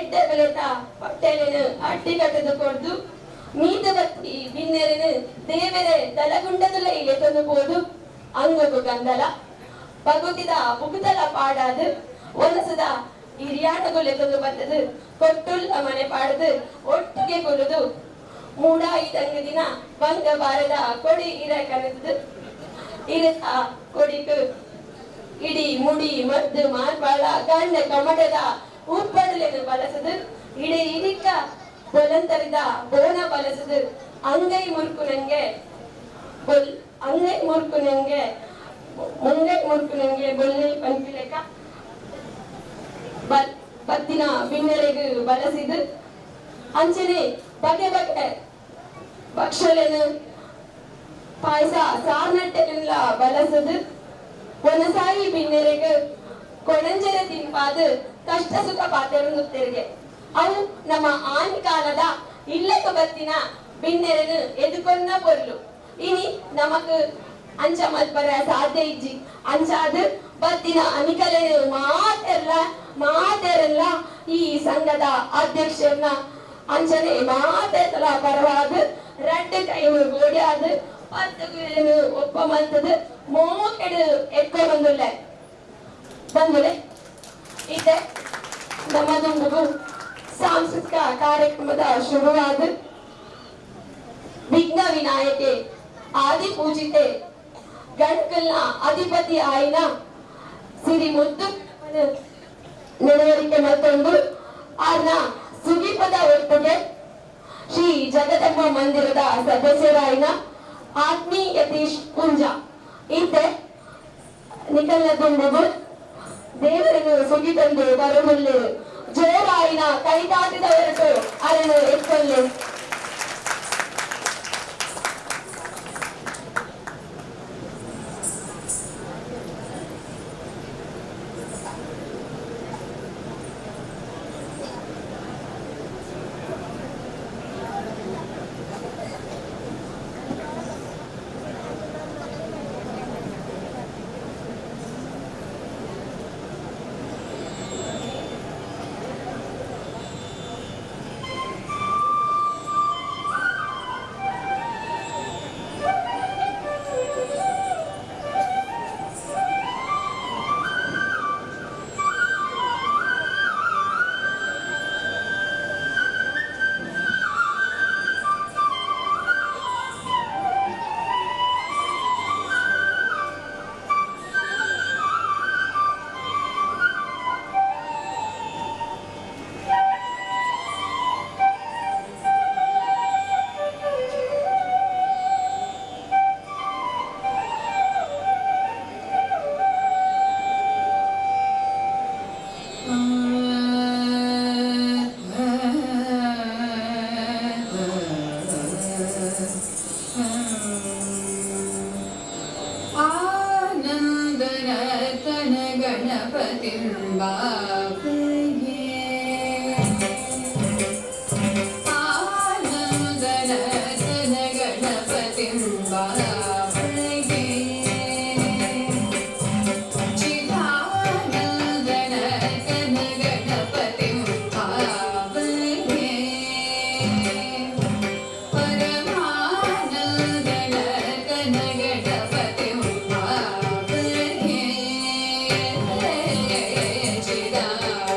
ಎಡ್ಡೆ ಬೆಲೆತ ಪಟ್ಟೆಲೆನ್ ಅಟ್ಟಿ ಕಟ್ಟುದು ಕೊರ್ದು, ಮೀದ ಬತ್ತಿ ಬಿನ್ನೆರೆನ್ ದೇವೆರೆ ದಲಗುಂಡದುಲೈ ಲೆತೊಂದು ಪೋದು, ಅಂಗಗು ಗಂಧಲ ಭಗವತಿದ ಬುಗುದಲ ಪಾಡಾದ್, ಒನಸದ ಹಿರಿಯಾಟಗು ಲೆತೊಂದು ಬತ್ತದು ಕೊಟ್ಟುಲ್ಲ ಮನೆ ಪಾಡದು ಒಟ್ಟಿಗೆ ಕುಲ್ಲುದು, ಮೂಡಾಯಿ ತಂಗದಿನ ಬಂಗ ಬಾರದ ಕೊಡಿ ಇರ ಕನತದು, ಇರತ ಕೊಡಿಕ್ ಇಡಿ ಮುಡಿ ಮದ್ದು ಮಾರ್ಪಾಳ ಗಂಡ ಕಮಟದ ಉಪ್ಪಡಲೆನು ಬಳಸದು, ಇಡೀ ಇಡಿಕ್ಕ ಬೊಲಂತರಿದ ಬೋನ ಬಳಸದು, ಅಂಗೈ ಮುರ್ಕು ನಂಗೆ ಬೊಲ್ ಅಂಗೈ ಮುರ್ಕು ನಂಗೆ ಮುಂಗೈ ಮುರ್ಕು ನಂಗೆ ಬೊಲ್ಲೆ ಪನ್ಪಿಲೆಕ ಬಲ್ ಬತ್ತಿನ ಬಿನ್ನೆರೆಗ್ ಬಳಸಿದು, ಅಂಚನೆ ಬಗೆ ಬಗೆ ಭಕ್ಷಲೆನು ಪಾಯಸ ಸಾರ್ನಟ್ಟೆಲ್ಲ ಬಳಸದು, ಒನಸಾಯಿ ಬಿನ್ನೆರೆಗ್ ಕೊಣಂಜರ ತಿನ್ಪಾದು ಕಷ್ಟ ಸುಖ ಪಾತೆರೊಂದುತ್ತೆರಿಗೆ. ಅವು ನಮ್ಮ ಆನಿ ಕಾಲದ ಇಲ್ಲಕ ಬತ್ತಿನ ಬಿನ್ನೆರೆನು ಎದುಕೊನ್ನ ಪೊರ್ಲು. ಇನಿ ನಮಕ್ ಅಂಚ ಮಲ್ಪರ ಸಾಧ್ಯ ಇಜ್ಜಿ. ಅಂಚಾದ್ ಬತ್ತಿನ ಅನಿಕಲೆನು ಮಾತೆರ್ಲ ಮಾತೆರೆಲ್ಲ ಈ ಸಂಘದ ಅಧ್ಯಕ್ಷರನ್ನ ಅಂಚನೆ ಮಾತೆರ್ಲ ಪರವಾದ್ ರಡ್ಡ್ ಕೈನು ಗೋಡ್ಯಾದ್ 10 ಒಪ್ಪ ಮಲ್ತದು ಮೋಕೆಡು ಎಕ್ಕೊ ಬಂದುಲ್ಲೆ ಬಂದುಲೆ. ಇತ್ತೆ ನಮ್ಮ ದುಂಬುಗು ಸಾಂಸ್ಕೃತಿಕ ಕಾರ್ಯಕ್ರಮದ ಶುರುವಾದ ವಿಘ್ನ ವಿನಾಯಕೆ ಆದಿ ಪೂಜಿತೆ ಗಣಕಲ್ನ ಅಧಿಪತಿ ಆಯಿನ ಸಿರಿ ಮುದ್ದು ನೆರವರಿಕೆ ಮತ್ತೊಂದು ಆರ್ನ ಸುಗಿಪದ ಒಟ್ಟಿಗೆ ಶ್ರೀ ಜಗದಂಬ ಮಂದಿರದ ಸದಸ್ಯರಾಯಿನ ಆತ್ಮೀ ಯತೀಶ್ ಪುಂಜ ಈತೆ ನಿಕಲ್ನ ದುಂಬುಗು ದೇವರನ್ನು ಸುಗಿತಂದು ಬರముಲ್ಲೇರು. ಜೋರಾಯಿನ ಕೈತಾಟದ ಹೊರಟು ಅರನು ಎತ್ತೊಲ್ಲೆ. आनन्दनर्तन गणपतिं भावये, आनन्दनर्तन गणपतिं भावये, चिदानन्दनर्तन गणपतिं भावये, परमानन्दनर्तन गणपतिं भावये, चिदानन्दनर्तन।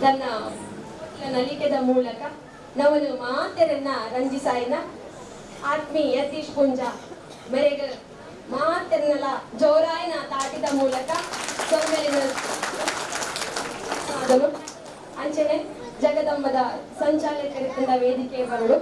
ತನ್ನ ನಲಿಕೆದ ಮೂಲಕ ನವನು ಮಾತೆರನ್ನ ರಂಜಿಸಾಯಿನ ಆತ್ಮೀ ಯತೀಶ್ ಪುಂಜ ಮೆರೆಗ ಮಾತೆರ್ನಲ ಜೋರಾಯಿನ ತಾಟಿದ ಮೂಲಕ ಸೊಮ್ಮೆಲಿನ ಅಂಚನೆ ಜಗದಂಬದ ಸಂಚಾಲಕರಿಂದ ವೇದಿಕೆ ಬರಲು.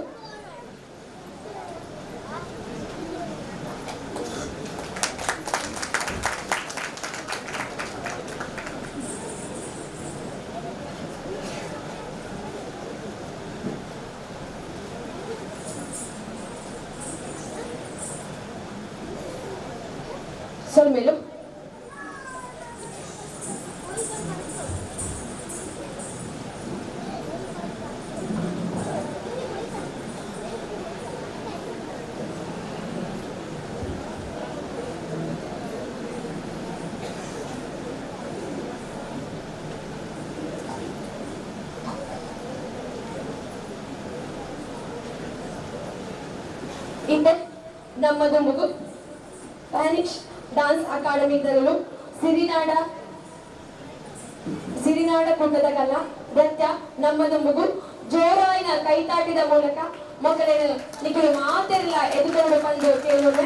ಸೊಲ್ಮೆಲು. ಇಂದ ನಮ್ಮದು ಮಗು ಪ್ಯಾನಿಕ್ಸ್ ಡಾನ್ಸ್ ಅಕಾಡೆಮಿ ದರಲು ಸಿರಿನಾಡ ಸಿರಿನಾಡ ಕೂಟದ ಕಲಾ ನೃತ್ಯ ನಮ್ಮದು ಮಗು ಜೋರಾಯಿನ ಕೈತಾಟಿದ ಮೂಲಕ ಮಕ್ಕಳೇನು ನಿಖಲು ಮಾತೆಲ್ಲ ಎದುಕೊಂಡು ಬಂದು ಕೇಳೋಣ.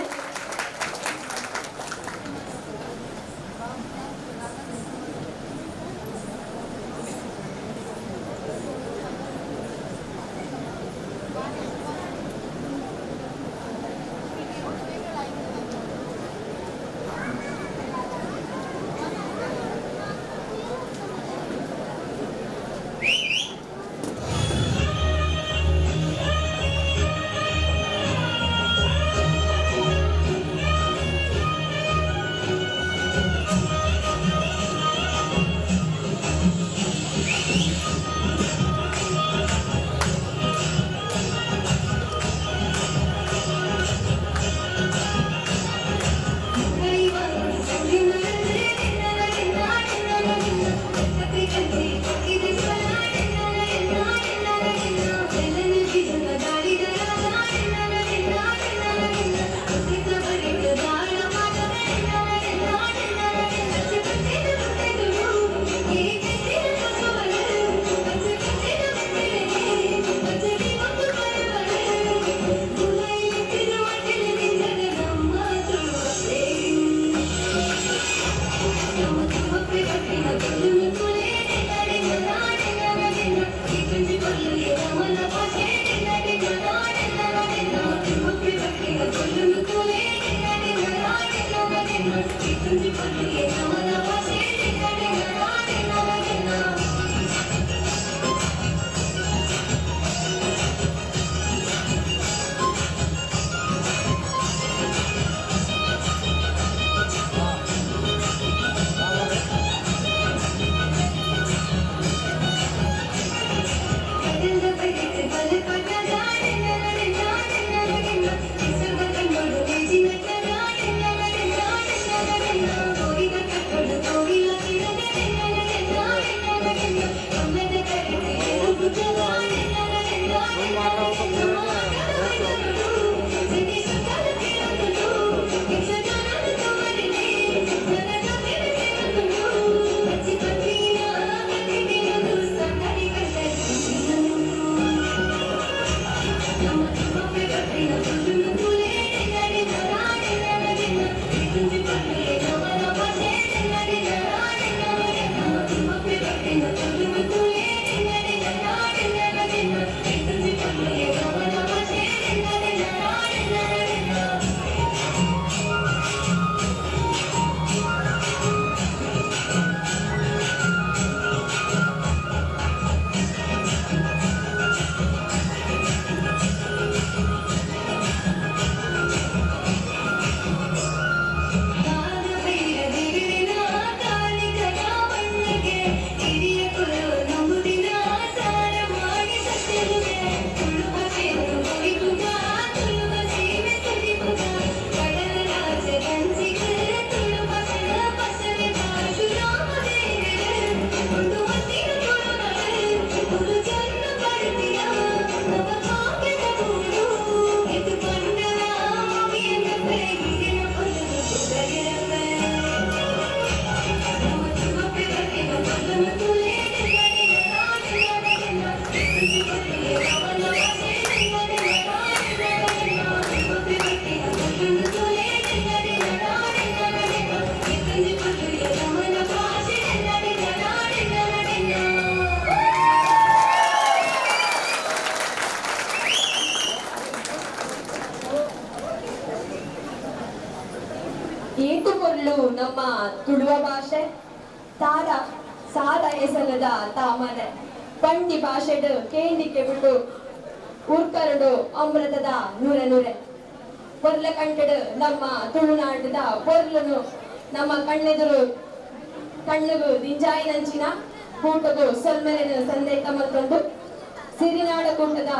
ಏತು ಪೊರ್ಲು ನಮ್ಮ ತುಳುವ ಭಾಷೆ, ತಾರ ಸಾರ ಎಸಲದ ತಾಮರೆ ಪಂಡಿ ಭಾಷೆಡ್ ಕೇಂಡಿಕೆ ಬಿಟ್ಟು ಉರ್ಕರಡು ಅಮೃತದ ನೂರೆ ನೂರೆ ಪೊರ್ಲ ಕಂಟಡು ನಮ್ಮ ತುಳುನಾಡದ ಪೊರ್ಲುನು ನಮ್ಮ ಕಣ್ಣೆದುರು ಕಣ್ಣುಗು ದಿಂಜಾಯಿನಂಚಿನ ಕೂಟಗು ಸೊಲ್ಮೆಲೆನು ಸಂದೇಶ ಮತ್ತೊಂದು ಸಿರಿನಾಡ ಕೂಟದ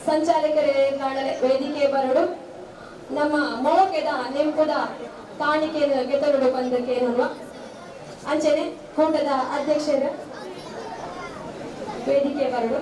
ಸಂಚಾಲಕರೇ ವೇದಿಕೆ ಬರಡು ನಮ್ಮ ಮೋಕೆದ ನೆಂಪುದ ಕಾಣಿಕೆಯನ್ನು ಗೆತರುಡು ಬಂದಕ್ಕೇನುವ ಅಂಚನೆ ಕೂಟದ ಅಧ್ಯಕ್ಷರ ವೇದಿಕೆ ಬರಡು.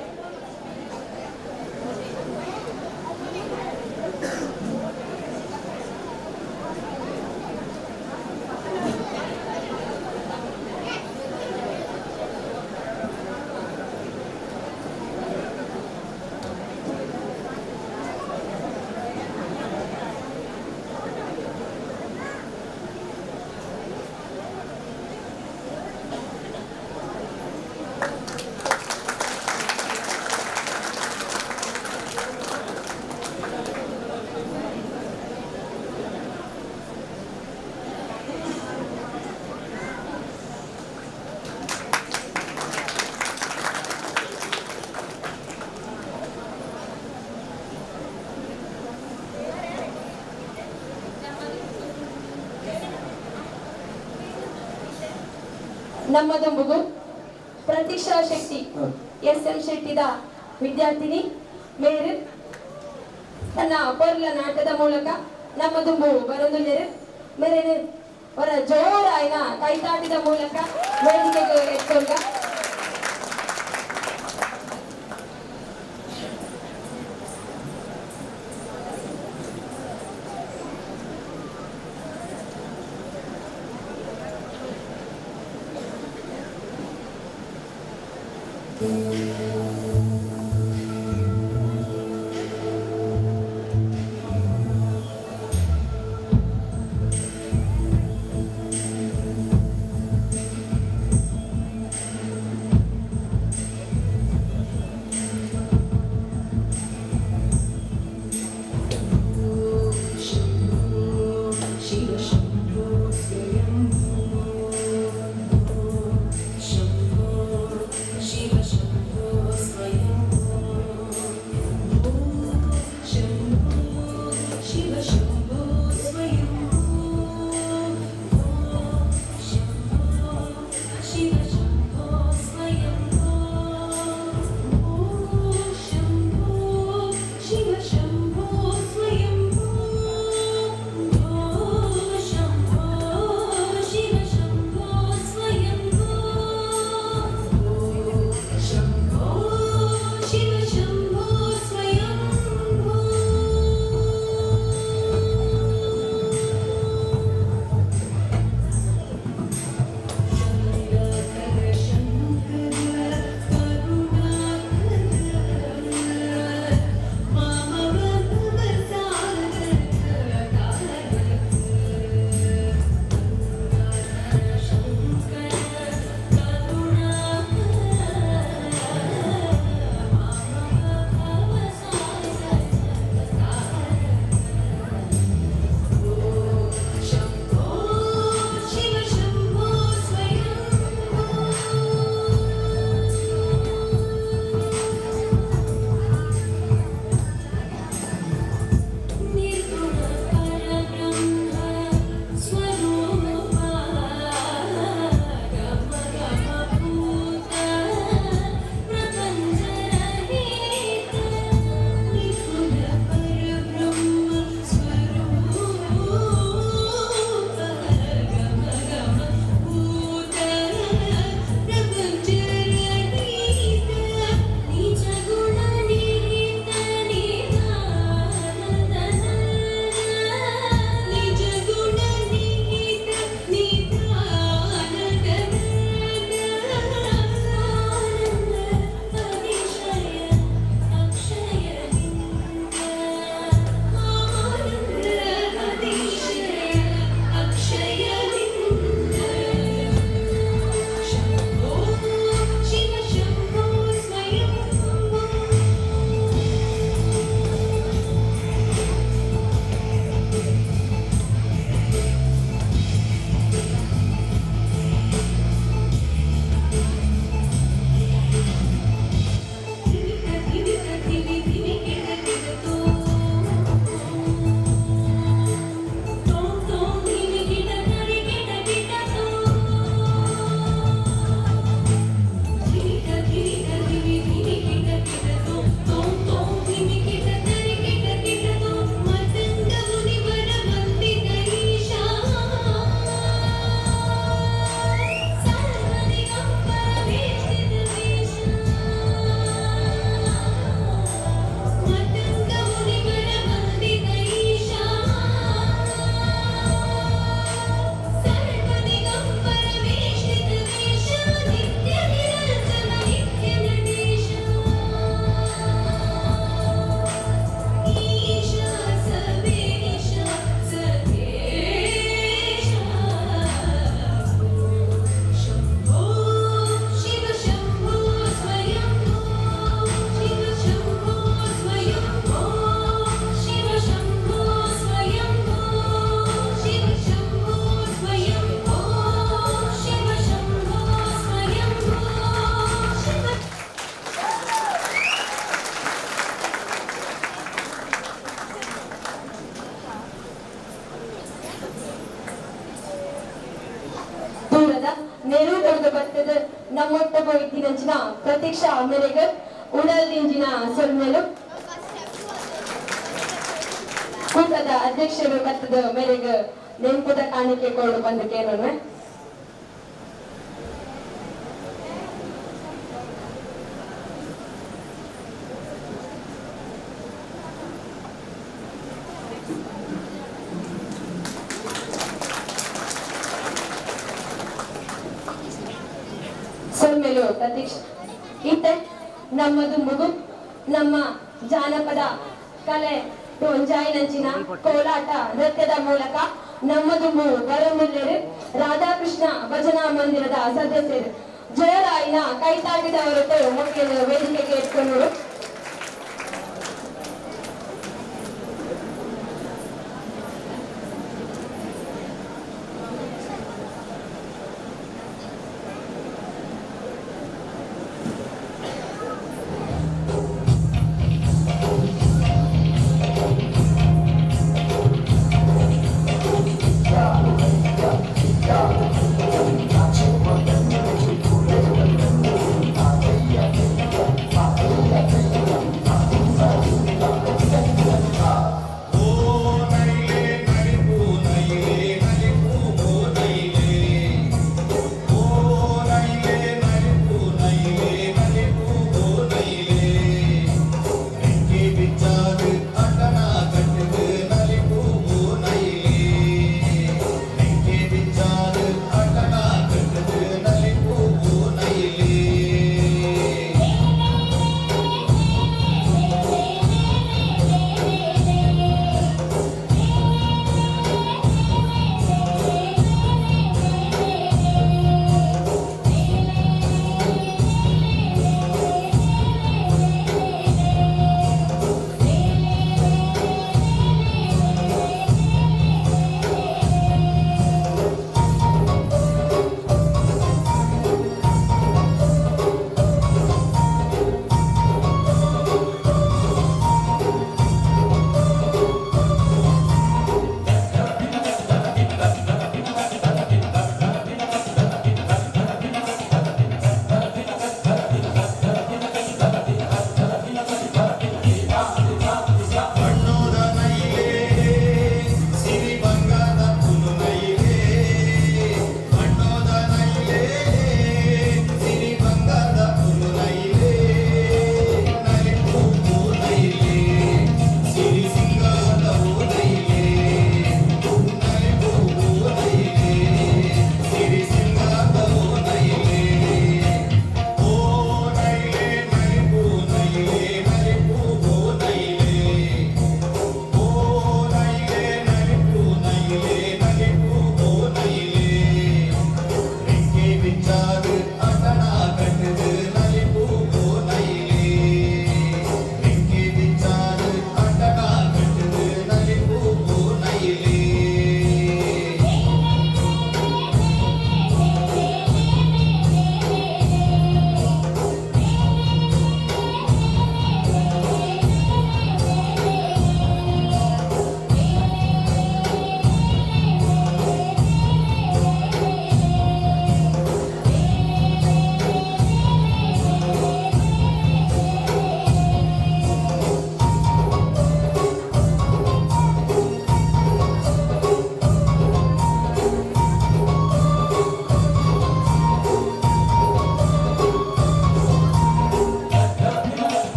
ನಮ್ಮ ದುಂಬುಗು ಪ್ರತೀಕ್ಷಾ ಶೆಟ್ಟಿ, ಎಸ್ ಎಂ ಶೆಟ್ಟಿದ ವಿದ್ಯಾರ್ಥಿನಿ ಮೇರು ತನ್ನ ಪೊರ್ಲ ನಾಟಕದ ಮೂಲಕ ನಮ್ಮ ದುಂಬು ಬರೊಂದುಲ್ಲೆರ್. ಮೇರೆನ್ ಅವರ ಜೋರಾಯಿನ ಕೈತಾಟಿದ ಮೂಲಕ ವೇದಿಕೆಗೆ ಎತ್ಕೊಂಡ. ಶಿವ ಶಂಭೋ ಸ್ವಯಂಭೋ, ಶಂಭೋ ಶಿವ ಶಂಭೋ. ನೆರು ಕೊರ್ದು ಬರ್ತದ ನಮ್ಮೊಟ್ಟಗು ಇತ್ತಿನಂಚಿನ ಪ್ರತೀಕ್ಷಾ ಮೇರೆಗ್ ಉಡಲ್ ದಿಂಜಿನ ಸೊಲ್ಮೆಲು. ಕೂಟದ ಅಧ್ಯಕ್ಷರು ಬತ್ತದ ಮೇರೆಗ್ ನೆಂಪುದ ಕಾಣಿಕೆ ಕೊಡು ಬಂದು ಕೇಳೋಣ. ಸೊಲ್ಮೆಲು ಪ್ರತೀಕ್ಷ. ಇತ್ತೆ ನಮ್ಮದು ಮುಗು ನಮ್ಮ ಜಾನಪದ ಕಲೆ ಒಂಜಾಯಿನಂಚಿನ ಕೋಲಾಟ ನೃತ್ಯದ ಮೂಲಕ ನಮ್ಮದುಂಬು ಬರಮುಲ್ಲೆರು ರಾಧಾಕೃಷ್ಣ ಭಜನಾ ಮಂದಿರದ ಸದಸ್ಯರು. ಜೋರಾಯಿನ ಕೈತಾಟಿದ ಹೊರತು ಮುಖ್ಯ ವೇದಿಕೆಗೆ ಎತ್ಕೊಂಡು.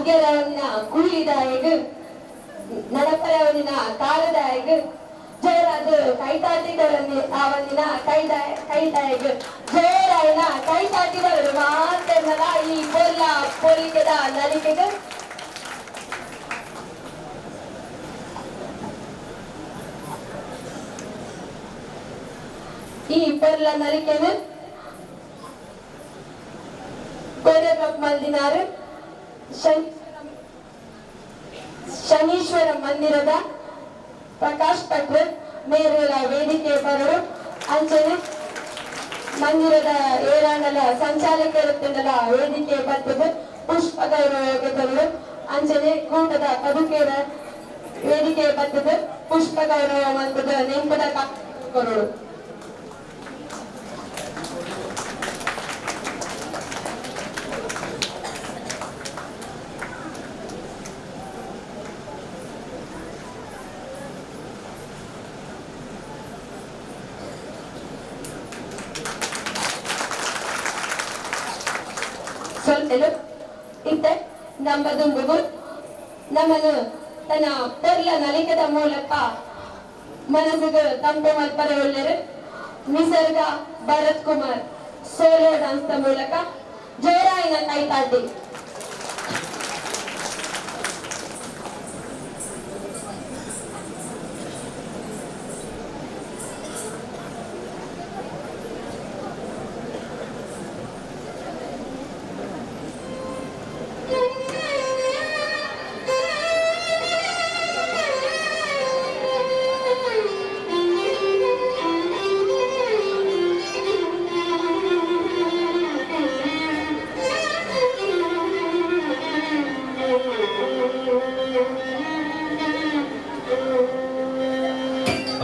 ಅಗ್ಗರವನ್ನ ಕೂಲಿದಾಯಗ್, ನಡಪರವನಿನ ಕಾಲದಾಯಗ್, ಜೋರಾದ ಕೈತಾಟಿದವರಲ್ಲಿ ಅವನಿನ ಕೈತಾಯಗ್ ಜೋರಾಯಿನ ಕೈತಾಟಿದವರು ಮಾತೆರ್ನಲ ಈ ಪೊರ್ಲ ಪೊಲಿಕೆದ ನಲಿಕೆಗ್. ಈ ಪೊರ್ಲ ನಲಿಕೆನು ಕೊರಿಯೋಗ್ರಾಫ್ ಮಲ್ದಿನಾರು ಶನೀಶ್ವರ ಮಂದಿರದ ಪ್ರಕಾಶ್ ಭಟ್ರು ಮೇರುಗಳ ವೇದಿಕೆ ಬರಡು. ಅಂಚನೆ ಮಂದಿರದ ಏರಾಂಡಲ ಸಂಚಾಲಕರುತ್ತಂಡಲ ವೇದಿಕೆ ಬರ್ತದೆ ಪುಷ್ಪ ಗೌರವ. ಅಂಚನೆ ಕೂಟದ ಪದುಕೇರ ವೇದಿಕೆ ಬರ್ತದೆ ಪುಷ್ಪ ಗೌರವ ಮಂತದ ನೆಂಪದ ಕೊರಡು. ಸೊಲ್ತೆಲು. ಇತ್ತೆ ನಮ್ಮ ದುಂಬುಗು ನಮ್ಮನು ತನ್ನ ಪೊರ್ಲ ನಲಿಕೆದ ಮೂಲಕ ಮನಸ್ಸಿಗೆ ತಂಪು ಮಲ್ಪರೆ ಒಳ್ಳೆರು ನಿಸರ್ಗ ಭರತ್ ಕುಮಾರ್ ಸೋಲೋ ಡಾನ್ಸ್ ಮೂಲಕ. ಜೋರಾಯಿನ ಕೈತಾಟಿ.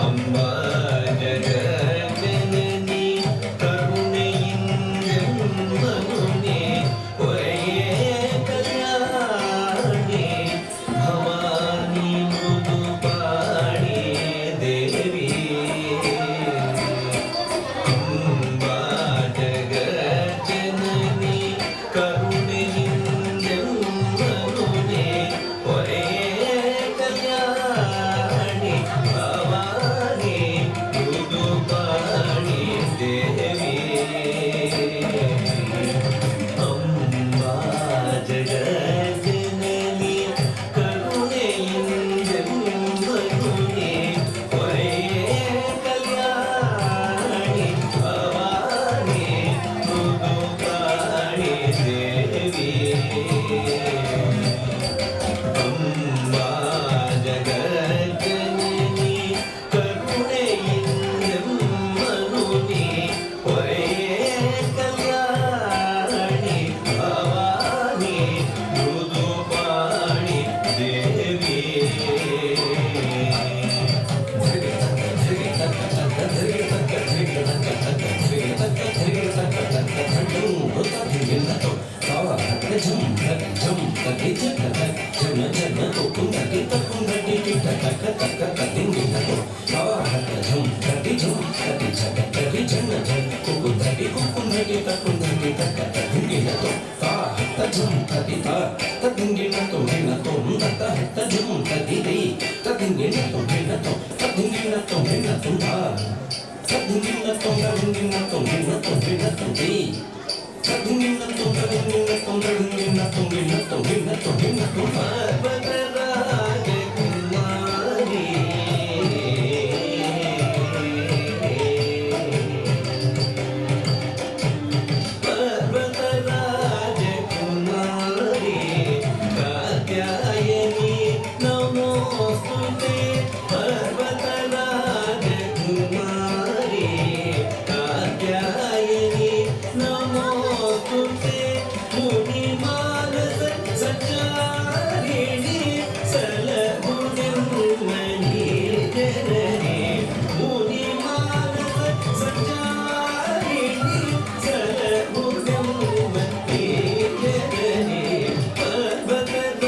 अम्बा जगज्जननी करुणेन्दुने ಒರೆಯೇ ಕಲ್ಯಾಣಿ ಭವಾನಿ ಮೃದುಪಾಣಿ ದೇವಿ. ಅಂಬಾ ಜಗಜ್ಜನನಿ ಕರುಣೆಯಿಂದೆಮ್ಮನುನೆ ಒರೆಯೇ ಕಲ್ಯಾಣಿ ಭವಾನಿ ಮೃದುಪಾಣಿ ದೇವಿ. ಅಂಬಾ ಜಗಜ್ಜನನಿ ಕರುಣೆಯಿಂದೆಮ್ಮನುನೆ ಒರೆಯೇ ಕಲ್ಯಾಣಿ ಭವಾನಿ ಮೃದುಪಾಣಿ ದೇವಿ. ಅಂಬಾ ಜಗಜ್ಜನನಿ ಕರುಣೆಯಿಂದೆಮ್ಮನುನೆ ಒರೆಯೇ ಕಲ್ಯಾಣಿ ಭವಾನಿ ಮೃದುಪಾಣಿ ದೇವಿ. ಪರ್ವತ ರಾಜಕುಮಾರಿ. ಪರ್ವತ ರಾಜಕುಮಾರಿ ಕಾತ್ಯಾಯನಿ ನಮೋಸ್ತುತೆ. ಪರ್ವತ ರಾಜಕುಮಾರಿ ಕಾತ್ಯಾಯನಿ ನಮೋಸ್ತುತೆ. ಮುನಿ ಮಾನಸ ಸಂಚಾರಿಣಿ ಸಲಹುನೆಮ್ಮನಿ ಜನನಿ. ಮುನಿ ಮಾನಸ ಸಂಚಾರಿಣಿ ಸಲಹುನೆಮ್ಮನಿ ಜನನಿ. ಪರ್ವತ.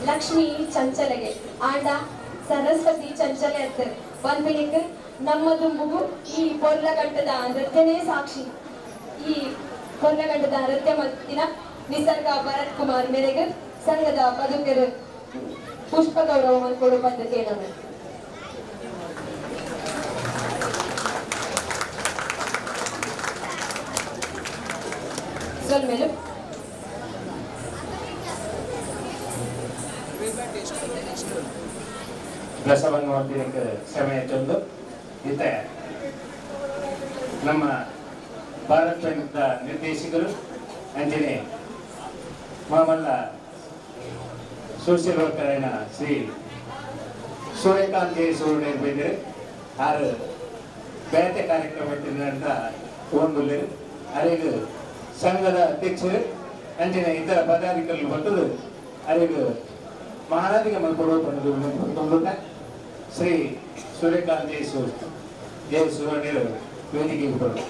ಲಕ್ಷ್ಮಿ ಚಂಚಲೆಗೆ ಆಂಡ ಸರಸ್ವತಿ ಚಂಚಲೆ ಅತ್ತೆ ಪನ್ಪಿನಿಕ್ ನಮ್ಮ ದುಂಬುಗು ಈ ಪೊರ್ಲಗಂಟದ ನೃತ್ಯನೇ ಸಾಕ್ಷಿ. ಈ ಪೊರ್ಲಗಂಟದ ನೃತ್ಯ ಮತ್ತಿನ ನಿಸರ್ಗ ಭರತ್ ಕುಮಾರ್ ಮೇರೆಗೆ ಸಂಘದ ಪದುಕೆರು ಪುಷ್ಪ ಗೌರವವನ್ನು ಕೊಡು ಪದ್ಧತಿ. ಸೊಲ್ಮೆಲು. ರಸವನ್ನು ಮಾಡ್ತಿದ್ದಕ್ಕೆ ಸಮಯ ಚಂದು ಇತ್ತೆ ನಮ್ಮ ಭಾರತ ನಿರ್ದೇಶಕರು ಅಂಜನೆ ಮಾಮಲ್ಲ ಸೋಷಿಯಲ್ ವರ್ಕರ್ అయిన ಶ್ರೀ ಸೂರ್ಯಕಾಂತ್ ಜೆ ಸೂರ್ಯ ಬೈದರು ಆರು ಬೇತೆ ಕಾರ್ಯಕ್ರಮ ಅಂತ ತಗೊಂಡುಳ್ಳರು. ಅರೆಗ್ ಸಂಘದ ಅಧ್ಯಕ್ಷರು ಅಂಜನೆ ಇತರ ಪದಾಧಿಕಾರಿಗಳು ಬರ್ತದೆ ಅರೆಗ್ ಮಹಾರಾಜಿಗೆ ಮಲ್ಕೊಡುವ ತಂದು ಶ್ರೀ ಸೂರ್ಯಕಾಂತ್ ಜೆ ಸೂರ್ಯ ಜೆ ಸುವರ್ಣರು ವೇದಿಕೆಗೆ ಬರು.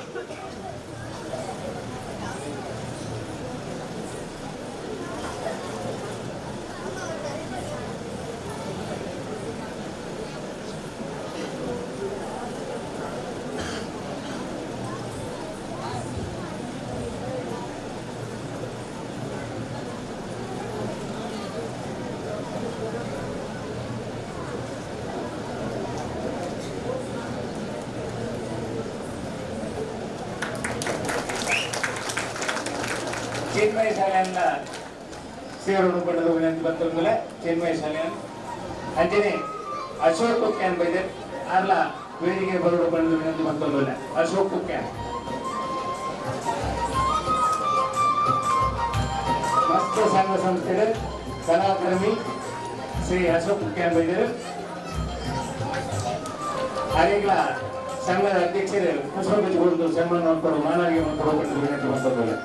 ಚಿನ್ಮಯ ಶಾಲೆಯನ್ನ ಸೇರೋಡು ಪಡೆದು ವಿನಂತಿ ಬಂತಂದ್ರೆ ಚಿನ್ಮಯ ಶಾಲೆಯನ್ನು ಅಂಜನೆ ಅಶೋಕ್ ಕುಕ್ಯಾನ್ ಬೈದೆ ಅರ್ಲ ವೇದಿಕೆ ಬರೋಡು ಪಡೆದು ವಿನಂತಿ ಬಂತಂದ್ರೆ ಅಶೋಕ್ ಕುಕ್ಯಾನ್ ಮಸ್ತ್ ಸಂಘ ಸಂಸ್ಥೆ ಕಲಾಕರ್ಮಿ ಶ್ರೀ ಅಶೋಕ್ ಕುಕ್ಯಾನ್ ಬೈದರು. ಅರೆಗ್ಲ ಸಂಘದ ಅಧ್ಯಕ್ಷರು ಪುಷ್ಪಗುಚ್ಛ ಕೊಟ್ಟು ಸನ್ಮಾನ ಮಾಡ್ಕೊಡು ಮಾನವಿಗೆ ಕೊಡೋ ಪಡೆದು ವಿನಂತಿ ಬಂತಂದ್ರೆ.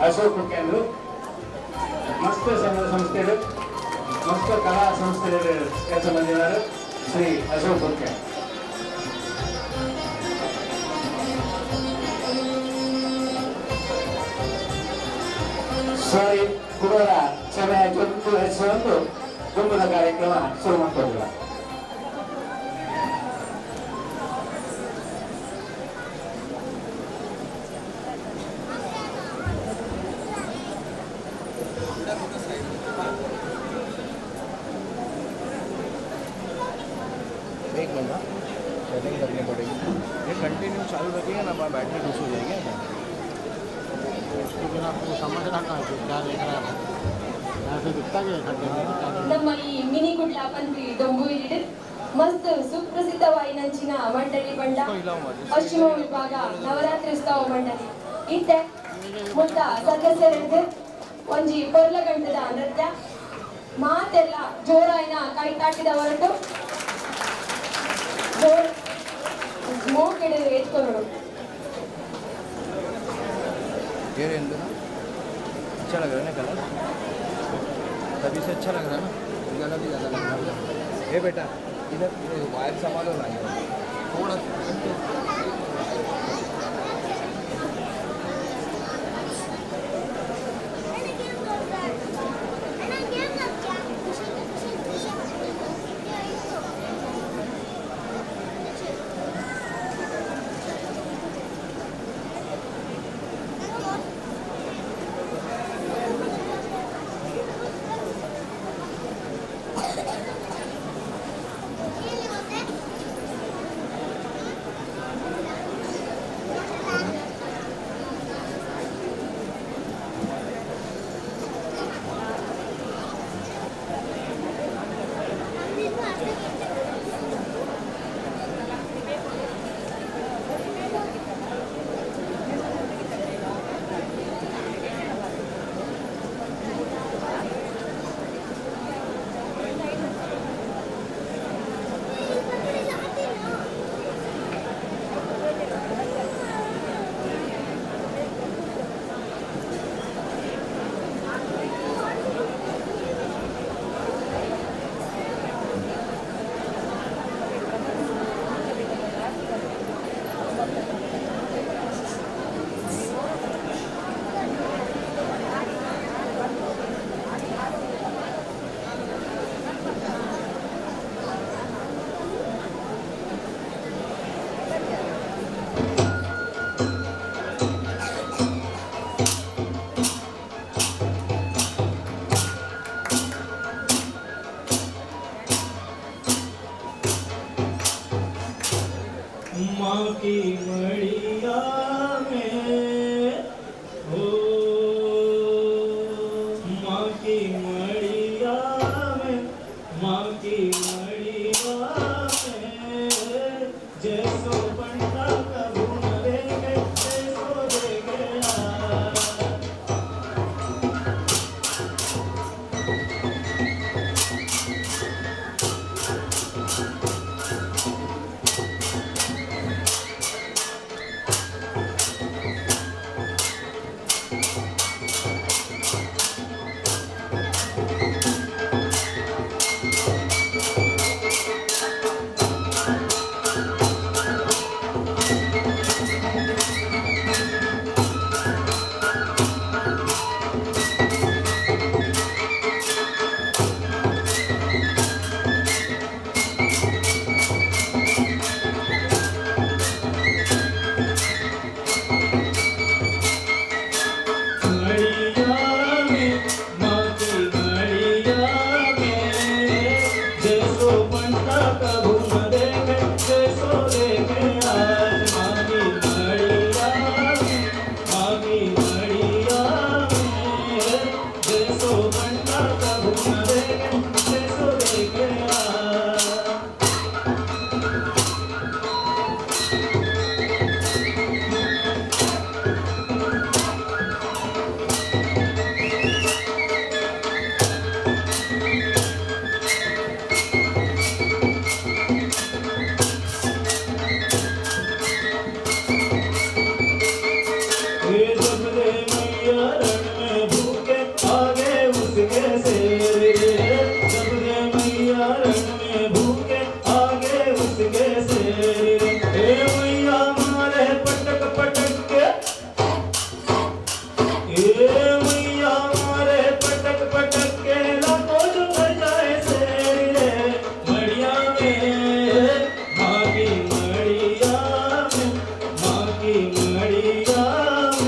ಅಶೋಕ್ ಕುಕ್ಯಾನ್ರು ಮಸ್ತ್ ಸಂಘ ಸಂಸ್ಥೆಗಳು ಮಸ್ತ್ ಕಲಾ ಸಂಸ್ಥೆಗಳು ಕೆಲಸ ಬಂದಿದ್ದಾರೆ ಶ್ರೀ ಅಶೋಕ್ ಕುಕ್ಯಾನ್. ಸಾರಿ ಕುಡೋರ ಸಮಯ ಚೊಂದು ಹೆಸರೊಂದು ಗುಂಬದ ಕಾರ್ಯಕ್ರಮ ಶುರು ಮಾಡಿಕೊಂಡಿಲ್ಲ. एक मिनट, सेटिंग करनी पड़ेगी। ये कंटिन्यू चालू रखेंगे ना, बैटरी लूज हो जाएगी ना। उसके बिना आपको समझना कहाँ से क्या देख रहा है, ऐसे दिखता क्या है खड्डे में क्या? ನಮ್ಮ ಈ ಮಿನಿ ಕುಡ್ಲ ಪನ್ಪಿ ಡೊಂಬು ಇರಿಡ್ ಮಸ್ತ್ ಸುಪ್ರಸಿದ್ಧವಾಯಿನಂಚಿನ ಮಂಡಳಿ ಬಂಡ ಪಶ್ಚಿಮ ವಿಭಾಗ ನವರಾತ್ರಿ ಉತ್ಸವ ಮಂಡಳಿ. ಇತ್ತೆ ಮುತ್ತ ಸದಸ್ಯರದ್ದು ಒಂಜಿ ಪೊರ್ಲಗಂಟದ ನೃತ್ಯ. ಮಾತೆಲ್ಲ ಜೋರಾಯಿನ ಕೈ ತಾಟಿದ ಹೊರಟು ಜೋರ್ ಮೋಕೆಡು ಎತ್ಕೊನೋಡು. ये रहने दो ना, अच्छा लग रहा है ना कलर, तभी से अच्छा लग रहा है ना। ज़्यादा भी ज़्यादा लग रहा है। ए बेटा इधर ये वायर संभालो ना ये थोड़ा। की मड़िया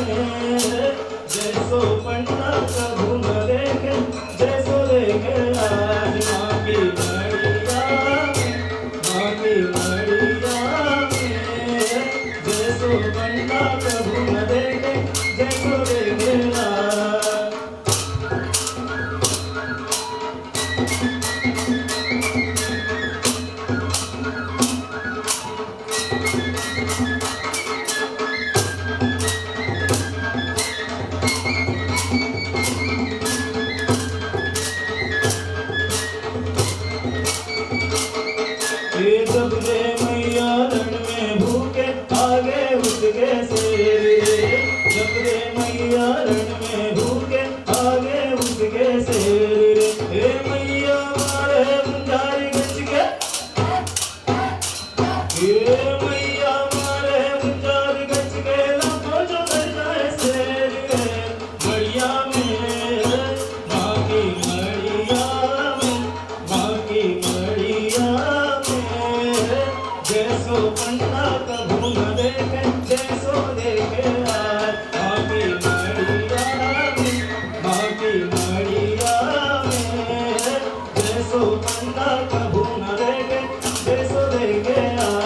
में जैसो पंडा कभू न देखे जैसो देखे आज। माँ की मड़िया में, माँ की मड़िया में जैसो पंडा कभू न देखे जैसो देखे आज। ये जब रे मैया रण में भूखे आगे उसके शेर रे, जब रे मैया रण में भूखे आगे उसके शेर रे, हे मैया मारे मुंजारी गच के, हे मैया मारे मुंजारी गच के, लाखों जो कर जाए शेर रे। मड़िया में, माँ की मड़िया में, माँ की मड़िया में जैसो पंडा कभू न देखे जैसो देखे आज। माँ की मड़िया में, माँ की मड़िया में जैसो पंडा कभू न देखे जैसो देखे आज।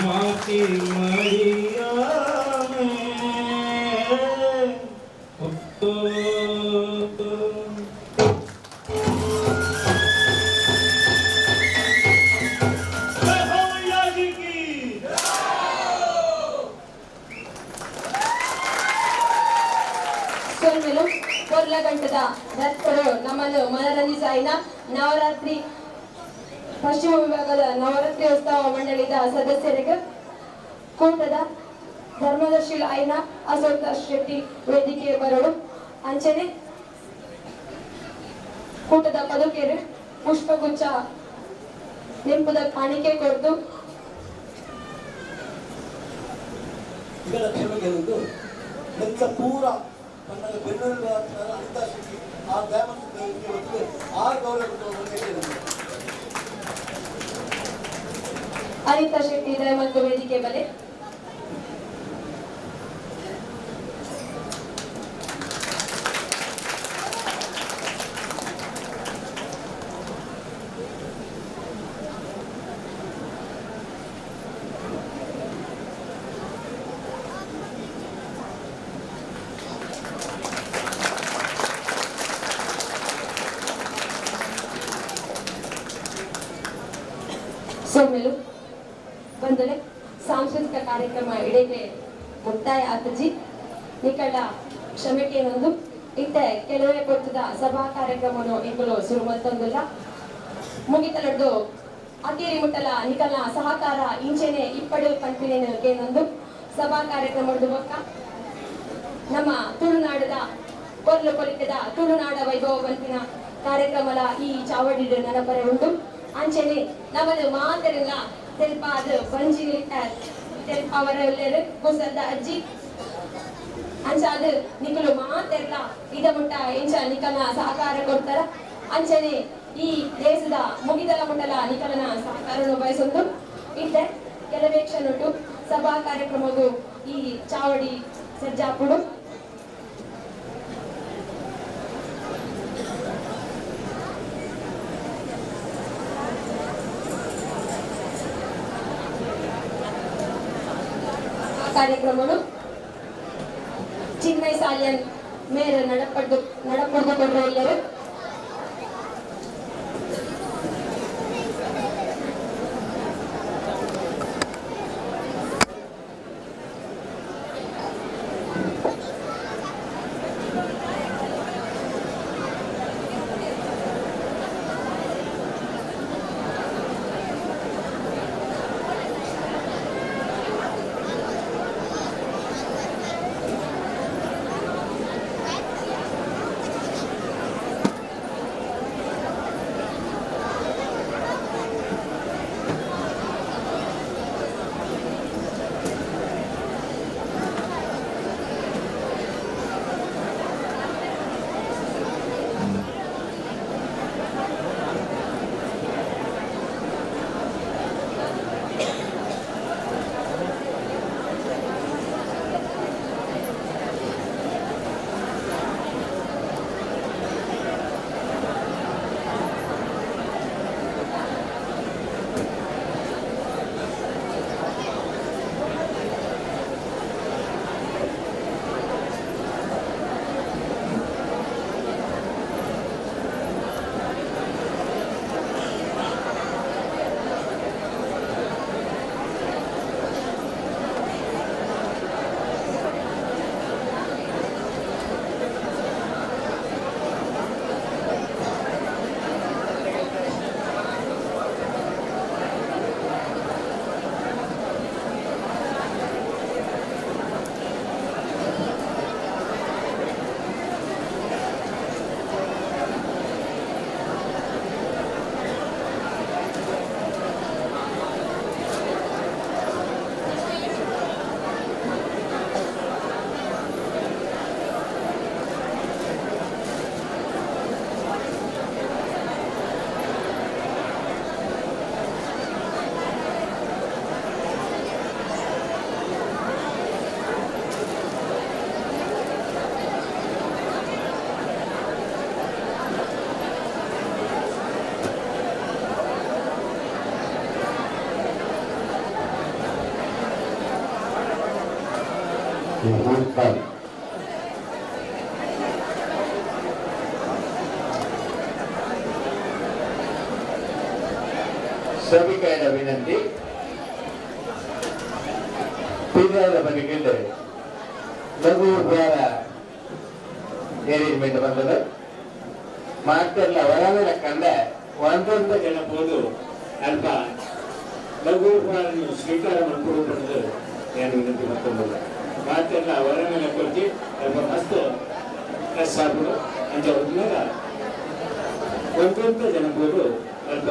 माँ की मड़िया में ओ, जय हो मैया जी की। ಸೊಲ್ಮೆಲು ಪೊರ್ಲಗಂಟದ ರಥಗಳು ನಮ್ಮನ್ನು ಮನರಂಜಿಸಾಯಿನ ನವರಾತ್ರಿ ಪಶ್ಚಿಮ ವಿಭಾಗದ ನವರಾತ್ರಿ ಉತ್ಸವ ಮಂಡಳಿದ ಸದಸ್ಯರಿಗೆ ಕೂಟದ ಧರ್ಮದರ್ಶಿ ಆಯ್ನ ಅಶೋಕ ಶೆಟ್ಟಿ ವೇದಿಕೆ ಬರಡು. ಅಂಚನೆ ಕೂಟದ ಪದುಕೆರು ಪುಷ್ಪಗುಚ್ಛ ನಿಂಪುದ ಕಾಣಿಕೆ ಕೊಡ್ದು ಇದರ ಕ್ಷಮೆಗೆ ನೆಂಚ ಪೂರ ನನ್ನ ಬೆನ್ನೆಲುಬು ಅನಿತಾ ಶೆಟ್ಟಿ ಆ ದಯಾಮಂತ ಆರು ಗೌರವ ಕೊಟ್ಟು. ಅನಿತಾ ಶೆಟ್ಟಿ ದಯಮಂತು ವೇದಿಕೆ ಬಲೆ. ಸೊಮ್ಮೆಲು ಬಂದಲೆ ಸಾಂಸ್ಕೃತಿಕ ಕಾರ್ಯಕ್ರಮ ಇಡೆಗೆ ಮುಕ್ತಾಯ ಆತಜಿ. ನಿಕಟ ಕ್ಷಮೆಕೇನೊಂದು ಇತ್ತೆ ಕೆಲವೇ ಪೊತ್ತದ ಸಭಾ ಕಾರ್ಯಕ್ರಮನು ಇಂಕುಲು ಸುರು ಮತ್ತೊಂದಿಲ್ಲ ಮುಗಿತಲಡ್ದು ಅಕೇರಿ ಮುಟ್ಟಲ ನಿಕಲ ಸಹಕಾರ ಇಂಚೆನೆ ಇಪ್ಪಡು ಪನ್ಪಿನೇನು ಕೇನೊಂದು ಸಭಾ ಕಾರ್ಯಕ್ರಮದ ಬೊಕ್ಕ ನಮ್ಮ ತುಳುನಾಡದ ಕೊರ್ಲು ಕೊಲಿಕದ ತುಳುನಾಡ ವೈಭವ ಪನ್ಪಿನ ಕಾರ್ಯಕ್ರಮಲ ಈ ಚಾವಡಿ ನಡಪರೆ ಉಂಟು. ಅಂಚೆನೆ ನಮ್ಮದು ಮಾತೆರೆಲ್ಲ ತೆಲ್ಪಾದ ಬಂಜಿ ತೆಲ್ಪಾವರ ಉಲ್ಲೆರ್ ಕುಸಲ್ದ ಅಜ್ಜಿ. ಅಂಚಾದ ನಿಕುಲು ಮಾತೆರ್ಲ ಇದ ಮುಟ್ಟ ಇಂಚ ನಿಕಲ ಸಹಕಾರ ಕೊಡ್ತಾರ. ಅಂಚನೆ ಈ ದೇಶದ ಮುಗಿದಲ ಮುಟ್ಟಲ ನಿಕಲನ ಸಹಕಾರನು ಬಯಸೊಂದು ಇತ್ತೆ ಕೆಲವೇ ಕ್ಷಣಟ್ಟು ಸಭಾ ಕಾರ್ಯಕ್ರಮಗೂ ಈ ಚಾವಡಿ ಸಜ್ಜಾಪುಡು. ಕಾರ್ಯಕ್ರಮನು ಚಿನ್ಮಯ್ ಸಾಲಿಯನ್ ಮೇರೆ ನಡಪಡ್ದು ನಡಪಡ್ದು ಕೊಡ್ರ ಎಲ್ಲರೂ. ಮುಹೂರ್ತ. ಸಭಿಕರ ವಿನಂತಿ, ಪಿದಾದ ಬಗೆಗೆ ಲಘು ಉಪಹಾರ ಅರೇಂಜ್ಮೆಂಟ್ ಬಂದದ. ಮಾತೆಲ್ಲ ಹೊರಗಡೆ ಕಂಡ ಒಂದೊಂದು ಜನ ಹೋದು ಅಲ್ಪ ಲಘು ಉಪಹಾರವನ್ನು ಸ್ವೀಕಾರ ಮಾಡಿಕೊಡುವುದು ನಾನು ವಿನಂತಿ ಮಾಡ್ಕೊಂಬಲ್ಲ. ಮಾತೆಲ್ಲ ಹೊರಮೇಲೆ ಕೊಡ್ತಿ ಅಲ್ಪ ಮಸ್ತ್ ಕಷ್ಟ ಆಗ್ಬಿಡು ಅಂತ ಹೋದ್ಮೇಲೆ ಒಂದೊಂದು ಜನ ಹೋದು ಅಲ್ಪ.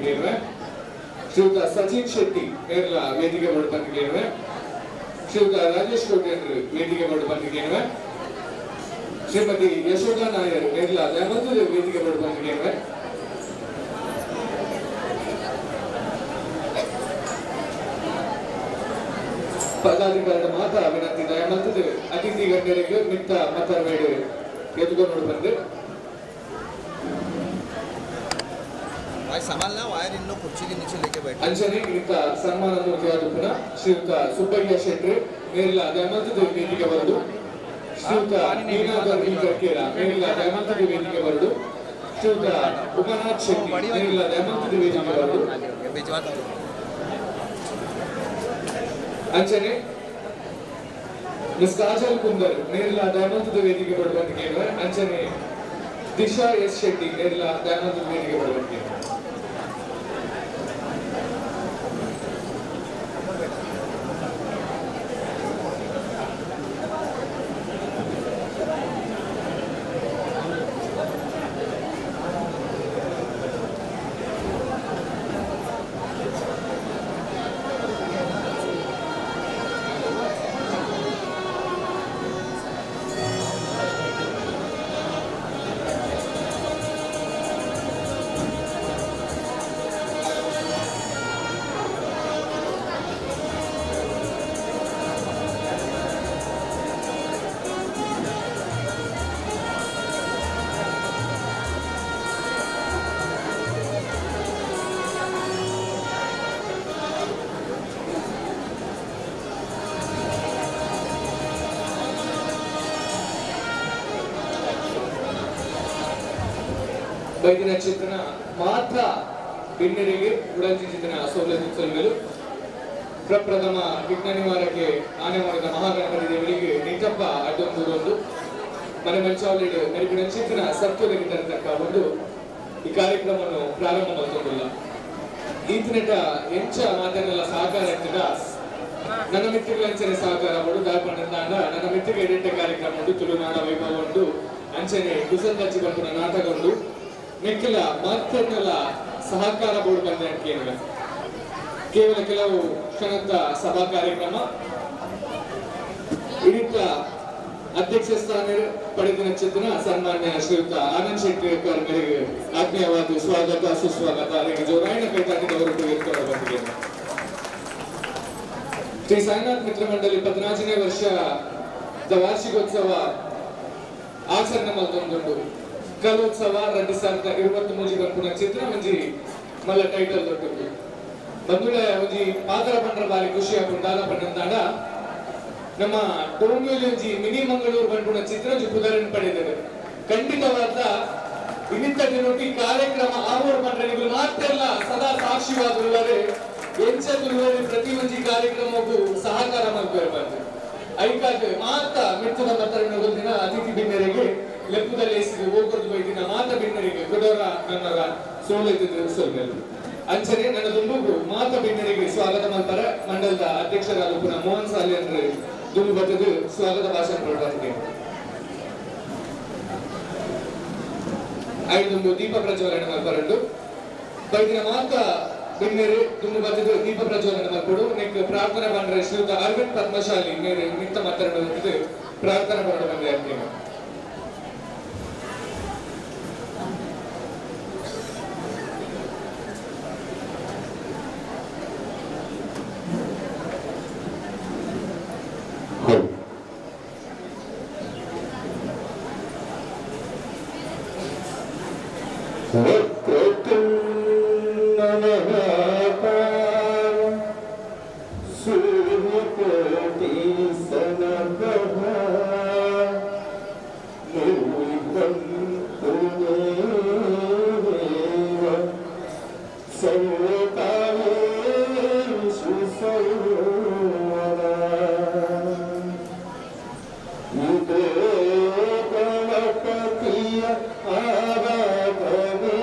ಕೇಳುವೆ. ಶ್ರೀಯುತ ಸಚಿನ್ ಶೆಟ್ಟಿ ಮೇರ್ಲ ವೇದಿಕೆ ಬರೊಡು ಪಂದ್ ಕೇಳುವೆ. ಶ್ರೀಯುತ ರಾಜೇಶ್ ಕೋಟ್ಯನ್ರು ವೇದಿಕೆ ಬರೊಡು ಪಂದ್ ಕೇಳುವೆ. ಶ್ರೀಮತಿ ಯಶೋಧಾ ನಾಯರ್ ಮೇರ್ಲ ದಯಮಲ್ತುದು ವೇದಿಕೆ ಬರೊಡು ಪಂದ್ ಕೇಳುವೆ. ಪದಾಧಿಕಾರಿಗಳ ಮಾತ ವಿನಂತಿ, ದಯಮಲ್ತುದು ಅತಿಥಿ ಗಣ್ಯರಿಗೆ ಮಿತ್ತ ಮತ್ತರ್ಮೇಡು ಎದುಕೊಂಡು ಬಂದು. भाई, संभालना वायर, इन लोग कुर्सी के नीचे लेके बैठे. ಅಂಚನೆ ಇತ್ತ ಸನ್ಮಾನ ಮೂರ್ತಿಯಾದ ಪುನಃ ಶ್ರೀಯುತ ಸುಬ್ಬಯ್ಯ ಶೆಟ್ರು ಮೇರಿಲ ದಯಮಲ್ತುದು ವೇದಿಕೆ ಬರೊಡು. ಶ್ರೀಯುತ ನೀನಾದರ್ ವಿ ಕರ್ಕೇರ ಮೇರಿಲ ದಯಮಲ್ತುದು ವೇದಿಕೆ ಬರೊಡು. ಶ್ರೀಯುತ ಉಮನಾಥ್ ಶೆಟ್ಟಿ ಮೇರಿಲ ದಯಮಲ್ತುದು ವೇದಿಕೆ ಬರೊಡು. भिजवाता हूँ. ಅಂಚನೆ ಮಿಸ್ ಕಾಜಲ್ ಕುಂದರ್ ಮೇರಿಲ ದಯಮಲ್ತುದು ವೇದಿಕೆ ಬರೊಡು ಕೇಳುವೆ. ಅಂಚನೆ ದಿಶಾ ಎಸ್ ಶೆಟ್ಟಿ ಮೇರಿಲ ದಯಮಲ್ತುದು ವೇದಿಕೆ ಬರೊಡು ಕೇಳುವೆ. ಬೈದಿನ ಚಿತ್ರನ ಮಾತ್ರ ಬಿಣ್ಣರಿಗೆ ಉಡಂಚಿನ ಸೌಲಭ್ಯ ಸೊಲ್ಮೆಲು. ಪ್ರಪ್ರಥಮ ವಿಘ್ನ ನಿವಾರಕ್ಕೆ ಆನೆಮರದ ಮಹಾಗಣಪತಿ ದೇವರಿಗೆ ನಿಜಪ್ಪ ಅಡ್ಡೊಂದು ಮನೆ ಮಂಚಾವಳಿಡು ಮೆರುಗಿನ ಚಿತ್ರನ ಸತ್ವದಲ್ಲಿ ತರತಕ್ಕ ಒಂದು ಈ ಕಾರ್ಯಕ್ರಮವನ್ನು ಪ್ರಾರಂಭ ಮಾಡ್ಕೊಂಡಿಲ್ಲ. ಈತನೆಟ ಎಂಚ ಮಾತನ್ನೆಲ್ಲ ಸಹಕಾರ ಇರ್ತದ, ನನ್ನ ಮಿತ್ರಗಳ ಸಹಕಾರ ಉಂಟು. ದಾಪಂಡ ನನ್ನ ಮಿತ್ರಗೆ ಎಡೆಟ್ಟ ಕಾರ್ಯಕ್ರಮ ಉಂಟು, ತುಳುನಾಡ ವೈಭವ ಉಂಟು, ಅಂಚನೆ ಕುಸಲ್ದಚ್ಚಿ ಬರ್ಪುನ ನಾಟಕ ಉಂಟು. ನೆಕ್ಕೆಲ ಮಾತನ್ನೆಲ್ಲ ಸಹಕಾರ ಬೋರ್ಡ್ ಬಂದ ಕೇಂದ್ರ ಕೇವಲ ಕೆಲವು ಕ್ಷಣದ ಸಭಾ ಕಾರ್ಯಕ್ರಮ. ಇಡಿತ ಅಧ್ಯಕ್ಷ ಸ್ಥಾನ ಪಡೆದ ಚಿತ್ರ ಸನ್ಮಾನ್ಯ ಶ್ರೀಯುತ ಆನಂದ್ ಶೆಟ್ಟಿ ಮೇರೆಗೆ ಆತ್ಮೀಯವಾದ ಸ್ವಾಗತ ಸುಸ್ವಾಗತ. ಅದಕ್ಕೆ ಜೋರಾಯಣ ಕೈತಾಟಿದವರು ಬಂದಿದೆ. ಶ್ರೀ ಸಾಯಿನಾಥ್ ಮಿತ್ರ ಮಂಡಳಿ 14ನೇ ವರ್ಷದ ವಾರ್ಷಿಕೋತ್ಸವ ಆಚರಣೆ ಮಲ್ತೊಂದುಂಡು. ಕಲೋತ್ಸವ 2023 ಬರ್ಪುನ ಚಿತ್ರ ಒಂಜಿ ಮಲ್ಲ ಟೈಟಲ್ ದೊಡ್ಡದು. ಬಂದುಳೆ ಒಂಜಿ ಪಾತ್ರ ಪಂಡ್ರ ಬಾರಿ ಖುಷಿ ಆಪುಂಡು. ದಾದ ಪಂಡಂದಾಂಡ, ನಮ್ಮ ಟೋಂಗ್ಯೂಲಿ ಒಂಜಿ ಮಿನಿ ಮಂಗಳೂರು ಪನ್ಪುನ ಚಿತ್ರ ಒಂಜಿ ಪುದರನ್ ಪಡೆದರು. ಖಂಡಿತವಾದ ಇನ್ನಿತ್ತ ದಿನೊಟ್ಟಿ ಕಾರ್ಯಕ್ರಮ ಆವೋಡು ಪಂಡ್ರೆ ನಿಗುಲು ಮಾತೆಲ್ಲ ಸದಾ ಸಾಕ್ಷಿವಾದುಳ್ಳರೆ. ಎಂಚ ತುಳುವರೆ ಪ್ರತಿ ಒಂಜಿ ಕಾರ್ಯಕ್ರಮಕ್ಕೂ ಸಹಕಾರ ಮಲ್ಪೆರ್ ಬಂದು ಐಕಾದ್ ಮಾತ ಮಿತ್ತದ ಮತ್ತರನ್ನು ದಿನ ಅತಿಥಿ ಬಿನ್ನರಿಗೆ ಲೆಪ್ಪುದಲ್ಲಿ ಎಸಿದು ಹೋಗೋದು ಬೈದಿನ ಮಾತ ಬಿನ್ನರಿಗೆ ಕುಡೋರ ನನ್ನರ ಸೋಲೈತಿದ್ರು ಸೊಲ್ಮೆಲು. ಅಂಚನೆ ನನ್ನ ದುಂಬುಗು ಮಾತ ಬಿನ್ನರಿಗೆ ಸ್ವಾಗತ ಮಲ್ಪರ ಮಂಡಲದ ಅಧ್ಯಕ್ಷರಾದ ಪುನಃ ಮೋಹನ್ ಸಾಲಿ ಅಂದ್ರೆ ದುಂಬು ಬತ್ತದು ಸ್ವಾಗತ ಭಾಷಣ ಕೊಡ್ತಾರೆ. ಐದು ದೀಪ ಪ್ರಜ್ವಲನೆ ಮಲ್ಪರಂಡು ಬೈದಿನ ಮಾತ ಬಿನ್ನೆರು ದುಂಬು ಬತ್ತದು ದೀಪ ಪ್ರಜ್ವಲನೆ ಮಲ್ಪೊಡು. ನೆಕ್ ಪ್ರಾರ್ಥನೆ ಬಂದ್ರೆ ಶ್ರೀಯುತ ಅರವಿಂದ್ ಪದ್ಮಶಾಲಿ ಮೇರೆ ನಿತ್ತ ಮತ್ತರನ್ನು ಪ್ರಾರ್ಥನೆ ಬರಡು ಬಂದೆ ಅಂತೇಳಿ. ಗಣಪತಿಯ ಆರಾಧನೆ.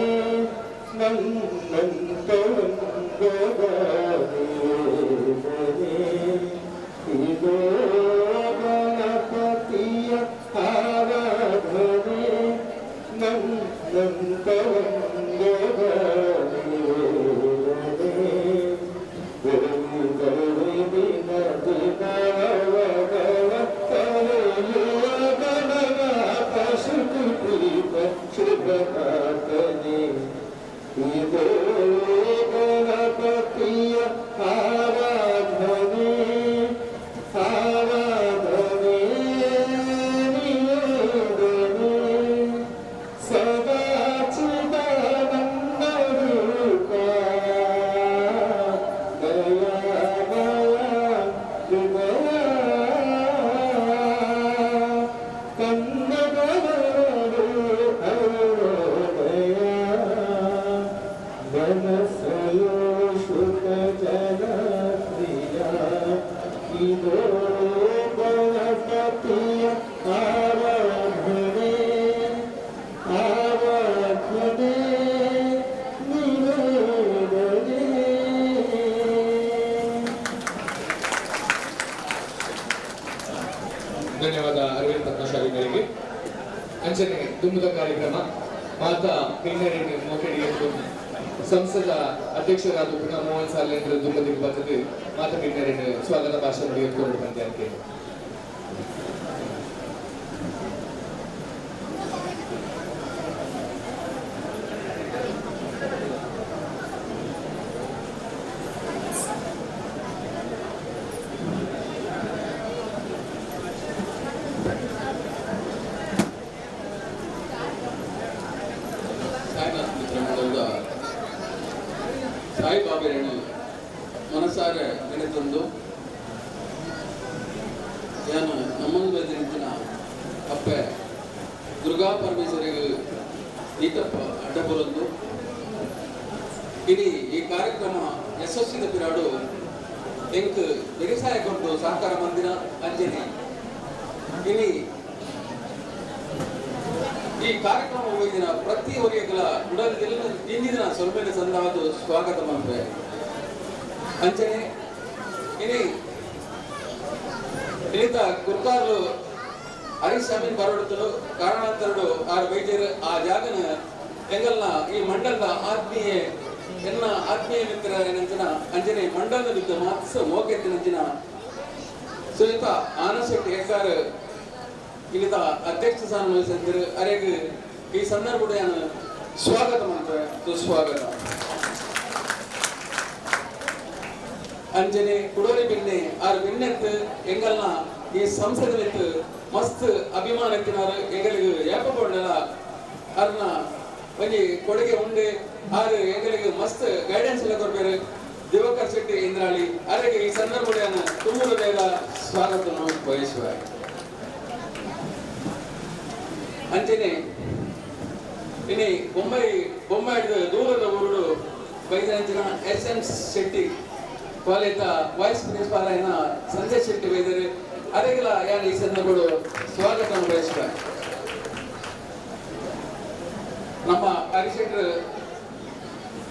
ಧನ್ಯವಾದ ಅರವಿಂದ್ ಪದ್ಮಶಾಲಿಗಳಿಗೆ. ಅಂಚನೆ ದುಮ್ಮದ ಕಾರ್ಯಕ್ರಮ ಮಾತಾ ಬಿನ್ನರೆಡ್ಡಿ ಮೋಕೆಡಿ ಸಂಸದ ಅಧ್ಯಕ್ಷರಾದ ಪುನಃ ಮೋಹನ್ ಸಾಲೇಂದ್ರ ದುಮ್ಮದಿಗೆ ಬರ್ತದೆ. ಮಾತಾ ಬಿನ್ನರೆಡ್ಡಿ ಸ್ವಾಗತ ಭಾಷಣ ಎತ್ಕೊಂಡು ಬಂದೆ ಅಂತ. ಸಾಯಿನಾಥ್ ಮಿತ್ರ ಮಂಡಲದ ಸಾಯಿಬಾಬೆರನ್ನು ಮನಸಾರೆ ನೆನೆತಂದು ಏನು ನಮ್ಮೊಂದು ಬೆದರಿಂಚಿನ ಅಪ್ಪೆ ದುರ್ಗಾ ಪರಮೇಶ್ವರಿಗೆ ಈತಪ್ಪ ಅಡ್ಡಬರೊಂದು ಇಡೀ ಈ ಕಾರ್ಯಕ್ರಮ ಯಶಸ್ವಿದ ಪಿರಾಡು ಎಂಕ್ ವ್ಯವಸಾಯ ಕೊಟ್ಟು ಸಹಕಾರ ಮಂದಿರ ಅಂಜನಿ ಇನಿ ಈ ಕಾರ್ಯಕ್ರಮ ಹೋಗಿದಿನ ಪ್ರತಿ ಒರಿಯಗಳ ಉಡಲ್ ತಿಂದಿನ ಸೊಲ್ಮೆನ ಸಂದಾದು ಸ್ವಾಗತ ಮಂಪೆ ಅಂಚನೆ ಇನಿ ಇನಿತ ಕುರ್ತಾರ್ಲು ಹರೀಶ್ ಅಮೀನ್ ಬರೋಡುತ್ತಲು ಕಾರಣಾಂತರಡು ಆರ್ ವೈದ್ಯರು ಆ ಜಾಗನ ಎಂಗಲ್ನ ಈ ಮಂಡಲದ ಆತ್ಮೀಯ ಎನ್ನ ಆತ್ಮೀಯ ಮಿತ್ರ ಏನಂಚಿನ ಅಂಜನೆ ಮಂಡಲದ ಮಿತ್ರ ಮಾತ್ಸ ಮೋಕೆತ್ತಿನಂಚಿನ ಸುನಿತ ಆನಂದ್ ಶೆಟ್ಟಿ ಹೆಕ್ಕಾರ್ ಇಲ್ಲಿತ ಅಧ್ಯಕ್ಷ ಸ್ಥಾನ ವಹಿಸಿದ್ದರು. ಅರೆಗ್ ಈ ಸಂದರ್ಭದ ಸ್ವಾಗತ ಮಾಡ್ತಾರೆ, ಸುಸ್ವಾಗತ. ಅಂಜನೆ ಕುಡೋರಿ ಬಿನ್ನೆ ಆರ್ ಬಿನ್ನೆತ್ತು ಎಂಗಲ್ನ ಈ ಸಂಸದ ಮಿತ್ತು ಮಸ್ತ್ ಅಭಿಮಾನ ಎತ್ತಿನಾರು ಎಂಗಳಿಗೆ ಏಪ ಕೊಂಡಲ ಅರ್ನ ಒಂಜಿ ಕೊಡುಗೆ ಉಂಡೆ ಆರು ಎಂಗಳಿಗೆ ಮಸ್ತ್ ಗೈಡೆನ್ಸ್ ಎಲ್ಲ ಕೊಡ್ಬೇರು ದಿವಾಕರ್ ಶೆಟ್ಟಿ ಇಂದ್ರಾಳಿ ಅರೆಗೆ ಈ ಸಂದರ್ಭದ ತುಂಬ ಹೃದಯದ ಸ್ವಾಗತವನ್ನು ಬಯಸುವ. ಅಂಚನೆ ಇನಿ ಬೊಂಬೈ ಬೊಂಬೈ ದೂರದ ಊರುಡು ಬೈದನಂಚಿನ S M Shetty college vice principal అయిన ಸಂಜಯ್ ಶೆಟ್ಟಿ ಬೈದರು ಅರೆಗಲ ಯಾನ್ ಈ ಸಂದರ್ಭಡು ಸ್ವಾಗತ ಬಯಸುವ. ನಮ್ಮ ಹರಿಶೆಟ್ಟರು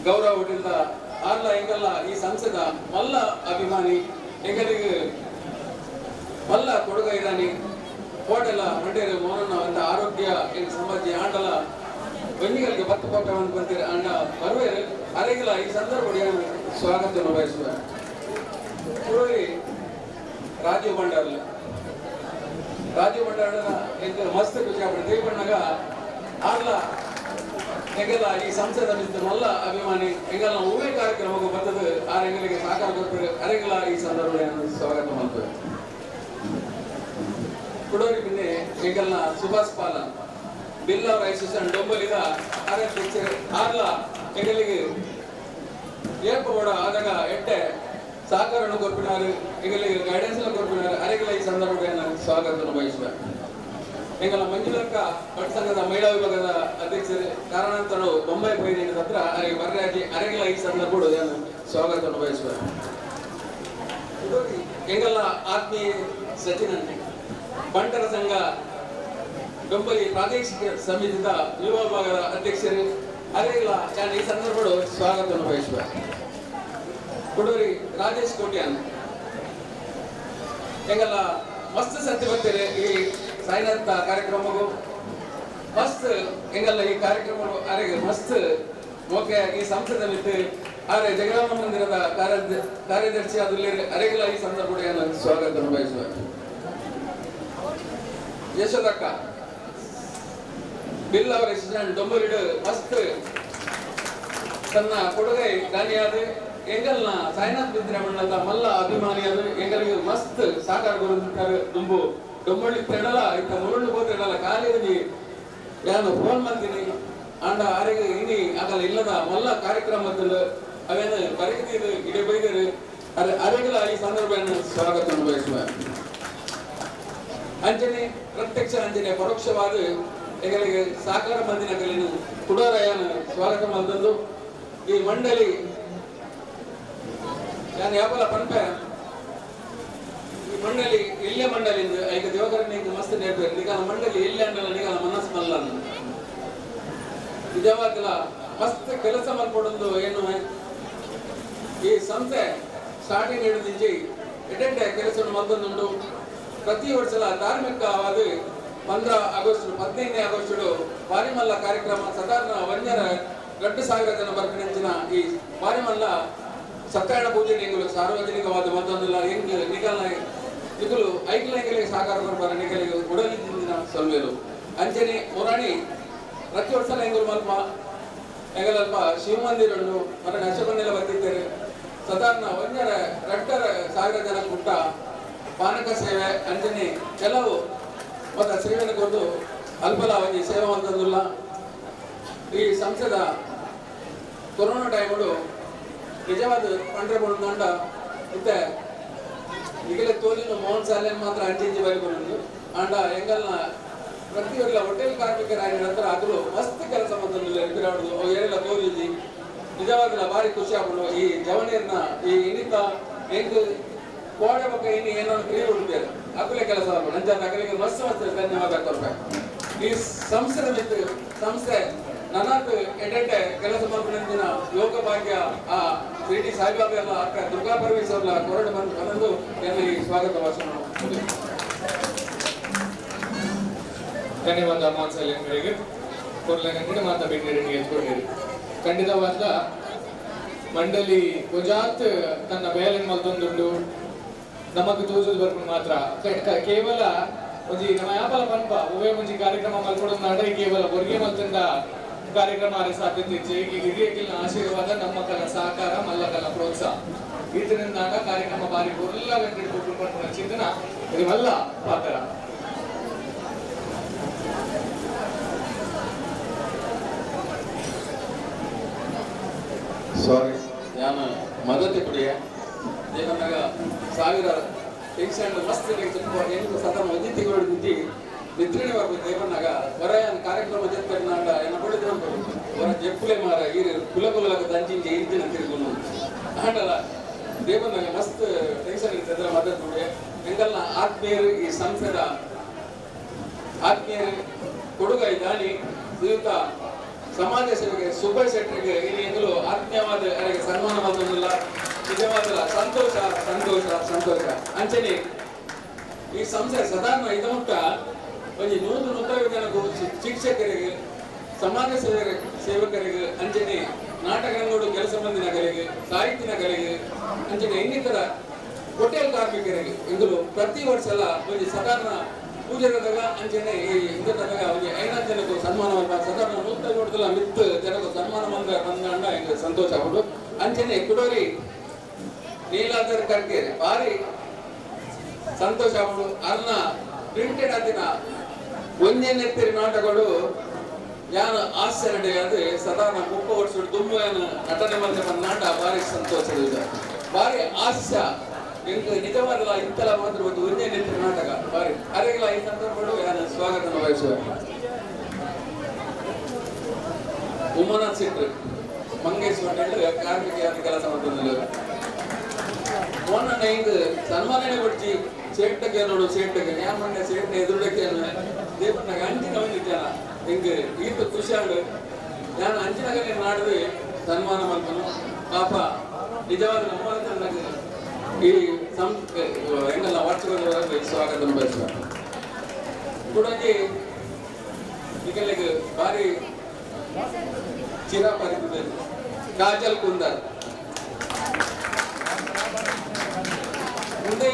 ಗೌರವ ಹುಟ್ಟಿದ ಆರ್ಲ ಎಂಗಲ್ಲ ಈ ಸಂಸದ ಮಲ್ಲ ಅಭಿಮಾನಿ ಎಂಗಲಿಗೆ ಮಲ್ಲ ಕೊಡುಗ ಇದ್ದಾನೆ ಹೋಟೆಲ ಮಂಡೇರು ಮೋನನ್ನ ಅಂತ ಆರೋಗ್ಯ ಏನು ಸಮಾಜ ಆಂಡಲ ಬಂದಿಗಳಿಗೆ ಬತ್ತು ಪಾಠವನ್ನು ಬಂತೀರ ಅಂಡ ಬರುವೇರು ಅರೆಗಿಲ್ಲ ಈ ಸಂದರ್ಭ ಸ್ವಾಗತವನ್ನು ಬಯಸುವ. ಪುರೋರಿ ರಾಜೀವ್ ಭಂಡಾರ್ಲ ರಾಜೀವ್ ಭಂಡಾರನ ಎಂತ ಮಸ್ತ್ ಖುಷಿ ಆಗ್ಬಿಟ್ಟು ದೇವಣ್ಣಗ ಆರ್ಲ ಎಂಗೆಲ್ಲ ಈ ಸಂಸದ ಮಿತ್ತ ಮಲ್ಲ ಅಭಿಮಾನಿ ಎಂಗೆಲ್ಲ ಹೂವೇ ಕಾರ್ಯಕ್ರಮಕ್ಕೆ ಬರ್ತದೆ ಆರ್ ಎಂಗಲಿಗೆ ಸಹಕಾರ ಕೊಡ್ತಾರೆ ಅರೆಗಿಲ್ಲ ಈ ಸಂದರ್ಭ ಸ್ವಾಗತ ಮಾಡ್ತೇವೆ. ಕುಡೋರಿ ಬಿನ್ನೆ ಎಂಗಲ್ನ ಸುಭಾಷ್ ಪಾಲನ್ ಬಿಲ್ಲವರ ಅಸೋಸಿಯೇಷನ್ ಡೊಂಬಲಿದ ಅಧ್ಯಕ್ಷರು ಆರ್ಲ ಎಂಗಲಿಗೆ ಏರ್ಪಬೋಡ ಆದಾಗ ಎಟ್ಟೆ ಸಹಕಾರವನ್ನು ಕೊರ್ಪಿನಾರು ಎಂಗಲಿಗೆ ಗೈಡೆನ್ಸ್ ಎಲ್ಲ ಕೊರ್ಪಿನಾರು ಅರೆಗೆಲ್ಲ ಈ ಸಂದರ್ಭವನ್ನು ಸ್ವಾಗತವನ್ನು ಬಯಸುವ. ಎಂಗಲ ಮಂಜುಳಕ್ಕ ಭಟ್ ಸಂಘದ ಮಹಿಳಾ ವಿಭಾಗದ ಅಧ್ಯಕ್ಷರು ಕಾರಣಾಂತರಳು ಬೊಂಬೈ ಪೈರಿನ ಹತ್ರ ಅರೆಗೆ ಬರ್ರಾಜಿ ಅರೆಗೆಲ್ಲ ಈ ಸಂದರ್ಭ ಸ್ವಾಗತವನ್ನು ಬಯಸುವ. ಎಂಗಲ್ಲ ಆತ್ಮೀಯ ಸಚಿನ್ ಬಂಟರ ಸಂಘ ಡೊಂಬಲಿ ಪ್ರಾದೇಶಿಕ ಸಮಿತಿಯ ಯುವ ವಿಭಾಗದ ಅಧ್ಯಕ್ಷರು ಅರೆಗಿಲ್ಲ ನಾನು ಈ ಸಂದರ್ಭಡು ಸ್ವಾಗತವನ್ನು ಬಯಸುವ. ಕೊಡೂರಿ ರಾಜೇಶ್ ಕೋಟ್ಯಾನ್ ಎಂಗಲ್ಲ ಮಸ್ತ್ ಸತ್ಯ ಬರ್ತಾರೆ ಈ ಸಾಯಿನಾಥ ಕಾರ್ಯಕ್ರಮಕ್ಕೂ ಮಸ್ತ್ ಎಂಗಲ್ಲ ಈ ಕಾರ್ಯಕ್ರಮ ಅರೆಗೆ ಮಸ್ತ್ ಓಕೆ ಈ ಸಂಸ್ಥೆದ ಮಿತ್ತು ಆರೆ ಜಗದಾಂಬ ಮಂದಿರದ ಕಾರ್ಯದರ್ಶಿ ಆದುಲ್ಲೇರು ಅರೆಗೆಲ್ಲ ಈ ಸಂದರ್ಭ ಸ್ವಾಗತ ಬಯಸುವ. ಯಶೋದಕ್ಕ ಬಿಲ್ ಅವರ ಡೊಂಬರಿಡು ಮಸ್ತ್ ತನ್ನ ಕೊಡುಗೈ ದಾನಿಯಾದ ಎಂಗಲ್ನ ಸಾಯಿನಾಥ್ ಬಿದ್ರಮಣ್ಣದ ಮಲ್ಲ ಅಭಿಮಾನಿಯಾದ ಎಂಗಲಿಗೆ ಮಸ್ತ್ ಸಾಕಾರ ಗುರುತಾರೆ. ದುಂಬು ಡೊಂಬಳ್ಳಿ ತೆಡಲ ಇತ್ತ ಮುರುಳು ಬೋತೆಡಲ ಖಾಲಿ ಒಂಜಿ ಯಾನು ಫೋನ್ ಮಲ್ತೀನಿ ಅಂಡ ಆರೆಗೆ ಇನಿ ಅಗಲ ಇಲ್ಲದ ಮಲ್ಲ ಕಾರ್ಯಕ್ರಮ ಅವೇನು ಬರಗಿದ್ದೀರು ಇಡೆ ಬೈದರು ಅರೆ ಅರೆಗಲ ಈ ಸಂದರ್ಭ ಸ್ವಾಗತ ಬಯಸುವ. ಅಂಚನೆ ಪ್ರತ್ಯಕ್ಷ ಅಂಚನೆ ಪರೋಕ್ಷವಾದ ಎಂಗಲಿಗೆ ಸಾಕಾರ ಮಂದಿನ ಕಲಿನು ಕುಡೋರಯ್ಯನ ಸ್ವಾಗತ ಮಂದಂದು. ಈ ಮಂಡಳಿ ನಾನು ಯಾವಲ ಪನ್ಪೆ ಈ ಮಂಡಳಿ ಇಲ್ಲೇ ಮಂಡಳಿ ಐಕ ದೇವಕರಣ ಮಸ್ತ್ ನೇರ್ಪೇರು ನಿಗಾಲ ಮಂಡಳಿ ಎಲ್ಲೆ ಅಂಡಲ ನಿಗಾಲ ಮನಸ್ಸು ಮಲ್ಲ ನಿಜವಾಗ್ಲ ಮಸ್ತ್ ಕೆಲಸ ಮಲ್ಪಡೊಂದು ಏನು ಈ ಸಂಸ್ಥೆ ಸ್ಟಾರ್ಟಿಂಗ್ ಹಿಡಿದಿಂಚಿ ಎಡೆಡ್ಡೆ ಕೆಲಸ ಮಲ್ತೊಂದುಂಡು. ಪ್ರತಿ ವರ್ಷಲ ಧಾರ್ಮಿಕವಾದ 15 ಆಗಸ್ಟ್ 15 ಆಗಸ್ಟ್ ಬಾರಿಮಲ್ಲ ಕಾರ್ಯಕ್ರಮ ಸಾಧಾರಣ ಒಂಜರ 2000 ಜನ ಬರ್ಪಿನಂಚಿನ ಈ ಬಾರಿಮಲ್ಲ ಸತ್ಯನಾರಾಯಣ ಪೂಜೆ ಎಂಗುಲು ಸಾರ್ವಜನಿಕವಾದ ಮತ್ತೊಂದಿಲ್ಲ ಎಂಗ್ ನಿಗಲ್ನ ನಿಕಲು ಐಕ್ಲ ಎಂಗಲಿಗೆ ಸಹಕಾರ ಕೊರ್ಪಾರ ನಿಗಲಿಗೆ ಉಡಲಿದ್ದಿನ ಸೊಲ್ವೇಲು. ಅಂಚನೆ ಮುರಾಣಿ ಪ್ರತಿ ವರ್ಷ ಎಂಗುಲು ಮಲ್ಪ ಎಂಗಲಲ್ಪ ಶಿವಮಂದಿರ ಉಂಡು ಮರಣ ಅಶೋಕನೆಲ್ಲ ಬರ್ತಿದ್ದಾರೆ. ಸಾಧಾರಣ ಒಂಜರ 2,500 ಜನ ಕುಟ್ಟ ಪಾನಕ ಸೇವೆ ಅಂಚನೆ ಕೆಲವು ಮತ್ತು ಸೇವೆಯನ್ನು ಕೊಟ್ಟು ಅಲ್ಪಲ ಒಂಜಿ ಸೇವೆ ಅಂತಂದಿಲ್ಲ. ಈ ಸಂಸ್ಥೆದ ಕೊರೋನಾ ಟೈಮುಡು ನಿಜವಾದ ಪಂಡ್ರೆ ದಂಡ ಇತ್ತೆ ಈಗಲೇ ತೋಲಿನ ಮೋಹನ್ ಸಾಲೆನ್ ಮಾತ್ರ ಅಂಚಿಂಚಿ ಬರಿ ಬಂದು ಅಂಡ ಎಂಗಲ್ನ ಪ್ರತಿಯೊಂದು ಹೋಟೆಲ್ ಕಾರ್ಮಿಕರಾಗಿ ನಂತರ ಆಗಲು ಮಸ್ತ್ ಕೆಲಸ ಮಂತಂದಿಲ್ಲ ರಿಪೇರ್ ಅವು ಏರೆಲ್ಲ ತೋಲಿಜಿ ನಿಜವಾಗ್ಲ ಭಾರಿ ಖುಷಿ ಆಗ್ಬಿಡು. ಈ ಜವನಿಯರ್ನ ಈ ಇನ್ನಿತ ಹೆಂಗ್ ಕೋಡೆ ಬೊಕ್ಕ ಇನ್ನು ಏನೋ ಕ್ರಿಯೆ ಉಡ್ಬೇರು ಅಕುಲೆ ಕೆಲಸ ಆಗ್ಬೋದು ಅಂಚ ಅಕಲಿಗೆ ಮಸ್ತ್ ಮಸ್ತ್ ಧನ್ಯವಾದ ಕೊಡ್ಬೇಕು. ಈ ಸಂಸ್ಥೆ ಮಿತ್ತು ಸಂಸ್ಥೆ ನನ್ನದು ಎಡೆಡ್ಡೆ ಕೆಲಸ ಮಲ್ಪುನಂಚಿನ ಯೋಗ ಭಾಗ್ಯ ಆ ಶಿರ್ಡಿ ಸಾಯಿಬಾಬಾ ಎಲ್ಲ ಅಕ್ಕ ದುರ್ಗಾ ಪರಮೇಶ್ವರ ಕೊರಡು ಬಂದು ಬಂದು ಎಲ್ಲ ಈ ಸ್ವಾಗತ ಭಾಷಣ. ಧನ್ಯವಾದ ಮೋಹನ್ ಸಾಲಿಯನ್ಗಳಿಗೆ ಕೊರ್ಲಗಂದ್ರೆ ಮಾತಾ ಬೆಂಗಳೂರಿಗೆ ಎತ್ಕೊಂಡಿರಿ. ಖಂಡಿತವಾದ ಮಂಡಳಿ ಗುಜರಾತ್ ತನ್ನ ಬೇಲೆನ್ ಮಲ್ತೊಂದುಂಡು ನಮಕ್ ತೋಜುದು ಬರ್ಪುಂಡು ಮಾತ್ರ ಕೇವಲ ಒಂಜಿ ನಮ್ಮ ಯಾಪಲ ಪನ್ಪ ಒವ್ವೇ ಒಂಜಿ ಕಾರ್ಯಕ್ರಮ ಮಲ್ಪೊಡೊಂದಾಂಡ ಕೇವಲ ಹೊರಗೆ ಮಲ್ತಂಡ ಕಾರ್ಯಕ್ರಮ ಆರೆ ಸಾಧ್ಯತೆ ಇಜ್ಜಿ. ಈ ಹಿರಿಯಕಿಲ್ನ ಆಶೀರ್ವಾದ, ನಮ್ಮ ಕಲ ಸಹಕಾರ, ಮಲ್ಲಕಲ ಪ್ರೋತ್ಸಾಹ ಈತನಿಂದಾಂಡ ಕಾರ್ಯಕ್ರಮ ಬಾರಿ ಒಲ್ಲ ಗಂಟೆ ಪನ್ಪುನ ಚಿಂತನ ಇದು ಮಲ್ಲ ಪಾತ್ರ. ಸಾರಿ ನಾನು ಮದತೆ ಕುಡಿಯ ದೇವನಾಗ ಸಾವಿರ ಟೆನ್ಷನ್ ಮಸ್ತ್ ಟೆನ್ಷನ್ ಎಂಟು ಸತನ ಒಂಜಿ ತಿಂಗಳು ನಿಂತಿ ನಿದ್ರೆನೆ ಬರ್ಬೋದು. ದೇವನಾಗ ಹೊರಯನ್ ಕಾರ್ಯಕ್ರಮ ಜೆತ್ತನಾಗ ಏನ ಕೊಡಿದ್ರು ಹೊರ ಜೆಪ್ಪುಲೆ ಮಾರ ಈರು ಕುಲ ಕುಲಕ ದಂಚಿಂಚೆ ಇಂಚಿನ ತಿರುಗುನು ಆಂಡಲ ದೇವನಾಗ ಮಸ್ತ್ ಟೆನ್ಷನ್ ಇರ್ತದೆ. ಮದತ್ ಕುಡಿಯ ಎಂಗಲ್ನ ಆತ್ಮೀಯರು ಈ ಸಂಸ್ಥೆದ ಆತ್ಮೀಯರು ಕೊಡುಗೈ ದಾನಿ ಶ್ರೀಯುತ ಸಮಾಜ ಸೇವೆಗೆ ಸುಬ್ಬಯ್ಯ ಶೆಟ್ಟರಿಗೆ ಇಲ್ಲಿ ಎಂದಲೂ ಆತ್ಮೀಯವಾದ ಅವರಿಗೆ ಸನ್ಮಾನ ಬಂದಿಲ್ಲ. ನಿಜವಾದ ಸಂತೋಷ ಸಂತೋಷ ಸಂತೋಷ. ಅಂಚನೆ ಈ ಸಂಸ್ಥೆ ಸಾಧಾರಣ ಇದಮುಟ್ಟ ಒಂಜಿ 100-150 ಜನಕ್ಕೂ ಶಿಕ್ಷಕರಿಗೆ, ಸಮಾಜ ಸೇವಕರಿಗೆ, ಅಂಚನೆ ನಾಟಕ ರಂಗೋಡು ಕೆಲಸ ಬಂದಿನಗರಿಗೆ, ಸಾಹಿತ್ಯನಗರಿಗೆ, ಅಂಚನೆ ಇನ್ನಿತರ ಹೋಟೆಲ್ ಕಾರ್ಮಿಕರಿಗೆ ಇಂದಲು ಪ್ರತಿ ವರ್ಷ ಎಲ್ಲ ಒಂಜಿ ಸಾಧಾರಣ ಪೂಜೆದಾಗ ಅಂಚನೆ ಈ ಇಂದದಾಗ ಒಂಜಿ 5 ಜನಕ್ಕೂ ಸನ್ಮಾನ ಮಲ್ಪ ಸಾಧಾರಣ 150 ಮಿತ್ತು ಜನಕ್ಕೂ ಸನ್ಮಾನ ಬಂದ ಬಂದಂಡ ಎಂಗ್ ಸಂತೋಷ ಆಗುಂಡು. ಅಂಚನೆ ಕುಡೋರಿ ನೀಲಾಧರ್ ಕರ್ಕೇರಿ ಭಾರಿ ಸಂತೋಷ ಆಗುಂಡು. ಅರ್ನ ಪ್ರಿಂಟೆಡ್ ಆತಿನ ಒಂಜೇ ನೆತ್ತಿರಿ ನಾಟಕಗಳು ಯಾನು ಹಾಸ್ಯ ನಡೆயாது ಸಾಧಾರಣ 30 ವರ್ಷ ದುಂಬು ಏನು ನಟನೆ ಮಲ್ತೆ ಬಂದಾಂಡ ಭಾರಿ ಸಂತೋಷ ಇದೆ. ಭಾರಿ ಹಾಸ್ಯ ಎಂಕ್ ನಿಜವಾದಲ ಇಂತೆಲ್ಲ ಮಾತ್ರ ಒಂದು ಒಂಜೇ ನೆತ್ತಿರಿ ನಾಟಕ ಭಾರಿ ಅರೆಗಿಲ್ಲ. ಈ ಸಂದರ್ಭಗಳು ಯಾನು ಸ್ವಾಗತ ಬಯಸುವೆ. ಉಮಾನಾಥ್ ಶೆಟ್ರು ಮಂಗೇಶ್ ಹೋಟೆಲ್ ಕಾರ್ಮಿಕ ಕೆಲಸ ಮಾಡ್ತಿದ್ದರು. ಮೊನ್ನ ಇಂಗ್ ಸನ್ಮಾನನೆ ಕೊಡ್ಚಿ ಸೇಟ್ಟಕ್ಕೆ ನೋಡು ಸೇಟ್ಟಕ್ಕೆ ಯಾನ್ ಮೊನ್ನೆ ಸೇಟ್ನ ಎದುರುಡಕ್ಕೆ ದೇವನಾಗ ಅಂಚಿನ ಒಂಜಿ ಜನ ಹಿಂಗ್ ಈತ ಖುಷಿಯಾಡು ನಾನು ಅಂಚಿನಗನೆ ನಾಡುವೆ ಸನ್ಮಾನ ಮಲ್ಪನು ಪಾಪ ನಿಜವಾದ ನಮ್ಮ ಈ ಸಂ ಎಂಗಲ್ಲ ವಾರ್ಷಿಕೋತ್ಸವದ ಸ್ವಾಗತ ಬಯಸುವ. ಕುಡಂಜಿ ನಿಕಲೆಗ್ ಬಾರಿ ಚಿರಪರಿಚಿತ ಕಾಜಲ್ ಕುಂದರ್. ಮುಂದೆ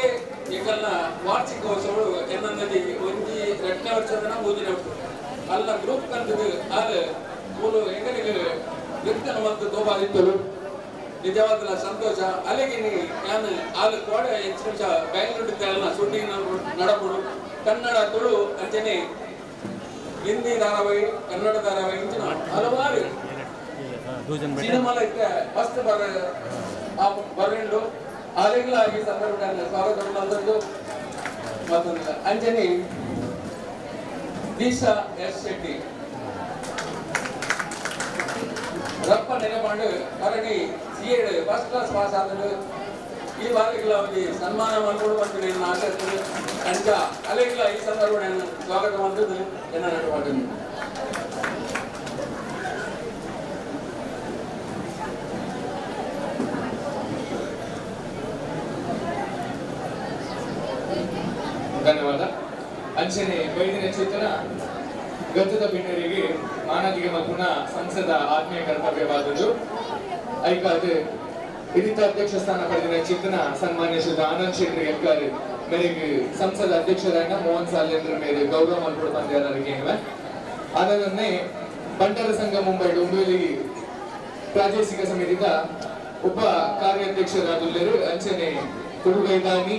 ಎಂಕಲ್ನ ವಾರ್ಷಿಕೋತ್ಸವಗಳು ಎನ್ನಂದದಿ ಒಂಜಿ ರಡ್ಡನೇ ವರ್ಷದನ ಮೂಜಿನ ವರ್ಷ ಅಲ್ಲ ಗ್ರೂಪ್ ಕಂತದ್ದು ಆಲ್ ಮೂಲು ಎಂಕಲಿಗೆ ನೃತ್ಯ ಮತ್ತು ತೋಬಾದಿತ್ತರು. ನಿಜವಾದ ಸಂತೋಷ. ಅಲ್ಲಿಗೆ ನಾನು ಆಲ್ ಕೋಡೆ ಹೆಚ್ಚು ನಿಮಿಷ ಬ್ಯಾಂಗ್ಳೂರ್ ಇದ್ದಾರಲ್ಲ, ಶೂಟಿಂಗ್ ನಡಪುಡು ಕನ್ನಡ, ತುಳು, ಅಂಚನೆ ಹಿಂದಿ ಧಾರಾವಾಹಿ, ಕನ್ನಡ ಧಾರಾವಾಹಿ ಇಂಚಿನ ಹಲವಾರು ಸಿನಿಮಾಲ ಇತ್ತೆ ಮಸ್ತ್ ಬರ ಬರೆಂಡು. ಆಲೆಗ್ಲ ಈ ಸಂದರ್ಭ ಸ್ವಾಗತ ಮಲ್ತೊಂದು ಮತ್ತೊಂದು ಅಂಜನಿ ದೀಶಾ ಎಸ್ ಶೆಟ್ಟಿ ರಪ್ಪ ನೆನಪಾಂಡು ಕರಣಿ ಸಿ ಎಡ್ ಫಸ್ಟ್ ಕ್ಲಾಸ್ ಪಾಸ್ ಆದಳು. ಈ ಬಾರಿಗಳ ಒಂಜಿ ಸನ್ಮಾನ ಮಲ್ಪೊಡು ಮತ್ತು ನಾನು ಆಶಿಸ್ತದೆ. ಅಂಚ ಅಲೆಗ್ಲ ಈ ಸಂದರ್ಭ ನಾನು ಸ್ವಾಗತ ಮಾಡ್ತದೆ ಎನ್ನ ನಡುವಾಟನ್ನು. ಧನ್ಯವಾದ. ಅಂಚನೆ ಬೈದಿನ ಚೇತನ ಗದ್ದದ ಬಿನ್ನರಿಗೆ ಮಾನದಿಗೆ ಮಲ್ಪುನ ಸಂಸದ ಆತ್ಮೀಯ ಕರ್ತವ್ಯವಾದುದು. ಐಕಾದ್ ಇರಿತ ಅಧ್ಯಕ್ಷ ಸ್ಥಾನ ಪಡೆದಿನ ಚೇತನ ಸನ್ಮಾನ್ಯ ಶ್ರೀ ಆನಂದ್ ಶೆಟ್ಟಿ ಎಲ್ಕಾರ್ ಮೇರೆಗೆ ಸಂಸದ ಅಧ್ಯಕ್ಷರಾದ ಮೋಹನ್ ಸಾಲೇಂದ್ರ ಮೇರೆ ಗೌರವ ಮಲ್ಪುಡು ಪಂದ್ಯಾರರಿಗೆ. ಅದನ್ನೇ ಬಂಟರ ಸಂಘ ಮುಂಬೈ ಡೊಂಬಿವಲಿ ಪ್ರಾದೇಶಿಕ ಸಮಿತಿದ ಉಪ ಕಾರ್ಯಾಧ್ಯಕ್ಷರಾದುಲ್ಲೇರು. ಅಂಚನೆ ಕೊಡುಗೈದಾನಿ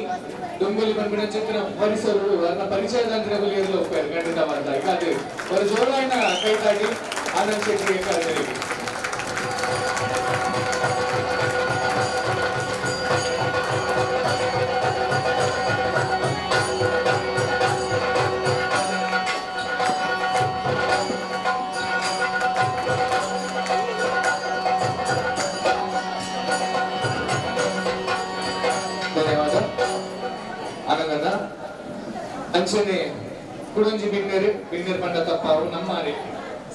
ಡೊಂಬಲಿ ಪನ್ಪಿನ ಚಿತ್ರ ಪರಿಸರರು ಅವರ ಪರಿಚಯದಂತಿನ ಗುಲಿಯರ್ಲು ಒಪ್ಪಾರು ಖಂಡಿತವಾದ. ಅದು ಅವರ ಜೋರಾಯಿನ ಕೈತಾಡಿ ಆನಂದ್ ಶೆಟ್ಟಿ ಎಲ್ಕಾರ್. ಧನ್ಯವಾದ ಆನಂದನ. ಅಂಚನೆ ಕುಡಂಜಿ ಬಿನ್ನೆರ್ ಬಿನ್ನೆರ್ ಪಂಡ ತಪ್ಪಾವು, ನಮ್ಮಾರೆ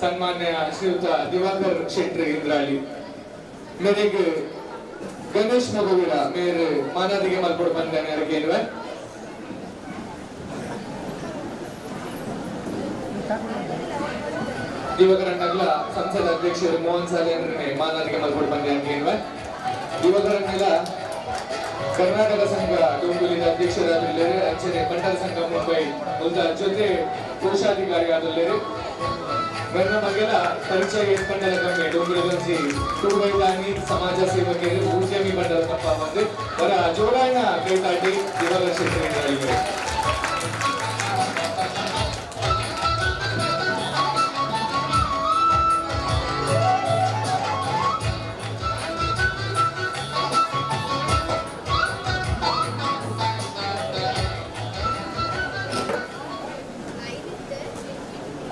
ಸನ್ಮಾನ್ಯ ಶ್ರೀಯುತ ದಿವಾಕರ್ ಶೆಟ್ಟಿ ಇಂದ್ರಾಳಿ ಮೇರೆಗ್ ಗಣೇಶ್ ಮಗುವಿರ ಮೇರ್ ಮಾನಾದಿಗೆ ಮಲ್ಪೊಡು ಬಂದಾನೆ ಅರಗೇನುವೆ. ದಿವಾಕರಣ್ಣಗ್ಲ ಸಂಸದ ಅಧ್ಯಕ್ಷರು ಮೋಹನ್ ಸಾಲೇಂದ್ರನೆ ಮಾನಾದಿಗೆ ಮಲ್ಪೊಡು ಬಂದಾನೆ. ದಿವಾಕರಣ್ಣಲ ಕರ್ನಾಟಕ ಸಂಘ ಡೊಂಬುಲಿದ ಅಧ್ಯಕ್ಷರಾದಿಲ್ಲೇರು. ಅಂಚನೆ ಬಂಟರ ಸಂಘ ಮುಂಬೈ ಮುಲ್ತ ಜೊತೆ ಕೋಶಾಧಿಕಾರಿ ಆದುಲ್ಲೇರು. ಮೆರ್ನ ಮಗೆಲ ಪರಿಚಯ ಏರ್ಪಂಡಲ ಕಮ್ಮಿ. ಡೊಂಬುಲಿದಂಚಿ ಕುಡುಬೈದಾನಿ ಸಮಾಜ ಸೇವಕರು, ಉದ್ಯಮಿ ಬಂಡಲ ತಪ್ಪ ಬಂದು ಅವರ ಜೋರಾಯಣ ಕೈತಾಟಿ ದಿವಾಕರ್ ಶೆಟ್ಟಿ ಇಂದ್ರಾಳಿ.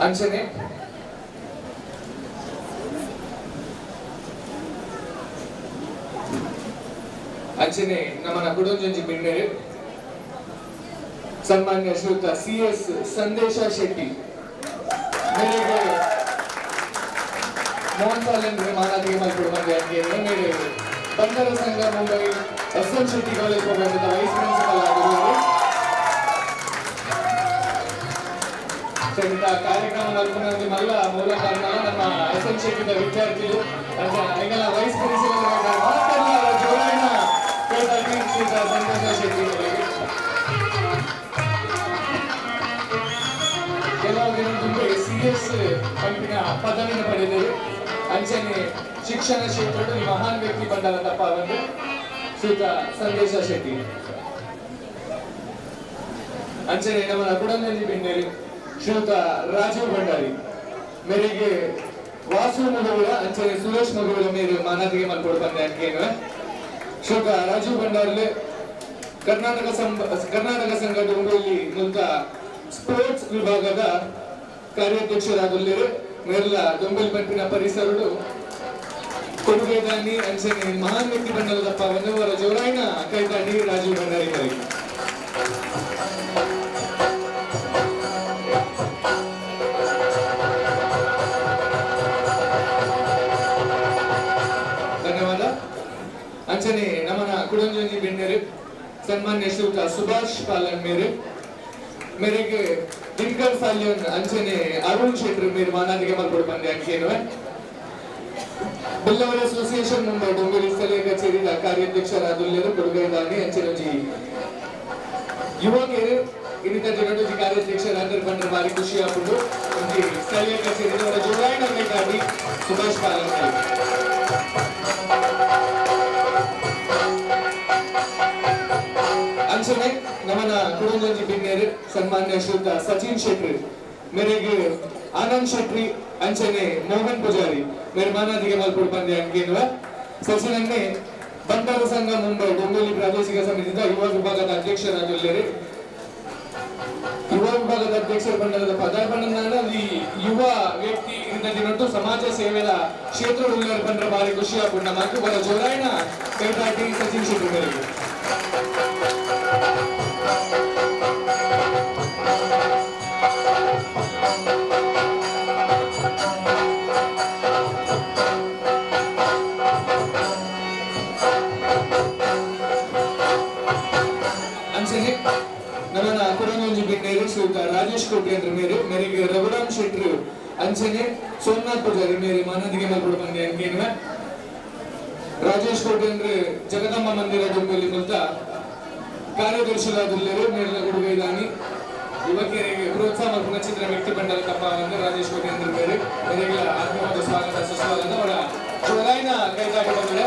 ಅಂಚನೆ ಅಂಚನೆ ನಮ್ಮನ ಕುಡೊಂಜೊಂಜಿ ಬಿಣ್ಣೆರು ಸನ್ಮಾನ್ಯ ಶ್ರೀಯುತ ಸಿ ಎಸ್ ಸಂದೇಶ ಶೆಟ್ಟಿ ಮೇರೆಗೆ ಮೋಹನ್ ಸಾಲೇಂದ್ರ ಮಾನಾದಿಗೆ ಮಲ್ಪುಡು ಬಂದೆ ಅಂಗೇನೆ. ಮೇರೆ ಬಂಟರ ಸಂಘ ಮುಂಬೈ ಎಸ್ ಎನ್ ಶೆಟ್ಟಿ ಕಾಲೇಜ್ ಬಂದ ವೈಸ್ ಪ್ರಿನ್ಸಿಪಲ್ ಆಗಿರುವರು. ಇಂಥ ಕಾರ್ಯಕ್ರಮ ಮಲ್ಪುನಲ್ಲಿ ಮಲ್ಲ ಮೂಲ ಕಾರಣ ನಮ್ಮ ಎಸ್ ಎನ್ ಶೆಟ್ಟಿದ ವಿದ್ಯಾರ್ಥಿಗಳು. ಎಂಗಲ ವೈಸ್ ಪ್ರಿನ್ಸಿಪಲ್ ಮಾತೆಲ್ಲ ಜೋರಾಯಿನ ಕೈತಾಟಿ ಶ್ರೀಯುತ ಸಂತೋಷ ಶೆಟ್ಟಿ ಅವರಿಗೆ. ಕೆಲವು ದಿನ ದುಂಬೆ ಸಿ ಎಸ್ ಪಂಪಿನ ಪದವಿನ ಪಡೆದರು. ಅಂಚನೆ ಶಿಕ್ಷಣ ಕ್ಷೇತ್ರದ ಈ ಮಹಾನ್ ವ್ಯಕ್ತಿ ಬಂಡಲ ತಪ್ಪ ಬಂದು ಶ್ರೀಯುತ ಸಂದೇಶ ಶೆಟ್ಟಿ. ಅಂಚನೆ ನಮ್ಮ ಕುಡಂಜಿ ಬಿಂಡೇರಿ ಶ್ರೀಯುತ ರಾಜೀವ್ ಭಂಡಾರಿ ಮೇರೆಗೆ ವಾಸು ಮಗುವಿನ ಅಂಚನೆ ಸುರೇಶ್ ಮಗುವಿನ ಮೇರೆ ಮಾನಾದಿಗೆ ಮಲ್ಪೊಡು ಬಂದೆ ಅಂಕೇನು. ಶ್ರೀಯುತ ರಾಜೀವ್ ಭಂಡಾರಿ ಕರ್ನಾಟಕ ಸಂಘ ಡೊಂಬುಲಿ ಮುಲ್ತ ಸ್ಪೋರ್ಟ್ಸ್ ವಿಭಾಗದ ಕಾರ್ಯಾಧ್ಯಕ್ಷರಾದುಲ್ಲೇರು. ಮೇರ್ಲ ಡೊಂಬೆಲ್ ಪಂಪಿನ ಪರಿಸರಡು ಕೊಡುಗೆದಾನಿ. ಅಂಚನೆ ಮಹಾನ್ ವ್ಯಕ್ತಿ ಬಂಡಲದಪ್ಪ ಅವರ ಜೋರಾಯಿನ ಕೈತಾಡಿ ರಾಜೀವ್ ಭಂಡಾರಿ ಅವರಿಗೆ. ಧನ್ಯವಾದ. ಅಂಚನೆ ನಮನ ಕುಡಂಜಂಜಿ ಬಿಣ್ಣೆರು ಸನ್ಮಾನ್ಯ ಶ್ರೀಯುತ ಸುಭಾಷ್ ಪಾಲನ್ ಮೇರೆ ಮೇರೆಗೆ ದಿನಕರ್ ಸಾಲ್ಯನ್ ಅಂಚನೆ ಅರುಣ್ ಶೆಟ್ಟಿ ಮೇರ್ ಮಾನಾದಿಗೆ ಮಲ್ಪೊಡು ಪಂದೆ ಅಂಕೇನುವೆ. ಬಿಲ್ಲವರ ಅಸೋಸಿಯೇಷನ್ ಮುಂಬೈ ಡೊಂಬಿವಲಿ ಸ್ಥಳೀಯ ಕಚೇರಿದ ಕಾರ್ಯಾಧ್ಯಕ್ಷರಾದುಲ್ಲೆರ್ ಕೊಡುಗೈದಾನಿ ಅಂಚನೆ ಯುವಕರು ಇನ್ನಿತ ದಿನಟುಜಿ ಕಾರ್ಯಾಧ್ಯಕ್ಷರಾದರು ಬಂದ್ರೆ ಭಾರಿ ಖುಷಿ ಆಪುಂಡು. ಒಂಜಿ ಸ್ಥಳೀಯ ಕಚೇರಿದ ಅವರ ಜೋರಾಯಿನ ಕೈತಾಡಿ ಸುಭಾಷ್ ಪಾಲಂಕಲ್. ಅಂಚನೆ ನಮನ ಕುಡೊಂಜಿ ಬಿನ್ನೇರು ಸನ್ಮಾನ್ಯ ಶ್ರೀಯುತ ಸಚಿನ್ ಶೆಟ್ಟಿ ಮೇರೆಗೆ ಆನಂದ್ ಶೆಟ್ಟಿ ಅಂಚನೆ ಮೋಹನ್ ಪೂಜಾರಿ ಮೇರೆ ಮಾನಾದಿಗೆ ಮಲ್ಪೊಡು ಪಂದೆ ಅಂಕೇನುವ. ಸಚಿನ್ ಅನ್ನೆ ಬಂಟರ ಸಂಘ ಮುಂಬೈ ಡೊಂಬಿವಲಿ ಪ್ರಾದೇಶಿಕ ಸಮಿತಿದ ಯುವ ವಿಭಾಗದ ಅಧ್ಯಕ್ಷರಾಗಿದ್ದಾರೆ. ಯುವ ವಿಭಾಗದ ಅಧ್ಯಕ್ಷರ ಮಂಡಲದ ಪದಾರ್ಪಣ ಅಲ್ಲಿ ಯುವ ವ್ಯಕ್ತಿ ಇಂದ ದಿನಟ್ಟು ಸಮಾಜ ಸೇವೆದ ಕ್ಷೇತ್ರ ಉಳ್ಳಾರ ಬಂದ್ರೆ ಭಾರಿ ಖುಷಿ ಆಪುಂಡು ನಮಕ್. ಬರ ಜೋರಾಯಣ ಕೈತಾಟಿ ಸಚಿನ್ ಶೆಟ್ಟಿ ಮೇರೆಗೆ. ಅಂಚನೆ ನಮ್ಮನ ಕುಡಂಜಿ ಬಿನ್ನೇರು ಶ್ರೀಯುತ ರಾಜೇಶ್ ಕೋಟಿ ಅಂದ್ರೆ ಮೇರೆ ಮೇರೆಗೆ ರಘುರಾಮ್ ಶೆಟ್ರು ಅಂಚನೆ ಸೋಮನಾಥ್ ಪೂಜಾರಿ ಮೇರೆ ಮಾನದಿಗೆ ಮಲ್ಪೊಡು ಬಂದೆ ಅಂಕೇನುವೆ. ರಾಜೇಶ್ ಕೋಟಿ ಅಂದ್ರೆ ಜಗದಾಂಬ ಮಂದಿರ ಡೊಂಬಿವಲಿ ಮುಲ್ತ ಕಾರ್ಯದರ್ಶಿಲಾದುಲ್ಲೆರು ಮೇಲಿನ ಕೊಡುಗೈದಾನಿ ಯುವಕಿಯರಿಗೆ ಪ್ರೋತ್ಸಾಹ ಮಲ್ಪುನ ಚಿತ್ರ ವ್ಯಕ್ತಿ ಮಂಡಲ ತಪ್ಪ ಅಂದ್ರೆ ರಾಜೇಶ್ ಕೋಟಿ ಅಂದ್ರೆ ಮೇರೆ ಮೇರೆಗಳ ಆತ್ಮೀಯವಾದ ಸ್ವಾಗತ ಸುಸ್ವಾಗತ. ಅವರ ಜೋರಾಯಿನ ಕೈತಾಟಿ ಬಂದರೆ.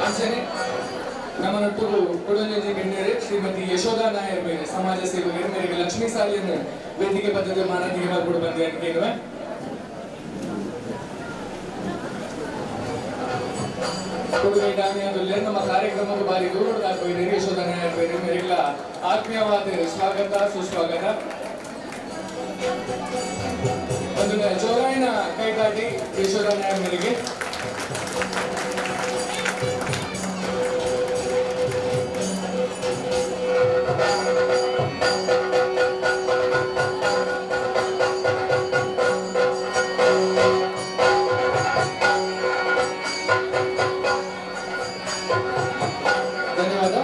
ಅಂಚನೆ ನಮ್ಮನೊಟ್ಟಿಗೂ ಕೊಡಂಜಿ ಗಣ್ಯರೇ ಶ್ರೀಮತಿ ಯಶೋಧಾ ನಾಯರ್ ಮೇರೆ ಸಮಾಜ ಸೇವಕರು ಮೇರೆಗೆ ಲಕ್ಷ್ಮೀ ಸಾಲಿಯನ್ನು ವೇದಿಕೆ ಪದ್ಧತಿ ಮಾನದಿಗೆ ಮಲ್ಪೊಡು ಬಂದೆ ಅಂಕೇನುವೆ. ಕೊಡುಗೈ ದಾನಿಯಾದುಲ್ಲೆ ನಮ್ಮ ಕಾರ್ಯಕ್ರಮಕ್ಕೆ ಬಾರಿ ದೂರದ ಹೋಗಿದ್ದೀರಿ ಯಶೋಧಾ ನಾಯರ್ ಬೇರೆ ಮೇರೆಗಳ ಆತ್ಮೀಯವಾದ ಸ್ವಾಗತ ಸುಸ್ವಾಗತ. ಒಂದು ಜೋರಾಯಿನ ಕೈತಾಟಿ ಯಶೋಧಾ ನಾಯರ್ ಮೇರೆಗೆ. ಧನ್ಯವಾದ.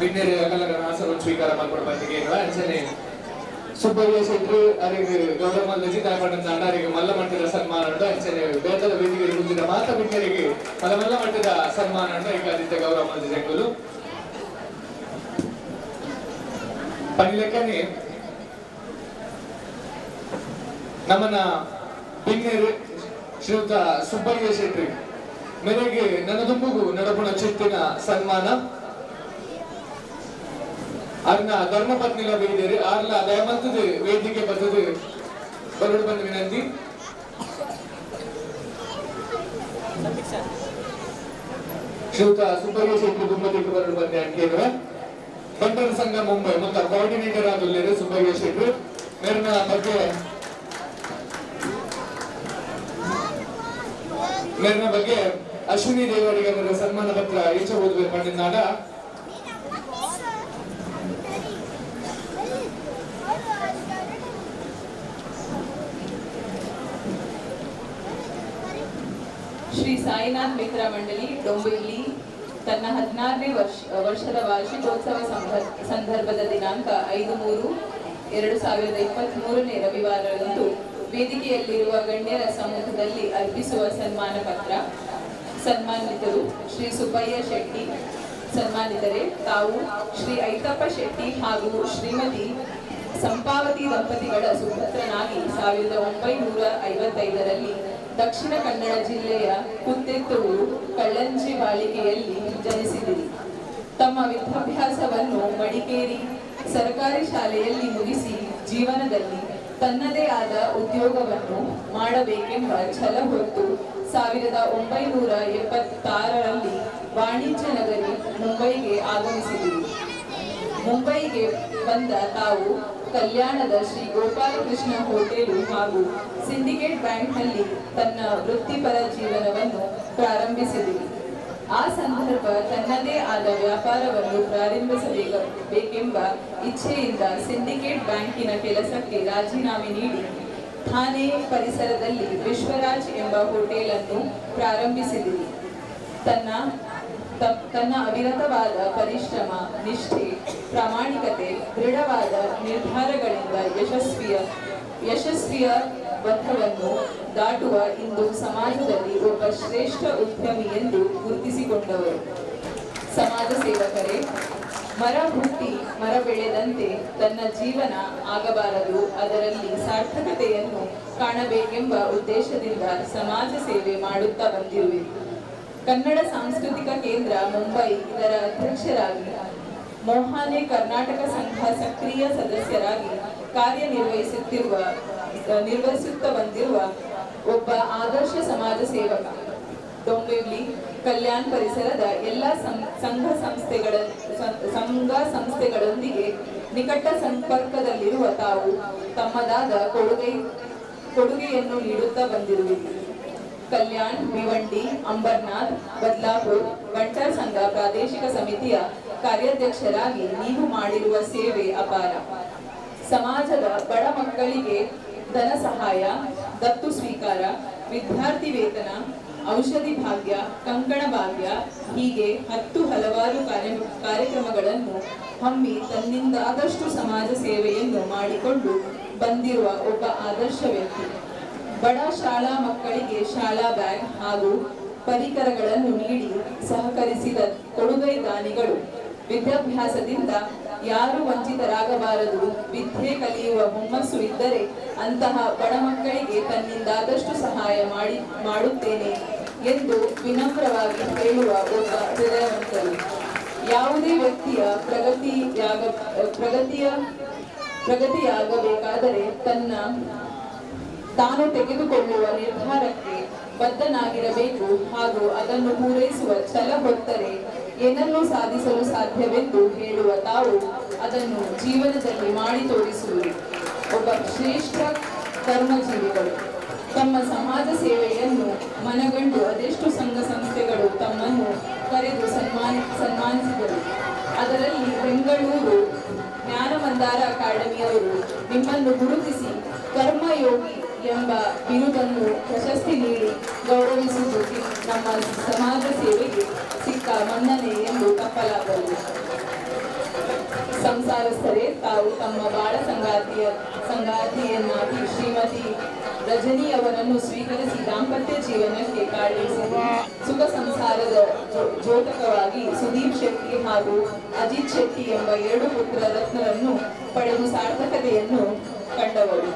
ಬಿನ್ನೇರು ಅಗಲಗ ಆಸನ ಸ್ವೀಕಾರ ಮಲ್ಪೊಡು ಬಂದಿಗೆ ಅಂಚನೆ ಸುಬ್ಬಯ್ಯ ಶೆಟ್ರು ಅರಿಗೆ ಗೌರವ ಮಲ್ಲಜಿ ದಾಯಪಂಡ ಅರಿಗೆ ಮಲ್ಲ ಮಟ್ಟದ ಸನ್ಮಾನ ಉಂಟು. ಅಂಚನೆ ಬೇತದ ವೇದಿಕೆ ಮುಂದಿನ ಮಾತ ಬಿನ್ನೇರಿಗೆ ಮಲ್ಲ ಮಲ್ಲ ಮಟ್ಟದ ಸನ್ಮಾನ ಉಂಟು. ಈಗ ಆದಿತ್ಯ ಗೌರವ ಮಲ್ದಿ ಜಂಗುಲು ಪನಿಲೆಕ್ಕನೆ ನಮ್ಮನ ಬಿನ್ನೇರು ಶ್ರೀಯುತ ಸುಬ್ಬಯ್ಯ ಶೆಟ್ರಿ ಮೇರೆಗೆ ನನ್ನ ದುಂಬುಗು ನಡಪುಣ ಚಿತ್ತಿನ ಸನ್ಮಾನ. ಅರ್ನ ಧರ್ಮಪತ್ನಿಲ ಬೈದೇರಿ ಆರ್ಲ ದಯಮಂತದ ವೇದಿಕೆ ಬರ್ತದೆ ಬರಡು ಬಂದ ವಿನಂತಿ. ಶ್ರೀಯುತ ಸುಬ್ಬಯ್ಯ ಶೆಟ್ಟಿ ದುಂಬದಿಗೆ ಬರಡು ಬಂದೆ ಅಂಕೇನುವೆ. ಬಂಟರ ಸಂಘ ಮುಂಬೈ ಮತ್ತು ಕೋಆರ್ಡಿನೇಟರ್ ಆದುಲ್ಲೇರು ಸುಬ್ಬಯ್ಯ ಶೆಟ್ಟಿ ಮೇರಿನ ಬಗ್ಗೆ ಮೇರಿನ ಬಗ್ಗೆ ಅಶ್ವಿನಿ ದೇವರಿಗೆ ಅವರ ಸನ್ಮಾನ ಪತ್ರ ಈಚೆ ಓದುವೆ ಪಂಡಿನಾಡ. ಶ್ರೀ ಸಾಯಿನಾಥ್ ಮಿತ್ರ ಮಂಡಳಿ ಡೊಂಬಿವಲಿ ತನ್ನ 16ನೇ ವರ್ಷದ ವಾರ್ಷಿಕೋತ್ಸವ ಸಂದರ್ಭದ ದಿನಾಂಕ 5/3/2023ನೇ ರವಿವಾರರಂದು ವೇದಿಕೆಯಲ್ಲಿರುವ ಗಣ್ಯರ ಸಮ್ಮುಖದಲ್ಲಿ ಅರ್ಪಿಸುವ ಸನ್ಮಾನ ಪತ್ರ. ಸನ್ಮಾನಿತರು ಶ್ರೀ ಸುಬ್ಬಯ್ಯ ಶೆಟ್ಟಿ. ಸನ್ಮಾನಿತರೇ, ತಾವು ಶ್ರೀ ಐತಪ್ಪ ಶೆಟ್ಟಿ ಹಾಗೂ ಶ್ರೀಮತಿ ಸಂಪಾವತಿ ದಂಪತಿಗಳ ಸುಪುತ್ರನಾಗಿ 1955ರಲ್ಲಿ ದಕ್ಷಿಣ ಕನ್ನಡ ಜಿಲ್ಲೆಯ ಕುತ್ತೆತ್ತೂರು ಕಳ್ಳಂಜಿ ಬಾಳಿಕೆಯಲ್ಲಿ ಜನಿಸಿದಿರಿ. ತಮ್ಮ ವಿದ್ಯಾಭ್ಯಾಸವನ್ನು ಮಡಿಕೇರಿ ಸರ್ಕಾರಿ ಶಾಲೆಯಲ್ಲಿ ಮುಗಿಸಿ ಜೀವನದಲ್ಲಿ ತನ್ನದೇ ಆದ ಉದ್ಯೋಗವನ್ನು ಮಾಡಬೇಕೆಂಬ ಛಲ ಹೊತ್ತು 1976ರಲ್ಲಿ ವಾಣಿಜ್ಯ ನಗರಿ ಮುಂಬೈಗೆ ಆಗಮಿಸಿದರು. ಮುಂಬೈಗೆ ಬಂದ ತಾವು ಕಲ್ಯಾಣದ ಶ್ರೀ ಗೋಪಾಲಕೃಷ್ಣ ಹೋಟೆಲು ಹಾಗೂ ಸಿಂಡಿಕೇಟ್ ಬ್ಯಾಂಕ್ನಲ್ಲಿ ತನ್ನ ವೃತ್ತಿಪರ ಜೀವನವನ್ನು ಪ್ರಾರಂಭಿಸಿದರು. ಆ ಸಂದರ್ಭ ತನ್ನದೇ ಆದ ವ್ಯಾಪಾರವನ್ನು ಪ್ರಾರಂಭಿಸಬೇಕೆಂಬ ಇಚ್ಛೆಯಿಂದ ಸಿಂಡಿಕೇಟ್ ಬ್ಯಾಂಕಿನ ಕೆಲಸಕ್ಕೆ ರಾಜೀನಾಮೆ ನೀಡಿ ಥಾನೆ ಪರಿಸರದಲ್ಲಿ ವಿಶ್ವರಾಜ್ ಎಂಬ ಹೋಟೆಲ್ ಅನ್ನು ಪ್ರಾರಂಭಿಸಿದರು. ತನ್ನ ತನ್ನ ಅವಿರತವಾದ ಪರಿಶ್ರಮ, ನಿಷ್ಠೆ, ಪ್ರಾಮಾಣಿಕತೆ, ದೃಢವಾದ ನಿರ್ಧಾರಗಳಿಂದ ಯಶಸ್ವಿಯ ಯಶಸ್ವಿಯ ಪಥವನ್ನು ದಾಟುವ ಇಂದು ಸಮಾಜದಲ್ಲಿ ಒಬ್ಬ ಶ್ರೇಷ್ಠ ಉದ್ಯಮಿ ಎಂದು ಗುರುತಿಸಿಕೊಂಡವರು. ಸಮಾಜ ಸೇವಕರೇ, ಮರ ಹುಟ್ಟಿ ಮರ ಬೆಳೆದಂತೆ ತನ್ನ ಜೀವನ ಆಗಬಾರದು, ಅದರಲ್ಲಿ ಸಾರ್ಥಕತೆಯನ್ನು ಕಾಣಬೇಕೆಂಬ ಉದ್ದೇಶದಿಂದ ಸಮಾಜ ಸೇವೆ ಮಾಡುತ್ತಾ ಬಂದಿರುವೆ. ಕನ್ನಡ ಸಾಂಸ್ಕೃತಿಕ ಕೇಂದ್ರ ಮುಂಬೈ ಇದರ ಅಧ್ಯಕ್ಷರಾಗಿ, ಮೋಹಾನೆ ಕರ್ನಾಟಕ ಸಂಘ ಸಕ್ರಿಯ ಸದಸ್ಯರಾಗಿ ನಿರ್ವಹಿಸುತ್ತಾ ಬಂದಿರುವ ಒಬ್ಬ ಆದರ್ಶ ಸಮಾಜ ಸೇವಕ. ಡೊಂಬಿವ್ಲಿ ಕಲ್ಯಾಣ್ ಪರಿಸರದ ಎಲ್ಲ ಸಂಘ ಸಂಸ್ಥೆಗಳೊಂದಿಗೆ ನಿಕಟ ಸಂಪರ್ಕದಲ್ಲಿರುವ ತಾವು ತಮ್ಮದಾದ ಕೊಡುಗೆಯನ್ನು ನೀಡುತ್ತಾ ಬಂದಿರುವಿರಿ. ಕಲ್ಯಾಣ್, ಭಿವಂಡಿ, ಅಂಬರ್ನಾಥ್, ಬದ್ಲಾಪುರ್ ಬಂಟರ ಸಂಘ ಪ್ರಾದೇಶಿಕ ಸಮಿತಿಯ ಕಾರ್ಯಾಧ್ಯಕ್ಷರಾಗಿ ನೀವು ಮಾಡಿರುವ ಸೇವೆ ಅಪಾರ. ಸಮಾಜದ ಬಡ ಮಕ್ಕಳಿಗೆ ಧನ ಸಹಾಯ, ದತ್ತು ಸ್ವೀಕಾರ, ವಿದ್ಯಾರ್ಥಿ ವೇತನ, ಔಷಧಿ ಭಾಗ್ಯ, ಕಂಕಣ ಭಾಗ್ಯ ಹೀಗೆ 10 ಹಲವಾರು ಕಾರ್ಯಕ್ರಮಗಳನ್ನು ಹಮ್ಮಿ ತನ್ನಿಂದಾದಷ್ಟು ಸಮಾಜ ಸೇವೆಯನ್ನು ಮಾಡಿಕೊಂಡು ಬಂದಿರುವ ಒಬ್ಬ ಆದರ್ಶ ವ್ಯಕ್ತಿ. ಬಡ ಶಾಲಾ ಮಕ್ಕಳಿಗೆ ಶಾಲಾ ಬ್ಯಾಗ್ ಹಾಗೂ ಪರಿಕರಗಳನ್ನು ನೀಡಿ ಸಹಕರಿಸಿದ ಕೊಡುಗೈ ದಾನಿಗಳು. ವಿದ್ಯಾಭ್ಯಾಸದಿಂದ ಯಾರು ವಂಚಿತರಾಗಬಾರದು, ವಿದ್ಯೆ ಕಲಿಯುವ ಹುಮ್ಮಸ್ಸು ಇದ್ದರೆ ಅಂತಹ ಬಡ ಮಕ್ಕಳಿಗೆ ತನ್ನಿಂದಾದಷ್ಟು ಸಹಾಯ ಮಾಡುತ್ತೇನೆ ಎಂದು ವಿನಮ್ರವಾಗಿ ಹೇಳುವ ಒಬ್ಬ ಹೃದಯವಂತರು. ಯಾವುದೇ ವ್ಯಕ್ತಿಯ ಪ್ರಗತಿಯಾಗಬೇಕಾದರೆ ತಾನು ತೆಗೆದುಕೊಳ್ಳುವ ನಿರ್ಧಾರಕ್ಕೆ ಬದ್ಧನಾಗಿರಬೇಕು ಹಾಗೂ ಅದನ್ನು ಪೂರೈಸುವ ಛಲ ಹೊತ್ತರೆ ಏನನ್ನೂ ಸಾಧಿಸಲು ಸಾಧ್ಯವೆಂದು ಹೇಳುವ ತಾವು ಅದನ್ನು ಜೀವನದಲ್ಲಿ ಮಾಡಿ ತೋರಿಸುವುದು. ಒಬ್ಬ ಶ್ರೇಷ್ಠ ಕರ್ಮಜೀವಿಗಳು. ತಮ್ಮ ಸಮಾಜ ಸೇವೆಯನ್ನು ಮನಗಂಡು ಅದೆಷ್ಟು ಸಂಘ ಸಂಸ್ಥೆಗಳು ತಮ್ಮನ್ನು ಕರೆದು ಸನ್ಮಾನಿಸಿದರು. ಅದರಲ್ಲಿ ಬೆಂಗಳೂರು ಜ್ಞಾನಮಂದಾರ ಅಕಾಡೆಮಿಯವರು ನಿಮ್ಮನ್ನು ಗುರುತಿಸಿ ಕರ್ಮಯೋಗಿ ಎಂಬ ಬಿರುದನ್ನು ಪ್ರಶಸ್ತಿ ನೀಡಿ ಗೌರವಿಸುವುದು ನಮ್ಮ ಸಮಾಜ ಸೇವೆಗೆ ಸಿಕ್ಕ ಮನ್ನಣೆ ಎಂದು ತಪ್ಪಲಾಗದು. ಸಂಸಾರಸ್ಥರೇ, ತಾವು ತಮ್ಮ ಬಾಳ ಸಂಗಾತಿಯನ್ನಾಗಿ ಶ್ರೀಮತಿ ರಜನಿ ಅವರನ್ನು ಸ್ವೀಕರಿಸಿ ದಾಂಪತ್ಯ ಜೀವನಕ್ಕೆ ಕಾಲಿರಿಸಿದರು. ಸುಖ ಸಂಸಾರದ ದ್ಯೋತಕವಾಗಿ ಸುದೀಪ್ ಶೆಟ್ಟಿ ಹಾಗೂ ಅಜಿತ್ ಶೆಟ್ಟಿ ಎಂಬ 2 ಪುತ್ರ ರತ್ನರನ್ನು ಪಡೆದು ಸಾರ್ಥಕತೆಯನ್ನು ಕಂಡವರು.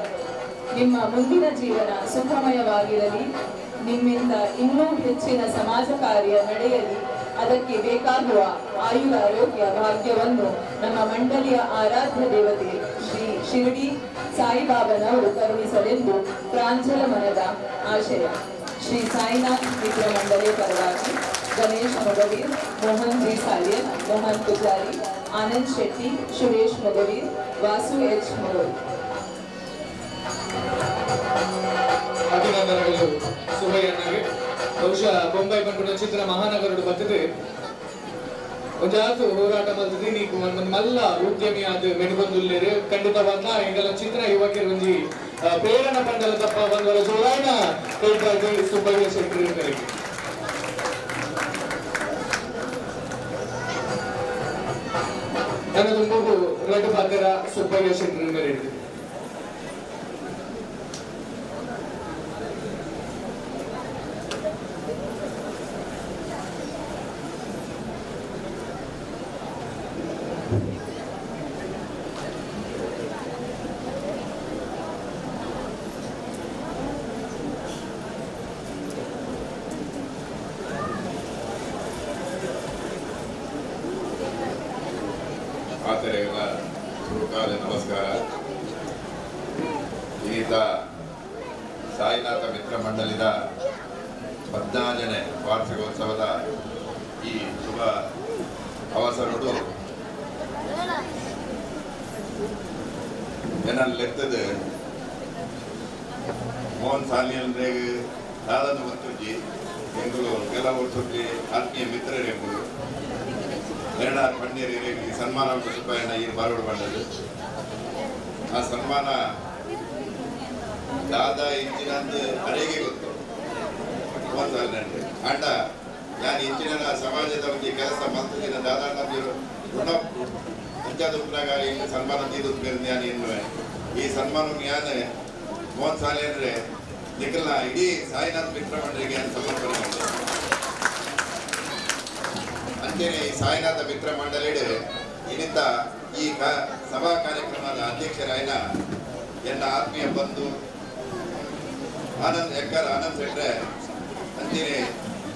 ನಿಮ್ಮ ಮುಂದಿನ ಜೀವನ ಸುಖಮಯವಾಗಿರಲಿ, ನಿಮ್ಮಿಂದ ಇನ್ನೂ ಹೆಚ್ಚಿನ ಸಮಾಜ ಕಾರ್ಯ ನಡೆಯಲಿ, ಅದಕ್ಕೆ ಬೇಕಾಗುವ ಆಯುರಾರೋಗ್ಯ ಭಾಗ್ಯವನ್ನು ನಮ್ಮ ಮಂಡಳಿಯ ಆರಾಧ್ಯ ದೇವತೆ ಶ್ರೀ ಶಿರಡಿ ಸಾಯಿಬಾಬನವರು ಕರುಣಿಸಲೆಂದು ಪ್ರಾಂಜಲ ಮನದ ಆಶಯ. ಶ್ರೀ ಸಾಯಿನಾಥ್ ಮಿತ್ರ ಮಂಡಳಿ ಪರವಾಗಿ ಗಣೇಶ್ ಮೊಗವೀರ್, ಮೋಹನ್ ಜಿ ಸಾಲಿಯನ್, ಮೋಹನ್ ಪೂಜಾರಿ, ಆನಂದ್ ಶೆಟ್ಟಿ, ಸುರೇಶ್ ಮೊಗವೀರ್, ವಾಸು ಎಚ್ ಮೊಗವೀರ್. ಅಭಿನಂದನೆಗಳು ಸುಬ್ಬಯ್ಯಣ್ಣಗೆ. ಬಹುಶಃ ಬೊಂಬೈ ಪನ್ಪುನ ಚಿತ್ರ ಮಹಾನಗರಡು ಬತ್ತದೆ ಒಂಜಾತು ಹೋರಾಟ ಮಲ್ತದಿ ನೀಕು ಒಂದು ಮಲ್ಲ ಉದ್ಯಮಿ ಆದ್ ಮೆನುಗೊಂದುಲ್ಲೇರು. ಖಂಡಿತವಾದ್ಲ ಎಂಗಲ ಚಿತ್ರ ಯುವಕರು ಒಂಜಿ ಪ್ರೇರಣ ಪಂಡಲ ತಪ್ಪ ಬಂದವರ ಜೋರಾಯಿನ ಕೈಕಾಗಿ ಸುಬ್ಬಯ್ಯ ಶೆಟ್ಟಿ ಮೇರೆಗೆ. ನನ್ನ ತುಂಬು ರಘು ಪಾತ್ರ ಸುಬ್ಬಯ್ಯ ಶೆಟ್ಟಿ ಮೇರೆಗೆ. ಆತರೆಗಳ ಸುರುಕಾದ ನಮಸ್ಕಾರ. ಇನ್ನಿತ ಸಾಯಿನಾಥ ಮಿತ್ರ ಮಂಡಳಿದ 14ನೇ ವಾರ್ಷಿಕೋತ್ಸವದ ಈ ಶುಭ ಅವಸರಡು ಎನ್ನಲ್ಲೆತ್ತದು ಮೋಹನ್ ಸಾಲಿಯನ್ರೇಗ್ ದಾದನ ಒತ್ತುಜಿ ಎಂಗುಲು ಕೆಲವು ವರ್ಷಕ್ಕೆ ಆತ್ಮೀಯ ಮಿತ್ರರು ಎಂಗುಲು ಎರಡಾರ್ ಪಣ್ಣೀರ್ ಈ ಸನ್ಮಾನ ಸುಬ್ಬಯ್ಯನ ಈ ಬಾರೋಡು ಬಂದದ್ದು. ಆ ಸನ್ಮಾನ ದಾದಾ ಇಂಚಿನಂದು ಅರೆಗೆ ಗೊತ್ತು ಮೋಹನ್ ಸಾಲಿಯನ್ರೆ. ಆಂಡ ನಾನು ಇಂಚಿನ ಸಮಾಜದ ಒಂದು ಕೆಲಸ ಮಲ್ತಿನ ದಾದಾ ನಂದಿರು ಋಣ ಅಂಚಾದ ಉಪ್ಪನಾಗ ಸನ್ಮಾನ ತೀದು ನಾನು ಎನ್ನುವೆ. ಈ ಸನ್ಮಾನ ಯಾನೆ ಮೋಹನ್ ಸಾಲಿಯನ್ರೆ ನಿಖಲ್ನ ಇಡೀ ಸಾಯಿನಾಥ್ ಮಿತ್ರ ಮಂಡಳಿಗೆ ಸಮರ್ಪಣೆ ಮಾಡಿದೆ. ಅಂಚೆನೆ ಈ ಸಾಯಿನಾಥ ಮಿತ್ರ ಮಂಡಳಿ ಇನ್ನಿಂದ ಈ ಸಭಾ ಕಾರ್ಯಕ್ರಮದ ಅಧ್ಯಕ್ಷರಾಯನ ಎನ್ನ ಆತ್ಮೀಯ ಬಂಧು ಆನಂದ್ ಎಕ್ಕರ್ ಆನಂದ್ ಶೆಟ್ರೆ, ಅಂಚೆನೆ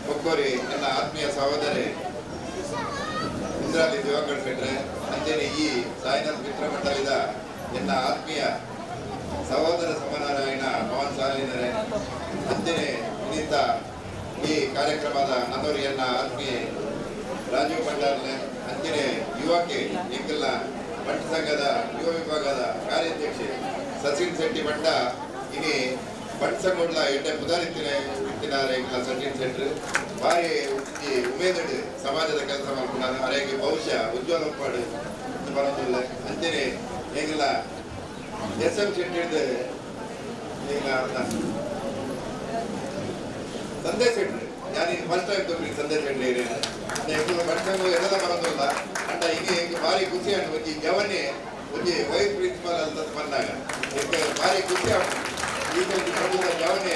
ಕೊಕ್ಕೋರಿ ಎನ್ನ ಆತ್ಮೀಯ ಸಹೋದರಿ ಇಂದ್ರಾಲಿ ದಿವಾಕರ್ ಶೆಟ್ರೆ, ಅಂಚೆನೆ ಈ ಸಾಯಿನಾಥ್ ಮಿತ್ರ ಮಂಡಳಿದ ಎನ್ನ ಆತ್ಮೀಯ ಸಹೋದರ ಸಮನಾರಾಯಣ ಪವನ್ ಸಾಲಿನರೆ, ಅಂಚೆನೆ ಇನ್ನಿಂದ ಈ ಕಾರ್ಯಕ್ರಮದ ನನ್ನೋರಿಯನ್ನ ಆತ್ಮೀಯ ರಾಜೀವ್ ಭಂಡಾರ್ಲೆ, ಅಂಚೆನೆ ಯುವಕೆ ಎಂಕಲ್ನ ಬಂಟ ಸಂಘದ ಯುವ ವಿಭಾಗದ ಕಾರ್ಯಾಧ್ಯಕ್ಷೆ ಸಚಿನ್ ಶೆಟ್ಟಿ ಬಂಟ, ಇನಿ ಬಂಟ ಸಂಘ ಎಡ್ಡೆ ಪುದಾರಿತ್ತಿನ ಇತ್ತಿನಾರೆ ಎಂಕಲ್ನ ಸಚಿನ್ ಶೆಟ್ಟಿ ಭಾರಿ ಈ ಉಮೇದಡು ಸಮಾಜದ ಕೆಲಸ ಮಾಡ್ಕೊಂಡಾರ. ಅರೆಗೆ ಬಹುಶಃ ಉಜ್ವಲ ಉಪ್ಪಾಡು ಬರೋದಿಲ್ಲ. ಅಂಚೆನೆ ಎಂಕಲ್ನ ಎಸ್ ಎಂ ಶೆಟ್ಟಿ ಸಂದೇಶ್ ಶೆಟ್ಟಿ, ನಾನು ಫಸ್ಟ್ ಟೈಮ್ ತೋರಿ ಸಂದೇಶ್ ಶೆಟ್ಟಿ ಏನೇನು ಎಂಕುಲು ಬಂಟ ಎದೆಲ್ಲ ಬರೋದಿಲ್ಲ. ಅಂಡ ಈಗ ಎಂಕ್ ಭಾರಿ ಖುಷಿ ಆಂಡ್ ಒಂಜಿ ಜವನೆ ಒಂಜಿ ವೈಸ್ ಪ್ರಿನ್ಸಿಪಾಲ್ ಅಂತ ಬಂದಾಗ ಎಂಕ್ ಭಾರಿ ಖುಷಿ ಆಂಡ್. ಈಗ ಒಂಜಿ ಪ್ರಮುಖ ಜವನೆ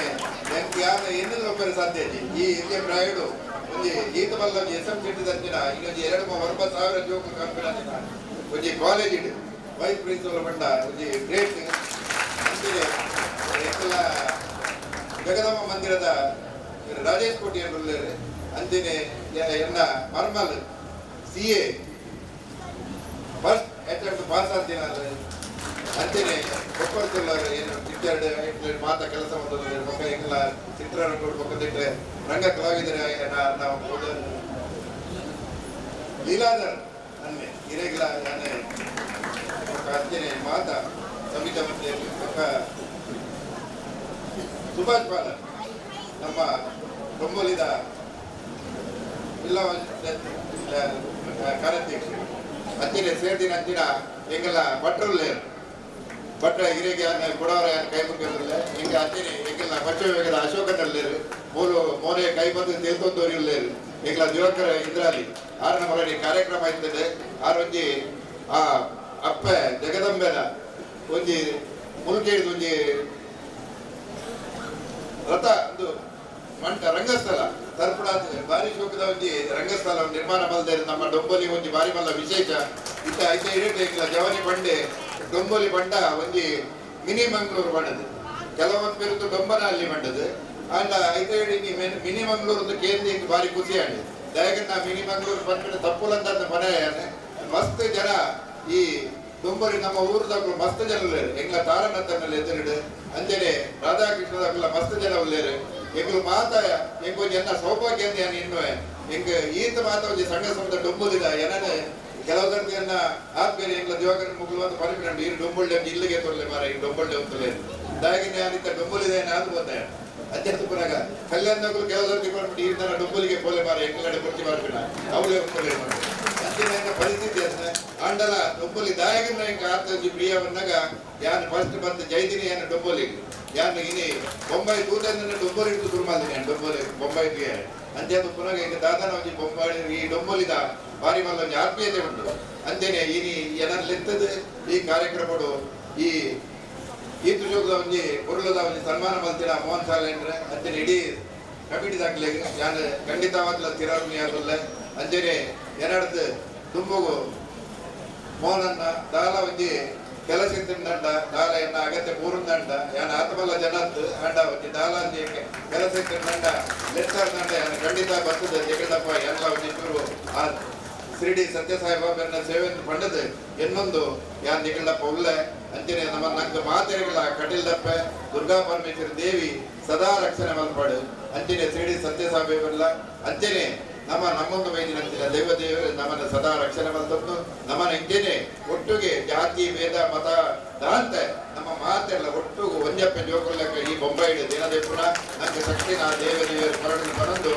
ಎಂಕ್ ಯಾರ ಎನ್ನೆಲ್ಲ ಒಬ್ಬರು ಸಾಧ್ಯ ಇಜ್ಜಿ. ಈ ಎಲ್ಯ ಪ್ರಾಯಡು ಒಂಜಿ ಈತ ಬಲ್ಲ ಒಂಜಿ ಎಸ್ ಎಂ ಶೆಟ್ಟಿ ದಂಚಿನ ಇನ್ನೊಂಜಿ 2-9 ಸಾವಿರ ಜೋಕು ಕಾನ್ಫಿಡೆನ್ಸ್ ಒಂಜಿ ಕಾಲೇಜ್ ಇಡು ವೈಸ್ ಪ್ರಿನ್ಸಿಪಾಲ್ ಬಂಡ ಒಂಜಿ ಗ್ರೇಟ್. ಅಂಚೆನೆ ಎಂಕಲ್ಲ ಜಗದಮ್ಮ ಮಂದಿರದ ರಾಜೇಶ್ ಕೋಟಿ ಉಲ್ಲೇರು. ಅಂಚೆನೆ ಎನ್ನ ಮರ್ಮಲ್ CA first attempt pass ಆತಿನ. ಅಂಚೆನೆ ಕೊಪ್ಪರ್ತಿಲ್ಲರು ಏನು ಇತ್ತೆರಡು ಮಾತ ಕೆಲಸ ಮಾಡೋದು ಬೊಕ್ಕ ಎಂಕಲ್ಲ ಚಿತ್ರರಂಗ ಬೊಕ್ಕ ತಿಟ್ರೆ ರಂಗ ಕಲಾವಿದರ ನಾವು ಲೀಲಾಧರ್ ಅನ್ನೆ ಇರೆಗ್ಲ ಯಾನೆ ಬೊಕ್ಕ ಅಂಚೆನೆ ಮಾತ ಸಮಿತ ಮತ್ತೆ ಬೊಕ್ಕ ಸುಭಾಷ್ ಪಾಲ ನಮ್ಮ ಡೊಂಬೋಲಿದ ಜಿಲ್ಲಾ ಕಾರ್ಯಾಧ್ಯಕ್ಷರು. ಅಂಚೆನೆ ಸೇರ್ದಿನ ಅಂಚಿನ ಎಂಗಲ ಭಟ್ರುಲ್ಲೇರು ಭಟ್ರ ಹಿರಿಯ ಕೊಡವರ ಕೈ ಮುಗಿಯೋದಿಲ್ಲ ಎಂಗ. ಅಂಚೆನೆ ಎಂಗಲ ಭಟ್ಟ ವಿಭಾಗದ ಅಶೋಕನಲ್ಲೇರು ಮೂಲು ಮೋರೆ ಕೈ ಬಂದು ತೇಲ್ತೊಂದೋರಿಲ್ಲೇರು ಎಂಗಲ ದಿವಾಕರ ಇಂದ್ರಾಲಿ ಆರನ ಮರಳಿ ಕಾರ್ಯಕ್ರಮ ಇರ್ತದೆ. ಆರೊಂಜಿ ಆ ಅಪ್ಪೆ ಜಗದಂಬೆನ ಒಂಜಿ ಮುಲ್ಕೇಳಿದ ಒಂಜಿ ರಥ ಒಂದು ಮಂಟ ರಂಗಸ್ಥಳ ತರ್ಪಣ ಭಾರಿ ಶೋಕದ ಒಂಜಿ ರಂಗಸ್ಥಳ ನಿರ್ಮಾಣ ಮಲ್ದೇರು ನಮ್ಮ ಡೊಂಬೋಲಿ ಒಂಜಿ ಭಾರಿ ಮಲ್ಲ ವಿಶೇಷ ಇತ್ತ ಐತೆ ಇರಟೆ ಎಂಕಲ ಜವನಿ ಬಂಡೆ ಡೊಂಬೋಲಿ ಬಂಡ ಒಂಜಿ ಮಿನಿ ಮಂಗಳೂರು ಬಣ್ಣದು ಕೆಲವೊಂದು ಪೇರುದು ಡೊಂಬನ ಅಲ್ಲಿ ಮಂಡದು. ಅಂಡ ಐತೆ ಹೇಳಿ ಮಿನಿ ಮಂಗಳೂರು ಕೇಂದ್ರ ಇಂಕ್ ಭಾರಿ ಖುಷಿ ಆಂಡ್. ದಯಗನ್ನ ಮಿನಿ ಮಂಗಳೂರು ಬಂದ್ಬಿಟ್ಟು ತಪ್ಪುಲಂತ ಮನೆ ಮಸ್ತ್ ಜನ ಈ ಡೊಂಬೋಲಿ ನಮ್ಮ ಊರುದಕ್ಕಲು ಮಸ್ತ್ ಜನ ಉಲ್ಲೇರು. ಎಂಗ್ಲ ತಾರನತ್ತನಲ್ಲಿ ಎದುರಿಡು ಅಂಚನೆ ರಾಧಾಕೃಷ್ಣದಕ್ಕಲ ಮಸ್ತ್ ಜನ ಉಲ್ಲೇರು. ಎಂಗುಲು ಮಾತ ಎಂಕ್ ಒಂಜಿ ಎನ್ನ ಸೌಭಾಗ್ಯ ಅಂದ್ ಯಾನ್ ಎನ್ನುವೆ. ಎಂಕ್ ಈತ ಮಾತ ಒಂಜಿ ಸಂಘ ಸಂಸ್ಥೆ ಡೊಂಬುಲಿದ ಎನನೆ ಕೆಲವು ಸರ್ತಿ ಎನ್ನ ಆತ್ಮೇಲೆ ಎಂಗ್ಲ ದಿವಾಕರ ಮುಗುಲು ಅಂತ ಪರಿಪಿನಂಡು ಈ ಡೊಂಬುಳ್ಳೆ ಇಲ್ಲಿಗೆ ತೊರ್ಲೆ ಮಾರ ಈ ಡೊಂಬುಳ್ಳೆ ಅಂತಲೇ ದಾಯಗಿನ ಯಾನಿತ್ತ ಡೊಂಬುಲಿದೆ ಅದು ಬಂದೆ ಅತ್ಯಂತ ಪುನಗ ಕಲ್ಯಾಣದಕ್ಕಲು ಕೆಲವು ಸರ್ತಿ ಬಂದ್ಬಿಟ್ಟು ಈ ತರ ಡೊಂಬುಲಿಗೆ ಪೋಲೆ ಮಾರ ಎಂಗ್ಲಡೆ ಪೊರ್ಚಿ ಮಾರ್ಪಿನ ಅವಳೇ ಒಪ್ಪಲೆ ಅಂಚಿನ ಎನ್ನ ಪರಿಸ್ಥಿತಿ ಅನ್ನ ಆಂಡಲ ಡೊಂಬುಲಿ ದಾಯಗನ ಎಂಕ್ ಆತ ಒಂಜಿ ಪ್ರಿಯ ಬಂದಾಗ ಯಾನ್ ಫಸ್ಟ್ ಬಂದು ಜೈದಿನಿ ಯಾನ್ ಡೊಂಬೋಲಿ ಯಾನ್ ಇನಿ ಬೊಂಬೈ 2000 ಡೊಂಬೋಲಿ ಇಟ್ಟು ಶುರು ಮಾಡಿನಿ ಯಾನ್ ಡೊಂಬೋಲಿ ಬೊಂಬೈ ಅಂಚೆ ಪುನಗ ಈಗ ದಾದನ ಒಂಜಿ ಬೊಂಬೈ ಈ ಡೊಂಬೋಲಿದ ಭಾರಿ ಮಲ್ಲ ಒಂಜಿ ಆತ್ಮೀಯತೆ ಉಂಟು. ಅಂಚೆನೆ ಇನಿ ಎನನ್ ಈ ಕಾರ್ಯಕ್ರಮಡು ಈ ಈತು ಒಂಜಿ ಪೊರ್ಲುದ ಒಂಜಿ ಸನ್ಮಾನ ಮಲ್ತಿನ ಮೋಹನ್ ಸಾಲೇಂದ್ರೆ ಅಂಚೆನೆ ಇಡೀ ಕಮಿಟಿ ದಾಖಲೆಗೆ ಯಾನ್ ಖಂಡಿತವಾಗ್ಲ ಚಿರಾಗ್ನಿ ಆದುಲ್ಲೆ. ಅಂಚೆನೆ ಎನಡ್ದು ದುಂಬುಗು ಮೋಹನನ್ನ ದಾಲ ಒಂಜಿ ಕೆಲಸ ಇತ್ತಿಂದಂಡ ದಾಲ ಎನ್ನ ಅಗತ್ಯ ಪೂರುಂದಂಡ ಯಾನ್ ಆತಮಲ್ಲ ಜನತ್ ಅಂಡ ಒಂಜಿ ದಾಲ ಒಂಜಿ ಕೆಲಸ ಇತ್ತಿಂದಂಡ ಲೆತ್ತರ್ದಂಡ ಯಾನ್ ಖಂಡಿತ ಬರ್ತದೆ. ಜಗದಪ್ಪ ಎಲ್ಲ ಒಂಜಿ ಚೂರು ಆ ಶಿರಡಿ ಸತ್ಯಸಾಯಿಬಾಬೆರ್ನ ಸೇವೆ ಪಂಡದು ಎನ್ನೊಂದು ಯಾನ್ ನಿಗಳಪ್ಪ ಉಲ್ಲೆ ಅಂಚನೆ ನಮ್ಮ ನಂಗೆ ಮಾತೆರೆಗಳ ಕಟಿಲ್ದಪ್ಪೆ ದುರ್ಗಾ ಪರಮೇಶ್ವರಿ ದೇವಿ ಸದಾ ರಕ್ಷಣೆ ಮಲ್ಪಾಡು ಅಂಚನೆ ಶಿರಡಿ ಸತ್ಯಸಾಯಿಬಾಬೆರ್ಲ ಅಂಚನೆ ನಮ್ಮ ನಮ್ಮೊಂದು ವೈದ್ಯನಂಚಿನ ದೈವ ದೇವರು ನಮ್ಮನ್ನು ಸದಾ ರಕ್ಷಣೆ ಮಲ್ತದ್ದು ನಮ್ಮನ್ನ ಇಂಚನೆ ಒಟ್ಟುಗೆ ಜಾತಿ ಭೇದ ಮತ ದಾಂತೆ ನಮ್ಮ ಮಾತೆಲ್ಲ ಒಟ್ಟುಗು ಒಂಜಪ್ಪೆ ಜೋಕುಲ್ಲಕ್ಕ ಈ ಬೊಂಬೈ ದಿನದೇಪುನ ನಂಗೆ ಶಕ್ತಿ ನಾ ದೇವ ದೇವರು ಕರಡು ಪನೊಂದು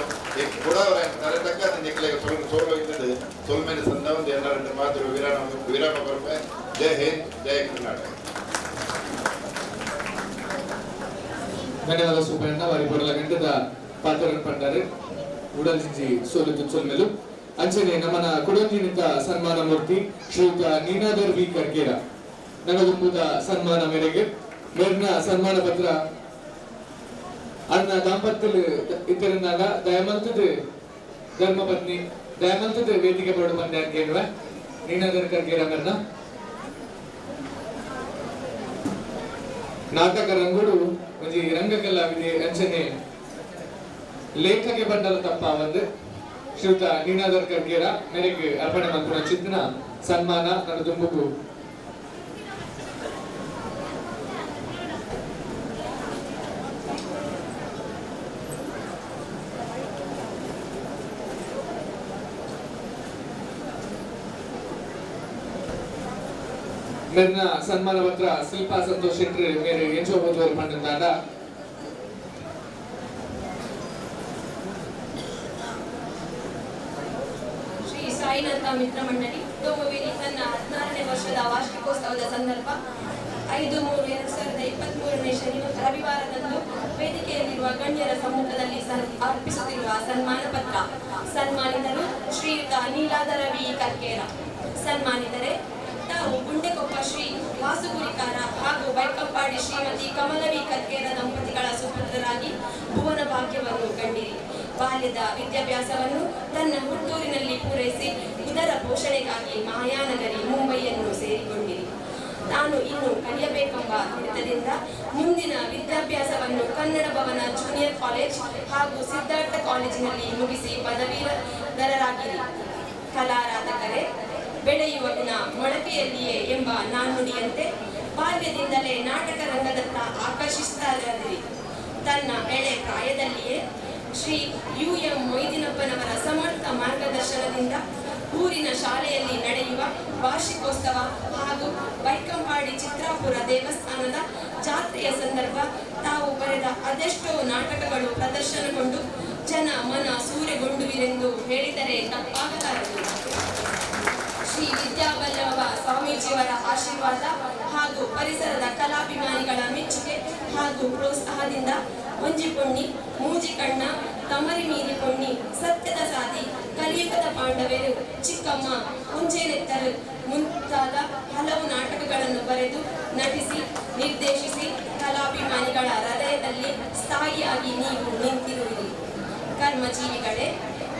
ಕೊಡವರ ತರೆ ತಕ್ಕ ನಿಕ್ಲೆಗೆ ಸೋಲು ಸೋಲು ಇದ್ದದ್ದು ಸೋಲ್ಮೇಲೆ ಸಂದ ಒಂದು ಎಲ್ಲ ಮಾತು ವಿರಾಮ ವಿರಾಮ ಬರ್ಪೆ. ಜೈ ಹಿಂದ್, ಜೈ ಕರ್ನಾಟಕ. ಧನ್ಯವಾದ ಸುಬ್ಬಣ್ಣ. ವಾರಿ ಬರಲ ಗಂಟದ ಪಾತ್ರ ಪಂಡಾರೆ ಉಡಲ್ ಜಿಂಜಿ ಸೋಲು ಸೊಲ್ಮೆಲು. ಅಂಚನೆ ನಮ್ಮನ ಕೊಡೊಂಜಿನಿತ ಸನ್ಮಾನ ಮೂರ್ತಿ ಶ್ರೀಯುತ ನೀನಾದರ್ ವಿ ಕರ್ಕೇರ ನಗದುಂಬುದ ಸನ್ಮಾನ ಮೇರೆಗೆ ಮೇರ್ನ ಸನ್ಮಾನ ಪತ್ರ ಅಣ್ಣ ದಾಂಪತ್ಯಲು ಇತ್ತರಿಂದಾಗ ದಯಮಲ್ತದ ಧರ್ಮಪತ್ನಿ ದಯಮಲ್ತದ ವೇದಿಕೆ ಬರಡು ಬಂದೆ ಅಂತ ಕೇಳುವೆ ನೀನಾದರ್ ಕರ್ಕೇರ ಮೇರ್ನ ನಾಟಕ ರಂಗುಡು ಒಂಜಿ ರಂಗಕಲಾವಿದೆ ಅಂಚನೆ ಲೇಖಕೆ ಬಂಡಲ ತಪ್ಪ ಒಂದು ಶ್ರೀಯುತ ನೀನಾದರ್ ಕರ್ಗೇರ ಮೇರೆಗೆ ಅರ್ಪಣೆ ಮಲ್ಪುನ ಚಿಂತನ ಸನ್ಮಾನ ನನ್ನ ತುಂಬುಗು. ಮೇರ್ನ ಸನ್ಮಾನ ಪತ್ರ ಶಿಲ್ಪಾ ಸಂತೋಷ್ ಶೆಟ್ಟಿ ಮೇರೆ ಎಂಚೋ ಓದುವರು ಪಂಡಂದಾಂಡ. ಶ್ರೀ ಸಾಯಿನಾಥ ಮಿತ್ರ ಮಂಡಳಿ ಡೊಂಬುವಿಲಿ ತನ್ನ 16ನೇ ವರ್ಷದ ವಾರ್ಷಿಕೋತ್ಸವದ ಸಂದರ್ಭ 5/3/2023 ಶನಿ ರವಿವಾರದಂದು ವೇದಿಕೆಯಲ್ಲಿರುವ ಗಣ್ಯರ ಸಮ್ಮುಖದಲ್ಲಿ ಅರ್ಪಿಸುತ್ತಿರುವ ಸನ್ಮಾನ ಪತ್ರ. ಸನ್ಮಾನಿತರು ಶ್ರೀಯುತ ನೀಲಾದರ ವಿ ಕರ್ಕೇರ. ಸನ್ಮಾನಿತರೆ, ತಾವು ಗುಂಡೆಕೊಪ್ಪ ಶ್ರೀ ವಾಸುಗುರಿಕಾರ ಹಾಗೂ ಬೈಕಂಪಾಡಿ ಶ್ರೀಮತಿ ಕಮಲವಿ ಕರ್ಕೇರ ದಂಪತಿಗಳ ಸುಪುತ್ರರಾಗಿ ಭುವನ ಭಾಗ್ಯವನ್ನು ಕಂಡಿರಿ. ಬಾಲ್ಯದ ವಿದ್ಯಾಭ್ಯಾಸವನ್ನು ತನ್ನ ಹುಟ್ಟೂರಿನಲ್ಲಿ ಪೂರೈಸಿ ಉದರ ಪೋಷಣೆಗಾಗಿ ಮಾಯಾನಗರಿ ಮುಂಬೈಯನ್ನು ಸೇರಿಕೊಂಡಿರಿ. ತಾನು ಇನ್ನು ಕಲಿಯಬೇಕೆಂಬ ತುಡಿತದಿಂದ ಮುಂದಿನ ವಿದ್ಯಾಭ್ಯಾಸವನ್ನು ಕನ್ನಡ ಭವನ ಜೂನಿಯರ್ ಕಾಲೇಜ್ ಹಾಗೂ ಸಿದ್ಧಾರ್ಥ ಕಾಲೇಜಿನಲ್ಲಿ ಮುಗಿಸಿ ಪದವೀಧರರಾಗಿರಿ. ಕಲಾರಾಧಕರೇ, ಬೆಳೆಯುವ ಗುಣ ಮೊಳಕೆಯಲ್ಲಿಯೇ ಎಂಬ ನಾಣ್ಣುಡಿಯಂತೆ ಬಾಲ್ಯದಿಂದಲೇ ನಾಟಕ ರಂಗದತ್ತ ಆಕರ್ಷಿಸ್ತಾರಿರಿ. ತನ್ನ ಎಳೆ ಪ್ರಾಯದಲ್ಲಿಯೇ ಶ್ರೀ ಯು.ಎಂ. ಮೊಯ್ದಿನಪ್ಪನವರ ಸಮರ್ಥ ಮಾರ್ಗದರ್ಶನದಿಂದ ಊರಿನ ಶಾಲೆಯಲ್ಲಿ ನಡೆಯುವ ವಾರ್ಷಿಕೋತ್ಸವ ಹಾಗೂ ಬೈಕಂಪಾಡಿ ಚಿತ್ರಾಪುರ ದೇವಸ್ಥಾನದ ಜಾತ್ರೆಯ ಸಂದರ್ಭ ತಾವು ಬರೆದ ಅದೆಷ್ಟೋ ನಾಟಕಗಳು ಪ್ರದರ್ಶನಗೊಂಡು ಜನ ಮನ ಸೂರೆಗೊಂಡುವಿರೆಂದು ಹೇಳಿದರೆ ತಪ್ಪಾಗಲಾರದು. ಶ್ರೀ ವಿದ್ಯಾವಲ್ಲಭ ಸ್ವಾಮೀಜಿಯವರ ಆಶೀರ್ವಾದ ಹಾಗೂ ಪರಿಸರದ ಕಲಾಭಿಮಾನಿಗಳ ಮೆಚ್ಚುಗೆ ಹಾಗೂ ಪ್ರೋತ್ಸಾಹದಿಂದ ಒಂಜಿ ಪೊಣ್ಣಿ, ಮೂಜಿ ಕಣ್ಣ, ತಮರಿ ಮೀರಿ ಪೊಣ್ಣಿ, ಸತ್ಯದ ಸಾದಿ, ಕಲಿಯುಗದ ಪಾಂಡವರು, ಚಿಕ್ಕಮ್ಮ, ಮುಂಚೆನೆತ್ತರು ಮುಂತಾದ ಹಲವು ನಾಟಕಗಳನ್ನು ಬರೆದು ನಟಿಸಿ ನಿರ್ದೇಶಿಸಿ ಕಲಾಭಿಮಾನಿಗಳ ಹೃದಯದಲ್ಲಿ ಸ್ಥಾಯಿಯಾಗಿ ನೀವು ನಿಂತಿರುವಿರಿ. ಕರ್ಮಜೀವಿಗಳೇ,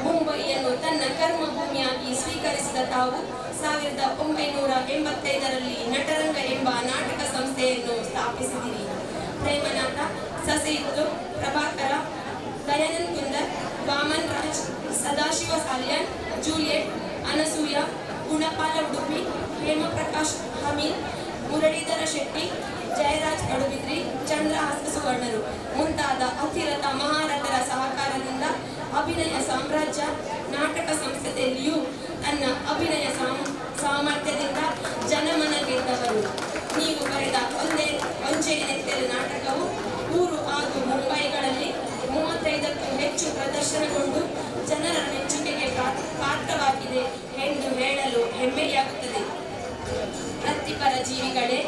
ಮುಂಬಯಿಯನ್ನು ತನ್ನ ಕರ್ಮಭೂಮಿಯಾಗಿ ಸ್ವೀಕರಿಸಿದ ತಾವು 1985ರಲ್ಲಿ ನಟರಂಗ ಎಂಬ ನಾಟಕ ಸಂಸ್ಥೆಯನ್ನು ಸ್ಥಾಪಿಸಿದಿರಿ. ಪ್ರೇಮನಾಥ, ಸಸೆಯಿತ್ತು, ಪ್ರಭಾಕರ, ದಯಾನಂದ್ ಕುಂದರ್, ವಾಮನ್ ರಾಜ್, ಸದಾಶಿವ ಸಾಲ್ಯಾನ್, ಜೂಲಿಯೆಟ್, ಅನಸೂಯ, ಗುಣಪಾಲ ಉಡುಪಿ, ಹೇಮಪ್ರಕಾಶ್ ಹಮೀದ್, ಮುರಳೀಧರ ಶೆಟ್ಟಿ, ಜಯರಾಜ್ ಪಡುಬಿದ್ರಿ, ಚಂದ್ರಹಾಸ ಸುವರ್ಣರು ಮುಂತಾದ ಅತಿರಥ ಮಹಾರಥರ ಸಹಕಾರದಿಂದ ಅಭಿನಯ ಸಾಮ್ರಾಜ್ಯ ನಾಟಕ ಸಂಸ್ಥೆಯಲ್ಲಿಯೂ ತನ್ನ ಅಭಿನಯ ಸಾಮರ್ಥ್ಯದಿಂದ ಜನಮನ ಗೆದ್ದವರು. ನೀವು ಬರೆದ ಒಂಜೇ ನೆತ್ತೆರು ನಾಟಕವು ಊರು ಹಾಗೂ ಮುಂಬೈಗಳಲ್ಲಿ 35ಕ್ಕೂ ಹೆಚ್ಚು ಪ್ರದರ್ಶನಗೊಂಡು ಜನರ ಮೆಚ್ಚುಗೆಗೆ ಪಾತ್ರವಾಗಿದೆ ಎಂದು ಹೇಳಲು ಹೆಮ್ಮೆಯಾಗುತ್ತದೆ. ವೃತ್ತಿಪರ ಜೀವಿಗಳೇ,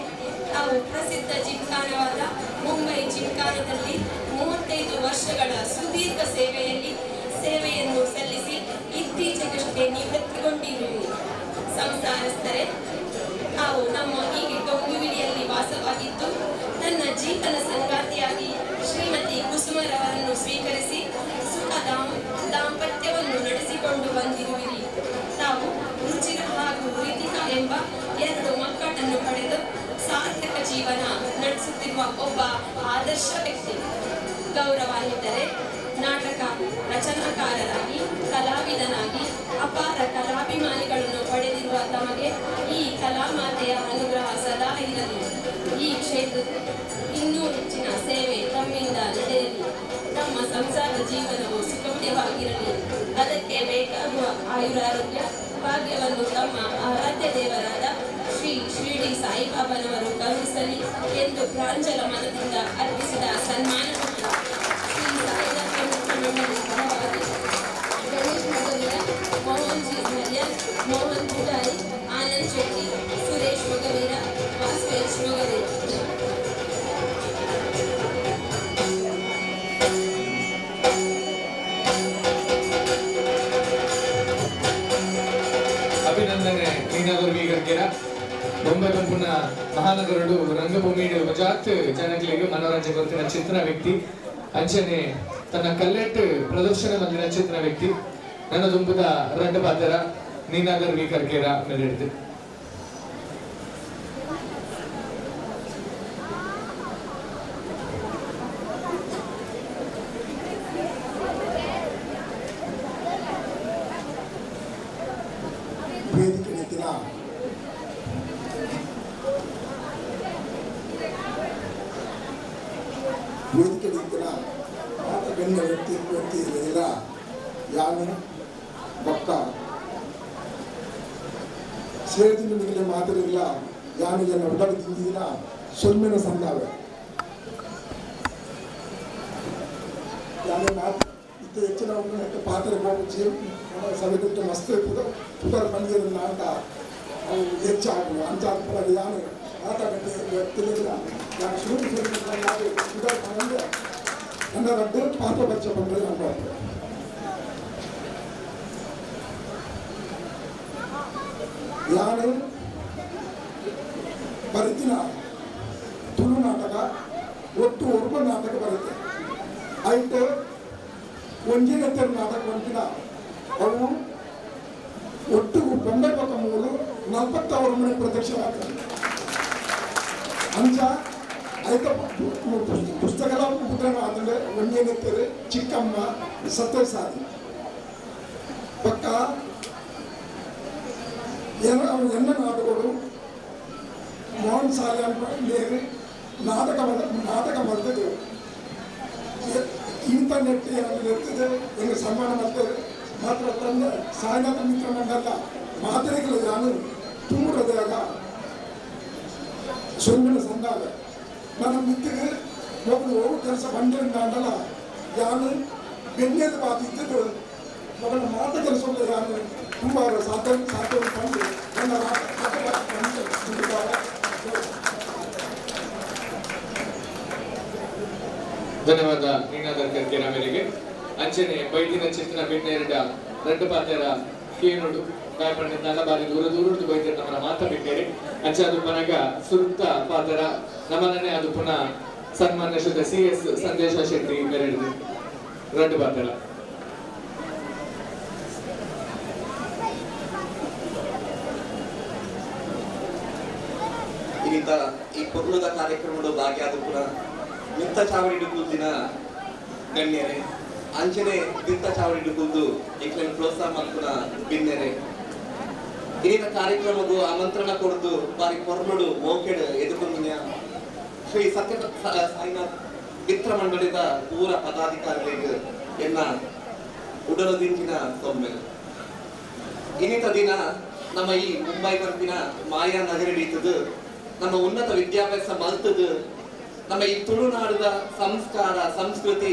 ತಾವು ಪ್ರಸಿದ್ಧ ಜಿಮ್ಖಾನವಾದ ಮುಂಬೈ ಜಿಮ್ಖಾನದಲ್ಲಿ 35 ವರ್ಷಗಳ ಸುದೀರ್ಘ ಸೇವೆಯನ್ನು ಸಲ್ಲಿಸಿ ಇತ್ತೀಚೆಗಷ್ಟೇ ನಿವೃತ್ತಿಗೊಂಡಿರುವಿರಿ. ಸಂಸಾರಸ್ಥರೇ, ತಾವು ನಮ್ಮ ಈ ಡೊಂಬಿವಿಲಿಯಲ್ಲಿ ವಾಸವಾಗಿದ್ದು ತನ್ನ ಜೀವನ ಸಂಗಾತಿಯಾಗಿ ಶ್ರೀಮತಿ ಕುಸುಮರವರನ್ನು ಸ್ವೀಕರಿಸಿ ಸುಖ ದಾಂಪತ್ಯವನ್ನು ನಡೆಸಿಕೊಂಡು ಬಂದಿರುವಿರಿ. ತಾವು ರುಚಿರ ಹಾಗೂ ರಿತಿಕಾ ಎಂಬ 2 ಮಕ್ಕಳನ್ನು ಪಡೆದು ಸಾರ್ಥಕ ಜೀವನ ನಡೆಸುತ್ತಿರುವ ಒಬ್ಬ ಆದರ್ಶ ವ್ಯಕ್ತಿ. ಗೌರವಾನ್ವಿತರೆ, ನಾಟಕ ರಚನಾಕಾರರಾಗಿ, ಕಲಾವಿದನಾಗಿ ಅಪಾರ ಕಲಾಭಿಮಾನಿಗಳನ್ನು ಪಡೆದಿರುವ ತಮಗೆ ಈ ಕಲಾಮಾತೆಯ ಅನುಗ್ರಹ ಸದಾ ಇರಲಿ. ಈ ಕ್ಷೇತ್ರ ಇನ್ನೂ ಹೆಚ್ಚಿನ ಸೇವೆ ತಮ್ಮಿಂದ ನಡೆಯಲಿ. ತಮ್ಮ ಸಂಸಾರ ಜೀವನವು ಸುಖಮಯವಾಗಿರಲಿ. ಅದಕ್ಕೆ ಬೇಕಾಗುವ ಆಯುರಾರೋಗ್ಯ ಭಾಗ್ಯವನ್ನು ತಮ್ಮ ಆರಾಧ್ಯ ದೇವರಾದ ಶ್ರೀ ಶಿರಡಿ ಸಾಯಿಬಾಬನವರು ಕರುಣಿಸಲಿ ಎಂದು ಪ್ರಾಂಜಲ ಮನದಿಂದ ಅರ್ಪಿಸಿದ ಸನ್ಮಾನ ಪತ್ರ ಶ್ರೀ ಸಾಯಿನಾಥ ಮಿತ್ರ ಮಂಡಳಿ ಪರವಾಗಿ ಗಣೇಶ್ ಮೊಗವೀರ, ಮೋಹನ್ ಜಿ ಮಲ್ಯ, ಮೋಹನ್ ಪೂಜಾರಿ, ಆನಂದ್ ಶೆಟ್ಟಿ, ಸುರೇಶ್ ಮೊಗವೀರ, ವಾಸು ಎಚ್ ಮೊಗವೀರ. ಅಭಿನಂದನೆ ನೀನಾದರು ವೀಗರ್ಗೆರ. ಬೊಂಬೆ ಪಂಪುನ ಮಹಾನಗರಡು ರಂಗಭೂಮಿ ಜಾತ್ ಜನಗಳಿಗೆ ಮನೋರಂಜನೆ ಕೊರ್ತಿನ ಚಿತ್ರ ವ್ಯಕ್ತಿ, ಅಂಚನೆ ತನ್ನ ಕಲ್ಲೆಟ್ ಪ್ರದರ್ಶನ ಮಂದಿನ ಚಿತ್ರ ವ್ಯಕ್ತಿ ನನ್ನ ದುಂಬುದ ರಡ್ಡ ಪಾತ್ರ ನೀನಾದರ್ ವಿ ಕರ್ಕೇರ ಮೆರೆಡ್ದು. ವೇದಿಕೆ ನಿಂತಿನ ವೇದಿಕೆ ನಿಂತಿನ ಮಾತ ಗಣ್ಯ ವ್ಯಕ್ತಿ ವ್ಯಕ್ತಿ ಇರಲಿಲ್ಲ ಯಾನು ಬೊಕ್ಕ ಸೇರಿದ ನಿಮಗೆ ಮಾತಿರಲಿಲ್ಲ ಯಾನು ಎನ್ನ ಉಡಲು ತಿಂದಿನ ಸೊಲ್ಮೆನ ಸಂದಾವೆ ಯಾನು ಮಾತು ಇತ್ತ ಹೆಚ್ಚಿನ ಪಾತ್ರೆ ಹೋಗಿ ಸಭೆಗಿಟ್ಟು ಮಸ್ತ್ ಪುದರ್ ಬಂದಿರಲಿಲ್ಲ ಅಂತ ಅವು ಹೆಚ್ಚಾಗುವ ಅಂತ ಯಾನು ಮಾತಾಡಕ್ಕೆ ವ್ಯಕ್ತಿಲಿಲ್ಲ. ನಾನು ಶುರು ಶುರು ಪುದರ್ ಬಂದು ನನ್ನ ರಡ್ಡು ಪಾತ್ರ ಬಚ್ಚ ಬಂದರೆ ನಾನು ಯಾನು ಬರೆದಿನ ತುಳು ನಾಟಕ ಒಟ್ಟು ಒರ್ಬ ನಾಟಕ ಬರುತ್ತೆ. ಐಟ್ ಒಂಜಿನ ನಾಟಕ ಬಂತಿನ ಅವು ಒಟ್ಟು ಬೊಂಬೆ ಪಕ್ಕ ಮೂಲು 46 ಮನೆ ಪ್ರದಕ್ಷಿಣೆ ಆಗ್ತದೆ. ಅಂಚ ಐತ ಪುಸ್ತಕಲ ಮುದ್ರಣ ಆದ್ರೆ ಒಂಜೇನೆತ್ತರು ಚಿಕ್ಕಮ್ಮ ಸತ್ಯಸಾದಿ ಪಕ್ಕ ಎನ್ನ ನಾಟಕಗಳು ಮೋಹನ್ ಸಾಲೆ ನೇರು ನಾಟಕ ನಾಟಕ ಬರ್ತದೆ. ಇಂಟರ್ನೆಟ್ ಇರ್ತದೆ ಎಂಗೆ ಸನ್ಮಾನ ಮಾಡ್ತಾರೆ ಮಾತ್ರ ತಂದೆ ಸಾಯಿನಾಥ ಮಿತ್ರ ಮಂಡಲ ಮಾದರಿಗಳು ನಾನು ತುಂಬ ಹೃದಯದ ಸೊನ್ನಿನ ಸಂದಾದ ನನ್ನ ಮಿತ್ತಿಗೆ ಮೊದಲು ಹೋಗು ಕೆಲಸ ಬಂದಿರಿಂದ ಅಂಡಲ್ಲ ಯಾನು ಬೆನ್ನೆದು ಬಾತು ಇದ್ದಿದ್ದು ಮೊದಲ ಮಾತ ಕೆಲಸ ಯಾನು ತುಂಬ ಸಾಧ್ಯ ಸಾಧ್ಯ ಬಂದು ನನ್ನ ಧನ್ಯವಾದ ನೀನಾದರ್ ಕರ್ಕೇರ ಮೇರೆಗೆ. ಅಂಚನೆ ಬೈದಿನ ಚಿತ್ರ ಬಿನ್ನೇರಡ ರಡ್ಡು ಪಾತೆರ ಕೇನುಡು ಗಾಯಪಂಡಿತ ಬಾರಿ ದೂರ ದೂರದ್ದು ಬೈದಿರ ನಮ್ಮನ ಮಾತ ಬಿಟ್ಟೇರಿ. ಅಂಚೆ ಅದು ಪನಗ ಸುರುತ್ತ ಪಾತೆರ ನಮ್ಮನನ್ನೇ ಅದು ಪುನಃ ಸನ್ಮಾನ್ಯ ಶುದ್ಧ ಸಿ ಎಸ್ ಸಂದೇಶ ಶೆಟ್ಟಿ ಮೇರೆಡ್ದು ರಡ್ಡು ಪಾತೆರ. ಇನ್ನಿತ ಈ ಪೊರ್ಲುದ ಕಾರ್ಯಕ್ರಮದ ಭಾಗ್ಯ ಅದು ಪುನಃ ಮಿತ್ತ ಚಾವಡಿಡು ಕೂಲ್ದಿನ ಗಣ್ಯರೇ, ಅಂಚನೆ ಮಿತ್ತ ಚಾವಡಿಡು ಕೂಲ್ದು ಎಂಕ್ಲೆನ್ ಪ್ರೋತ್ಸಾಹ ಮಲ್ಪುನ ಬಿನ್ನೆರೆ, ಇನ್ನಿತ ಕಾರ್ಯಕ್ರಮಗೂ ಆಮಂತ್ರಣ ಕೊಡ್ದು ಬಾರಿ ಪೊರ್ಲುಡು ಮೋಕೆಡ್ ಎದುಕೊಂದಿನ ಶ್ರೀ ಸತ್ಯ ಸಾಯಿನಾಥ್ ಮಿತ್ರ ಮಂಡಳಿದ ಪೂರ ಪದಾಧಿಕಾರಿಗಳಿಗೆ ಎನ್ನ ಉಡಲದಿಂಚಿನ ಸೊಮ್ಮೆ. ಇನ್ನಿತ ದಿನ ನಮ್ಮ ಈ ಮುಂಬೈ ಪಂಪಿನ ಮಾಯಾ ನಗರಿ ನಮ್ಮ ಉನ್ನತ ವಿದ್ಯಾಭ್ಯಾಸ ಮಲ್ತದು ನಮ್ಮ ಈ ತುಳುನಾಡದ ಸಂಸ್ಕಾರ, ಸಂಸ್ಕೃತಿ,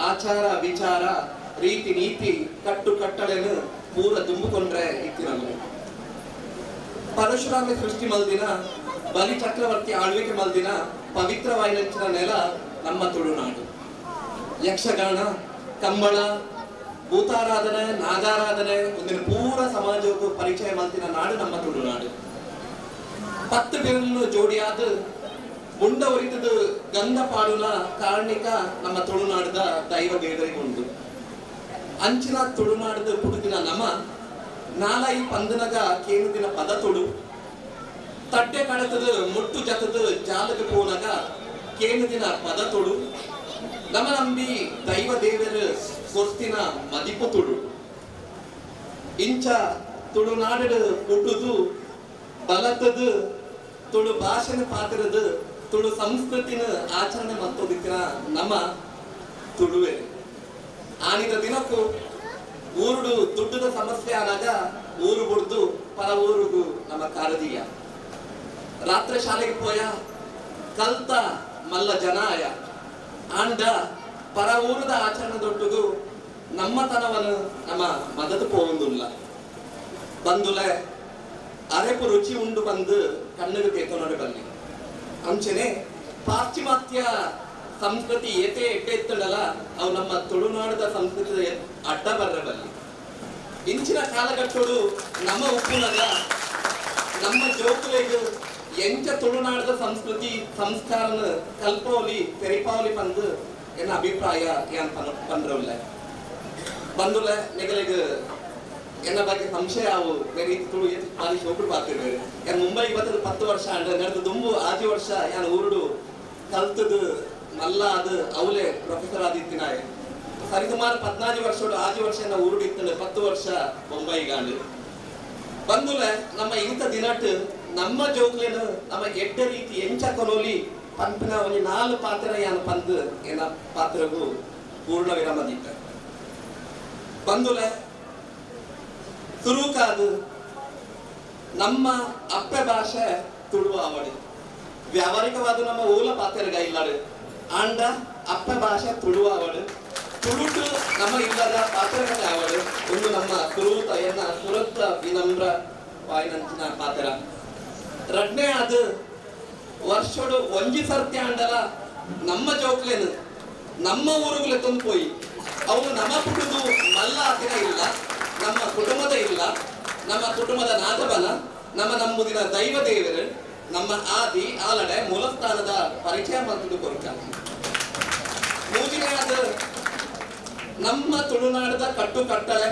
ಆಚಾರ ವಿಚಾರ, ರೀತಿ ನೀತಿ, ಕಟ್ಟು ಕಟ್ಟಳೆಯನ್ನು ಪೂರ ತುಂಬಿಕೊಂಡ್ರೆ ಇತ್ತು. ನಮಗೆ ಪರಶುರಾಮ ಸೃಷ್ಟಿ ಮಲ್ದಿನ ಬಲಿ ಚಕ್ರವರ್ತಿ ಆಳ್ವಿಕೆ ಮಲ್ದಿನ ಪವಿತ್ರವಾಯಿನಂಚಿನ ನೆಲ ನಮ್ಮ ತುಳುನಾಡು. ಯಕ್ಷಗಾನ, ಕಂಬಳ, ಭೂತಾರಾಧನೆ, ನಾಗಾರಾಧನೆ ಒಂದಿನ ಪೂರ ಸಮಾಜಕ್ಕೂ ಪರಿಚಯ ಮಲ್ತಿನ ನಾಡು ನಮ್ಮ ತುಳುನಾಡು. 10 ಬೆರಳು ಜೋಡಿಯಾದ ಮುಂಡ ಒರಿತದು ಗಂಧ ಪಾಡುನ ಕಾರಣಿಕ ನಮ್ಮ ತುಳುನಾಡದ ದೈವ ಬೇದರಿಗುಂಡು. ಅಂಚಿನ ತುಳುನಾಡದ ಪುಡುದಿನ ನಮ ನಾಲೈ ಪಂದನಗ ಕೇನುದಿನ ಪದ ತುಳು ತಡ್ಡೆ ಕಡತದ ಮುಟ್ಟು ಜತದ ಜಾಲಗ ಪೋನಗ ಕೇನುದಿನ ಪದ ತುಳು. ನಮ್ಮ ನಂಬಿ ದೈವ ದೇವರು ಕೊರ್ತಿನ ಮದಿಪು ತುಳು. ಇಂಚ ತುಳುನಾಡು ಹುಟ್ಟುದು ಬಲತದು ತುಳು ಭಾಷೆನ ಪಾತಿರದು ತುಳು ಸಂಸ್ಕೃತಿನ ಆಚರಣೆ ಮತ್ತೊಂದಿತ್ತಿನ ನಮ್ಮ ತುಳುವೆ. ಆನಿದ ದಿನಕ್ಕೂ ಊರುಡು ದುಡ್ಡದ ಸಮಸ್ಯೆ ಆನಾಗ ಊರು ಬುಡ್ದು ಪರ ಊರುಗು ನಮ್ಮ ಕಾರದೀಯ. ರಾತ್ರಿ ಶಾಲೆಗೆ ಪೋಯ ಕಲ್ತ ಮಲ್ಲ ಜನ ಆಯ ಆಂಡ ಪರ ಊರದ ಆಚರಣೆ ದೊಡ್ಡದು ನಮ್ಮತನವನ್ನು ನಮ್ಮ ಮದದು ಪೋವೊಂದುಲ್ಲ. ಬಂದುಲೆ ಅರೆಪು ರುಚಿ ಉಂಡು ಬಂದು ಕಣ್ಣಿಗೆ ತೇತೊನಡೆ ಬನ್ನಿ. ಅಂಚನೆ ಪಾಶ್ಚಿಮಾತ್ಯ ಸಂಸ್ಕೃತಿ ಏತೆ ಎಡ್ಡೆ ಎತ್ತಡಲ್ಲ ಅವು ನಮ್ಮ ತುಳುನಾಡದ ಸಂಸ್ಕೃತಿ ಅಡ್ಡ ಬರ್ರ ಬಲ್ಲಿ. ಇಂಚಿನ ಕಾಲಘಟ್ಟೋಡು ನಮ್ಮ ಉಪ್ಪುನಗ ನಮ್ಮ ಜೋಕುಲೆಗ್ ಎಂಚ ತುಳುನಾಡದ ಸಂಸ್ಕೃತಿ ಸಂಸ್ಕಾರನ ಕಲ್ಪೋಲಿ ತೆರಿಪಾವಲಿ ಬಂದು ಎನ್ನ ಅಭಿಪ್ರಾಯ ಏನ್ ಪಂದ್ರವಿಲ್ಲ. ಬಂದುಲೆ ನೆಗಲಿಗೆ ಎನ್ನ ಬಗ್ಗೆ ಸಂಶಯ ಅವು ಬೇರೆ ತುಳು ಬಾರಿ ಶೋಕುಡು ಬಾತಿರ್ಬೇರೆ. ಯಾನ್ ಮುಂಬೈಗೆ ಬತ್ತದ 10 ವರ್ಷ ಅಂಡ ನಡೆದು ದುಂಬು 6 ವರ್ಷ ಯಾನ್ ಊರುಡು ಕಲ್ತದು ಮಲ್ಲ ಅದು ಅವಲೇ ಪ್ರೊಫೆಸರ್ ಆದಿತ್ತಿನಾಯೆ. ಸರಿಸುಮಾರು 14 ವರ್ಷ 6 ವರ್ಷ ಎನ್ನ ಊರುಡು ಇತ್ತಂಡೆ 10 ವರ್ಷ ಬೊಂಬೈಗಾಂಡು. ಬಂದುಲೆ ನಮ್ಮ ಇಂಥ ದಿನಟ್ ನಮ್ಮ ಜೋಕ್ಲೇನು ನಮ್ಮ ಎಡ್ಡ ರೀತಿ ಎಂಚ ಕೊನೋಲಿ ಪಂಪಿನ ಒಂಜಿ 4 ಪಾತ್ರ ಯಾನ್ ಪಂದು ಎನ್ನ ಪಾತ್ರಗೂ ಪೂರ್ಣ ವಿರಾಮ ದೀಪ. ಬಂದುಲೆ ತುರುಕಾದು ನಮ್ಮ ಅಪ್ಪೆ ಭಾಷೆ ತುಳು ಆವಡು ವ್ಯಾವಹಾರಿಕವಾದ ನಮ್ಮ ಓಲ ಪಾತ್ರಗ ಇಲ್ಲಾಡು ಆಂಡ ಅಪ್ಪೆ ಭಾಷೆ ತುಳು ಆವಡು ತುಳುಟು ನಮ್ಮ ಇಲ್ಲದ ಪಾತ್ರಗಳ ಆವಡು ಒಂದು ನಮ್ಮ ತುರುತ ಎನ್ನ ಸುರತ್ತ ವಿನಮ್ರ ವಾಯಿನಂಚಿನ ಪಾತ್ರ. ರಡ್ನೇ ಅದು ವರ್ಷೋಡು ಒಂಜಿ ಸರ್ತಿ ಆಂಡಲ ನಮ್ಮ ಜೋಕ್ಲೇನು ನಮ್ಮ ಊರುಗಳೇ ತಂದು ಪೋಯಿ ಅವನು ನಮ್ಮ ಪುಟ್ಟುದು ಮಲ್ಲ ಆತಿನ ಇಲ್ಲ, ನಮ್ಮ ಕುಟುಂಬದ ಇಲ್ಲ, ನಮ್ಮ ಕುಟುಂಬದ ನಾದಬಲ ನಮ್ಮ ನಂಬುದಿನ ದೈವ ದೇವರು ನಮ್ಮ ಆದಿ ಆಲಡೆ ಮೂಲಸ್ಥಾನದ ಪರಿಚಯ ಮಂತದ್ದು ಕೊರಕ. ಮೂಜಿನೇ ಅದು ನಮ್ಮ ತುಳುನಾಡದ ಕಟ್ಟು ಕಟ್ಟಳೆ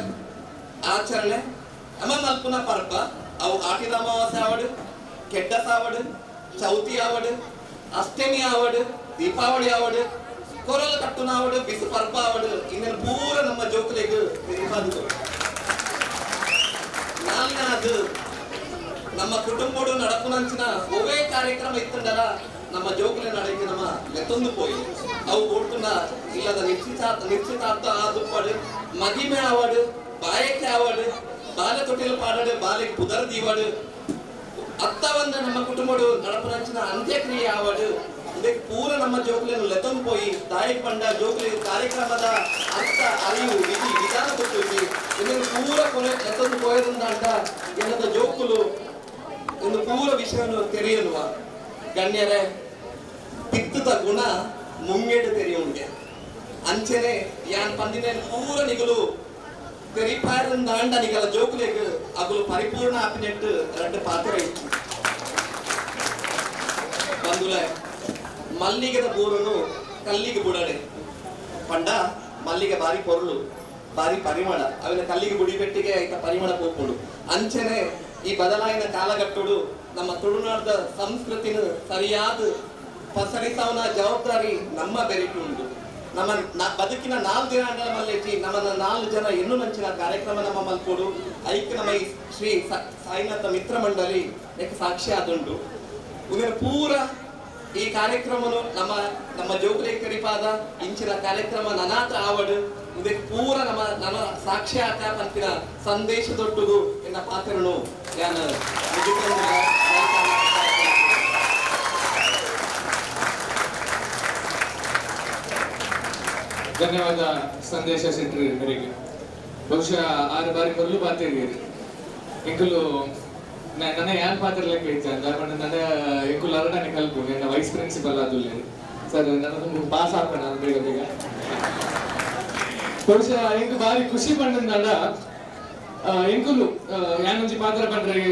ಆಚರಣೆ ನಮ್ಮ ಮಲ್ಪುನ ಪರ್ಬ ಅವು ಆಟಿದ ಅಮಾವಾಸ್ಯೆ ಆವಡು, ಕೆಡ್ಡ ಸಾವಡು, ಚೌತಿ ಆವಡು, ಅಷ್ಟಮಿ ಆವಡು, ದೀಪಾವಳಿ ಆವಡು, ಕೊರಲು ಕಟ್ಟುನಾವಡು, ಬಿಸು ಪರ್ಬ ಆವಡು, ಇನ್ನೇನು ಪೂರ ನಮ್ಮ ಜೋಕುಲೆಗ್ ತೆರಿಪಾದು. ನಾಲ್ನಾದು ನಮ್ಮ ಕುಟುಂಬಡು ನಡಪುನಂಚಿನ ಒವೇ ಕಾರ್ಯಕ್ರಮ ಇತ್ತಂಡಲ ನಮ್ಮ ಜೋಕುಲೆ ನಡೆಗೆ ನಮ್ಮ ಲೆತ್ತೊಂದು ಪೋಯಿ ಅವು ಬೋಡ್ತುಂಡ ಇಲ್ಲದ ನಿಶ್ಚಿತಾರ್ಥ ಆದುಪ್ಪಡು, ಮದಿಮೆ ಆವಡು, ಬಾಯಕ್ಕೆ ಆವಡು, ಬಾಲೆ ತೊಟ್ಟಿಲು ಪಾಡಡು, ಬಾಲೆಗೆ ಪುದರ್ ದೀವಡು, ಅತ್ತ ಒಂದು ನಮ್ಮ ಕುಟುಂಬಡು ನಡಪುನಂಚಿನ ಅಂತ್ಯಕ್ರಿಯೆ ಆವಡು, ಇದಕ್ಕೆ ಪೂರ ನಮ್ಮ ಜೋಕುಲೆಯನ್ನು ಲೆತ್ತೊಂದು ಪೋಯಿ ತಾಯಿ ಪಂಡ ಜೋಕುಲೆ ಕಾರ್ಯಕ್ರಮದ ಅರ್ಥ ಅರಿವು ವಿಧಿ ವಿಧಾನ ಗೊತ್ತಿಸಿ ಇದನ್ನು ಪೂರ ಕೊನೆ ಲೆತ್ತೊಂದು ಪೋಯದಂತ ಏನದ ಜೋಕುಲು ಒಂದು ಪೂರ ವಿಷಯವನ್ನು ತೆರೆಯಲ್ವ. ಗಣ್ಯರೇ, ಪಿತ್ತದ ಗುಣ ಮುಂಗೇಡು ತೆರೆಯುಂಗೆ ಅಂಚನೆ ಯಾನ್ ಪಂದಿನ ಪೂರ ನಿಗಲು ತೆರಿಪಾರಂದಾಂಡ ನಿಗಲ ಜೋಕುಲೆಗ್ ಅಗುಲು ಪರಿಪೂರ್ಣ ಆಪಿನೆಟ್ಟು 2 ಪಾತ್ರ ಇತ್ತು. ಬಂದುಲೆ ಮಲ್ಲಿಗೆದ ಬೂರನು ಕಲ್ಲಿಗೆ ಬುಡಡೆ ಪಂಡ ಮಲ್ಲಿಗೆ ಬಾರಿ ಪೊರಳು ಬಾರಿ ಪರಿಮಳ ಅವಿನ ಕಲ್ಲಿಗೆ ಬುಡಿಬೆಟ್ಟಿಗೆ ಐತ ಪರಿಮಳ ಪೋಪುಂಡು. ಅಂಚನೆ ಈ ಬದಲಾಯಿನ ಕಾಲಘಟ್ಟುಡು ನಮ್ಮ ತುಳುನಾಡದ ಸಂಸ್ಕೃತಿನ ಸರಿಯಾದ ಪಸರಿಸವನ ಜವಾಬ್ದಾರಿ ನಮ್ಮ ಬೆರಿಟು ಉಂಟು. ನಮ್ಮ ಬದುಕಿನ 4 ದಿನ ಮಲ್ಲೇಜಿ ನಮ್ಮನ್ನ 4 ಜನ ಇನ್ನೂ ನಂಚಿನ ಕಾರ್ಯಕ್ರಮ ನಮ್ಮ ಮಲ್ಕೋಡು ಐಕ್ ನಮ್ಮ ಈ ಶ್ರೀ ಸಾಯಿನಾಥ ಮಿತ್ರ ಮಂಡಳಿ ಸಾಕ್ಷಿ ಆದುಂಟು. ಇದನ್ನು ಪೂರ ಈ ಕಾರ್ಯಕ್ರಮನು ನಮ್ಮ ನಮ್ಮ ಜೋಕುಲೆ ಕರಿಪಾದ ಇಂಚಿನ ಕಾರ್ಯಕ್ರಮ ನನಾತ ಆವಡು ಇದಕ್ಕೆ ಪೂರ ನಮ್ಮ ನಮ್ಮ ಸಾಕ್ಷಿ ಆತ ಪಂಪಿನ ಸಂದೇಶ ದೊಡ್ಡದು ಎನ್ನ ಪಾತ್ರನು ನಾನು ಧನ್ಯವಾದ ಸಂದೇಶ ಶೆಟ್ರಿ ಅವರಿಗೆ. ಬಹುಶಃ 6 ಬಾರಿ ಕೊಲ್ಲು ಪಾತಿರಿ ಎಂಕುಲು ನನ್ನ ಯಾನ್ ಪಾತ್ರ ಲೆಕ್ಕ ಇಚ್ಚ ಅಂತ ನನ್ನ ಎಂಕುಲು ಅರಡನೆ ಕಲ್ಪು ನನ್ನ ವೈಸ್ ಪ್ರಿನ್ಸಿಪಲ್ ಆದುಲ್ಲೆ ಸರ್ ನನ್ನ ಪಾಸ್ ಹಾಕೋಣ ನಾನು ಬೇಗ ಬೇಗ. ಬಹುಶಃ ಎಂಕು ಬಾರಿ ಖುಷಿ ಪಂಡಂದಾಡ ಎಂಕುಲು ಯಾನೊಂಜಿ ಪಾತ್ರ ಪಂಡ್ರೆ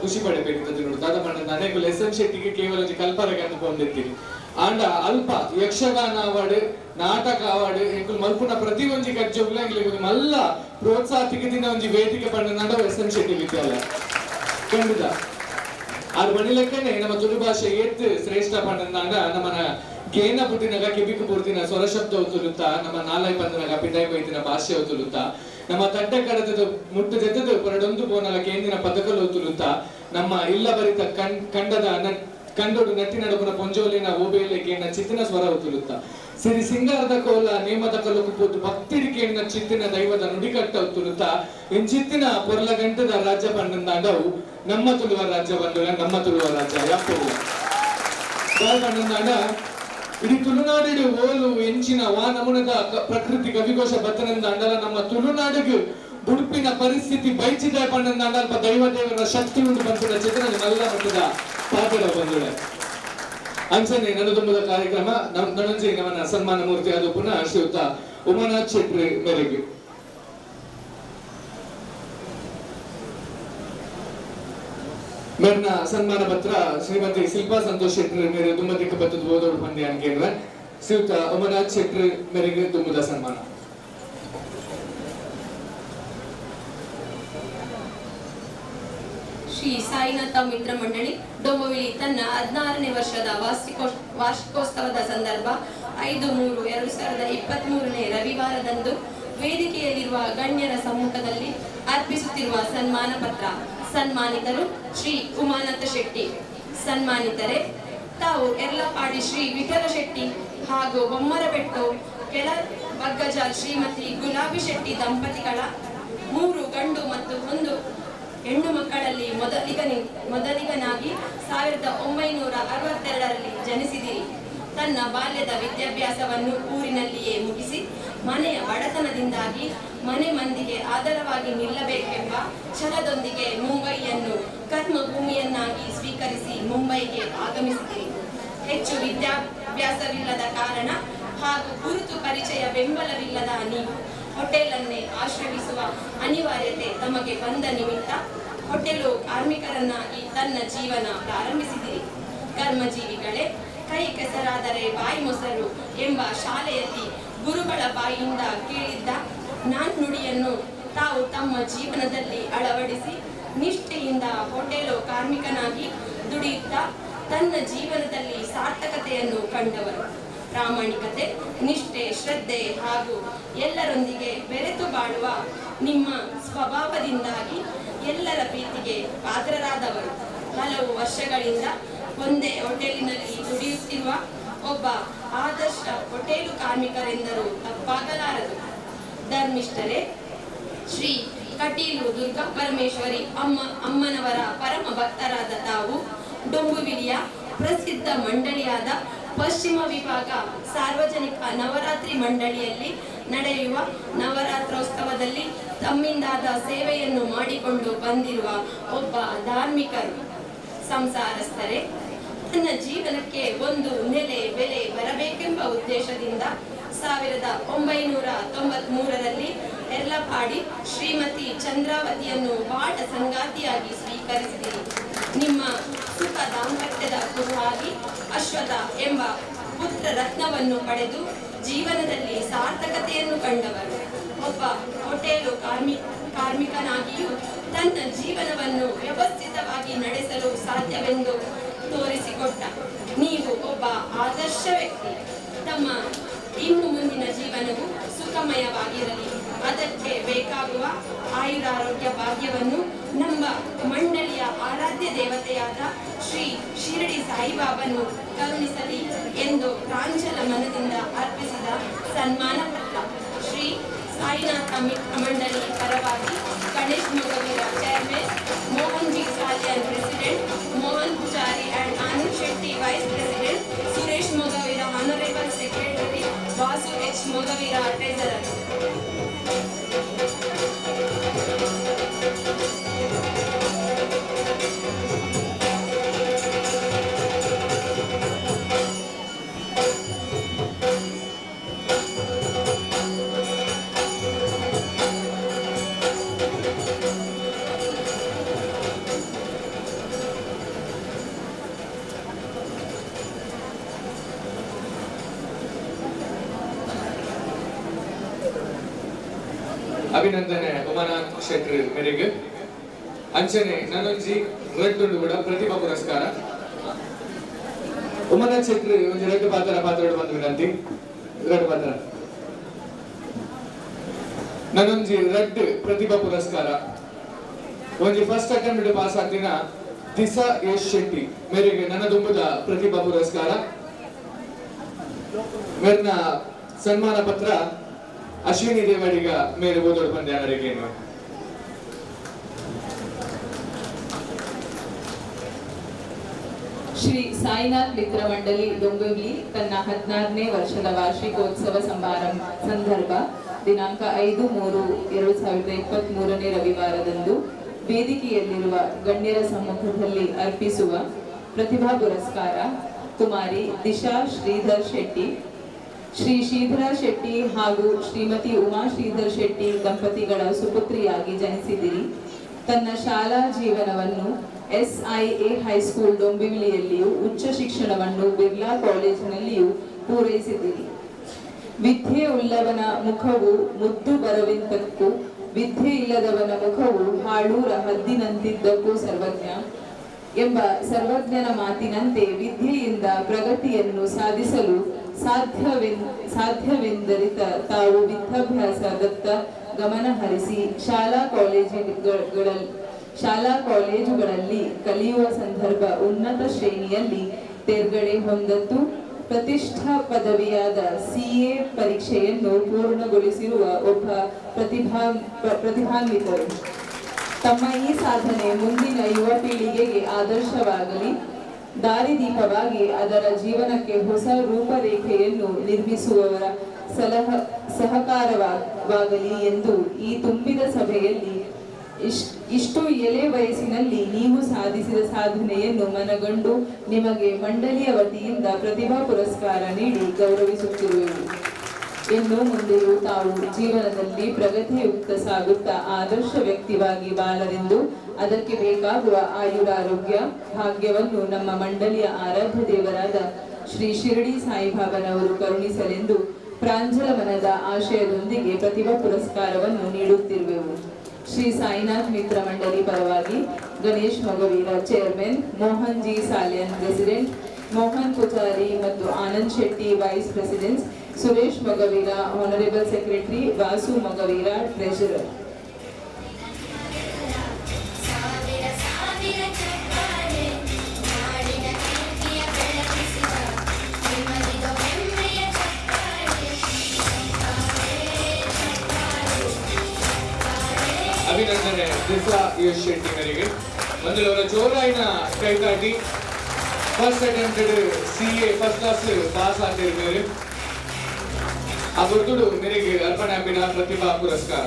ಖುಷಿ ಪಡೆಬೇಕು ನೋಡು ದಾದ ಪಂಡಂದಾಡ ಎಂಕುಲು ಎಸ್ ಎಂ ಶೆಟ್ಟಿಗೆ ಕೇವಲ ಒಂಜಿ ಕಲ್ಪರಗೆ ಅಂದುಕೊಂಡಿರ್ತೀವಿ. ಆಂಡ ಅಲ್ಪ ಯಕ್ಷಗಾನ ಅವಾರ್ಡ್ ನಾಟಕ ಅವಾರ್ಡ್ ಎಂಕುಲು ಮಲ್ಪುನ ಪ್ರತಿ ಒಂಜಿ ಕಜ್ಜೊಗ್ಲ ಎಂಕ್ಲೆಗ್ ಮಲ್ಲ ಪ್ರೋತ್ಸಾಹ ತಿಕ್ಕಿದಿನ ಒಂಜಿ ವೇದಿಕೆ ಪಂಡಂದಾಡ ಎಸ್ ಎಂ ಶೆಟ್ಟಿ ವಿದ್ಯಾಲಯ ಖಂಡಿತ. ಆರು ಬಣಿಲೆಕ್ಕನೆ ನಮ್ಮ ತುಳು ಭಾಷೆ ಏತ್ ಶ್ರೇಷ್ಠ ಪಂಡಂದಾಂಡ ನಮ್ಮನ ಕೇನ ಪುಟ್ಟಿನಗ ಕಿಬಿಕು ಪೂರ್ತಿನ ಸ್ವರಶಬ್ದ ತುಲುತ್ತ, ನಮ್ಮ ನಾಲೈ ಪಂದನಗ ಪಿದಾಯಿ ಬೈತಿನ ಭಾಷೆ ತುಲುತ್ತ, ನಮ್ಮ ತಡ್ಡೆ ಕಡತದ ಮುಟ್ಟು ಜೆತ್ತದ ಪರಡೊಂದು ಪೋನಲ ಕೇಂದಿನ ಪದಕಲು ತುಲುತ್ತ, ನಮ್ಮ ಇಲ್ಲ ಬರಿತ ಕಂಡದ ಕಂಡೋಡು ನಟ್ಟಿ ನಡುಕುನ ಪೊಂಜೋಲಿನ ಓಬೇಲೆ ಕೇಂದ್ರ ಚಿತ್ತಿನ ಸ್ವರ ತುಲುತ್ತ, ಸಿರಿ ಸಿಂಗಾರದ ಕೋಲ ನೇಮದ ಕಲ್ಲುಕು ಪೋತು ಭಕ್ತಿಡಿ ಕೇಂದ್ರ ಚಿತ್ತಿನ ದೈವದ ನುಡಿಕಟ್ಟ ತುಲುತ್ತ, ಇಂಚಿತ್ತಿನ ಪೊರ್ಲ ಗಂಟದ ರಾಜ್ಯ ಪಂಡಂದಾಂಡವು ನಮ್ಮ ತುಳುವ ರಾಜ್ಯ ಬಂದುಳ, ನಮ್ಮ ತುಳುವ ರಾಜ್ಯ ಯಾಪವು ಪಂಡಂದಾಂಡ. ಇಡೀ ತುಳುನಾಡಿಡು ಓಲು ಎಂಚಿನ ವಾ ನಮೂನದ ಪ್ರಕೃತಿ ಕವಿಕೋಶ ಬತ್ತನಂದ ಅಂಡಲ ನಮ್ಮ ತುಳುನಾಡಿಗೆ ಬುಡುಪಿನ ಪರಿಸ್ಥಿತಿ ಬೈಚಿದ ಪಂಡಂದಾಂಡ ಅಲ್ಪ ದೈವ ದೇವರ ಶಕ್ತಿ ಉಂಟು ಬಂದ ಚಿತ್ರ ಮಲ್ಲ ಮಟ್ಟದ ಪಾತ್ರ ಬಂದುಳೆ. ಅಂಚನೆ ನಡುದುಂಬದ ಕಾರ್ಯಕ್ರಮ ನಣಂಜಿ ನಮನ ಸನ್ಮಾನ ಮೂರ್ತಿ ಅದು ಪುನಃ ಶ್ರೀಯುತ ಉಮಾನಾಥ್ ಶೆಟ್ಟಿ ಮೇರೆಗೆ. ಮೇರ್ನ ಸನ್ಮಾನ ಪತ್ರ ಶ್ರೀಮತಿ ಶಿಲ್ಪಾ ಸಂತೋಷ್ ಶೆಟ್ಟಿ ಮೇರೆ ದುಮ್ಮದಿಕ್ಕ ಬತ್ತದ ಓದೋಡು ಪಂದ್ಯ ಅನ್ಕೇಂದ್ರ ಶ್ರೀಯುತ ಉಮಾನಾಥ್ ಶೆಟ್ಟಿ ಮೇರೆಗೆ ದುಮ್ಮದ ಸನ್ಮಾನ. ಶ್ರೀ ಸಾಯಿನಾಥ ಮಿತ್ರ ಮಂಡಳಿ ಡೊಂಬುವಿಲಿ ತನ್ನ 16ನೇ ವರ್ಷದ ವಾರ್ಷಿಕೋತ್ಸವದ ಸಂದರ್ಭ 5/3/2023 ರವಿವಾರದಂದು ವೇದಿಕೆಯಲ್ಲಿರುವ ಗಣ್ಯರ ಸಮ್ಮುಖದಲ್ಲಿ ಅರ್ಪಿಸುತ್ತಿರುವ ಸನ್ಮಾನ ಪತ್ರ. ಸನ್ಮಾನಿತರು ಶ್ರೀ ಉಮಾನಾಥ ಶೆಟ್ಟಿ. ಸನ್ಮಾನಿತರೆ, ತಾವು ಎರ್ಲಪಾಡಿ ಶ್ರೀ ವಿಠಲ ಶೆಟ್ಟಿ ಹಾಗೂ ಬೊಮ್ಮರಬೆಟ್ಟು ಕೆಳ ಬಗ್ಗಜ ಶ್ರೀಮತಿ ಗುಲಾಬಿ ಶೆಟ್ಟಿ ದಂಪತಿಗಳ 3 ಗಂಡು ಮತ್ತು 1 ಹೆಣ್ಣು ಮಕ್ಕಳಲ್ಲಿ ಮೊದಲಿಗನಾಗಿ 1962ರಲ್ಲಿ ಜನಿಸಿದಿರಿ. ತನ್ನ ಬಾಲ್ಯದ ವಿದ್ಯಾಭ್ಯಾಸವನ್ನು ಊರಿನಲ್ಲಿಯೇ ಮುಗಿಸಿ ಮನೆಯ ಬಡತನದಿಂದಾಗಿ ಮನೆ ಮಂದಿಗೆ ಆಧಾರವಾಗಿ ನಿಲ್ಲಬೇಕೆಂಬ ಛಲದೊಂದಿಗೆ ಮುಂಬೈಯನ್ನು ಕರ್ಮಭೂಮಿಯನ್ನಾಗಿ ಸ್ವೀಕರಿಸಿ ಮುಂಬೈಗೆ ಆಗಮಿಸಿದಿರಿ. ಹೆಚ್ಚು ವಿದ್ಯಾಭ್ಯಾಸವಿಲ್ಲದ ಕಾರಣ ಹಾಗೂ ಗುರುತು ಪರಿಚಯ ಬೆಂಬಲವಿಲ್ಲದ ನೀವು ಹೋಟೆಲನ್ನೇ ಆಶ್ರಯಿಸುವ ಅನಿವಾರ್ಯತೆ ತಮಗೆ ಬಂದ ನಿಮಿತ್ತ ಹೋಟೆಲು ಕಾರ್ಮಿಕರನ್ನಾಗಿ ತನ್ನ ಜೀವನ ಪ್ರಾರಂಭಿಸಿದಿರಿ. ಕರ್ಮಜೀವಿಗಳೇ, ಕೈ ಕೆಸರಾದರೆ ಬಾಯಿ ಮೊಸರು ಎಂಬ ಶಾಲೆಯಲ್ಲಿ ಗುರುಗಳ ಬಾಯಿಯಿಂದ ಕೇಳಿದ್ದ ನಾಣ್ಣುಡಿಯನ್ನು ತಾವು ತಮ್ಮ ಜೀವನದಲ್ಲಿ ಅಳವಡಿಸಿ ನಿಷ್ಠೆಯಿಂದ ಹೋಟೆಲು ಕಾರ್ಮಿಕನಾಗಿ ದುಡಿಯುತ್ತಾ ತನ್ನ ಜೀವನದಲ್ಲಿ ಸಾರ್ಥಕತೆಯನ್ನು ಕಂಡವರು. ಪ್ರಾಮಾಣಿಕತೆ, ನಿಷ್ಠೆ, ಶ್ರದ್ಧೆ ಹಾಗೂ ಎಲ್ಲರೊಂದಿಗೆ ಬೆರೆತು ಬಾಳುವ ನಿಮ್ಮ ಸ್ವಭಾವದಿಂದಾಗಿ ಎಲ್ಲರ ಪ್ರೀತಿಗೆ ಪಾತ್ರರಾದವರು. ಹಲವು ವರ್ಷಗಳಿಂದ ಒಂದೇ ಹೋಟೆಲಿನಲ್ಲಿ ದುಡಿಯುತ್ತಿರುವ ಒಬ್ಬ ಆದರ್ಶ ಹೋಟೆಲು ಕಾರ್ಮಿಕರೆಂದರೂ ತಪ್ಪಾಗಲಾರದು. ಧರ್ಮಿಷ್ಠರೇ, ಶ್ರೀ ಕಟೀಲು ದುರ್ಗಾ ಪರಮೇಶ್ವರಿ ಅಮ್ಮನವರ ಪರಮ ಭಕ್ತರಾದ ತಾವು ಡೊಂಬುವಿಲಿಯ ಪ್ರಸಿದ್ಧ ಮಂಡಳಿಯಾದ ಪಶ್ಚಿಮ ವಿಭಾಗ ಸಾರ್ವಜನಿಕ ನವರಾತ್ರಿ ಮಂಡಳಿಯಲ್ಲಿ ನಡೆಯುವ ನವರಾತ್ರೋತ್ಸವದಲ್ಲಿ ತಮ್ಮಿಂದಾದ ಸೇವೆಯನ್ನು ಮಾಡಿಕೊಂಡು ಬಂದಿರುವ ಒಬ್ಬ ಧಾರ್ಮಿಕರು. ಸಂಸಾರಸ್ಥರೇ, ತನ್ನ ಜೀವನಕ್ಕೆ ಒಂದು ನೆಲೆ ಬೆಲೆ ಬರಬೇಕೆಂಬ ಉದ್ದೇಶದಿಂದ 1993ರಲ್ಲಿ ಎರ್ಲಪಾಡಿ ಶ್ರೀಮತಿ ಚಂದ್ರಾವತಿಯನ್ನು ಬಾಟ ಸಂಗಾತಿಯಾಗಿ ಸ್ವೀಕರಿಸಿದಿರಿ. ನಿಮ್ಮ ಸುಖ ದಾಂಪತ್ಯದ ಕುರುಹಾಗಿ ಅಶ್ವಥ ಎಂಬ ಪುತ್ರ ರತ್ನವನ್ನು ಪಡೆದು ಜೀವನದಲ್ಲಿ ಸಾರ್ಥಕತೆಯನ್ನು ಕಂಡವರು. ಒಬ್ಬ ಹೋಟೆಲು ಕಾರ್ಮಿಕನಾಗಿಯೂ ತನ್ನ ಜೀವನವನ್ನು ವ್ಯವಸ್ಥಿತವಾಗಿ ನಡೆಸಲು ಸಾಧ್ಯವೆಂದು ತೋರಿಸಿಕೊಟ್ಟ ನೀವು ಒಬ್ಬ ಆದರ್ಶ ವ್ಯಕ್ತಿ. ತಮ್ಮ ಇನ್ನು ಮುಂದಿನ ಜೀವನವು ಸುಖಮಯವಾಗಿರಲಿ. ಅದಕ್ಕೆ ಬೇಕಾಗುವ ಆಯುರಾರೋಗ್ಯ ಭಾಗ್ಯವನ್ನು ನಮ್ಮ ಮಂಡಳಿಯ ಆರಾಧ್ಯ ದೇವತೆಯಾದ ಶ್ರೀ ಶಿರಡಿ ಸಾಯಿಬಾಬನು ಕರುಣಿಸಲಿ ಎಂದು ಪ್ರಾಂಜಲ ಮನದಿಂದ ಅರ್ಪಿಸಿದ ಸನ್ಮಾನ ಪತ್ರ. ಶ್ರೀ ಸಾಯಿನಾಥ ಮಿತ್ರ ಮಂಡಳಿ ಪರವಾಗಿ Ganesh Mogaveera chairman, Mohan G Salian president, Mohan Pujari and Anand Shetty vice president, Suresh Mogaveera honourable secretary, Vasu H Mogaveera treasurer. ಅಭಿನಂದನೆ ಉಮಾನಾಥ್ ಶೆಟ್ಟಿ ಮೇರೆಗೆ. ಅಂಚನೆ ನನೊಂಜಿ ರಡ್ಡುಂಡು ಕೂಡ ಪ್ರತಿಭಾ ಪುರಸ್ಕಾರ. ಉಮನಾಥ್ ಶೆಟ್ಟಿ ಒಂಜಿ ರಡ್ಡ್ ಪಾತ್ರ ಪಾತ್ರ ಬಂದು ವಿನಂತಿ. ರಡ್ಡ್ ಪಾತ್ರ. ನನೊಂಜಿ ರಡ್ಡ್ ಪ್ರತಿಭಾ ಪುರಸ್ಕಾರ. ಒಂಜಿ ಫಸ್ಟ್ ಅಟೆಂಪ್ಟ್ ಪಾಸ್ ಆಗ್ತಿನ ದಿಸಾ ಯಶ್ ಶೆಟ್ಟಿ ಮೇರೆಗೆ ನನ್ನ ದುಂಬುದ ಪ್ರತಿಭಾ ಪುರಸ್ಕಾರ. ಮೇರ್ನ ಸನ್ಮಾನ ಪತ್ರ ಅಶ್ವಿನಿ ದೇವಾಡಿಗ ಮೇರೆ ಓದೋಡು ಬಂದೆ. ಶ್ರೀ ಸಾಯಿನಾಥ್ ಮಿತ್ರ ಮಂಡಳಿ ಡೊಂಬಿವ್ಲಿ ತನ್ನ 16ನೇ ವರ್ಷದ ವಾರ್ಷಿಕೋತ್ಸವ ಸಮಾರಂಭ ಸಂದರ್ಭ ದಿನಾಂಕ 5/3/2023ನೇ ರವಿವಾರದಂದು ವೇದಿಕೆಯಲ್ಲಿರುವ ಗಣ್ಯರ ಸಮ್ಮುಖದಲ್ಲಿ ಅರ್ಪಿಸುವ ಪ್ರತಿಭಾ ಪುರಸ್ಕಾರ ಕುಮಾರಿ ದಿಶಾ ಶ್ರೀಧರ್ ಶೆಟ್ಟಿ, ಶ್ರೀ ಶ್ರೀಧರ ಶೆಟ್ಟಿ ಹಾಗೂ ಶ್ರೀಮತಿ ಉಮಾ ಶ್ರೀಧರ್ ಶೆಟ್ಟಿ ದಂಪತಿಗಳ ಸುಪುತ್ರಿಯಾಗಿ ಜನಿಸಿದಿರಿ. ತನ್ನ ಶಾಲಾ ಜೀವನವನ್ನು ಎಸ್ಐಎ ಹೈಸ್ಕೂಲ್ ಡೊಂಬಿವಿಲಿಯಲ್ಲಿಯೂ ಉಚ್ಚ ಶಿಕ್ಷಣವನ್ನು ಬಿರ್ಲಾ ಕಾಲೇಜಿನಲ್ಲಿಯೂ ಪೂರೈಸಿದಿರಿ. ವಿದ್ಯೆ ಉಳ್ಳವನ ಮುಖವು ಮುದ್ದು ಬರವಿಂತಕ್ಕೂ ವಿದ್ಯೆ ಇಲ್ಲದವನ ಮುಖವು ಹಾಳೂರ ಹದ್ದಿನಂತಿದ್ದಕ್ಕೂ ಸರ್ವಜ್ಞ ಎಂಬ ಸರ್ವಜ್ಞನ ಮಾತಿನಂತೆ ವಿದ್ಯೆಯಿಂದ ಪ್ರಗತಿಯನ್ನು ಸಾಧಿಸಲು ಸಾಧ್ಯವೆಂದರಿತ ತಾವು ವಿದ್ಯಾಭ್ಯಾಸದತ್ತ ಗಮನ ಹರಿಸಿ ಶಾಲಾ ಕಾಲೇಜುಗಳಲ್ಲಿ ಕಲಿಯುವ ಸಂದರ್ಭ ಉನ್ನತ ಶ್ರೇಣಿಯಲ್ಲಿ ತೇರ್ಗಡೆ ಹೊಂದದ್ದು ಪ್ರತಿಷ್ಠಾ ಪದವಿಯಾದ ಸಿಎ ಪರೀಕ್ಷೆಯನ್ನು ಪೂರ್ಣಗೊಳಿಸಿರುವ ಒಬ್ಬ ಪ್ರತಿಭಾನ್ವಿತರು. ತಮ್ಮ ಈ ಸಾಧನೆ ಮುಂದಿನ ಯುವ ಪೀಳಿಗೆಗೆ ಆದರ್ಶವಾಗಲಿ, ದಾರಿದೀಪವಾಗಿ ಅದರ ಜೀವನಕ್ಕೆ ಹೊಸ ರೂಪರೇಖೆಯನ್ನು ನಿರ್ಮಿಸುವವರ ಸಹಕಾರವಾಗಲಿ ಎಂದು ಈ ತುಂಬಿದ ಸಭೆಯಲ್ಲಿ ಇಷ್ಟು ಎಳೆ ವಯಸ್ಸಿನಲ್ಲಿ ನೀವು ಸಾಧಿಸಿದ ಸಾಧನೆಯನ್ನು ಮನಗಂಡು ನಿಮಗೆ ಮಂಡಳಿಯ ವತಿಯಿಂದ ಪ್ರತಿಭಾ ಪುರಸ್ಕಾರ ನೀಡಿ ಗೌರವಿಸುತ್ತಿರುವೆವು. ಇನ್ನು ಮುಂದೆಯೂ ತಾವು ಜೀವನದಲ್ಲಿ ಪ್ರಗತಿಯುಕ್ತ ಸಾಗುತ್ತಾ ಆದರ್ಶ ವ್ಯಕ್ತಿವಾಗಿ ಬಾಳರೆಂದು ಅದಕ್ಕೆ ಬೇಕಾಗುವ ಆಯುರಾರೋಗ್ಯ ಭಾಗ್ಯವನ್ನು ನಮ್ಮ ಮಂಡಳಿಯ ಆರಾಧ್ಯ ದೇವರಾದ ಶ್ರೀ ಶಿರಡಿ ಸಾಯಿಬಾಬನವರು ಕರುಣಿಸಲೆಂದು ಪ್ರಾಂಜಲ ಮನದ ಆಶಯದೊಂದಿಗೆ ಪ್ರತಿಭಾ ಪುರಸ್ಕಾರವನ್ನು ನೀಡುತ್ತಿರುವೆವು. ಶ್ರೀ ಸಾಯಿನಾಥ್ ಮಿತ್ರ ಮಂಡಳಿ ಪರವಾಗಿ Ganesh Mogaveera chairman, Mohan G Salian president, Mohan Pujari ಮತ್ತು Anand Shetty vice presidents, Suresh Mogaveera honourable secretary, Vasu Mogaveera treasurer. ಅಭಿನಂದನೆ ದಿಸಾ ಯಶ್ ಶೆಟ್ಟಿ ಅವರಿಗೆ. ಒಂದರ ಜೋರಾಯಿನ ಕೈತಾಟಿ. First attempted CA first class pass ಆಗ್ತಿರ್ತಾರೆ. ಆ ಗುರುತುಡು ಮೇರೆಗೆ ಅರ್ಪಣೆ ಆಪಿನ ಪ್ರತಿಭಾ ಪುರಸ್ಕಾರ.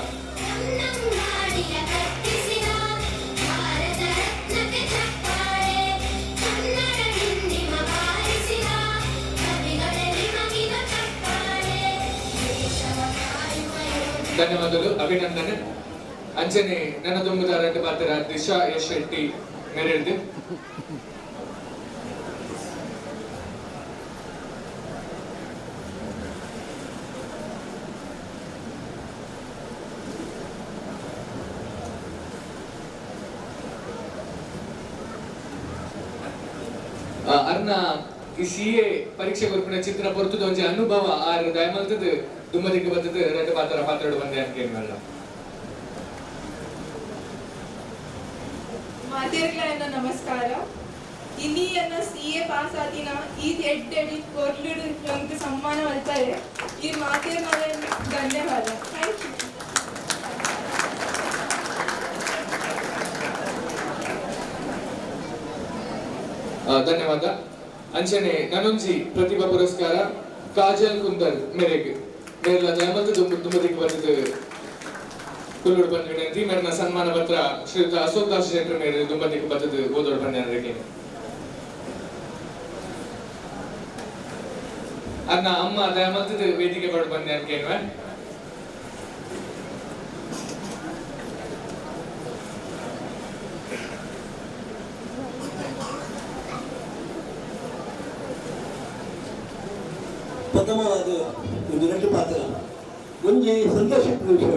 ಧನ್ಯವಾದಗಳು, ಅಭಿನಂದನೆ. ಅಂಚನೆ ನನ್ನ ತುಂಬುದ ರಡ್ಡು ಪಾತ್ರ ದಿಶಾ ಯಶ್ ಶೆಟ್ಟಿ ಮೇರೆಡ್ದು. ಅರ್ನ ಈ ಸಿಎ ಪರೀಕ್ಷೆ ಕೊರ್ಪಿನ ಚಿತ್ರ ಪೊರ್ತುದ ಒಂಜಿ ಅನುಭವ ಆರ್ ದಯಮಲ್ತದ ದುಮ್ಮದಿಗೆ ಬತ್ತದ ರಡ್ಡು ಪಾತ್ರ ಪಾತ್ರಡು ಬಂದೆ ಅನ್ಕೇನ್ವಲ್ಲ. ಮಾತೆರ್ಗ್ಲಾ ನಮಸ್ಕಾರ. ಇನಿ ಎನ್ನ ಸಿಎ ಪಾಸ್ ಆತಿನ ಈ ಎಡ್ಡೆಡಿ ಪೊರ್ಲುಡು ನಂಗೆ ಸಮ್ಮಾನ ಮಲ್ಪರೆ ಈ ಮಾತೆರ್ ಧನ್ಯವಾದ. Thank you. ಧನ್ಯವಾದ. ಅಂಚನೆ ನನೊಂಜಿ ಪ್ರತಿಭಾ ಪುರಸ್ಕಾರ ಕಾಜಲ್ ಕುಂದರ್ ಮೇರೆಗೆ. ಮೇರೆಲ ದಯಮಲ್ತು ದುಮ್ಮದಿಗೆ ಬತ್ತದ ಕುಲ್ಲುಡು ಬಂದ ವಿನಂತಿ. ಮೇರಿನ ಸನ್ಮಾನ ಪತ್ರ ಶ್ರೀಯುತ ಅಶೋಕ್ ದಾಸ್ ಶೆಟ್ಟರ್ ಮೇರೆ ದುಂಬದಿಗೆ ಬತ್ತದ ಓದೋಡು ಬಂದ. ಅನ್ನ ಅಮ್ಮ ದಯಮಲ್ತದ ವೇದಿಕೆ ಬರೋಡು ಬಂದೆ ಅನ್ಕೇನ್ವೆ. ಪ್ರಥಮವಾದ ಒಂದು ಎರಡು ಪಾತ್ರ ಒಂಜಿ ಸಂತೋಷ ವಿಷಯ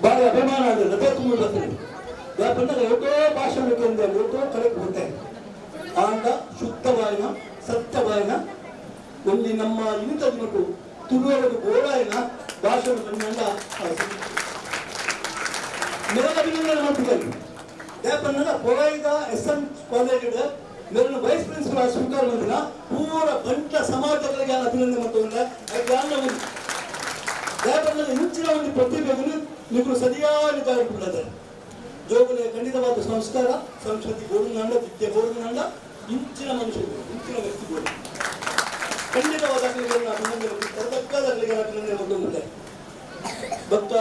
ಬಾರಿ ಅಭಿಮಾನ ಆದ ರಥ ತುಂಬ ಬರ್ತದೆ. ಯಾಕಂದ್ರೆ ಏತೋ ಭಾಷಣ ಕೇಂದ್ರ ಏತೋ ಕಡೆಗೆ ಹೋಗ್ತಾರೆ. ಆಂಡ ಶುದ್ಧವಾಯಿನ ನಮ್ಮ ಇನ್ನಿತ ದಿನಕ್ಕೂ ತುಳುವರೆಗೂ ಗೋಡಾಯಿನ ಭಾಷೆ ಬಂದ ಮೇರೆ ಅಭಿನಂದನೆ ಮಾಡ್ತಿದ್ದಾರೆ. ದೇಪನ್ನ ಪೊರೈದ ಎಸ್ ಎಂ ಕಾಲೇಜ್ ಮೇಲಿನ ವೈಸ್ ಪ್ರಿನ್ಸಿಪಲ್ ಸ್ವೀಕಾರ ಬಂದಿನ ಪೂರ ಬಂಟ ಸಮಾಜಗಳಿಗೆ ಅಭಿನಂದನೆ ಮತ್ತು ಒಂದು ದೇಪನ್ನ ಇಂಚಿನ ಒಂದು ಪ್ರತಿಭೆಯನ್ನು ನೀವು ಸರಿಯಾದ ದಾರಿ ಜೋಗುಲೆ ಖಂಡಿತವಾದ ಸಂಸ್ಕಾರ ಸಂಸ್ಕೃತಿ ಗೋಡುನಾಂಡ ವಿದ್ಯೆ ಗೋಡುನಾಂಡ ಇಂಚಿನ ಮನುಷ್ಯರು ಇಂಚಿನ ವ್ಯಕ್ತಿಗಳು ಖಂಡಿತವಾದ ಅಭಿನಂದನೆ ತರತಕ್ಕಾದ ಅಭಿನಂದನೆ ಮತ್ತು ಭಕ್ತ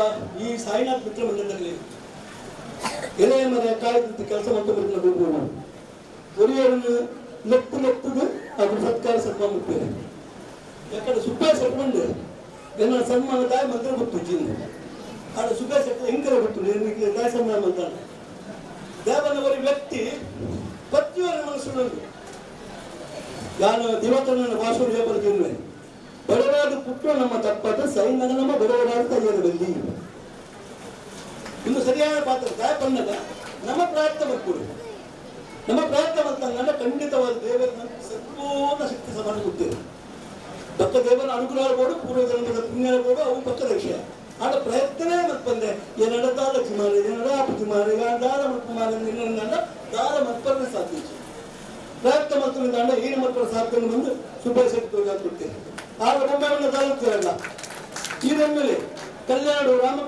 ಈ ಸಾಯಿನಾಥ್ ಮಿತ್ರ ಮಂಡಲದಲ್ಲಿ ಎಲೆ ಮನೆ ಕಾಯ್ದಂತ ಕೆಲಸ ಮಾಡ್ಕೊಂಡು ಹೋಗ್ಬೋದು. ಒರಿಯರನ್ನು ಲೆತ್ತು ಲೆತ್ತದು ಅದು ಸತ್ಕಾರ ಸನ್ಮಾನ ಮಾಡ್ತೇವೆ. ಯಾಕಂದ್ರೆ ಸುಬ್ಬ ಸೆಟ್ಕೊಂಡು ಏನ ಸನ್ಮಾನ ತಾಯಿ ಮಂತ್ರ ಗೊತ್ತು ಜೀವನ ಆಡ ಸುಬ್ಬ ಸೆಟ್ ಹೆಂಗರ ಗೊತ್ತು ನಿಮಗೆ ತಾಯಿ ಸನ್ಮಾನ ಅಂತಾನೆ. ದೇವನವರಿ ವ್ಯಕ್ತಿ ಪ್ರತಿಯೊಬ್ಬರ ಮನಸ್ಸುಳ್ಳದು. ನಾನು ದೇವತನ ಭಾಷೆ ಜೀವನ ಬಡವರಾದ ಪುಟ್ಟು ನಮ್ಮ ತಪ್ಪದ ಸೈನ್ಯದ ನಮ್ಮ ಬಡವರಾದ ತಯ್ಯರದಲ್ಲಿ ಇನ್ನು ಸರಿಯಾದ ಪಾತ್ರ ತಾಯಿ ಬಂದಾಗ ನಮ್ಮ ಪ್ರಯತ್ನ ಬರ್ಕೊಡು. ನಮ್ಮ ಪ್ರಯತ್ನ ಬಂತಂದ್ರೆ ಖಂಡಿತವಾದ ದೇವರ ಸಂಪೂರ್ಣ ಶಕ್ತಿ ಸಮಾನ ಗೊತ್ತಿದೆ. ಭಕ್ತ ದೇವರ ಅನುಗ್ರಹ ಇರ್ಬೋದು, ಪೂರ್ವ ಜನ್ಮದ ಪುಣ್ಯ ಇರ್ಬೋದು, ಅವು ಪಕ್ಕದ ವಿಷಯ. ಆಡ ಪ್ರಯತ್ನವೇ ಮತ್ತೆ ಬಂದೆ ಏನಡ ದಾಲ ಚಿಮಾರೆ ಏನಡ ಅಪುಚಿಮಾರೆ ದಾಲ ಮತ್ಕುಮಾರ ನಿನ್ನ ದಾಲ ಮತ್ಪರ್ಣ ಸಾಧ್ಯ ಪ್ರಯತ್ನ ಮತ್ತು ದಾಂಡ ಏನು ಮತ್ಪರ ಸಾಧ್ಯ ಬಂದು ಸುಬ್ಬ ಶಕ್ತಿ ಕೊಡ್ತೇನೆ. ಆಗ ಬೊಂಬೆಯನ್ನು ತಾಲೂಕಲ್ಲ ಈ ಮೇಲೆ ಕಲ್ಯಾಣ ರಾಮ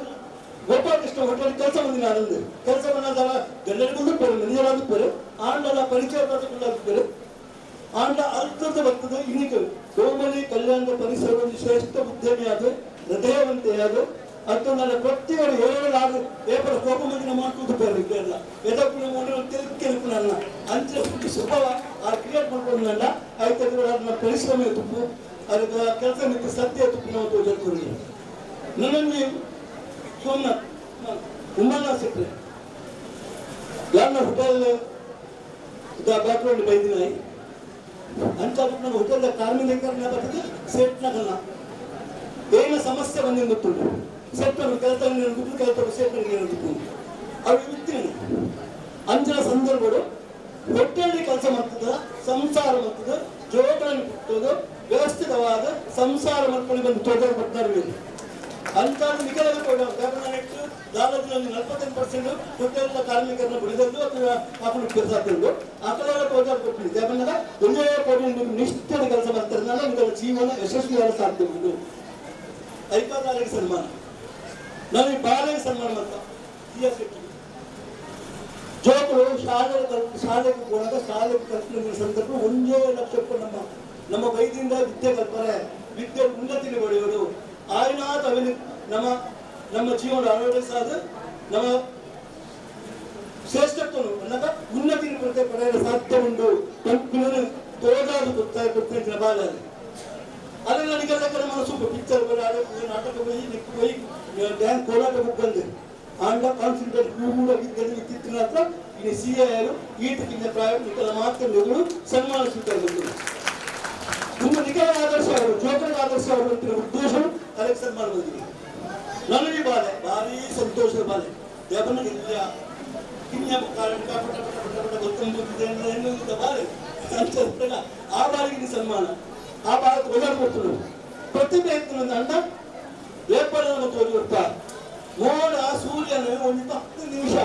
ಗೋಪಾಲಕೃಷ್ಣ ಹೋಟೆಲ್ ಕೆಲಸ ಬಂದಿನ ಆನಂದ್ ಕೆಲಸ ಬಂದ ಗಂಡನಿಗೂ ಪೇರು ಮೆಂಜರಾದ ಪೇರು ಆಂಡಲ ಪರಿಚಯ ಪೇರು ಆಂಡ ಅರ್ಥದ ಬರ್ತದೆ. ಇನ್ನಿಕ ಡೋಮಲಿ ಕಲ್ಯಾಣದ ಪರಿಸರ ಶ್ರೇಷ್ಠ ಉದ್ಯಮಿಯಾದ ಹೃದಯವಂತೆಯಾದ ಅಥವಾ ನನ್ನ ಪ್ರತಿಯೊಂದು ಹೇಳಲಾದ ಏಪರ ಕೋಪ ಮಂದಿನ ಮಾಡ್ಕೊಂಡು ಬೇರೆ ಎಲ್ಲ ಎದಕ್ಕೂ ತೆಲುಕು ನನ್ನ ಅಂಚಿನ ಸ್ವಭಾವ ಆ ಕ್ರಿಯೇಟ್ ಮಾಡ್ಕೊಂಡು ನನ್ನ ಆಯ್ತು ಅದನ್ನ ಪರಿಶ್ರಮ ತುಪ್ಪು ಅದಕ್ಕೆ ಕೆಲಸ ಮಿಕ್ಕ ಸತ್ಯ ತುಪ್ಪು ನಾವು ತೋಜಲ್ಕೊಂಡು ನನ್ನಲ್ಲಿ ಸೋಮನಾಥ್ ಉಮ್ಮನಾಥ್ ಸೆಟ್ರೆ ಯಾರನ್ನ ಹೋಟೆಲ್ ಬ್ಯಾಕ್ಗ್ರೌಂಡ್ ಬೈದಿನ ಅಂತ ನಮ್ಮ ಹೋಟೆಲ್ ಕಾರ್ಮಿಕರನ್ನ ಬರ್ತದೆ ಸೇಟ್ನಾಗಲ್ಲ ಏನ ಸಮಸ್ಯೆ ಬಂದಿನ ಗೊತ್ತುಂಟು. ಸೆಟ್ ಕೆಲಸ ಕೆಲಸ ಸೇಟ್ ಗೊತ್ತು ಅವ್ರು ಇರ್ತೀನಿ ಅಂಚಿನ ಸಂದರ್ಭಗಳು ಹೋಟೆಲ್ ಕೆಲಸ ಮಾಡ್ತದ ಸಂಸಾರ ಮಾಡ್ತದ ಜೋಡಣೆ ಕೊಟ್ಟದು ವ್ಯವಸ್ಥಿತವಾದ ಸಂಸಾರ ಮಾಡ್ಕೊಂಡು ಬಂದು ತೋಟ ಬರ್ತಾರೆ. ಅಂತ ನಿಗಲ ದಾಲದಲ್ಲಿ 48% ಹೋಟೆಲ್ ಕಾರ್ಮಿಕರನ್ನ ಬಿಡಿದದ್ದು ಅಥವಾ ಹಾಕೊಂಡು ಕೆಲಸ ಆಗ್ತದೆ ಆ ಕಡೆ ತೋಟ ಕೊಟ್ಟಿದೆ. ಯಾಕಂದ್ರೆ ಒಂದೇ ಕೋಟಿ ನಿಷ್ಠೆಯ ಕೆಲಸ ಮಾಡ್ತಾರೆ ನಿಮಗೆ ಜೀವನ ಯಶಸ್ವಿಯಾದ ಸಾಧ್ಯ ಉಂಟು. ಐಕಾದಾರಿಗೆ ಸನ್ಮಾನ ನಾನು ಈ ಬಾಲೆಗೆ ಸನ್ಮಾನ ಮಾಡ್ತಾ ಜೋಕರು ಶಾಲೆ ಶಾಲೆಗೆ ಹೋದಾಗ ಶಾಲೆಗೆ ಕಲ್ಪನೆ ಸಂದರ್ಭ 1 ಲಕ್ಷಕ್ಕೂ ನಮ್ಮ ನಮ್ಮ ವೈದ್ಯರಿಂದ ವಿದ್ಯೆ ಕಲ್ಪನೆ ವಿದ್ಯೆ ಉನ್ನತಿಗೆ ಪಡೆಯುವುದು ಆಯ್ನಾಥ ಅವನಿ ನಮ್ಮ ನಮ್ಮ ಜೀವನ ಅಳವಡಿಸಾದ ನಮ್ಮ ಶ್ರೇಷ್ಠತ್ವನು ಅನ್ನಕ ಉನ್ನತಿ ಪಡೆಯಲು ಸಾಧ್ಯ ಉಂಟು. ತೋಜಾದ ಗೊತ್ತಾಯ ಕೊಡ್ತೇನೆ ಬಾಲ ಅಲ್ಲಿ ನನಗೆ ಮನಸ್ಸು ಪಿಕ್ಚರ್ ನಾಟಕ ಹೋಗಿ ನಿಕ್ಕು ಹೋಗಿ ಡ್ಯಾನ್ಸ್ ಕೋಲಾಟ ಬಂದೆ ಆಂಡ ಕಾನ್ಸಂಟ್ರೇಟ್ ಕೂಡ ವಿದ್ಯುತ್ತಿನ ಹತ್ರ ಇನ್ನು ಸಿ ಎ ಈಟಕ್ಕಿಂತ ಪ್ರಾಯ ನಿಖಲ ಮಾತ್ರ ಸನ್ಮಾನ ಸ್ವೀಕಾರ ಬಂದರು. ತುಂಬ ನಿಖರ ಆದರ್ಶ ಅವರು ಜೋಕರ ಆದರ್ಶ ಅವರು ಅಂತಿರೋ ಉದ್ದೇಶ ಅದಕ್ಕೆ ಸನ್ಮಾನ ಬಂದಿದೆ. ನನಗೆ ಬಾಲೆ ಭಾರಿ ಸಂತೋಷದ ಬಾಲೆ ದೇವನಿಗೆ ಇಲ್ಲ ಕಿನ್ಯ ಕಾರಣ ಪಟ ಪಟ ಪಟ ಪಟ ಗೊತ್ತೊಂದು ಬಾಲೆ ಅಂತ ಆ ಬಾರಿಗೆ ಸನ್ಮಾನ ಆ ಭಾರತ ಒದರ್ಕೊಡ್ತರು ಪ್ರತಿಭೆ ಅಂಡ ಏಪಲ ತೋರಿರ್ತ ಮೋಡ ಸೂರ್ಯನ ಒಂದು 10 ನಿಮಿಷ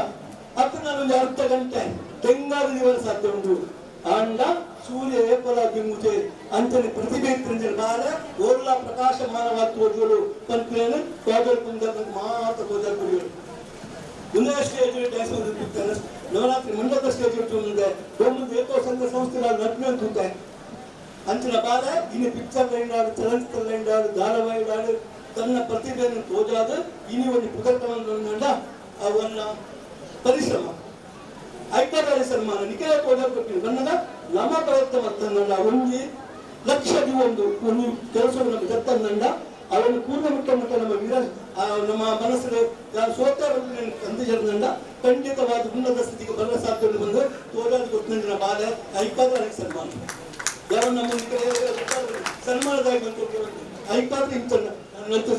ಹತ್ತು ನಾನು ಒಂದು ಅರ್ಧ ಗಂಟೆ ತೆಂಗಾದ ದಿವಸ ಸಾಧ್ಯ ಉಂಟು. ಅಂಡ ಸೂರ್ಯ ಏಪಲ ದಿಂಗುಚೆ ಅಂಚನೆ ಪ್ರತಿಭೆ ಬಾಲ ಓರ್ಲ ಪ್ರಕಾಶಮಾನವಾದ ತೋಜುಗಳು ಪಂಪಿನ ತೋಜಲ್ ಕುಂದ ಮಾತ್ರ ತೋಜಲ್ ಕುಡಿಯೋರು. ಒಂದೇ ಸ್ಟೇಜ್ ಡ್ಯಾನ್ಸ್ ಬಂದಿರ್ತಾರೆ ನವರಾತ್ರಿ ಮಂಡಲದ ಸ್ಟೇಜ್ ಇಟ್ಟು ಒಂದು ಏಕೋ ಸಂಘ ಸಂಸ್ಥೆ ನಟ್ನೆ ಅಂತೆ ಅಂಚಿನ ಬಾಲ ಇನ್ನು ಪಿಕ್ಚರ್ ಲೈನ್ ಚಲನಚಿತ್ರ ಲೈನ್ ಧಾರಾವಾಹಿ ತನ್ನ ಪ್ರತಿಭೆಯನ್ನು ತೋಜಾದ ಇನಿ ಒಂದು ಪುದಕವನ್ನು ಅವನ್ನ ಪರಿಶ್ರಮ ಐಕಾದಾರಿ ಸನ್ಮಾನ ನಿಖರ ತೋಜಾದ ಕೊಟ್ಟಿದ್ದು ಬನ್ನದ ನಮ್ಮ ಪ್ರಯತ್ನ ಮತ್ತನ್ನಲ್ಲ ಒಂದು ಲಕ್ಷ ಒಂದು ಒಂದು ಕೆಲಸವನ್ನು ನಮ್ಮ ಜತ್ತನ್ನಂಡ ಅವನ್ನು ಪೂರ್ಣ ಮುಟ್ಟ ಮಟ್ಟ ನಮ್ಮ ವೀರ ನಮ್ಮ ಮನಸ್ಸಿನ ಸೋತ ಅಂದ ಖಂಡಿತವಾದ ಉನ್ನತ ಸ್ಥಿತಿಗೆ ಬರಲು ಸಾಧ್ಯ ಬಂದು ತೋಜಾದ ಗೊತ್ತಿನ ಬಾಲೆ ಐಕಾದಾರಿ ಸನ್ಮಾನ ಯಾವ ನಮ್ಮ ಸನ್ಮಾನದಾಗಿ ಬಂತು ಐಕಾದ್ರೆ ಇಂತ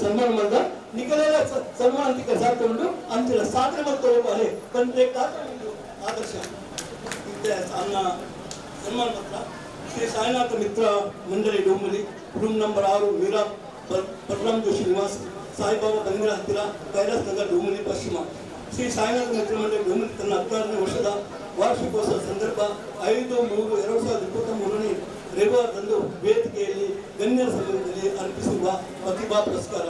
ಸನ್ಮಾನ ಮಾಡ್ದ ನಿಖರ ಸನ್ಮಾನ ಅಂತ ಸಾಕೊಂಡು ಅಂತಿಲ್ಲ ಸಾಧನೆ ಮಾಡ್ತಾ ಹೋಗ್ಬಾರೆ ಬಂದ್ರೆ ಆದರ್ಶ ಇಂತ ಅನ್ನ ಸನ್ಮಾನ ಪತ್ರ. ಶ್ರೀ ಸಾಯಿನಾಥ ಮಿತ್ರ ಮಂಡಳಿ ಡೋಂಬಲಿ, ರೂಮ್ ನಂಬರ್ 6, ಮೀರಾ ಬಲರಾಮ್ ಜೋಶಿ ನಿವಾಸ್, ಸಾಯಿಬಾಬಾ ಬಂದಿರ ಹತ್ತಿರ, ಕೈಲಾಸ್ ನಗರ್, ಡೋಂಬಲಿ ಪಶ್ಚಿಮ. ಶ್ರೀ ಸಾಯಿನಾಥ ಮಿತ್ರ ಮಂಡಳಿ ಡೋಂಬಲಿ ತನ್ನ 16ನೇ ವರ್ಷದ ವಾರ್ಷಿಕೋತ್ಸವ ಸಂದರ್ಭ 5/3/2023 ರವಿವಾರದಂದು ವೇದಿಕೆಯಲ್ಲಿ ಗಣ್ಯರ ಸಮ್ಮುಖದಲ್ಲಿ ಅರ್ಪಿಸಿರುವ ಪ್ರತಿಭಾ ಪುರಸ್ಕಾರ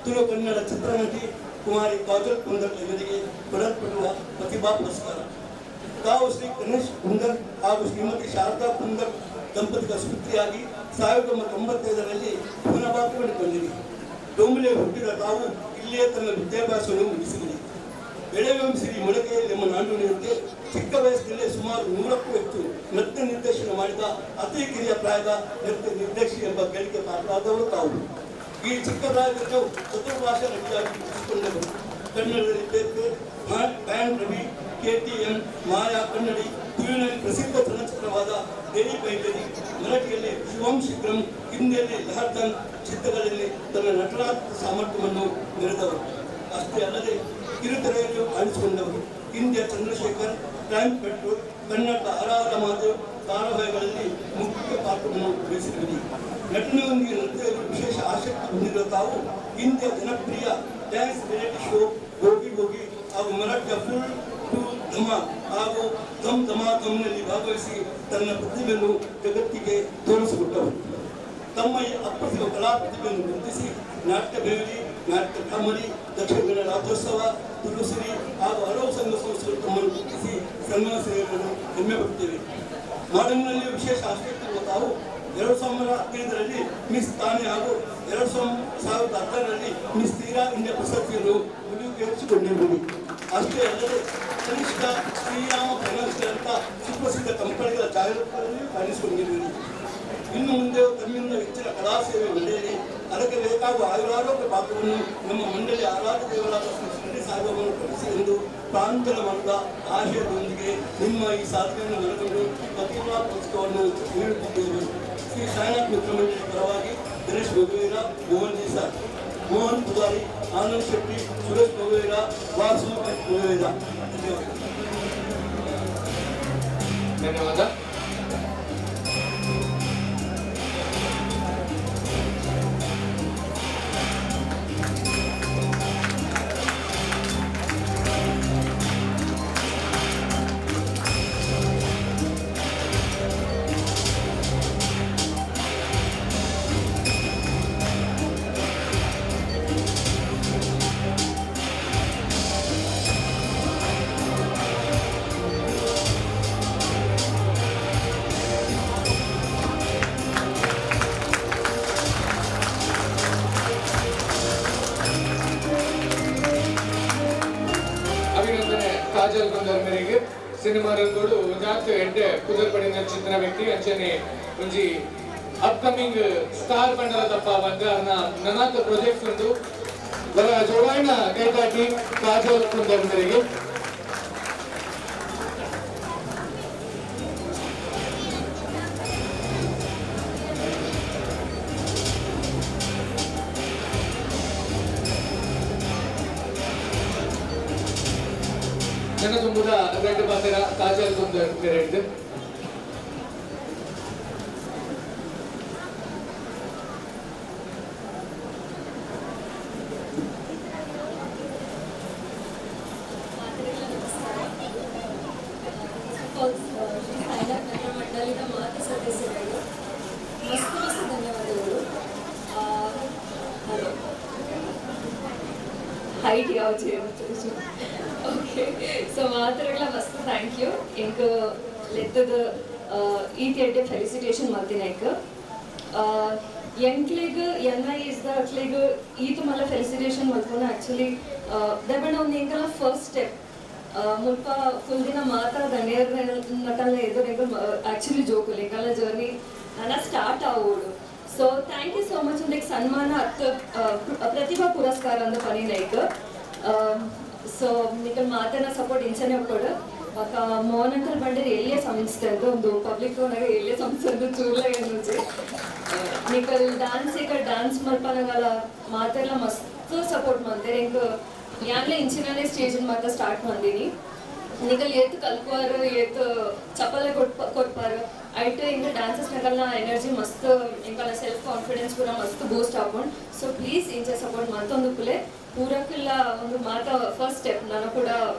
ತುಳು ಕನ್ನಡ ಚಿತ್ರನಟಿ ಕುಮಾರಿ ಕಾಜಲ್ ಕುಂದರ್ ಇವರಿಗೆ ಕೊಡಲ್ಪಡುವ ಪ್ರತಿಭಾ ಪುರಸ್ಕಾರ. ತಾವು ಶ್ರೀ ಗಣೇಶ್ ಕುಂದರ್ ಹಾಗೂ ಶ್ರೀಮತಿ ಶಾರದಾ ಕುಂದರ್ ದಂಪತಿಗಳ ಸ್ಫೂರ್ತಿಯಾಗಿ 1995ರಲ್ಲಿ ಪುನಃ ಡೋಂಬಲಿ ಹುಟ್ಟಿದ ತಾವು ಇಲ್ಲಿಯೇ ತನ್ನ ವಿದ್ಯಾಭ್ಯಾಸವನ್ನು ಮುಗಿಸಿದರು. ಬೆಳೆವಂಸಿರಿ ಮೊಳಕೆಯಲ್ಲಿ ಎಂಬ ನಾಡುನುಡಿಯಂತೆ ಚಿಕ್ಕ ವಯಸ್ಸಿನಲ್ಲೇ ಸುಮಾರು 100ಕ್ಕೂ ಹೆಚ್ಚು ನೃತ್ಯ ನಿರ್ದೇಶನ ಮಾಡಿದ ಅತಿ ಕಿರಿಯ ಪ್ರಾಯದ ನೃತ್ಯ ನಿರ್ದೇಶಿ ಎಂಬ ಗಳಿಕೆ ಪಾತ್ರರಾದವರು ತಾವು. ಈ ಚಿಕ್ಕ ಪ್ರಾಯದಲ್ಲೂ ಚತುರ್ಭಾಷಾ ನಟಿಯಾಗಿ ಗುರುತಿಸಿಕೊಂಡವರು. ಕನ್ನಡದಲ್ಲಿ ಪೇಪೆ, ಬ್ಯಾಂಡ್ ರವಿ, ಕೆಟಿಎಂ, ಮಾಯಾ ಕನ್ನಡಿ, ತುಳುವಿನಲ್ಲಿ ಪ್ರಸಿದ್ಧ ಚಲನಚಿತ್ರವಾದ ದೇವಿ ಪೈಟರಿ, ಮರಾಠಿಯಲ್ಲಿ ಶಿವಂ ಶೀಘ್ರಂ, ಹಿಂದಿಯಲ್ಲಿ ಲಹರ್ದನ್ ಚಿತ್ರಗಳಲ್ಲಿ ತನ್ನ ನಟನಾತ್ಮಕ ಸಾಮರ್ಥ್ಯವನ್ನು ಮೆರೆದವರು. ಅಷ್ಟೇ ಅಲ್ಲದೆ ಕಿರುತೆರೆಯಲ್ಲೂ ಕಾಣಿಸಿಕೊಂಡವರು. ಹಿಂದಿಯ ಚಂದ್ರಶೇಖರ್, ಕ್ರೈಮ್ ಪೆಟ್ರೋಲ್, ಕನ್ನಡದ ಹರಹರ ಮಾತು ಧಾರಾವಾಹಿಗಳಲ್ಲಿ ಮುಖ್ಯ ಪಾತ್ರವನ್ನು ವಹಿಸಿರುವುದು. ನಟನೆಯೊಂದಿಗೆ ನೃತ್ಯದಲ್ಲಿ ವಿಶೇಷ ಆಸಕ್ತಿ ಹೊಂದಿರುವ ತಾವು ಹಿಂದಿಯ ಜನಪ್ರಿಯ ಡ್ಯಾನ್ಸ್ ರಿಯಾಲಿಟಿ ಶೋ ಗೋಗಿ ಗೋಗಿ ಹಾಗೂ ಮರಾಠಿಯ ಫುಲ್ ಟು ಧಮಾ ಹಾಗೂ ಧಮ್ ಧಮಾ ಧಮ್ನಲ್ಲಿ ಭಾಗವಹಿಸಿ ತನ್ನ ಪ್ರತಿಭೆಯನ್ನು ಜಗತ್ತಿಗೆ ತೋರಿಸಿಕೊಟ್ಟವರು. ತಮ್ಮ ಈ ಅಪ್ರತಿಮ ಕಲಾ ಪ್ರತಿಭೆಯನ್ನು ಗುರುತಿಸಿ ನಾಟ್ಯ ಬೇವಲಿ, ನಾಟ್ಯ ಕಾಮಡಿ, ದಕ್ಷಿಣ ಕನ್ನಡ ರಾಜ್ಯೋತ್ಸವ, ತುಳುಸಿರಿ ಹಾಗೂ ಹಲವು ಸಂಘ ಸಂಸ್ಥೆಗಳು ತಮ್ಮನ್ನು ಗುರುತಿಸಿ ಸನ್ಮಾನ ಸೇವೆಯನ್ನು ಹೆಮ್ಮೆ ಪಡುತ್ತೇವೆ. ಮಾಡಲ್ನಲ್ಲಿ ವಿಶೇಷ ಆಸಕ್ತಿ ಇರುವ ತಾವು 2015ರಲ್ಲಿ ಮಿಸ್ ತಾನೆ ಹಾಗೂ 2016ರಲ್ಲಿ ಮಿಸ್ ತೀರಾ ಇಂಡಿಯಾ ಪ್ರಶಸ್ತಿಯನ್ನು ಮುಡಿಗೇರಿಸಿಕೊಂಡಿರುವುದು. ಅಷ್ಟೇ ಅಲ್ಲದೆ ಕನಿಷ್ಠ ಶ್ರೀರಾಮ ಫೈನಾನ್ಸ್ಗಳಂಥ ಸುಪ್ರಸಿದ್ಧ ಕಂಪನಿಗಳ ಜಾಹೀರಾತುಗಳಲ್ಲಿ ಕಾಣಿಸಿಕೊಂಡಿರುವುದು. ಇನ್ನು ಮುಂದೆ ತಮ್ಮಿಂದ ಹೆಚ್ಚಿನ ಕಲಾ ಸೇವೆ ನಡೆಯಲಿ, ಅದಕ್ಕೆ ಬೇಕಾಗುವ ಆಯುರಾರೋಗ್ಯ ಪಾತ್ರವನ್ನು ನಮ್ಮ ಮಂಡಳಿ ಆರಾಧ್ಯ ದೇವರಾದ ಶ್ರೀ ಶಿರಡಿ ಸಾಯಿಬಾಬಾವನ್ನು ಕಳಿಸಿ ಎಂದು ಪ್ರಾಂತಲ ಮನದ ಆಶಯದೊಂದಿಗೆ ನಿಮ್ಮ ಈ ಸಾಧನೆಯನ್ನು ಮನಗಂಡು ಪ್ರತಿಭಾ ಪುಸ್ತಕವನ್ನು ನೀಡುತ್ತಿದ್ದೇವೆ. ಶ್ರೀ ಸಾಯಿನಾಥ್ ಮಿತ್ರ ಮಂಡಳಿ ಪರವಾಗಿ ದಿನೇಶ್ ಮೊಗವೀರ, ಮೋಹನ್ ಜಿ ಸರ್, ಮೋಹನ್ ಪೂಜಾರಿ, ಆನಂದ್ ಶೆಟ್ಟಿ, ಸುರೇಶ್ ಮೊಗವೀರ, ವಾಸು ಮೊಗವೀರ. ಧನ್ಯವಾದ. ಧನ್ಯವಾದ. ಕಾಜಲ್ ಕುಂದರ್ ಮೇರೆಗೆ ಸಿನಿಮಾ ರಂಗೋಡು ಒಂಜಾತ್ ಎಡ್ಡೆ ಪುದರ್ ಪಡಿನ ಚಿತ್ರ ವ್ಯಕ್ತಿ ಅಂಚನೆ ಒಂಜಿ ಅಪ್ಕಮಿಂಗ್ ಸ್ಟಾರ್ ಬಂಡಲ ತಪ್ಪ ಬಂದ ಅರ್ನ ನನಾತ್ ಪ್ರಾಜೆಕ್ಟ್ಸ್ ಉಂಟು ಬರ ಜೋಡಾಯಿನ ಕೈತಾಟಿ ಕಾಜಲ್ ಕುಂದರ್ ಮೇರೆಗೆ. ನನ್ನ ತುಂಬುದ ರೆಡ್ ಪಾತ್ರ ಕಾಜಲ್ ಕುಂದರ್ ಮೇರೆಡ್ದು. ಶ್ರೀ ಸಾಯಿನಾಥ್ ಮಿತ್ರ ಮಂಡಳಿದ ಮಾತು ಸದಸ್ಯರುಗಳು ಮಸ್ತ್ ಮಸ್ತ್ ಧನ್ಯವಾದಗಳು. ಹಲೋ, ಹೈಟ್ ಯಾವ ಓಕೆ, ಸೊ ಮಾತ್ರಗಳ ಮಸ್ತ್ thank you. ಎಂಕ್ ಲೆತ್ತದ ಈ ಥಿಯೇಟರ್ ಫೆಲಿಸಿಟೇಷನ್ ಮಲ್ತಿನ ಎಂಕ್ ಎಂಕ್ಲೆಗ್ ಎನ್ I is the ಅಕ್ಲೆಗ್ ಈತ್ ಮಲ್ಲ ಫೆಲಿಸಿಟೇಷನ್ ಮಲ್ಪುನ ಆ್ಯಕ್ಚುಲಿ ದಯಪಂಡ ಒಂದು ಎಂಕಲ ಫಸ್ಟ್ ಸ್ಟೆಪ್. ಮುಲ್ಪ ಫುಲ್ ದಿನ ಮಾತ್ರ ಗಣ್ಯರ ನಕಲ್ನ ಎದುರು ಎಂಕಲ್ ಆ್ಯಕ್ಚುಲಿ ಜೋಕುಲು ಎಂಕಲ್ನ ಜರ್ನಿ ನನ್ನ start ಆವೋಡು. So thank you so much. ಒಂದಕ್ಕೆ ಸನ್ಮಾನ ಅತ್ ಪ್ರತಿಭಾ ಪುರಸ್ಕಾರ ಅಂದ ಪನಿನೈಕ್. ಸೊ ನಿಕಲ್ ಮಾತನ್ನ ಸಪೋರ್ಟ್ ಇಂಚನೆ ಒಪ್ಪಡು. ಬೊಕ ಮೋಹನ್ ಅಂಕಲ್ ಬಂಡೇರ್ ಎಲ್ಲಿಯ ಸಂಸ್ಥೆ ಅಂತ ಒಂದು ಪಬ್ಲಿಕ್ ಎಲ್ಲಿಯ ಸಂಸ್ಥೆ ಅಂತ ಚೂರ್ಲ ಎನ್ನುಜಿ. ನಿಕಲ್ ಡಾನ್ಸ್ ಈಗ ಡಾನ್ಸ್ ಮಲ್ಪನಗಲ ಮಾತೆಲ್ಲ ಮಸ್ತ್ ಸಪೋರ್ಟ್ ಮಂತೇರ್. ಎಂಕ್ ಯಾನ್ಲ ಇಂಚಿನನೇ ಸ್ಟೇಜ್ ಮಾತ್ರ ಸ್ಟಾರ್ಟ್ ಮಂದಿನಿ. ನಿಕಲ್ ಏತ್ ಕಲ್ಪುವಾರು ಏತ್ ಚಪ್ಪಲೆ ಕೊಡ್ಪಾರು ಐಟ್ ಇಂಕ ಡ್ಯಾನ್ಸಸ್ ನಕಲ್ನ ಎನರ್ಜಿ ಮಸ್ತ್ ಎಂಕಲ್ನ ಸೆಲ್ಫ್ ಕಾನ್ಫಿಡೆನ್ಸ್ ಪೂರ ಮಸ್ತ್ ಬೂಸ್ಟ್ ಆಪುಂಡು. ಸೊ ಪ್ಲೀಸ್ ಇಂಚ ಸಪೋರ್ಟ್ ಮಲ್ತೊಂದುಪ್ಪುಲೆ ಪೂರಕ್ಕೆಲ್ಲ ಒಂದು ಮಾತ ಫಸ್ಟ್ ಸ್ಟೆಪ್ ನಾನು ಕೂಡ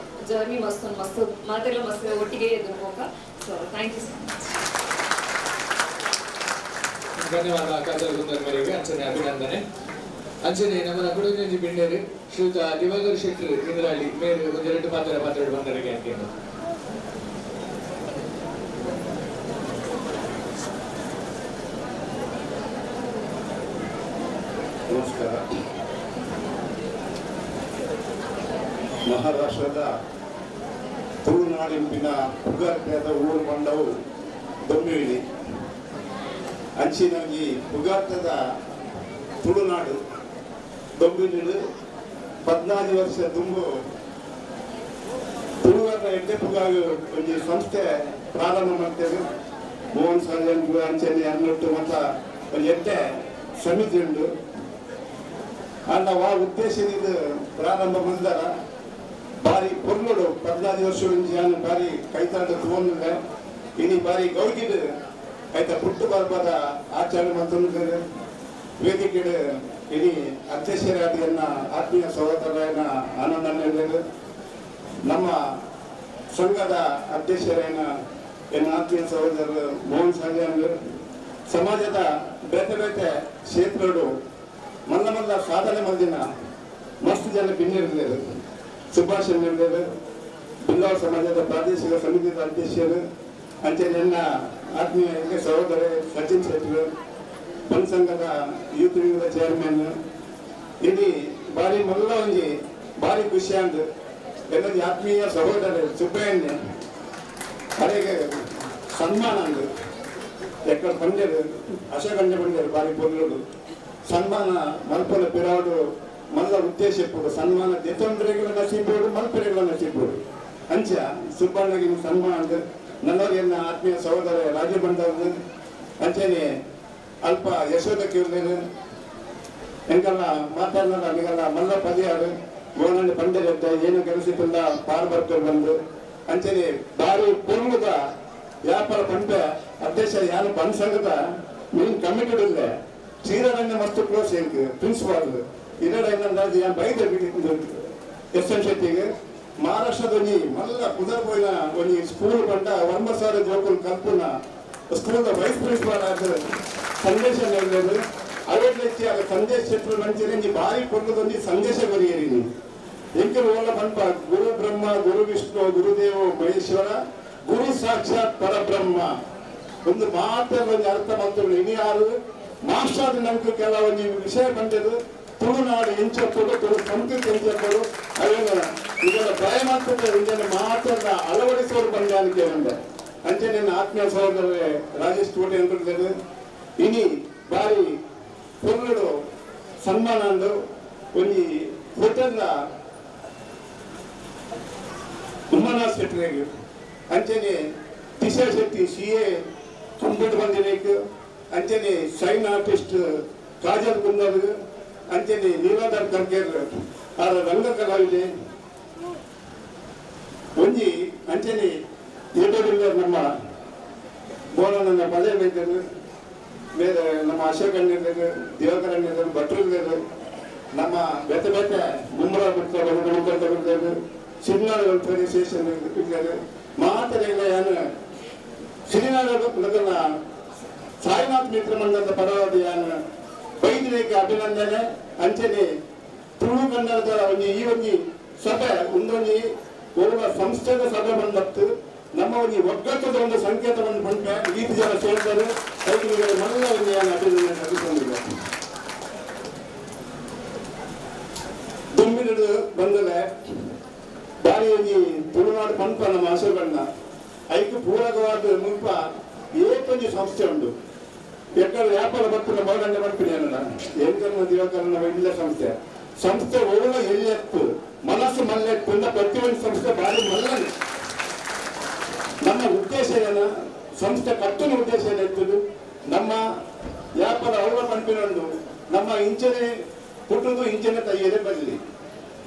ಜರ್ನಿ ಮಸ್ತ್ ಮಸ್ತ್ ಮಾತೆಲ್ಲ ಮಸ್ತ್ ಒಟ್ಟಿಗೆ ಎದುರ್ಬೋಕ. So thank you so much. ಧನ್ಯವಾದ ಕಾಜಲ್ ಕುಂದರ್ ಮೇರೆಗೆ ಅಂಚನೆ ಅಭಿನಂದನೆ. ಅಂಚನೆ ನಮ್ಮನ ಕುಡುಂಜಿ ಬಿಂಡೇರು ಶ್ರೀಯುತ ದಿವಾಕರ್ ಶೆಟ್ಟರ್ ಇಂದ್ರಾಳಿ ಮೇರು ಒಂದೆರಡು ಪಾತ್ರ ಪಾತ್ರ ಬಂದರಿಗೆ ಅಂತ. ನಮಸ್ಕಾರ. ಮಹಾರಾಷ್ಟ್ರದ ತುಳುನಾಡಿನ ಪುಗಾರ್ತೆದ ಊರು ಬಂಡವು ದೊಮ್ಮಿವಿಲಿ ಅಂಚಿನಾಗಿ ಪುಗಾರ್ತದ ತುಳುನಾಡು ದೊಂಬಿಲಿಡು 14 ವರ್ಷ ದುಂಬು ತುಳುವರ ಎಡ್ಡೆ ಪುಗಾಗ ಒಂಜಿ ಸಂಸ್ಥೆ ಪ್ರಾರಂಭ ಮಾಡ್ತೇವೆ. ಮೋಹನ್ ಸಾಜನ್ ಅಂಚನೆ ಅನ್ನೊಟ್ಟು ಮತ್ತ ಒಂಜಿ ಎಡ್ಡೆ ಸಮಿತಿ ಉಂಟು. ಅಂಡ ವಾ ಉದ್ದೇಶದಿಂದ ಪ್ರಾರಂಭ ಬಂದಾರ ಬಾರಿ ಪೊರ್ಲುಡು 14 ವರ್ಷ ಒಂಜಿ ಬಾರಿ ಕೈತಾಂಡ ತೋಂದಿದೆ. ಇನಿ ಬಾರಿ ಗೌಗಿಡು ಐತ ಪುಟ್ಟು ಬರ್ಬದ ಆಚರಣೆ ಮತ್ತೊಂದು ವೇದಿಕೆ ಇಡೀ ಅಧ್ಯಕ್ಷರಾದಿಯನ್ನ ಆತ್ಮೀಯ ಸಹೋದರನ ಆನಂದ ನಮ್ಮ ಸಂಘದ ಅಧ್ಯಕ್ಷರೇನ ಎನ್ನ ಆತ್ಮೀಯ ಸಹೋದರರು ಮೋಹನ್ ಸಾಜನ್ ಸಮಾಜದ ಬೇತೆ ಬೇತೆ ಕ್ಷೇತ್ರಗಳು ಮಲ್ಲ ಮಲ್ಲ ಸಾಧನೆ ಮಂದಿನ ಮಸ್ತ್ ಜನ ಭಿನ್ನರಿದ್ದಾರೆ. ಸುಭಾಷ್ ಚಂದ್ರ ಬಿಲ್ಲವ ಸಮಾಜದ ಪ್ರಾದೇಶಿಕ ಸಮಿತಿಯ ಅಧ್ಯಕ್ಷರು ಅಂಚೆ ನನ್ನ ಆತ್ಮೀಯ ಸಹೋದರ ಸಚಿನ್ ಶೆಟ್ಟರು ಬನ್ ಸಂಘದ ಯೂತ್ ವಿಂಗ್ದ ಚೇರ್ಮನ್. ಇಡೀ ಬಾರಿ ಮಲ್ಲ ಒಂಜಿ ಬಾರಿ ಖುಷಿ ಅಂದ್ ಎನ್ನೊಂಜಿ ಆತ್ಮೀಯ ಸಹೋದರ ಸುಬ್ಬಯ್ಯಣ್ಣ ಅರೆಗೆ ಸನ್ಮಾನ ಅಂದ್ ಎಕ್ಕಡ ಪಂಡ್ಯರು ಅಶೋಕಣ್ಣ ಪಂಡ್ಯರು ಬಾರಿ ಪೊರ್ಲುಡು ಸನ್ಮಾನ ಮಲ್ಪನ ಪಿರಾಡು ಮಲ್ಲ ಉದ್ದೇಶ ಇಪ್ಪುಡು ಸನ್ಮಾನ ದೆತೊಂದರೆಗಳ ನಸೀಬೋಡು ಮಲ್ಪೆರೆಗಳ ನಸೀಬೋಡು ಅಂಚ ಸುಬ್ಬಣ್ಣಗೆ ಸನ್ಮಾನ ಅಂದ್ ನನ್ನವರಿಗೆನ್ನ ಆತ್ಮೀಯ ಸಹೋದರ ರಾಜೀವ್ ಬಂಡವ್ರು ಅಂಚನೆ ಅಲ್ಪ ಯಶೋಧ ಕಿರ್ಲೇರು ಎಂಕಲ್ಲ ಮಾತಾಡೋಣ ನಿಗಲ್ಲ ಮಲ್ಲ ಪದಿಯಾರು ಗೋನಂಡ ಪಂಡ್ಯರೆದ್ದ ಏನು ಕೆಲಸಕ್ಕೆಲ್ಲ ಪಾರ್ ಬರ್ತಾರೆ ಬಂದು ಅಂಚನೆ ಬಾರಿ ಪೊರ್ಲುದ ವ್ಯಾಪಾರ ಪಂಪೆ ಅಧ್ಯಕ್ಷ ಯಾರು ಬನ್ ಸಂಘದ ಮೀನ್ ಕಮಿಟೆಡ್ ಇಲ್ಲ ಶ್ರೀರಂಗ ಮಸ್ತ್ ಕ್ಲೋಸ್ ಎಂಕ್ ಪ್ರಿನ್ಸಿಪಾಲ್ ಇನ್ನಡ ಏನಂದಾಜು ಯಾನ್ ಬೈದ ಎಸ್ ಎನ್ ಶೆಟ್ಟಿಗೆ ಮಹಾರಾಷ್ಟ್ರದ ಒಂಜಿ ಮಲ್ಲ ಪುದರ್ ಪೋಯಿನ ಒಂಜಿ ಸ್ಕೂಲ್ ಪಂಡ 9,000 ಜೋಕುಲು ಕಲ್ಪುನ ಸ್ಕೂಲ್ದ ವೈಸ್ ಪ್ರಿನ್ಸಿಪಾಲ್ ಆದ ಸಂದೇಶ ಹೇಳಿದ್ರು. ಅವೇಟ್ ಆಗ ಸಂದೇಶ ಶೆಟ್ಟರು ಮಂಚನೆ ಒಂಜಿ ಬಾರಿ ಪೊರ್ಲುದೊಂಜಿ ಸಂದೇಶ ಕೊರಿಯರಿ ನೀವು ಎಂಕಲ್ ಓಲ ಪನ್ಪ ಗುರು ಬ್ರಹ್ಮ ಗುರು ವಿಷ್ಣು ಗುರುದೇವ ಮಹೇಶ್ವರ ಗುರು ಸಾಕ್ಷಾತ್ ಪರಬ್ರಹ್ಮ ಒಂದು ಮಾತ್ರ ಒಂಜಿ ಅರ್ಥ ಮಂತ್ರುಗಳು ಇನಿ ಯಾರು ಮಾಸ್ಟರ್ ನಮ್ಗೆ ಕೆಲವೊಂದು ವಿಷಯ ಬಂದಿದ್ದು ತುಳುನಾಡು ಎಂಚಪ್ಪಡು ತುಳು ಸಂಸ್ಕೃತಿ ಎಂಚಪ್ಪಡು ಅವೇನ ಇದನ್ನ ಭಯ ಮಾಡ್ತದೆ ಇದನ್ನು ಮಾತನ್ನ ಅಳವಡಿಸೋರು ಬಂದಾನಿಕೆ ಬಂದೆ ಅಂಚೆ ನಿನ್ನ ಆತ್ಮೀಯ ಸಹೋದರರೇ ರಾಜೇಶ್ ಕೋಟೆ ಅಂತ ಇನಿ ಬಾರಿ ಪೊರ್ಲುಡು ಸನ್ಮಾನ ಅಂದು ಒಂಜಿ ಹೋಟೆಲ್ನ ಉಮ್ಮನಾಥ್ ಶೆಟ್ಟರಿಗೆ ಅಂಚನೆ ದಿಶಾ ಶೆಟ್ಟಿ CA complete ಬಂದಿರೇಕ್ ಅಂಚನೆ ಸೈನ್ ಆರ್ಟಿಸ್ಟ್ ಕಾಜಲ್ ಕುಂದರ್ ಅಂಚನೆ ನೀಲಾಧರ್ ಖರ್ಗೇರ್ ಆರ ರಂಗ ಕಲಾವಿದೆ ಒಂಜಿ ಅಂಚನೆ ಏಟೋಡಿಲ್ಲರ್ ನಮ್ಮ ಬೋಳನ ಪದೇ ಬೇಕರು ಬೇರೆ ನಮ್ಮ ಅಶೋಕ್ ಅಣ್ಣಿರ್ದರು ದಿವಾಕರ್ ಅಣ್ಣಿರ್ದರು ಭಟ್ರು ಇರ್ದರು ನಮ್ಮ ಬೇತೆ ಬೇತೆ ಬುಮ್ರಾ ಬಿಡ್ತಾರೆ ಸಿರಿನಾಡು ವೆಲ್ಫೇರ್ ಅಸೋಸಿಯೇಷನ್ ಇದ್ದಾರೆ ಮಾತರೆಲ್ಲ ಏನು ಸಿರಿನಾಡು ನಗರ ಸಾಯಿನಾಥ್ ಮಿತ್ರ ಮಂಡಲದ ಪರವಾಗಿ ಏನು ಬೈದಿರೇಕೆ ಅಭಿನಂದನೆ ಅಂಚನೆ ತುಳು ಕನ್ನಡದ ಒಂಜಿ ಈ ಒಂಜಿ ಸಭೆ ಒಂದೊಂಜಿ ಒಬ್ಬ ಸಂಸ್ಥೆದ ಸಭೆ ಬಂದತ್ತು ನಮ್ಮ ಒಂಜಿ ಒಗ್ಗಟ್ಟದ ಒಂದು ಸಂಕೇತವನ್ನು ಪಂಪೆ ಈತ ಜನ ಸೇರ್ತಾರೆ ರೈತರಿಗೆ ಮಲ್ಲ ಒಂದು ಏನು ಅಭಿನಂದನೆ ಸಲ್ಲಿಸಿಕೊಂಡಿದೆ. ದುಂಬಿನಡು ಬಂದಲೆ ಬಾರಿ ಒಂಜಿ ತುಳುನಾಡು ಪಂಪ ನಮ್ಮ ಅಶೋಕಣ್ಣ ಐಕ್ ಪೂರಕವಾದ ಮುಲ್ಪ ಏಕೊಂಜಿ ಸಂಸ್ಥೆ ಉಂಟು ಎಕ್ಕಡ ವ್ಯಾಪಾರ ಬರ್ತಿಲ್ಲ ಮಗಂಡ ಬರ್ತೀನಿ ಏನಲ್ಲ ಎಂಕರ್ನ ದಿವಾಕರನ ಇಲ್ಲ ಸಂಸ್ಥೆ ಸಂಸ್ಥೆ ಒಳ್ಳೆ ಎಲ್ಲೆತ್ತು ಮನಸ್ಸು ಮಲ್ಲೆತ್ತು ಅಂದ ಪ್ರತಿಯೊಂದು ಸಂಸ್ಥೆ ಬಾರಿ ಮಲ್ಲನೆ. ನಮ್ಮ ಉದ್ದೇಶ ಏನ ಸಂಸ್ಥೆ ಕಟ್ಟುನ ಉದ್ದೇಶ ಏನಿರ್ತದೆ ನಮ್ಮ ವ್ಯಾಪಾರ ಅವಳ ಪಂಪಿನೊಂದು ನಮ್ಮ ಇಂಚನೆ ಪುಟ್ಟುದು ಇಂಚನೆ ತೈಯದೆ ಬರಲಿ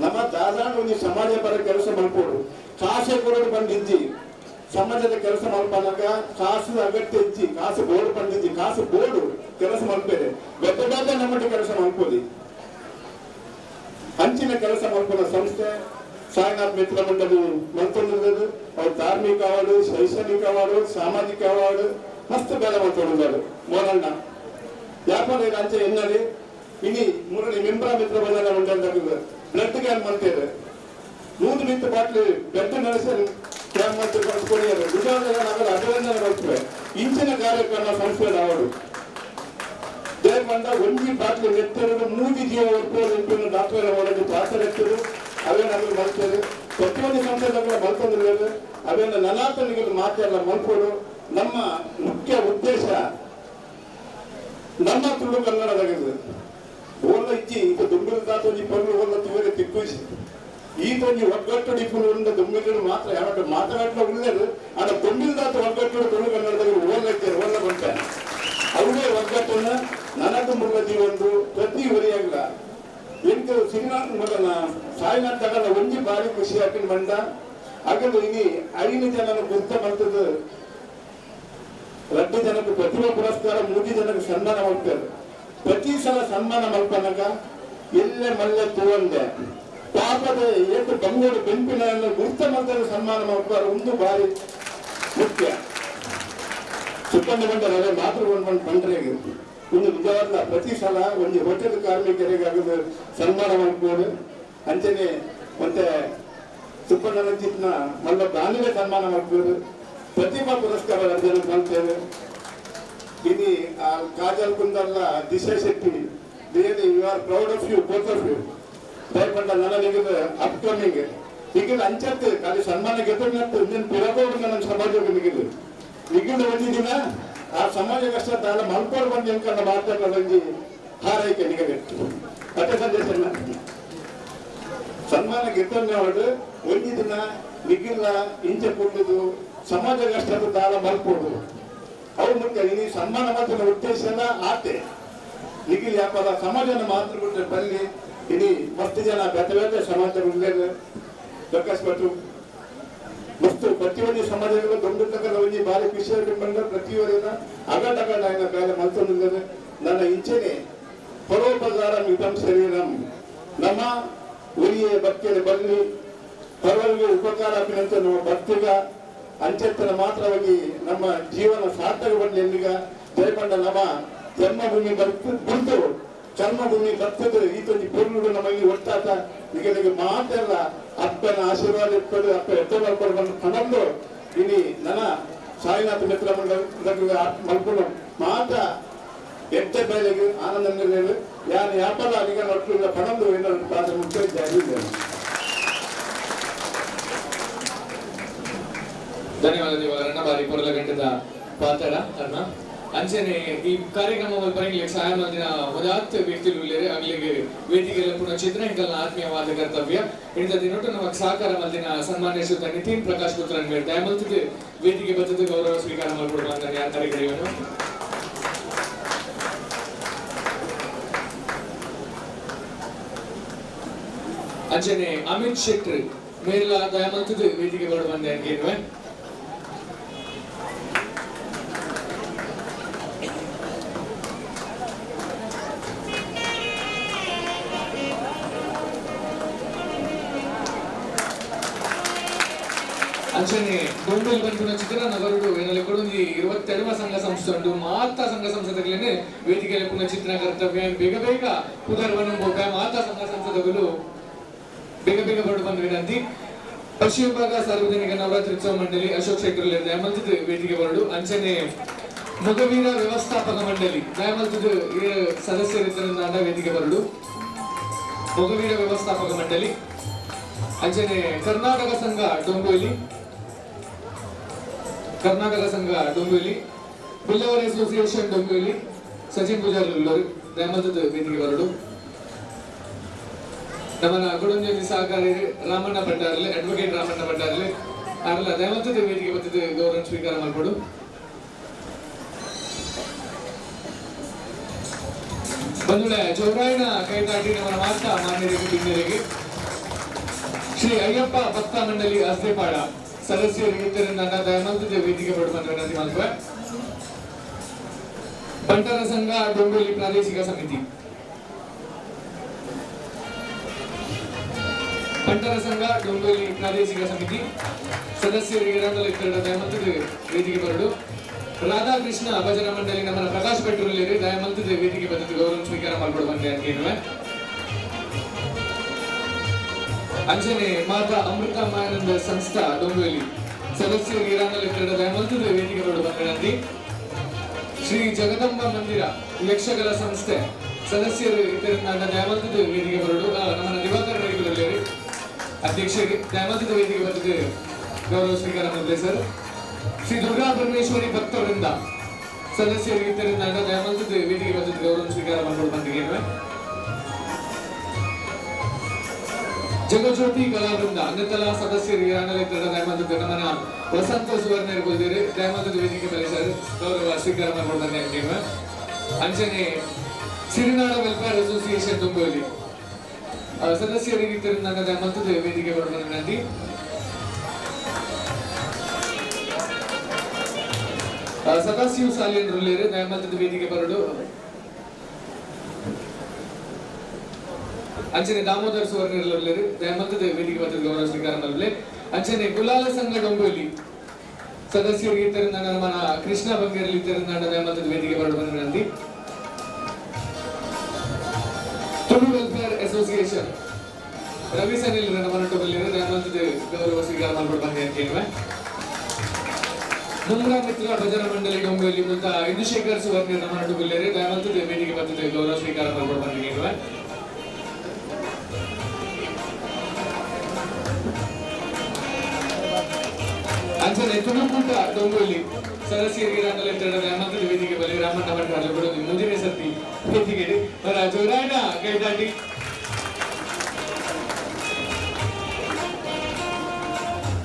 ನಮ್ಮ ದಾದಾಣ ಒಂದು ಸಮಾಜ ಪರ ಕೆಲಸ ಮಲ್ಪೋಡು ಕಾಸೆ ಕೊಡೋದು ಬಂದಿಜ್ಜಿ ಸಮಾಜದ ಕೆಲಸ ಮಲ್ಪನಾಗ ಕಾಸು ಅಗತ್ಯ ಇಜ್ಜಿ ಕಾಸು ಬೋರ್ಡ್ ಬಂದಿಜ್ಜಿ ಕಾಸು ಬೋರ್ಡು ಕೆಲಸ ಮಲ್ಪೇರೆ ಬೆತ್ತ ಬೆತ್ತ ನಮ್ಮಟ್ಟಿ ಕೆಲಸ ಮಲ್ಪೋದಿ ಅಂಚಿನ ಕೆಲಸ ಮಲ್ಪನ ಸಂಸ್ಥೆ ಸಾಯಿನಾಥ್ ಮಿತ್ರ ಮಂಡಳಿ ಮಲ್ತೊಂದಿರೋದು. ಅವ್ರು ಧಾರ್ಮಿಕ ಅವಾರ್ಡು, ಶೈಕ್ಷಣಿಕ ಅವಾರ್ಡು, ಸಾಮಾಜಿಕ ಅವಾರ್ಡು ಮಸ್ತ್ ಬೇಲೆ ಮಲ್ತೊಂದಿದ್ದಾರೆ. ಮೋರಣ್ಣ ಯಾಕಂದ್ರೆ ಅಂಚೆ ಎನ್ನಡಿ ಇನಿ ಮುರಳಿ ಮಿಂಬ್ರಾ ಮಿತ್ರ ಬಂದ ಮಂಡಳಿ ಬ್ಲಡ್ ಕ್ಯಾಂಪ್ ಮಾಡ್ತೇವೆ 100 ಮಿತ್ರ ಬಾಟ್ಲಿ ಬ್ಲಡ್ ನಡೆಸಿ ಕ್ಯಾಂಪ್ ಮಾಡ್ತೀವಿ ಕಳಿಸ್ಕೊಡಿದ್ದಾರೆ. ಗುಜರಾತ್ ಅಭಿನಂದನೆ ಕೊಡ್ತೇವೆ. ಇಂಚಿನ ಕಾರ್ಯಕ್ರಮ ಸಂಸ್ಥೆ ಅವರು ದೇವಮಂಡ ಒಂಜಿ ಬಾಟ್ಲಿ ನೆತ್ತರು ಮೂಜಿ ಜೀವ ಒಪ್ಪೋದು ಡಾಕ್ಟರ್ ಅವರನ್ನು ಪಾಸರೆತ್ತರು ಅವೇ ನಮಗೆ ಮಲ್ತೇವೆ. ಪ್ರತಿಯೊಂದು ಸಂಸ್ಥೆ ಮಲ್ತೊಂದಿದ್ದೇವೆ. ಅವೇನ ನಲಾತನಿಗೆ ಮಾತೆಲ್ಲ ಮಲ್ಪೋಡು. ನಮ್ಮ ಮುಖ್ಯ ಉದ್ದೇಶ ನಮ್ಮ ತುಳು ಕನ್ನಡದಾಗಿದೆ ಓಲ್ಲ ಇಜ್ಜಿ ಇದು ದುಂಬಿಲ್ ದಾತೊಂಜಿ ಪೊರ್ಲು ಓಲ್ಲ ತುವರೆ ತಿಕ್ಕುಜಿ ಈತೊಂಜಿ ಒಗ್ಗಟ್ಟು ಡಿಪ್ಪುಲು ಉಂಡ ದುಂಬಿಲು ಮಾತ್ರ ಯಾವಟ್ಟು ಮಾತನಾಡಲ ಉಳ್ಳೇರು ಆಡ ದುಂಬಿಲ್ ದಾತ ಒಗ್ಗಟ್ಟು ತುಳು ಕನ್ನಡದಾಗ ಓಲ್ಲ ಇದ್ದಾರೆ ಓಲ್ಲ ಬಂಟ ಅವೇ ಒಗ್ಗಟ್ಟನ್ನ ನನಗೆ ಮುರ್ಲ ಜೀವಂದು ಪ್ರತಿ ಒರಿಯಾಗಲ ಎಂಟು ಸಿನಿಮಾ ಮೊದಲ ಸಾಯಿನಾಥ್ ತಗಲ್ಲ ಒಂಜಿ ಬಾರಿ ಖುಷಿ ಹಾಕಿನ ಬಂಡ ಹಾಗಂದ್ರೆ ಇನಿ 5 ಜನನ ಗುರ್ತ ಮಾಡ್ತದ 2 ಜನಕ್ಕೆ ಪ್ರತಿಭಾ ಪುರಸ್ಕಾರ, 3 ಜನಕ್ಕೆ ಸನ್ಮಾನ ಮಾಡ್ತಾರೆ. ಪ್ರತಿ ಸಲ ಸನ್ಮಾನ ಮಲ್ಪನಗ ಎಲ್ಲೆ ಮಲ್ಲೆ ತೂವಂದೆ ಪಾಪದ ಏಟು ಬಂಗೋಡು ಬೆಂಪಿನ ಗುರ್ತ ಮಾಡ್ತಾರೆ ಸನ್ಮಾನ ಮಾಡ್ತಾರೆ. ಒಂದು ಬಾರಿ ಮುಖ್ಯ ಸುಪ್ಪಂದ ಬಂದರೆ ಮಾತೃ ಬಂದು ಬಂದ್ರೆ ಒಂದು ನಿಜವಾದ ಪ್ರತಿ ಸಲ ಒಂದು ಹೋಟೆಲ್ ಕಾರ್ಮಿಕರಿಗೆ ಆಗದು ಸನ್ಮಾನ ಮಾಡ್ಬೋದು. ಅಂಚನೆ ಮತ್ತೆ ಸುಪ್ಪಣ್ಣ ಮಲ್ಲ ದಾನಿಗೆ ಸನ್ಮಾನ ಮಾಡ್ಬೋದು. ಪ್ರತಿಭಾ ಪುರಸ್ಕಾರ 2 ಜನಕ್ಕೆ ಮಾಡ್ತೇವೆ. ಇನಿ ಆ Kajal Kundalla, Disha Shetty, really you are proud of you, both of you. ದಯಪಂಡ ನನಗೆ ಅಪ್ಕಮಿಂಗ್ ಈಗ ಅಂಚತ್ತು ಖಾಲಿ ಸನ್ಮಾನ ಗೆದ್ದು ಇನ್ನೇನು ಪಿರಗೋಡು ನನ್ನ ಸಮಾಜಕ್ಕೆ ನಿಗಿದು ನಿಗಿದು ಒಂದು ದಿನ ಆ ಸಮಾಜ ಕಷ್ಟ ತಾಳ ಮಲ್ಪೋಡು ಬಂದು ಎಂಕಂಡ ಮಾತಾಡೋದು ಹಾರೈಕೆ ನಿಗದಿತ್ತು ಅದೇ ಸಂದೇಶ. ಸನ್ಮಾನ ಗೆದ್ದವಳು ಒಂದು ದಿನ ನಿಗಿಲ್ಲ ಇಂಚೆ ಕೊಡುದು ಸಮಾಜ ಕಷ್ಟದ ತಾಳ ಮಲ್ಪೋಡು ಅವ್ರು ಮುಖ್ಯ. ಈ ಸನ್ಮಾನ ಮಾತ್ರ ಉದ್ದೇಶ ಎಲ್ಲ ಆತೆ ನಿಗಿಲ್ ಯಾಪದ ಸಮಾಜನ ಮಾತ್ರ ಬಿಟ್ಟರೆ ಬಲ್ಲಿ ಇಡೀ ಮಸ್ತ್ ಜನ ಬೇತೆ ಬೇತೆ ಸಮಾಜ ಪ್ರಕಾಶ್ ಭಟ್ರು ಮಸ್ತು ಪ್ರತಿಯೊಂದು ಸಮಾಜಗಳು ದೊಡ್ಡ ಒಂಜಿ ಬಾರಿ ಖುಷಿಯಾಗಿ ಬಂದ ಪ್ರತಿಯೊಂದಿನ ಅಗಡ ఆయన ಬೇಲೆ ಮಲ್ತೊಂದಿದ್ದಾರೆ. ನನ್ನ ಇಂಚೆನೆ ಪರೋಪಕಾರ ಮಿತಂ ಶರೀರಂ ನಮ್ಮ ಉರಿಯೇ ಭಕ್ತಿಯ ಬಲ್ಲಿ ಪರವರಿಗೆ ಉಪಕಾರ ಅಭಿನಂತ ನಮ್ಮ ಭಕ್ತಿಗ ಅಂಚೆತ್ತನ ಮಾತ್ರವಾಗಿ ನಮ್ಮ ಜೀವನ ಸಾರ್ಥಕ ಬನ್ನಿ ಎಲ್ಲಿಗ ಜಯಪಂಡ ನಮ್ಮ ಜನ್ಮಭೂಮಿ ಗುರುತು ಕರ್ಮಭೂಮಿ ಬರ್ತದೆ. ಈತೊಂಜಿ ಪೊರ್ಲುಡು ನಮಗೆ ಒಟ್ಟಾತ ನಿಗಲಿಗೆ ಮಾತೆಲ್ಲ ಅಪ್ಪನ ಆಶೀರ್ವಾದ ಇರ್ತದೆ. ಅಪ್ಪ ಎತ್ತ ಮಲ್ಕೊಂಡು ಬಂದು ಕಣಂದು ಇನಿ ನನ್ನ ಸಾಯಿನಾಥ ಮಿತ್ರ ಮಂಡಲ ಮಲ್ಕೊಂಡು ಮಾತ ಎಟ್ಟ ಬೇಲೆಗೆ ಆನಂದ ಯಾನು ಯಾಪಲ್ಲ ಅಲ್ಲಿಗೆ ಒಟ್ಟು ಪಣಂದು ಏನಾದ್ರು ಪಾತ್ರ ಮುಖ್ಯ ಜಾರಿ. ಧನ್ಯವಾದ ದಿವಾಕರಣ್ಣ, ಬಾರಿ ಪೊರ್ಲ ಗಂಟದ ಪಾತ್ರ ಅರ್ಣ. ಅಂಚನೆ ಈ ಕಾರ್ಯಕ್ರಮ ಬರಂಗಿಲ್ಲ ಸಹಾಯ ದಿನ ಉದಾತ್ತ ವ್ಯಕ್ತಿಲು ಉಲ್ಲೇರೆ ಅಗ್ಲಿಗೆ ವೇದಿಕೆಲ್ಲ ಪುನಃ ಚಿತ್ರ ಎಂಕಲ್ನ ಆತ್ಮೀಯವಾದ ಕರ್ತವ್ಯ ಇಂಥ ದಿನೊಟ್ಟು ನಮಗ್ ಸಹಕಾರ ಮಲ್ದಿನ ಸನ್ಮಾನ್ಯ ಶ್ರೀಯುತ ನಿತಿನ್ ಪ್ರಕಾಶ್ ಪುತ್ರನ್ ಮೇರ್ ದಯಮಲ್ತದ ವೇದಿಕೆ ಬತ್ತದ ಗೌರವ ಸ್ವೀಕಾರ ಮಲ್ಪೊಡು ಅಂತ ಯಾರು ಕರೆಗರಿಯವನು. ಅಂಚನೆ ಅಮಿತ್ ಶೆಟ್ಟಿ ಮೇರ್ಲ ದಯಮಲ್ತದ ವೇದಿಕೆ ಬರಡು ಬಂದೆ ಅನ್ಗೇನುವೆ. ಅಂಚನೆ ಡೊಂಬೆಲ್ ಪನ್ಪಿನ ಚಿತ್ರನಗರಡು ಏನಲ್ಲಿ ಕೊಡೊಂಜಿ 22 ಸಂಘ ಸಂಸ್ಥೆ ಉಂಟು. ಮಾತಾ ಸಂಘ ಸಂಸ್ಥೆಗಳನ್ನೇ ವೇದಿಕೆಯಲ್ಲಿ ಪುನಃ ಚಿತ್ರ ಕರ್ತವ್ಯ ಬೇಗ ಬೇಗ ಪುನರ್ವನು ಬೋಕ ಮಾತಾ ಸಂಘ ಸಂಸ್ಥೆಗಳು ಬೇಗ ಬೇಗ ಬರಡು ಬಂದ ವಿನಂತಿ. ಪಶ್ಚಿಮ ಭಾಗ ಸಾರ್ವಜನಿಕ ನವರಾತ್ರಿ ಉತ್ಸವ ಮಂಡಳಿ ಅಶೋಕ್ ಶೆಟ್ಟರ್ ದಯಮಲ್ತದ ವೇದಿಕೆ ಬರಡು. ಅಂಚನೆ ಮೊಗವೀರ ವ್ಯವಸ್ಥಾಪಕ ಮಂಡಳಿ ದಯಮಲ್ತದ ಸದಸ್ಯರಿದ್ದರಿಂದ ವೇದಿಕೆ ಬರಡು. ಮೊಗವೀರ ವ್ಯವಸ್ಥಾಪಕ ಮಂಡಳಿ ಅಂಚನೆ ಕರ್ನಾಟಕ ಸಂಘ ಡೊಂಬೋಲಿ, ಕರ್ನಾಟಕ ಸಂಘ ಡೊಂಬಿವಲಿ, ಬಿಲ್ಲವರ್ ಅಸೋಸಿಯೇಷನ್ ಡೊಂಬಿವಲಿ, ಸಚಿನ್ ಪೂಜಾರಿ ಉಳ್ಳವರು ದಯಮಲ್ತದ ವೇದಿಕೆ ಬರಡು. ನಮ್ಮನ ಕೊಡಂಜಿ ಸಹಕಾರಿ ರಾಮಣ್ಣ ಭಂಡಾರಲೆ, ಅಡ್ವೊಕೇಟ್ ರಾಮಣ್ಣ ಭಂಡಾರಲೆ ಅರಲ್ಲ ದಯಮಲ್ತದ ವೇದಿಕೆ ಬತ್ತದ ಗೌರವ ಸ್ವೀಕಾರ ಮಾಡ್ಕೊಡು. ಬಂಧುಗಳೇ, ಚೌರಾಯಿನ ಕೈದಾಟಿ ನಮ್ಮನ ಮಾತಾ ಮಾನ್ಯರಿಗೆ ಬಿನ್ನರಿಗೆ ಶ್ರೀ ಅಯ್ಯಪ್ಪ ಭಕ್ತ ಮಂಡಳಿ ಅಸ್ತೆಪಾಡ ಸದಸ್ಯರಿಗೆ ಇತರನ್ನ ದಯಮಲ್ತದೆ ವೇದಿಕೆ ಬರಡು ವಿನಂತಿ ಮಲ್ಪುವೆ. ಬಂಟರ ಸಂಘ ಡೊಂಗೋಲಿ ಪ್ರಾದೇಶಿಕ ಸಮಿತಿ, ಬಂಟರ ಸಂಘ ಡೊಂಗೋಲಿ ಪ್ರಾದೇಶಿಕ ಸಮಿತಿ ಸದಸ್ಯರಿಗೆ ಇತರ ದಯಮಲ್ತದೆ ವೇದಿಕೆ ಬರಡು. ರಾಧಾಕೃಷ್ಣ ಭಜನಾ ಮಂಡಳಿ ನಮ್ಮನ್ನ ಪ್ರಕಾಶ್ ಭಟ್ರುಲ್ಲೇರಿ ದಯಮಲ್ತದೆ ವೇದಿಕೆ ಬದಲು ಗೌರವ ಸ್ವೀಕಾರ ಮಾಡ್ಕೊಡು ಬಂದೆ ಅಂತ ಹೇಳುವೆ. ಅಂಜನೆ ಮಾತಾ ಅಮೃತ ಮಾಯಾನಂದ ಸಂಸ್ಥಾ ಡೊಂಗೋಲಿ ಸದಸ್ಯರಿಗೆ ಇತರ ದಯಮಲ್ತದೆ ವೇದಿಕೆ ಬರಡು ಬಂದ. ಶ್ರೀ ಜಗದಂಬ ಮಂದಿರ ಯಕ್ಷಗಲ ಸಂಸ್ಥೆ ಸದಸ್ಯರು ಇತರ ದಯಮಲ್ತದೆ ವೇದಿಕೆ ಬರಡು. ನಮ್ಮನ್ನ ದಿವಾಕರ್ ರೈತರಲ್ಲಿ ಅಧ್ಯಕ್ಷರಿಗೆ ದಯಮಲ್ತದ ವೇದಿಕೆ ಬರ್ತದೆ ಗೌರವ ಸ್ವೀಕಾರ ಮಾಡಿದೆ ಸರ್. ಶ್ರೀ ದುರ್ಗಾ ಪರಮೇಶ್ವರಿ ಭಕ್ತವರಿಂದ ಸದಸ್ಯರಿಗೆ ಇತರ ದಯಮಲ್ತದ ವೇದಿಕೆ ಬರ್ತದೆ ಗೌರವ ಸ್ವೀಕಾರ ಮಾಡ್ಕೊಂಡು ಬಂದಿದ್ದೇವೆ. ಜಗಜ್ಯೋತಿ ಕಲಾವೃಂದ ಅನ್ನತಲ ಸದಸ್ಯರಿಗೆ ದಯಮಲ್ತದ ನಮ್ಮನ್ನ ವಸಂತ ಸುವರ್ಣರು ಕೊಲ್ದಿರಿ ದಯಮಲ್ತದ ವೇದಿಕೆ ಮೇಲೆ ಸರ್ ಗೌರವ ಸ್ವೀಕಾರ ಮಾಡ್ಕೊಂಡು ಬಂದಿದ್ದೇವೆ. ಅಂಜನೆ ಸಿರಿನಾಡ ವೆಲ್ಫೇರ್ ಅಸೋಸಿಯೇಷನ್ ತುಂಬೋಲಿ ಸದಸ್ಯರಿಗೆ ಇತರ ದಯಮಲ್ತದ ವೇದಿಕೆ ಬರುವ ವಿನಂತಿ. ಸದಾಶಿವ ಸಾಲಿಯನ್ರುಲ್ಲೇರು ದಯಮಲ್ತದ ವೇದಿಕೆ ಬರಡು. ಅಂಚನೆ ದಾಮೋದರ್ ಸುವರ್ಣರುಲ್ಲೇರು ದಯಮಲ್ತದ ವೇದಿಕೆ ಬರ್ತದೆ ಗೌರವ ಸ್ವೀಕಾರ ಮಾಡಲಿ. ಅಂಚನೆ ಕುಲಾಲ ಸಂಘ ಡೊಂಬೋಲಿ ಸದಸ್ಯರಿಗೆ ಇತರ ನಮ್ಮ ಕೃಷ್ಣ ಬಂಗೇರಲ್ಲಿ ಇತರ ದಯಮಲ್ತದ ವೇದಿಕೆ ಬರಡು ಬಂದ ವಿನಂತಿ. ತುಳು ವೆಲ್ಫೇರ್ ಅಸೋಸಿಯೇಷನ್ ರವಿ ಸನಿಲ್ ನಮ್ಮನ್ನೊಟ್ಟು ಬಲ್ಲಿರು ದಯಮಲ್ತದ ಗೌರವ ಸ್ವೀಕಾರ ಮಾಡ್ಕೊಂಡು ಬಂದೆ ಅಂತ ಹೇಳುವೆ. ಮುಂಗ್ರಾ ಮಿತ್ರ ಭಜನಾ ಮಂಡಳಿ ಡೊಂಗೋಲಿ ಮುಲ್ತ ಇಂದುಶೇಖರ್ ಸುವರ್ಣ ನಮ್ಮನ್ನೊಟ್ಟು ಬಲ್ಲಿರು ದಯಮಲ್ತದ ವೇದಿಕೆ ಬರ್ತದೆ ಗೌರವ ಸ್ವೀಕಾರ ಮಾಡ್ಕೊಂಡು ಬಂದೆ ಹೇಳುವೆ. ಅಂಚನೆ ತುಳುಕೂಟ ಡೊಂಗೋಲಿ ಸದಸ್ಯರಿಗೆ ದಯಮಲ್ತದ ವೇದಿಕೆ ಬಲ್ಲಿ ರಾಮಣ್ಣ ಭಟ್ಟಾರ್ಲು ಬಿಡೋದು ಮುಂದಿನ ಸರ್ತಿ ವೇದಿಕೆ ಜೋರಾಯಣ ಕೈದಾಟಿ.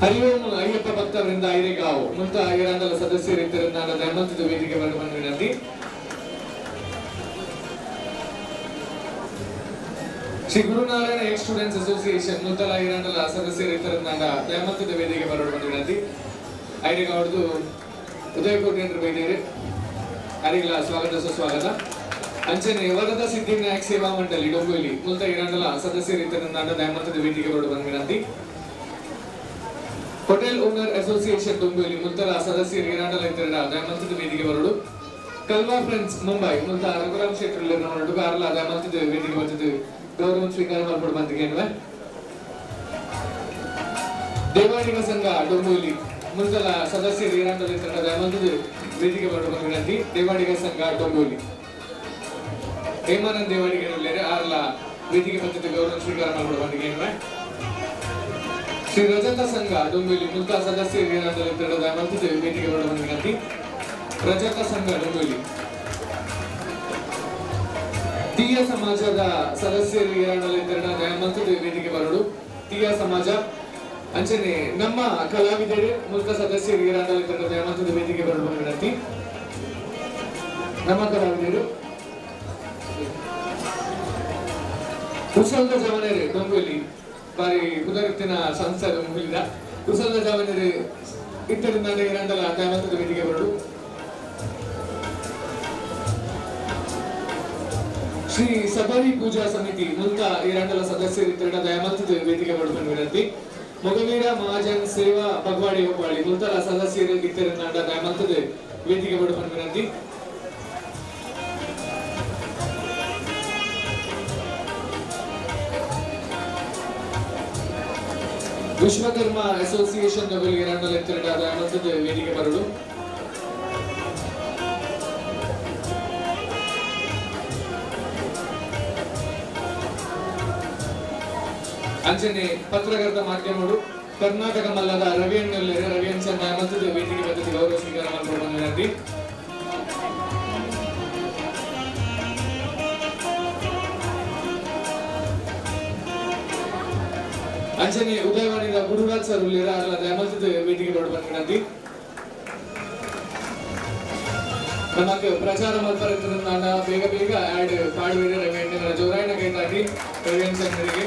ಹರಿಓಂ ಅಯ್ಯಪ್ಪ ಭಕ್ತವರಿಂದ ಐರೇಗಾವು ಮುಂತ ಐರಾಂದಲ ಸದಸ್ಯರು ಇದ್ದರಿಂದ ದಯಮಲ್ತದ ವೇದಿಕೆ ಬರಲು ಬಂದ ವಿನಂತಿ. Shri Gurunarayana ex students association Murtala ಐರಾಂಡಲ ಸದಸ್ಯರು ಇತರನ್ನ ದಯಮಲ್ತದ ವೇದಿಕೆ ಬರಲು ಬಂದ ವಿನಂತಿ. ಐರೇಗಾವ್ರದ್ದು ಉದಯಕೋಟೆ ಅಂತ ಬೈದೇರಿ ಅರಿಗಳ ಸ್ವಾಗತ ಸುಸ್ವಾಗತ. ಅಂಚನೆ ವರದ ಸಿದ್ಧಿವಿನಾಯಕ್ ಸೇವಾ ಮಂಡಳಿ ಡೊಂಗೋಲಿ ಮುಲ್ತ ಇರಾಂಡಲ ಸದಸ್ಯರು ಇತರನ್ನ ದಯಮಲ್ತದ ವೇದಿಕೆ ಬರಲು ಬಂದ ವಿನಂತಿ. ಹೋಟೆಲ್ ಓನರ್ ಅಸೋಸಿಯೇಷನ್ ಡೊಂಗೋಲಿ ಮುಲ್ತಲ ಸದಸ್ಯರು ಇರಾಂಡಲ ಇತರ ದಯಮಲ್ತದ ವೇದಿಕೆ ಬರಡು. ಕಲ್ವಾ ಫ್ರೆಂಡ್ಸ್ ಮುಂಬೈ ಮುಲ್ತ ರಘುರಾಮ್ ಶೆಟ್ಟರ್ ಅರ್ಲ ದಯಮಲ್ತದ ವೇದಿಕೆ ಬರ್ತದೆ ಗೌರವ ಸ್ವೀಕಾರ ಮಾಡ್ಕೊಂಡು ಬಂದಿಗೆ. ದೇವಾಡಿಗ ಸಂಘ ಡೊಂಗೋಲಿ ಮುಲ್ತಲ ಸದಸ್ಯರು ಇರಾಂಡಲ ಇತರ ದಯಮಲ್ತದ ವೇದಿಕೆ ಬರಡು ಬಂದ ವಿನಂತಿ. ದೇವಾಡಿಗ ಸಂಘ ಡೊಂಗೋಲಿ ಹೇಮಾನಂದ್ ದೇವಾಡಿಗ ಆರ್ಲ ವೇದಿಕೆ ಬರ್ತದೆ ಗೌರವ ಸ್ವೀಕಾರ ಮಾಡ್ಕೊಂಡು ಬಂದಿಗೆ. ಶ್ರೀ ರಜತ ಸಂಘ ಡೊಂಗೋಲಿ ಮುಲ್ತ ಸದಸ್ಯರು ಇರಾಂಡಲ ಇತರ ದಯಮಲ್ತದ ವೇದಿಕೆ ಬರಡು ಬಂದ ವಿನಂತಿ. ರಜತ ಸಂಘ ಡೊಂಗೋಲಿ ತೀಯ ಸಮಾಜದ ಸದಸ್ಯರು ಇರಾಂಡಲ ಇತರ ದಯಮಲ್ತದ ವೇದಿಕೆ ಬರಡು. ತೀಯ ಸಮಾಜ ಅಂಚನೆ ನಮ್ಮ ಕಲಾವಿದರು ಮುಲ್ಕ ಸದಸ್ಯರು ಇರಾಂಡಲ ಇತರ ದಯಮಲ್ತದ ವೇದಿಕೆ ಬರಡು ವಿನಂತಿ. ನಮ್ಮ ಕಲಾವಿದರು ಕುಶಲದ ಜವನರು ಡೊಂಗೋಲಿ ಬಾರಿ ಪುನರುತ್ತಿನ ಸಂಸ್ಥೆ ಡೊಂಗೋಲಿದ ಕುಶಲದ ಜವನರು ಇತ್ತರಿಂದ ಇರಾಂಡಲ ದಯಮಲ್ತದ ವೇದಿಕೆ ಬರಡು. ಶ್ರೀ ಸಬರಿ ಪೂಜಾ ಸಮಿತಿ ಮುಲ್ತ ಇರಾಂಡಲ ಸದಸ್ಯರು ಇತರ ದಯಮಲ್ತದ ವೇದಿಕೆ ಬರಡು ವಿನಂತಿ. ಮೊಗವೀರ ಮಹಾಜನ್ ಸೇವಾ ಬಗ್ವಾಡಿ ಹೋಗ್ವಾಡಿ ಮುಲ್ತಲ ಸದಸ್ಯರು ಇತರ ದಯಮಲ್ತದ ವೇದಿಕೆ ಬರಡು ವಿನಂತಿ. ವಿಶ್ವಕರ್ಮ ಅಸೋಸಿಯೇಷನ್ ಇರಾಂಡಲ ಇತರ ದಯಮಲ್ತದ ವೇದಿಕೆ ಬರಡು. ಅಂಚನೆ ಪತ್ರಕರ್ತ ಮಾಧ್ಯಮಗಳು ಕರ್ನಾಟಕ ಮಲ್ಲದ ರವಿಯಣ್ಣಲ್ಲಿ ರವಿಯಂಚನ್ ದಯಮಲ್ತದ ವೇದಿಕೆ ಬರ್ತದೆ ಗೌರವ ಸ್ವೀಕಾರ ಮಾಡ್ಕೊಂಡು ಬಂದ ವಿನಂತಿ. ಅಂಚನೆ ಉದಯವಾಣಿದ ಗುರುರಾಜ್ ಸರ್ ಉಲ್ಲೇರ ಅಲ್ಲ ದಯಮಲ್ತದ ವೇದಿಕೆ ಬರಡು ಬಂದ ವಿನಂತಿ. ನಮಕ್ ಪ್ರಚಾರ ಮಲ್ಪರ ಬೇಗ ಬೇಗ ಆಡ್ ಪಾಡುವೆ ರವಿಯಣ್ಣನ ಜೋರಾಯಣ ಕೈತಾಟಿ ರವಿಯಂಚನ್ನರಿಗೆ.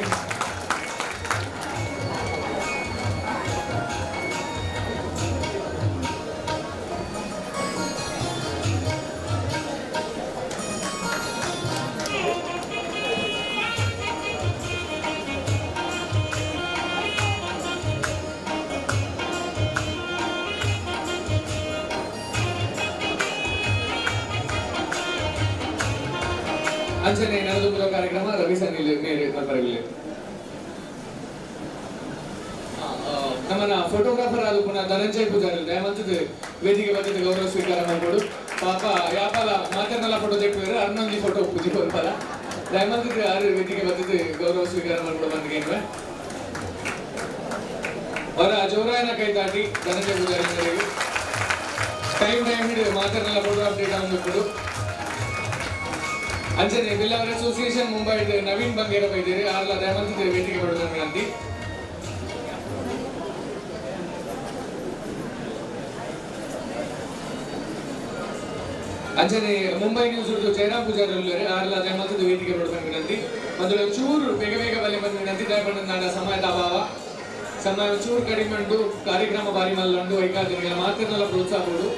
ಅಂಚನೆ ನರದುಂಬುದ ಕಾರ್ಯಕ್ರಮ ರವಿ ಸನಿಲ್ ಮೇರೆ ಮಲ್ಪರವಿಲ್ಲ. ನಮ್ಮನ್ನ ಫೋಟೋಗ್ರಾಫರ್ ಆದ ಪುನಃ ಧನಂಜಯ ಪೂಜಾರಿ ದಯಮಂತದ ವೇದಿಕೆ ಬಂದಿದ್ದ ಗೌರವ ಸ್ವೀಕಾರ ಮಾಡ್ಕೊಡು. ಪಾಪ ಯಾಪಲ ಮಾತರ್ನೆಲ್ಲ ಫೋಟೋ ತೆಗ್ಪಿದ್ರು ಅರ್ನೊಂಜಿ ಫೋಟೋ ಪೂಜೆ ಕೊರ್ಪಲ. ದಯಮಂತದ ಯಾರು ವೇದಿಕೆ ಬಂದಿದ್ದು ಗೌರವ ಸ್ವೀಕಾರ ಮಾಡ್ಕೊಡು ಬಂದಿಗೆ ಅವರ ಜೋರಾಯನ ಕೈ ತಾಟಿ ಧನಂಜಯ ಪೂಜಾರಿ ಮೇರೆಗೆ ಟೈಮ್ ಟೈಮ್ ಹಿಡಿದು ಮಾತರ್ನೆಲ್ಲ ಫೋಟೋ ಅಪ್ಡೇಟ್ ಕೊಡು. ಅಂಚನೆ ಬಿಲ್ಲವರ ಅಸೋಸಿಯೇಷನ್ ಮುಂಬೈ ನವೀನ್ ಬಂಗೇರ ಬೈದಿರಿ ಆರ್ಲ ದಯಮಂತದ ವೇದಿಕೆ ಬರೋದು ವಿನಂತಿ. ಅಂಚನೆ ಮುಂಬೈ ನ್ಯೂಸ್ ಜಯರಾಮ್ ಪೂಜಾರಿ ಉಳ್ಳರೆ ಆರ್ಲ ದಯಮಂತದ ವೇದಿಕೆ ಬರೋದು ವಿನಂತಿ. ಒಂದು ಚೂರು ಬೇಗ ಬೇಗ ಬಲಿ ಬಂದ ವಿನಂತಿ. ದಯಪಂಡ ಸಮಯದ ಅಭಾವ, ಸಮಯ ಚೂರು ಕಡಿಮೆ ಉಂಟು, ಕಾರ್ಯಕ್ರಮ ಬಾರಿ ಮಲ್ಲುಂಟು, ವೈಕಾದಿನ ಮಾತ್ರನೆಲ್ಲ ಪ್ರೋತ್ಸಾಹ ಕೊಡು.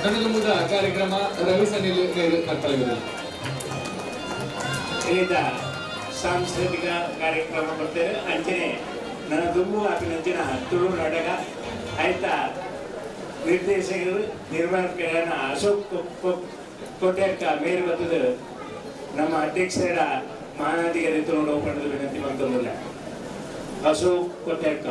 ನನ್ನದು ಕಾರ್ಯಕ್ರಮ ರವಿ ಸನಿಲ್ ಮಕ್ಕಳಿಗೆ ವಿವಿಧ ಸಾಂಸ್ಕೃತಿಕ ಕಾರ್ಯಕ್ರಮ ಬರ್ತಾರೆ. ಅಂಚನೆ ನನ್ನ ದುಂಬು ಅಭಿನಂದಿನ ತುಳು ನಾಟಕ ಆಯ್ತಾ ನಿರ್ದೇಶಕರು ನಿರ್ಮಾಪಕರನ್ನ ಅಶೋಕ್ ಕೋಟೆಕ್ಕ ಮೇರು ಬರ್ತದೆ ನಮ್ಮ ಅಧ್ಯಕ್ಷರ ಮಾನಾಧಿಕಾರಿ ತುಳು ಪಡೆದು ವಿನಂತಿ ಮಾಡ್ತಂದಿಲ್ಲ. ಅಶೋಕ್ ಕೋಟೆಕ್ಕ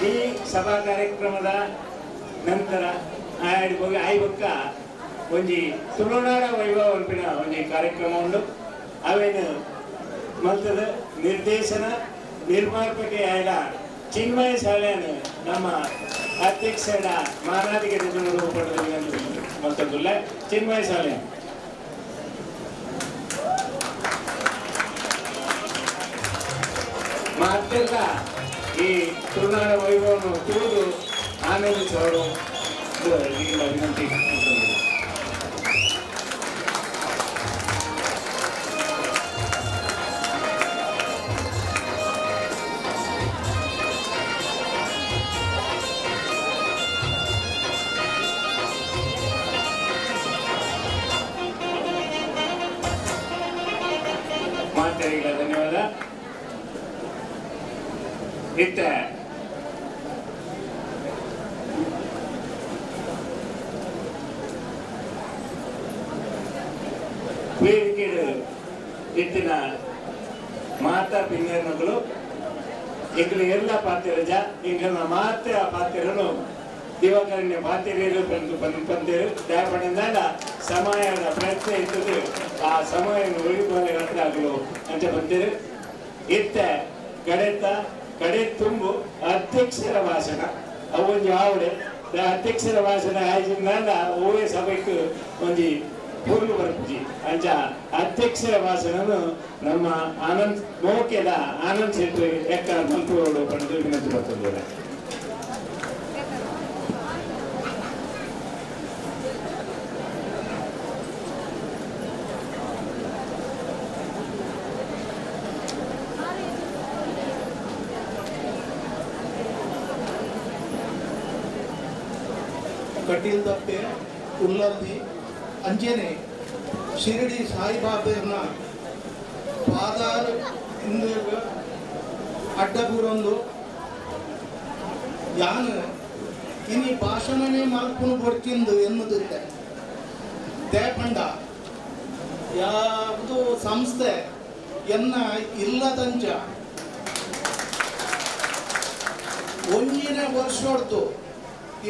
ಈ ಸಭಾ ಕಾರ್ಯಕ್ರಮದ ನಂತರ ಆಯ್ಬೊಕ್ಕ ಒಂಜಿ ತುಳುನಾಡ ವೈಭವ ಅನ್ಪಿನ ಒಂಜಿ ಕಾರ್ಯಕ್ರಮ ಉಂಡು. ಅವೇನು ಮಲ್ತದ ನಿರ್ದೇಶನ ನಿರ್ಮಾಪಕ ಆಯ್ದ ಚಿನ್ಮಯ ಶಾಲೆಯನ್ನು ನಮ್ಮ ಅಧ್ಯಕ್ಷರ ಮಾನಾಧಿಕಾರಿ ಮಲ್ತದುಲ್ಲ ಚಿನ್ಮಯ ಶಾಲೆ. ಮಾತೆಲ್ಲ ಈ ತುಳುನಾಡ ವೈಭವವನ್ನು ತಿಳಿದು ಆನಂದಿಸುವರು ವಿನಂತಿ. ಮಾತರಿಗಳ ಧನ್ಯವಾದ. ಇತ್ತ ವೇದಿಕೆ ಇತ್ತಿನ ಮಾತಾ ಪಿನ್ನೇರ್ನಗಳು ಎಂಗ್ಲು ಎಲ್ಲ ಪಾತಿರಜ ಎಂಗ್ಲನ ಮಾತೆ ಪಾತಿರನು ದಿವಾಕರಣ್ಯ ಪಾತಿರೇರು ಬಂದು ಬಂದು ಬಂದೇರು ದಯಪಡೆಂದಾಗ ಸಮಯದ ಪ್ರಯತ್ನ ಇರ್ತದೆ. ಆ ಸಮಯ ಉಳಿದುಕೊಳ್ಳೆ ಹತ್ರ ಆಗಲು ಅಂತ ಬಂದಿರು. ಇತ್ತ ಕಡೆತ ಕಡೆ ತುಂಬು ಅಧ್ಯಕ್ಷರ ಭಾಷಣ ಅವೊಂಜಿ ಆವಡೆ ಅಧ್ಯಕ್ಷರ ಭಾಷಣ ಆಯ್ಚಿಂದ ಓವೇ ಸಭೆಗೆ ಒಂಜಿ ಪೂರ್ಣ ಬರ್ಪುಜಿ. ಅಂಚ ಅಧ್ಯಕ್ಷರ ಭಾಷಣನು ನಮ್ಮ ಆನಂದ್ ಮೋಕೆದ ಆನಂದ್ ಶೆಟ್ಟಿ ಎಕ್ಕ ಮಲ್ಪುವಳು ಪಡೆದು ವಿನಂತಿ ಬರ್ತದೆ. ಕಟೀಲ್ದಪ್ಪೆ ಉಲ್ಲಲ್ದಿ ಅಂಚೆನೆ ಶಿರಡಿ ಸಾಯಿಬಾಬೆರ್ನ ಪಾದಾರ್ ಇಂದಿರ್ಗ ಅಡ್ಡಗೂರೊಂದು ಯಾನ್ ಇನಿ ಭಾಷಣನೇ ಮಲ್ಪುನು ಬೊಡ್ಚಿಂದು ಎನ್ನುದಿತ್ತೆ ದೇಪಂಡ ಯಾವುದು ಸಂಸ್ಥೆ ಎನ್ನ ಇಲ್ಲದಂಚ ಒಂಜಿನೇ ವರ್ಷೊಡ್ದು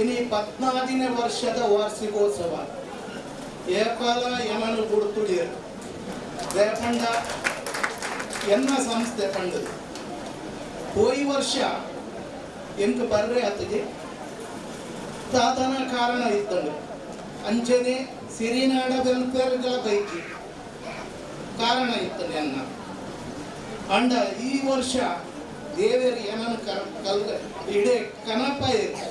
ಇನಿ 14ನೇ ವರ್ಷದ ವಾರ್ಷಿಕೋತ್ಸವ ಏಕಾಲ ಯಮನು ಗುಡ್ತುಡಿಯರು ದೇಪಂಡ ಎನ್ನ ಸಂಸ್ಥೆ ಪಂಡದು ಹೋಯಿ ವರ್ಷ ಎಂಕ್ ಬರ್ರೆ ಆತಗೆ ತಾತನ ಕಾರಣ ಇತ್ತಂಡು ಅಂಚನೆ ಸಿರಿನಾಡ ವೆಲ್ಫೇರ್ಗಳ ಬೈಕಿ ಕಾರಣ ಇತ್ತು ನನ್ನ. ಅಂಡ ಈ ವರ್ಷ ದೇವರು ಏನನ್ನು ಕಲ್ ಇಡೇ ಕನಪ ಇತ್ತು.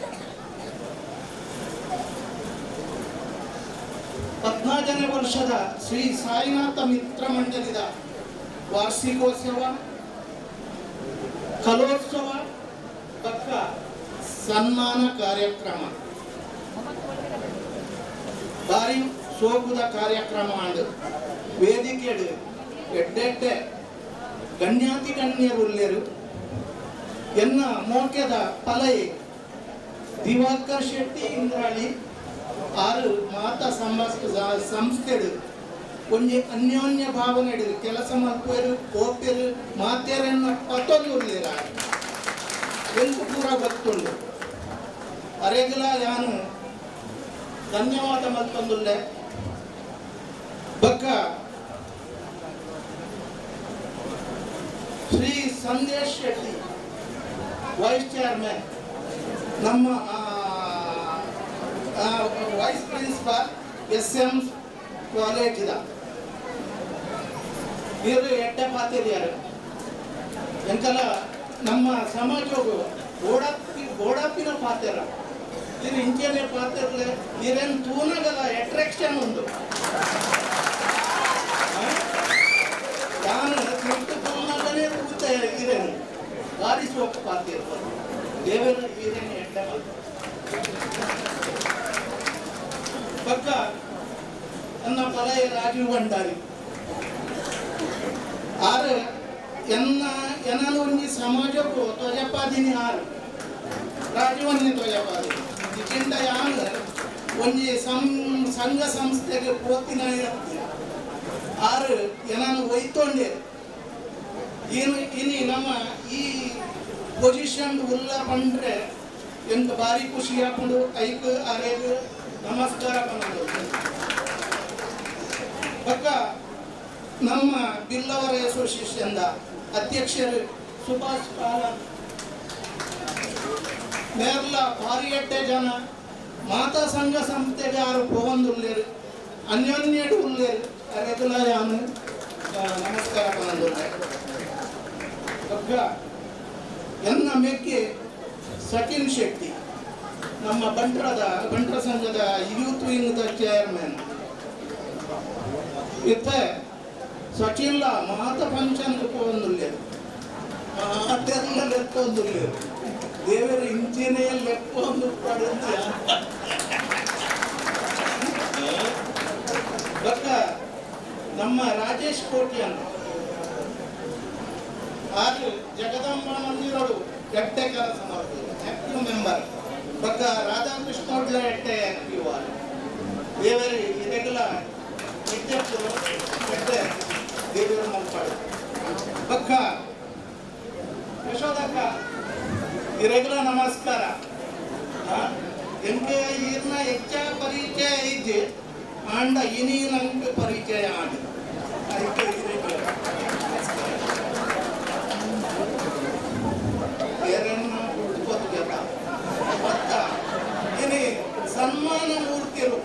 14ನೇ ವರ್ಷದ ಶ್ರೀ ಸಾಯಿನಾಥ ಮಿತ್ರ ಮಂಡಳಿದ ವಾರ್ಷಿಕೋತ್ಸವ, ಕಲೋತ್ಸವ ಪಕ್ಕ ಸನ್ಮಾನ ಕಾರ್ಯಕ್ರಮ, ಭಾರಿ ಸೋಕುದ ಕಾರ್ಯಕ್ರಮ ಅಂಡು ವೇದಿಕೆಡು ಎಡ್ಡೆಡ್ಡೆ ಗಣ್ಯಾತಿ ಗಣ್ಯರುಲ್ಲೇರು. ಎನ್ನ ಮೋಕ್ಯದ ಪಲೈ ದಿವಾಕರ್ ಶೆಟ್ಟಿ ಇಂದ್ರಾಳಿ ಆರು ಮಾತಾ ಸಂಸ್ಥೆಡು ಒಂಜಿ ಅನ್ಯೋನ್ಯ ಭಾವನೆ ಕೆಲಸ ಮಲ್ಪೇರು ಕೋಪೇರು ಮಾತೇರನ್ನ ಪತ್ತೊಂದು ಉಳ್ಳೇರ ಎಂಕು ಪೂರ ಗೊತ್ತುಂಡು. ಅರೆಗಲ ಯಾನು ಧನ್ಯವಾದ ಮಲ್ತೊಂದುಲ್ಲೆ. ಬಕ್ಕ ಶ್ರೀ ಸಂದೇಶ್ ಶೆಟ್ಟಿ ವೈಸ್ ಚೇರ್ಮನ್, ನಮ್ಮ ವೈಸ್ ಪ್ರಿನ್ಸಿಪಾಲ್ ಎಸ್ ಎಂ ಕಾಲೇಜಿದ ಇವರು ಎಡ್ಡೆ ಪಾತಿದ್ಯಾರು. ಎಂಕಲ ನಮ್ಮ ಸಮಾಜವು ಓಡಾಪಿ ಓಡಾಪಿನ ಪಾತೆರ ಇದು ಇಂಚೆನೆ ಪಾತಿರ್ಲೆ ಇರೇನು ತೂನಗಲ ಅಟ್ರಾಕ್ಷನ್ ಉಂಡು. ನಾನು ತಿಂಟು ತೂನಗನೇ ತೂತ ಇರೇನು ಭಾರಿ ಸೋಕು ಪಾತಿರ್ಬೋದು. ದೇವರು ಇರೇನು ಎಡ್ಡೆ ಮಾತು. ಪಕ್ಕ ನನ್ನ ಪಲಯ ರಾಜೀವ್ ಭಂಡಾರಿ ಆರು ಎನ್ನ ಎನ್ನಲು ಒಂಜಿ ಸಮಾಜಕ್ಕೂ ತ್ವಜಪಾದಿನಿ ಆರು ರಾಜೀವನ್ನೇ ತ್ವಜಪಾದಿನಿ ಇಚಿಂದ ಯಾನ್ ಒಂಜಿ ಸಂಘ ಸಂಸ್ಥೆಗೆ ಪೋತಿನ ಆರು ಎನಾನು ಒಯ್ತೊಂಡೆ. ಇನಿ ನಮ್ಮ ಈ ಪೊಸಿಷನ್ ಉಲ್ಲ ಪಂಡ್ರೆ ಎಂತ ಭಾರಿ ಖುಷಿ ಹಾಕೊಂಡು ಐಕ್ ಅರೆಗ್ ನಮಸ್ಕಾರ ಪನ್ನೊಂದು. ಪಕ್ಕ ನಮ್ಮ ಬಿಲ್ಲವರ ಅಸೋಸಿಯೇಷನ್ ಅಧ್ಯಕ್ಷರು ಸುಭಾಷ್ ಪಾಲ ಮೇರ್ಲ ಭಾರಿ ಎಡ್ಡೆ ಜನ ಮಾತಾ ಸಂಘ ಸಂಸ್ಥೆಗೆ ಆರು ಪೋವಂದುಲ್ಲೇರು ಅನ್ಯೋನ್ಯಡು ಉಲ್ಲೇರು ಅರೆಗುಲ ಯಾನು ನಮಸ್ಕಾರ ಪನ್ನೊಂದುಲ್ಲೆ. ಪಕ್ಕ ಎನ್ನ ಮೆಕ್ಕೆ ಸಚಿನ್ ಶೆಟ್ಟಿ ನಮ್ಮ ಬಂಟ್ರ ಸಂಘದ ಯೂತ್ ವಿಂಗ್ದ ಚೇರ್ಮನ್ ಇತ್ತೆ ಸಚಿನ್ಲ ಮಾತ ಫಂಕ್ಷನ್ ಪೋವೊಂದುಲ್ಲೇರು ಮಾತೆಲ್ಲ ಲೆಕ್ಕೊಂದುಲ್ಲೇರು ದೇವರು ಇಂಚಿನೇ ಲೆಕ್ಕೊಂದು ಪಡೆದ. ಬಕ್ಕ ನಮ್ಮ ರಾಜೇಶ್ ಕೋಟ್ಯನ್ ಆರು ಜಗದಾಂಬ ಮಂದಿರಡು ಎಡ್ಡೆ ಕೆಲಸ ಮಾಡ್ತೀವಿ ಆಕ್ಟಿವ್ ಮೆಂಬರ್. ಬಕ್ಕ ರಾಧಾಕೃಷ್ಣ ಎಡ್ಡೆ ಆಕ್ಟಿವ್ ಆರ್ ದೇವರು ಇದೆಲ್ಲ ಎಡ್ಡೆ ದೇವರು ಮಲ್ಪಾಡು. ಬಕ್ಕ ಯಶೋದಕ್ಕ ಇರೆಗ್ಲ ನಮಸ್ಕಾರ. ಎಂಕೆ ಈರ್ನ ಹೆಚ್ಚ ಪರಿಚಯ ಇದ್ದೆ ಆಂಡ ಇನಿ ನಂಗೆ ಪರಿಚಯ ಆಂಡ ಅದಕ್ಕೆ ಇರೆಗ್ಲ ಬೇರೆನ್ನ ಹುಟ್ಟುಕೊತ ಮತ್ತ ಇನಿ ಸನ್ಮಾನ ಮೂರ್ತಿರು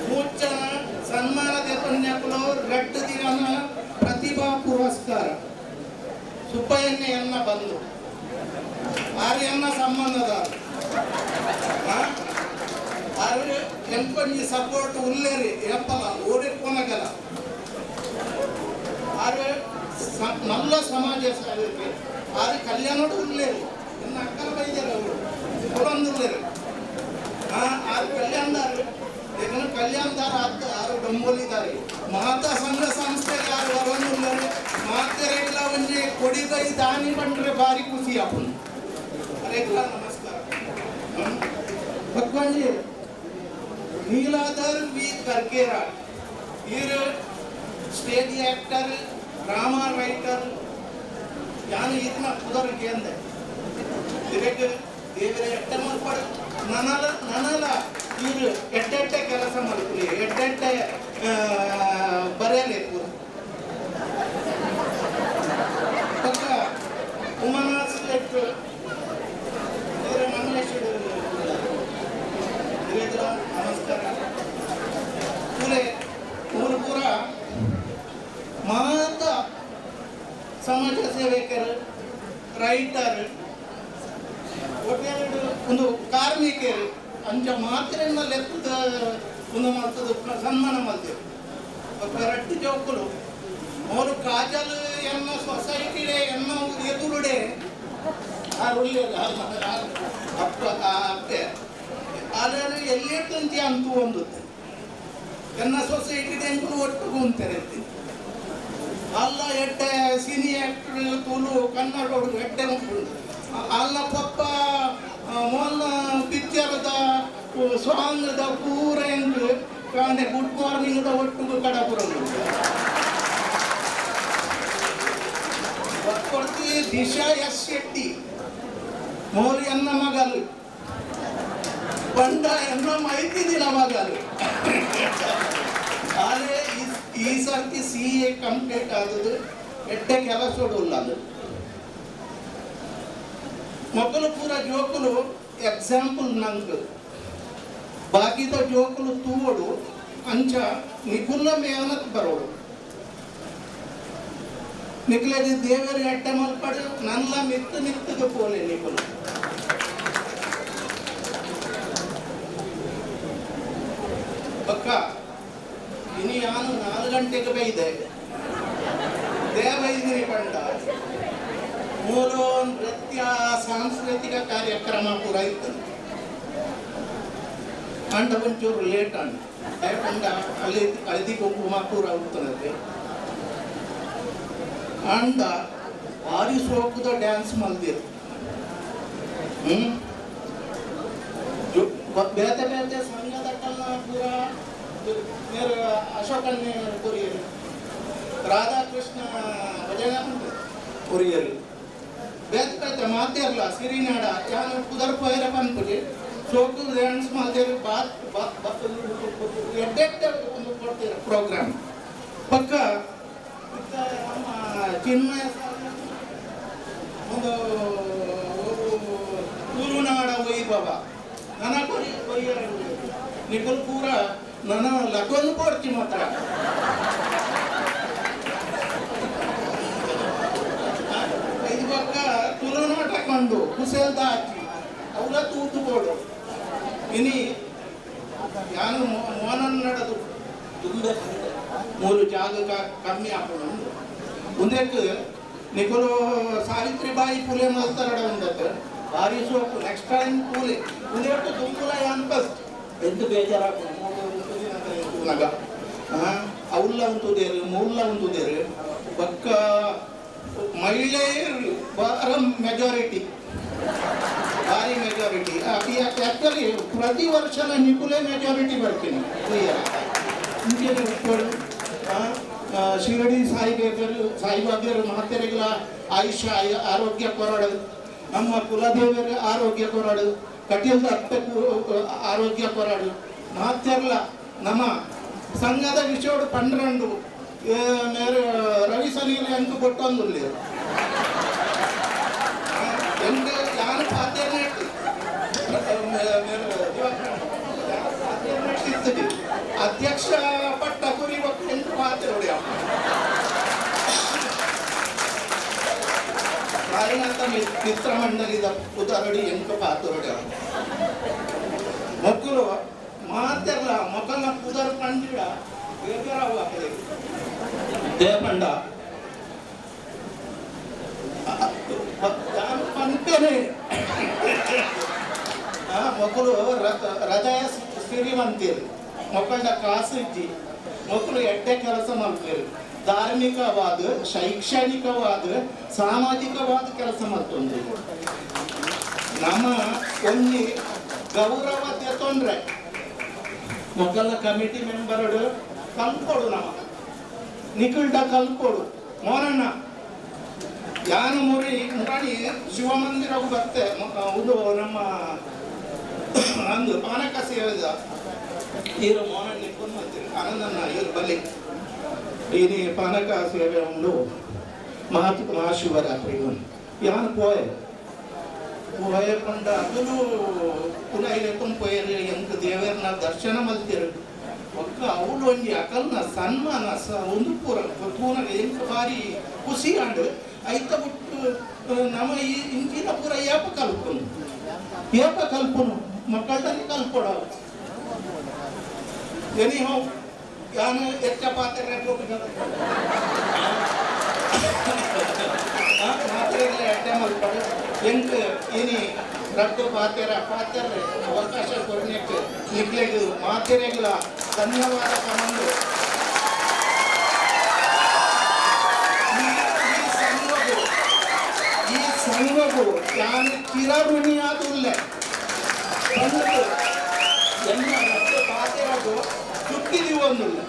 ಮೂರ್ಚನ ಸನ್ಮಾನ ದೇಪನ್ಯಾಕುಲು 2 ದಿನ ಪ್ರತಿಭಾ ಪುರಸ್ಕಾರ ಸುಬ್ಬಯ್ಯನ್ನೇ ಎನ್ನ ಬಂದು ಆರ್ಯನ್ನ ಸಂಬಂಧದ ಆರು ಎಂಕೊಂಜಿ ಸಪೋರ್ಟ್ ಉಲ್ಲೇರಿ ಏಪಲ ಓಡಿಕೊನಗಲ ಆರು ನಲ್ಲ ಸಮಾಜ ಸೇವಕಿ ಆರು ಕಲ್ಯಾಣೋಡು ಉಲ್ಲೇರಿ ಎನ್ನ ಅಕ್ಕನ ಬೈದಾರೆ ಅವರು ಕೊಡೊಂದುಲ್ಲೇರಿ ಆರು ಕಲ್ಯಾಣದಾರು ಯಾಕಂದ್ರೆ ಕಲ್ಯಾಣದಾರ ಆದ ಆರು ಡೊಂಬೋಲಿದ್ದಾರೆ ಮಾತಾ ಸಂಘ ಸಂಸ್ಥೆಗೆ ಯಾರು ಬರೋಂದುಲ್ಲೇರಿ ಮಾತೆರೆಗ್ಲ ಒಂಜಿ ಕೊಡಿಗೈ ದಾನಿ ಬಂಡ್ರೆ ಭಾರಿ ಖುಷಿ ಆಪುಂಡು. ಅರೆಗ್ಲ ನಮಸ್ಕಾರ. ಭಗವಾನ್ಜಿ ನೀಲಾಧರ್ ವಿ ಕರ್ಕೇರ ಇವರು ಸ್ಟೇಜ್ ಆಕ್ಟರ್ ಡ್ರಾಮಾ ರೈಟರ್ ಯಾನು ಇದನ್ನ ಪುದರ್ ಕೇಂದ್ರ ಇದಕ್ಕೆ ದೇವರ ಎಟ್ಟೆ ಮಲ್ಪಡು ನನಲ ನನಲ ಇವರು ಎಡ್ಡೆಡ್ಡೆ ಕೆಲಸ ಮಲ್ಪಲಿ ಎಡ್ಡೆಡ್ಡೆ ಬರೆಯಲಿ ಪೂರ. ಪಕ್ಕ ಉಮಾನಾಥ್ ಶೆಟ್ರು ಇವರ ಮಂಗಲೇಶ್ವರ ಇವರೆಲ್ಲ ನಮಸ್ಕಾರ. ಪೂರೆ ಮೂರು ಪೂರ ರೈಟರ್ ಒಟ್ಟೆರಡು ಒಂದು ಕಾರ್ಮಿಕರು ಅಂಚ ಮಾತ್ರೆನ ಲೆಕ್ಕದ ಒಂದು ಮಲ್ತದ ಸನ್ಮಾನ ಮಲ್ತೇವೆ. ಒಕ್ಕ ರಡ್ಡು ಜೋಕುಲು ಮೂರು ಕಾಜಲ್ ಎನ್ನ ಸೊಸೈಟಿಡೆ ಎನ್ನ ಎದುರುಡೆ ಅಪ್ಪ ಅಪ್ಪೆ ಆದರೆ ಎಲ್ಲಿಟ್ಟಂತಿ ಅಂತೂ ಒಂದು ಎನ್ನ ಸೊಸೈಟಿ ಎಂಕುಲು ಒಟ್ಟು ಅಂತಾರೆ. ಅಲ್ಲ ಎಡ್ಡೆ ಸಿನಿ ಆಕ್ಟರ್ ತುಳು ಕನ್ನಡ ಎಡ್ಡೆ ಉಂಟು. ಅಲ್ಲ ಪಪ್ಪ ಮೊನ್ನ ಪಿಕ್ಚರ್ದ ಸಾಂಗ್ದ ಪೂರ ಎಂಕು ಕಾಂಡೆ ಗುಡ್ ಮಾರ್ನಿಂಗ್ದ ಒಟ್ಟು ಕಡಪುರ ಕೊಡ್ತಿ. ದಿಶಾ ಎಸ್ ಶೆಟ್ಟಿ ಮೋರು ಎನ್ನ ಮಗಲು ಬಂಡ ಎನ್ನ ಮೈತಿದಿನ ಮಗಲು. ಆದರೆ ಈ ಸರ್ತಿ CA complete ಆದದ್ದು ಎಡ್ಡೆ ಕೆಲಸ ಅದು. ಮೊದಲು ಪೂರ ಜೋಕುಲು ಎಕ್ಸಾಂಪಲ್ ನಂಗೆ ಬಾಕಿದ ಜೋಕುಲು ತೂವಡು ಅಂಚ ನಿಕುಲ್ಲ ಮೇನತ್ ಬರೋಡು ನಿಕ್ಲೇದಿ ದೇವರು ಎಡ್ಡೆ ಮಲ್ಪಡು ನನ್ನ ಮಿತ್ತು ಮಿತ್ತಗೆ ಪೋಲೆ ನಿಕುಲು. ಪಕ್ಕ ಇನಿ ನಾನು 4 ಗಂಟೆಗೆ ಬೈದೆ ದೇವೈದಿನಿ ಪಂಡ ಮೂರು ನೃತ್ಯ ಸಾಂಸ್ಕೃತಿಕ ಕಾರ್ಯಕ್ರಮ ಪೂರ ಇತ್ತು. ಅಂಡ ಒಂಚೂರು ಲೇಟ್ ಅಂಡ ಪಂಡ ಅಲ್ಲಿ ಹಳದಿ ಕುಂಕುಮ ಪೂರ ಹೋಗ್ತದೆ. ಅಂಡ ಭಾರಿ ಸೋಕುದ ಡ್ಯಾನ್ಸ್ ಮಲ್ದಿರು. ಬೇತೆ ಬೇತೆ ಸಂಘದಕ್ಕಲ್ಲ ಪೂರ ಮೇರು ಅಶೋಕನ್ನೇ ಕೊರಿಯರು ರಾಧಾಕೃಷ್ಣ ಭಜನೆ ಕೊರಿಯರು ಬೇತೆ ಬೇತೆ ಮಾತೇರ್ಲ ಸಿರಿನಾಡ ಯಾನು ಪುದರ್ ಪೋಯರ ಪನ್ಪುಜಿ ಸೋಕು ಡ್ಯಾನ್ಸ್ ಮಲ್ದೇರು ಬಾತ್ ಎಡ್ಡೆಡ್ಡೆ ಒಂದು ಕೊಡ್ತೀರ ಪ್ರೋಗ್ರಾಮ್. ಪಕ್ಕ ನಮ್ಮ ಚಿನ್ಮಯ ಒಂದು ತುಳುನಾಡ ವೈಭವ ನನ್ನ ಕೊರಿ ಕೊರಿಯರ್ ನಿಕುಲ್ ಪೂರ ನನ್ನ ಲಗನ್ ಕೊಡ್ತಿ ಮಾತ್ರ. ಇದು ಪಕ್ಕ ತುಳುನಾಟ ಕಂಡು ಕುಸಲ್ದ ಹಾಕಿ ಅವಳ ತೂತು ಕೊಡು. ಇನಿ ಯಾನು ಮೋನನ್ ನಡೆದು ತುಂಬ ಮೂರು ಜಾಗ ಕಮ್ಮಿ ಆಪುಂಡು. ಒಂದಕ್ಕೆ ನಿಕುಲು ಸಾವಿತ್ರಿಬಾಯಿ ಪುಲೆ ಮಲ್ತಾರಡ ಉಂಡತ್ತೆ ಭಾರಿ ಸೋಕು ನೆಕ್ಸ್ಟ್ ಟೈಮ್ ಪೂಲೆ ಒಂದೆರಡು ತುಂಬುಲ ಯಾನ್ ಫಸ್ಟ್ ಎಂತ ಬೇಜಾರಾಪುಂಡು ತೂನಗ ಅವಲ್ಲ ಉಂತುದೇರು ಮೂಲ ಉಂತುದೇರು ಬಕ್ಕ ಮಹಿಳೆಯರು ಬಾರ ಮೆಜಾರಿಟಿ ಭಾರಿ ಮೆಜಾರಿಟಿ. ಆ್ಯಕ್ಚುಲಿ ಪ್ರತಿ ವರ್ಷ ನಿಕುಲೇ ಮೆಜಾರಿಟಿ ಬರ್ತೀನಿ. ಇಂಚೆನೆ ಶಿರಡಿ ಸಾಯಿಬೇಕರು ಸಾಯಿಬಾಬ್ಯರು ಮಹತ್ತೆರೆಗಳ ಆಯುಷ್ಯ ಆರೋಗ್ಯ ಕೊರಡು, ನಮ್ಮ ಕುಲದೇವರ ಆರೋಗ್ಯ ಕೊರಡು, ಕಟೀಲ್ದ ಅಪ್ಪೆ ಆರೋಗ್ಯ ಕೊರಡು ಮಾತೆರ್ಲ ನಮ್ಮ ಸಂಘದ ವಿಷಯಡು 12 ಮೇರೆ ರವಿ ಸಲೀಲ್ ಎಂಕ್ ಕೊಟ್ಟೊಂದುಲ್ಲೆ ಎಂಕ್ ಯಾನು ಪಾತ್ರೆ ಅಧ್ಯಕ್ಷ ಪಟ್ಟ ಕುರಿ ಎಂಟು ಪಾತ್ರೆ ಕಾರಿನಾಥ ಮಿತ್ರ ಮಂಡಳಿದ ಉದಾಹರಣೆ ಎಂಟು ಪಾತ್ರೆ ಮಕ್ಕಳು ಮಾತೆರ್ಲ ಮೊಕಲ್ನ ಪುದರ್ ಕಂಡಿಡ ಬೇಜಾರಾವು ಆಗ್ತದೆ. ದೇಪಂಡ ಪಂಪೇನೆ ಮಕ್ಕಳು ಹೃದಯ ಸಿರಿವಂತಿರು ಮಕ್ಕಳ ಕಾಸು ಇಜ್ಜಿ ಮಕ್ಕಳು ಎಡ್ಡೆ ಕೆಲಸ ಮಾಡ್ತೀರಿ ಧಾರ್ಮಿಕವಾದ ಶೈಕ್ಷಣಿಕವಾದ ಸಾಮಾಜಿಕವಾದ ಕೆಲಸ ಮಾಡ್ತೊಂದು ನಮ್ಮ ಒಂಜಿ ಗೌರವ ತೊಂದರೆ ಮೊಕಲ ಕಮಿಟಿ ಮೆಂಬರ್ ಕಲ್ಪೊಡು ನಮ್ಮ ನಿಖಿಲ್ಡ ಕಲ್ಪೊಡು ಮೋನಣ್ಣ ಯಾನು ಮುರಿ ಮುರಾಣಿ ಶಿವಮಂದಿರವು ಬರ್ತೆ ಒಂದು ನಮ್ಮ ಅಂದು ಪಾನಕ ಸೇವಿದ ಈರು ಮೋನಣ್ಣ ನಿಕ್ಕೊಂಡು ಅಂತೀರಿ ಆನಂದಣ್ಣ ಇವರು ಬಲ್ಲಿ ಇನಿ ಪಾನಕ ಸೇವೆ ಉಂಡು ಮಹಾಶಿವರಾತ್ರಿ ಯಾನು ಪೋಯೆ ಪೋಯೆ ಪಂಡ ಅದನ್ನು ಪುನಃ ಇಲೆಕ್ಕೊಂಡು ಪೋಯರು ಎಂಕ್ ದೇವರನ್ನ ದರ್ಶನ ಮಲ್ತಿರು ಒಕ್ಕ ಅವಳು ಒಂಜಿ ಅಕಲ್ನ ಸನ್ಮಾನ ಸ ಒಂದು ಪೂರ ತೂನಗ ಎಂಕ್ ಭಾರಿ ಖುಷಿ ಆಂಡ್. ಐತ ಬಿಟ್ಟು ನಮ್ಮ ಈ ಇಂಚಿನ ಪೂರ ಏಪ ಕಲ್ಪುನು ಏಪ ಕಲ್ಪುನು ಮಕ್ಕಳಲ್ಲಿ ಕಲ್ಪೊಡವು ಎನಿ ಹೋ ಯಾನು ಹೆಚ್ಚ ಪಾತ್ರೆ ಮಾತ್ರೆಗಳ ಅಡ್ಡೆ ಮಲ್ಪಡು ಎಂಕ್ ಇನಿ ರಡ್ಡು ಪಾತೆರ ಪಾತೆರೆ ಅವಕಾಶ ಕೊರ್ನೆಕ್ ನಿಕ್ಲೆಗ್ ಮಾತೆರೆಗ್ಲ ಧನ್ಯವಾದ ಪನೊಂದು ಈ ಸಂಘಗು ಯಾನು ಚಿರಋಣಿಯಾದುಲ್ಲೆ ಪಂಡುದು ಎನ್ನ ರಡ್ಡು ಪಾತೆರಗು ದುಡ್ಡಿದಿವೊಂದುಲ್ಲೆ.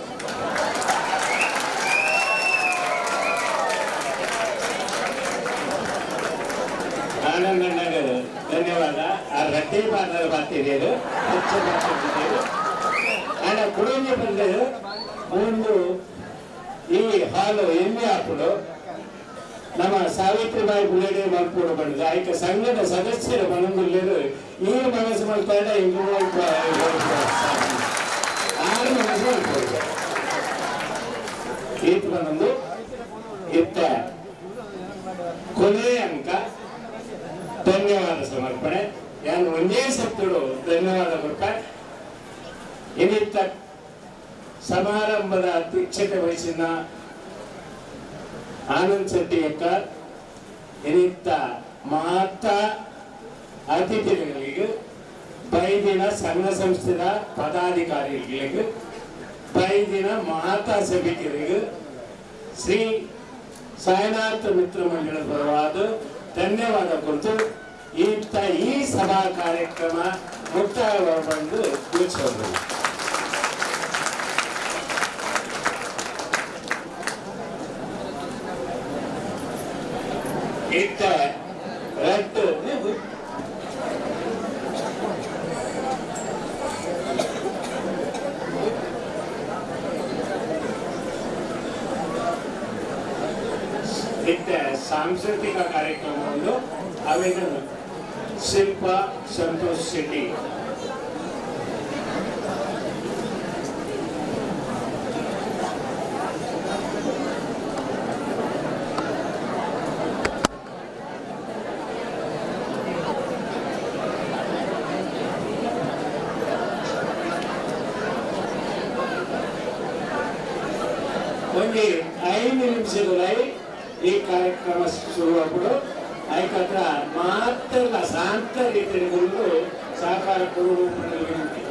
ಆನಂದಣ್ಣಗೆ ಧನ್ಯವಾದ. ಆ ರಡ್ಡಿ ಪಾತ್ರದ ಬಾತಿರಿಯರು ಹೆಚ್ಚು ಮಾತಾಡ್ತಿದ್ದೇವೆ. ಆಂಡ ಕುಡೊಂಜಿ ಬಂದರು ಒಂದು ಈ ಹಾಲು ಎಮ್ಮೆ ಹಾಕುಡು ನಮ್ಮ ಸಾವಿತ್ರಿಬಾಯಿ ಬುಲೆಡೆ ಮಲ್ಪೋಡು ಬಂದ ಆಯ್ಕೆ ಸಂಘದ ಸದಸ್ಯರು ಮನಂದುಲ್ಲೇರು ಈ ಮನಸ್ಸು ಮಾಡ್ತಾರೆ ಇಂಗು ಆರು ಮನಸ್ಸು ಮಲ್ಪೋಡು ಈತ ಬಂದು ಇತ್ತ ಕೊನೆಯ ಅಂಕ ಧನ್ಯವಾದ ಸಮರ್ಪಣೆ. ನಾನು ಒಂದೇ ಸತ್ತುಡು ಧನ್ಯವಾದ ಕೊಟ್ಟ ಇನ್ನಿತ್ತ ಸಮಾರಂಭದ ಅಧ್ಯಕ್ಷತೆ ವಹಿಸಿದ ಆನಂದ್ ಶೆಟ್ಟಿ ಅಕ್ಕ, ಇನ್ನಿತ್ತ ಮಾತಾ ಅತಿಥಿಗಳಿಗೆ, ಬೈದಿನ ಸಂಘ ಸಂಸ್ಥೆಯ ಪದಾಧಿಕಾರಿಗಳಿಗೆ, ಬೈದಿನ ಮಾತಾ ಸಭಿಕರಿಗೆ ಶ್ರೀ ಸಾಯಿನಾಥ ಮಿತ್ರ ಮಂಡಳದ ಪರವಾದ ಧನ್ಯವಾದ ಕೊಟ್ಟು ಈ ಸಭಾ ಕಾರ್ಯಕ್ರಮ ಮುಕ್ತಾಯಗೊಂಡು ಘೋಷಿಸಿದರು. ಇತ್ತ ರಟ್ಟು ಇತ್ತ ಸಾಂಸ್ಕೃತಿಕ ಕಾರ್ಯಕ್ರಮವನ್ನು ಆವೇದನ ಶಿಲ್ಪ ಸಂತೋಷ್ ಶೆಟ್ಟಿ. ಒಂದು 5 ನಿಮಿಷದಲ್ಲಿ ಈ ಕಾರ್ಯಕ್ರಮ ಶುರುವಾಗ್ಬಿಡು. ಅದಕ್ಕೆ ಮಾತ್ರ ಶಾಂತ ರೀತಿಯಲ್ಲಿ ಸಹಕಾರ ಕೊಡುವ ವಿನಂತಿ.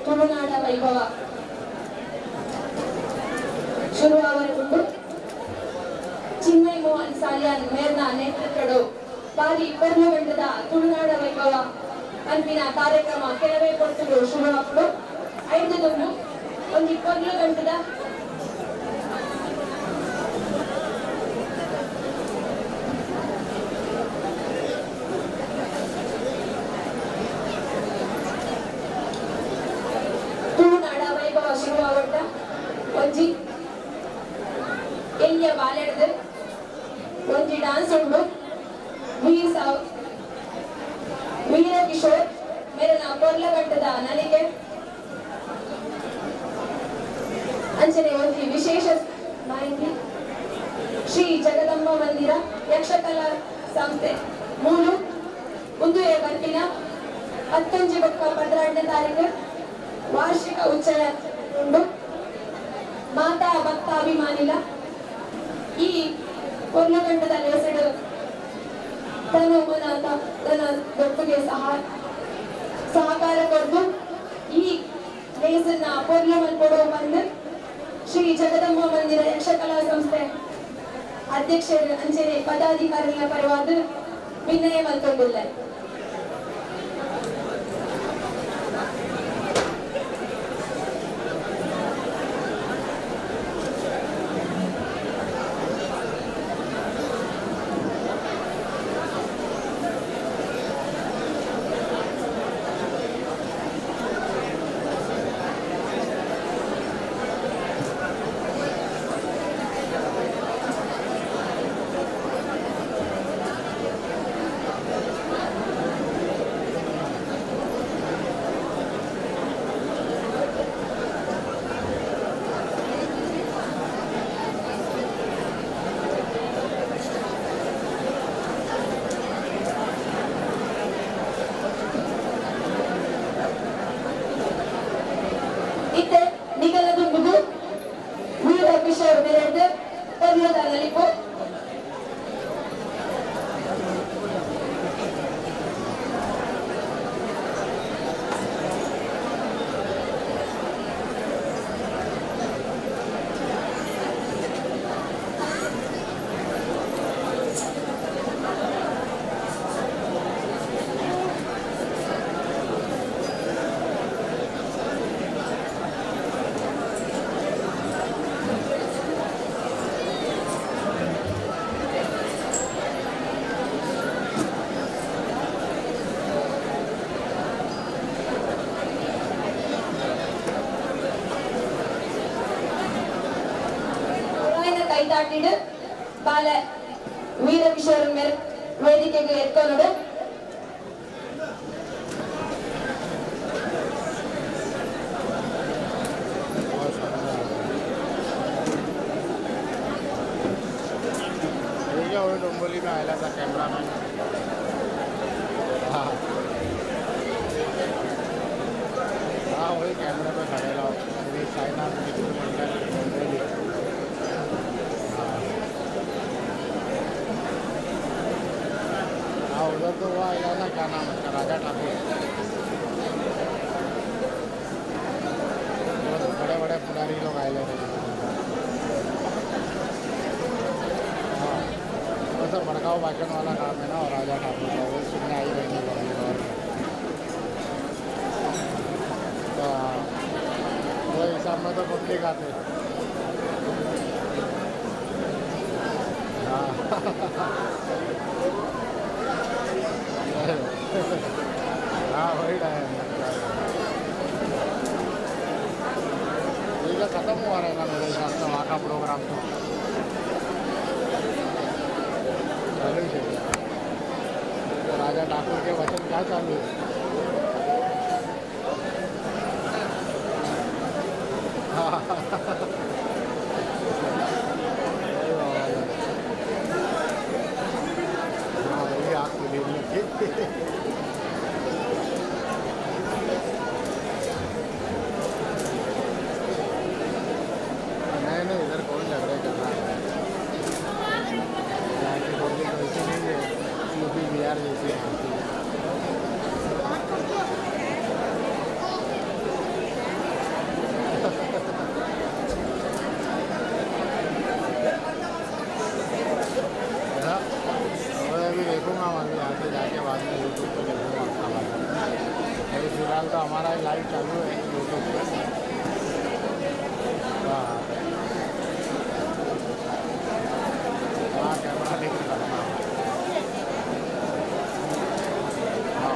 ತುಳುನಾಡ ವೈಭವ ಶುರುವಾವರೆಗೊಂಡು ಚಿನ್ಮಯ್ ಮೋಹನ್ ಸಾಲಿಯಾನ್ ಮೇರ್ನ ನೇತೃತ್ವಡು ಬಾರಿ ಪರ್ಲಗಂಡದ ತುಳುನಾಡ ವೈಭವ ಅನ್ಪಿನ ಕಾರ್ಯಕ್ರಮ ಕೆಲವೇ ಪೊರ್ತುಡು ಶುರುವಾಪುಡು. 5 ದುಂಬು ಒಂಜಿ ಪೊರ್ಲುಗಂಟದ ತುಳುನಾಡ ವೈಭವ ಶುರುವಾವಟ್ಟ ಒಂಜಿ ಎಲ್ಯ ಬಾಲೆಡ್ದು ಒಂಜಿ ಡಾನ್ಸ್ ಉಂಡು. ವೀರ ಕಿಶೋರ್ ಮೇರನ ಪೊರ್ಲಗಂಟದ ನಲಿಕೆ ಅಂಚನೆ ಒಂಜಿ ವಿಶೇಷ ಮಾಹಿತಿ. ಶ್ರೀ ಜಗದಂಬ ಮಂದಿರ ಯಕ್ಷಕಲಾ ಸಂಸ್ಥೆ ಮೂಲು ಉಂದುಯ ಬರ್ಪಿನ 19 ಬೊಕ್ಕ 12ನೇ ತಾರೀಕು ವಾರ್ಷಿಕ ಉಚ್ಚಯ ಉಂಡು. ಮಾತಾ ಭಕ್ತಾಭಿಮಾನಿಲ ಈ ಪೊರ್ಲಗಂಟದ ಲೇಸಡು ತನ್ನ ಮನ ತನ್ನ ದೊಡ್ಡಗೆ ಸಹಕಾರ ಕೊಡ್ದು ಈ ಲೇಸನ್ನ ಪೊರ್ಲ ಮಲ್ಪೊಡು ಬಂದು ಶ್ರೀ ಜಗದಂಬ ಮಂದಿರ ಯಕ್ಷಕಲಾ ಸಂಸ್ಥೆ ಅಧ್ಯಕ್ಷರು ಅಂಚನೆ ಪದಾಧಿಕಾರಿಗಳ ಪರವಾದ ವಿನಯ ಮಲ್ತೊಂದುಲ್ಲೆ. ಇತ್ತೆ ನಿಗಲ ದುಂಬುದು ವೀರ ಕಿಶೋರ್ ಮೆರೆದು ಪರ್ಲದ ನಲಿಪು. ಕೈತಾಟಿಡು ಬಾಲ ವೀರಕಿಶೋರ್ ಮೇರ್ ವೇದಿಕೆಗೆ ಎತ್ಕೊನುಡು. डोंबिवली में आया था कैमरा मैन। हाँ हाँ, वही कैमरे पे खड़े रहो। श्री साईनाथ मित्र मंडल डोंबिवली। हाँ, उधर तो वो आया था, क्या नाम उसका, राजा ठाकुर। बहुत बड़े बड़े पुजारी लोग आए थे। हाँ, वो सब भड़काऊ भाषण वाला काम है ना, और राजा ठाकुर का वो सुनने आई रहेंगी पब्लिक। और तो वो हिसाब में तो पब्लिक आते। हाँ हाँ, वही है। ये खत्म हुआ रहेगा मेरे हिसाब से वहाँ का प्रोग्राम तो चालू ही है। तो राजा ठाकुर के वचन क्या चालू है? हाँ, वही आग खुली। नहीं नहीं, इधर कौन झगड़े कर रहा है? यहाँ की पब्लिक वैसी नहीं है, यूपी बिहार जैसी है। अभी देखूंगा मैं भी यहाँ से जाके बाद में यूट्यूब पर देखूँगा आपका भाषण। अभी फिलहाल तो हमारा लाइव चालू है यूट्यूब पर। हाँ हाँ, कैमरा लेके करना। हाँ,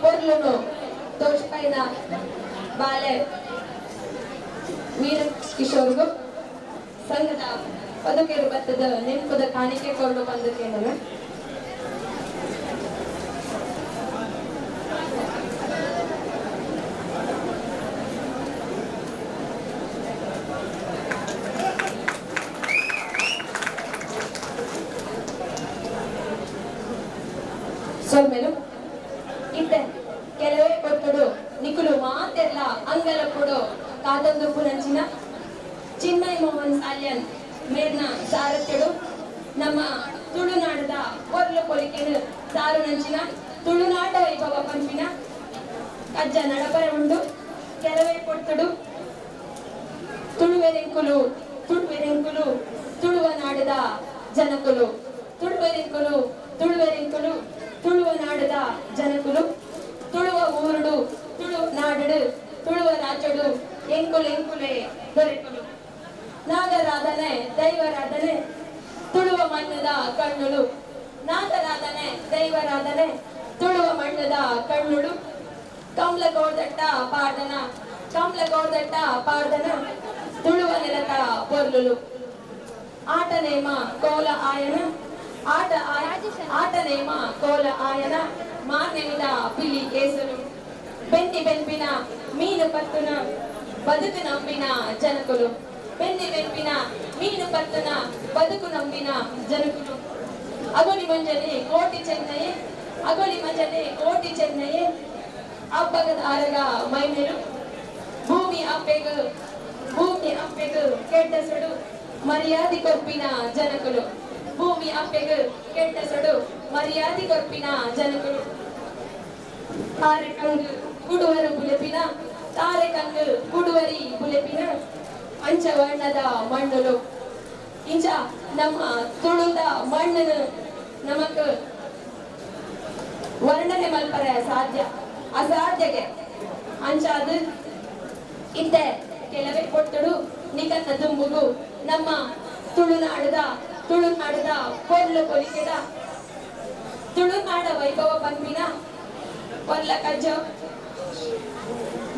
ಪೊರ್ಲುನು ತೋಜ್ಪೈನ ಬಾಲೆ ವೀರ ಕಿಶೋರ್ಗು ಸಂಘದ ಪದುಕೆರು ಬತ್ತದ ನೆಂಪುದ ಕಾಣಿಕೆ ಕೊರಡು ಬಂದಕ್ಕೆ. ಸೊಲ್ಮೆಲು ಇತ್ತೆ ಕೆಲವೇ ಕೊಟ್ಟುಡು ನಿಕುಲು ಮಾತೆರ್ಲ ಅಂಗಲಪ್ಪುಡು ಕಾತೊಂದುಪ್ಪು ನಂಚಿನ ಚಿನ್ಮಯ್ ಮೋಹನ್ ಸಾಲ್ಯನ್ ಮೇರ್ನ ಸಾರಥ್ಯಡು ನಮ್ಮ ತುಳುನಾಡದ ಪೊರ್ಲು ಪೊಲಿಕೆನು ಸಾರು ನಂಚಿನ ತುಳುನಾಡ ವೈಭವ ಪಂಪಿನ ಕಜ್ಜ ನಡಪರ ಉಂಡು. ಕೆಲವೇ ಕೊಟ್ಟುಡು ತುಳುವೆರೆಂಕುಲು ತುಳುವೆರೆಂಕುಲು ತುಳುವ ನಾಡದ ಜನಕುಲು ತುಳುವೆರೆಂಕುಲು ತುಳುವೆರೆಂಕುಲು ತುಳುವ ನಾಡದ ಜನಕುಲು ತುಳುವ ಊರುಡು ತುಳು ನಾಡು ತುಳುವ ರಾಜಡು ಎಂಕುಲು ಎಂಕುಲೆ ದೊರೆಕುಲು ನಾಗರಾಧನೆ ದೈವರಾಧನೆ ತುಳುವ ಮಣ್ಣದ ಕಣ್ಣುಳು ನಾಗರಾಧನೆ ದೈವರಾಧನೆ ತುಳುವ ಮಣ್ಣದ ಕಣ್ಣುಳು ಕಮಲ ಕೋರ್ದಟ್ಟ ಪಾರ್ದನ ಕಮಲ ಕೋರ್ದಟ್ಟ ಪಾರ್ದನ ತುಳುವ ನೆಲತ ಪೊರ್ಲುಲು ಆಟ ನೇಮ ಕೋಲ ಆಯನ ಆಟ ಆಟ ನೇಮ ಕೋಲ ಆಯನ ಮಾರ್ನೆಮಿದ ಪಿಲಿ ಏಸಲು ಬೆನ್ನಿ ಬೆನ್ಪಿನ ಮೀನು ಪತ್ತುನ ಬದುಕು ನಂಬಿನ ಜನಕುಲು ಬೆನ್ನಿ ಬೆನ್ಪಿನ ಮೀನು ಪತ್ತುನ ಬದುಕು ನಂಬಿನ ಜನಕುಲು ಅಗೊಲಿ ಮಂಜನೆ ಕೋಟಿ ಚೆನ್ನಯೇ ಅಗೊಲಿ ಮಂಜನೆ ಕೋಟಿ ಚೆನ್ನಯೇ ಅಬ್ಬಗದ ಆರಗ ಮೈಮೇಲು ಭೂಮಿ ಅಪ್ಪೆಗು ಭೂಮಿ ಅಪ್ಪೆಗು ಕೆಟ್ಟ ಸೊಡು ಮರ್ಯಾದೆ ಕೊರ್ಪಿನ ಜನಕುಲು ಭೂಮಿ ಅಪ್ಪೆಗು ಕೆಟ್ಟ ಸೊಡು ಮರ್ಯಾದೆ ಕೊರ್ಪಿನ ಜನಕುಲು ತಾರೆ ಕಂಗು ಕುಡುವರು ಬುಲೆಪಿನ ತಾರೆ ಕಂಗು ಕುಡುವರಿ ಬುಲೆಪಿನ ಪಂಚವರ್ಣದ ಮಣ್ಣುಲು ಇಂಚ ನಮ್ಮ ತುಳುದ ಮಣ್ಣನು ನಮಕ್ ವರ್ಣನೆ ಮಲ್ಪರೆ ಸಾಧ್ಯ ಅಸಾಧ್ಯಗೆ ಅಂಚಾದ ಇತ್ತೆ ಕೆಲವೇ ಕೊಟ್ಟಡು ನಿಕನ್ನ ದುಂಬುಗು ನಮ್ಮ ತುಳುನಾಡದ ತುಳುನಾಡದ ಪೊರ್ಲು ಪೊಲಿಕೆದ ತುಳುನಾಡ ವೈಭವ ಪನ್ಪಿನ ಪೊರ್ಲ ಕಜ್ಜ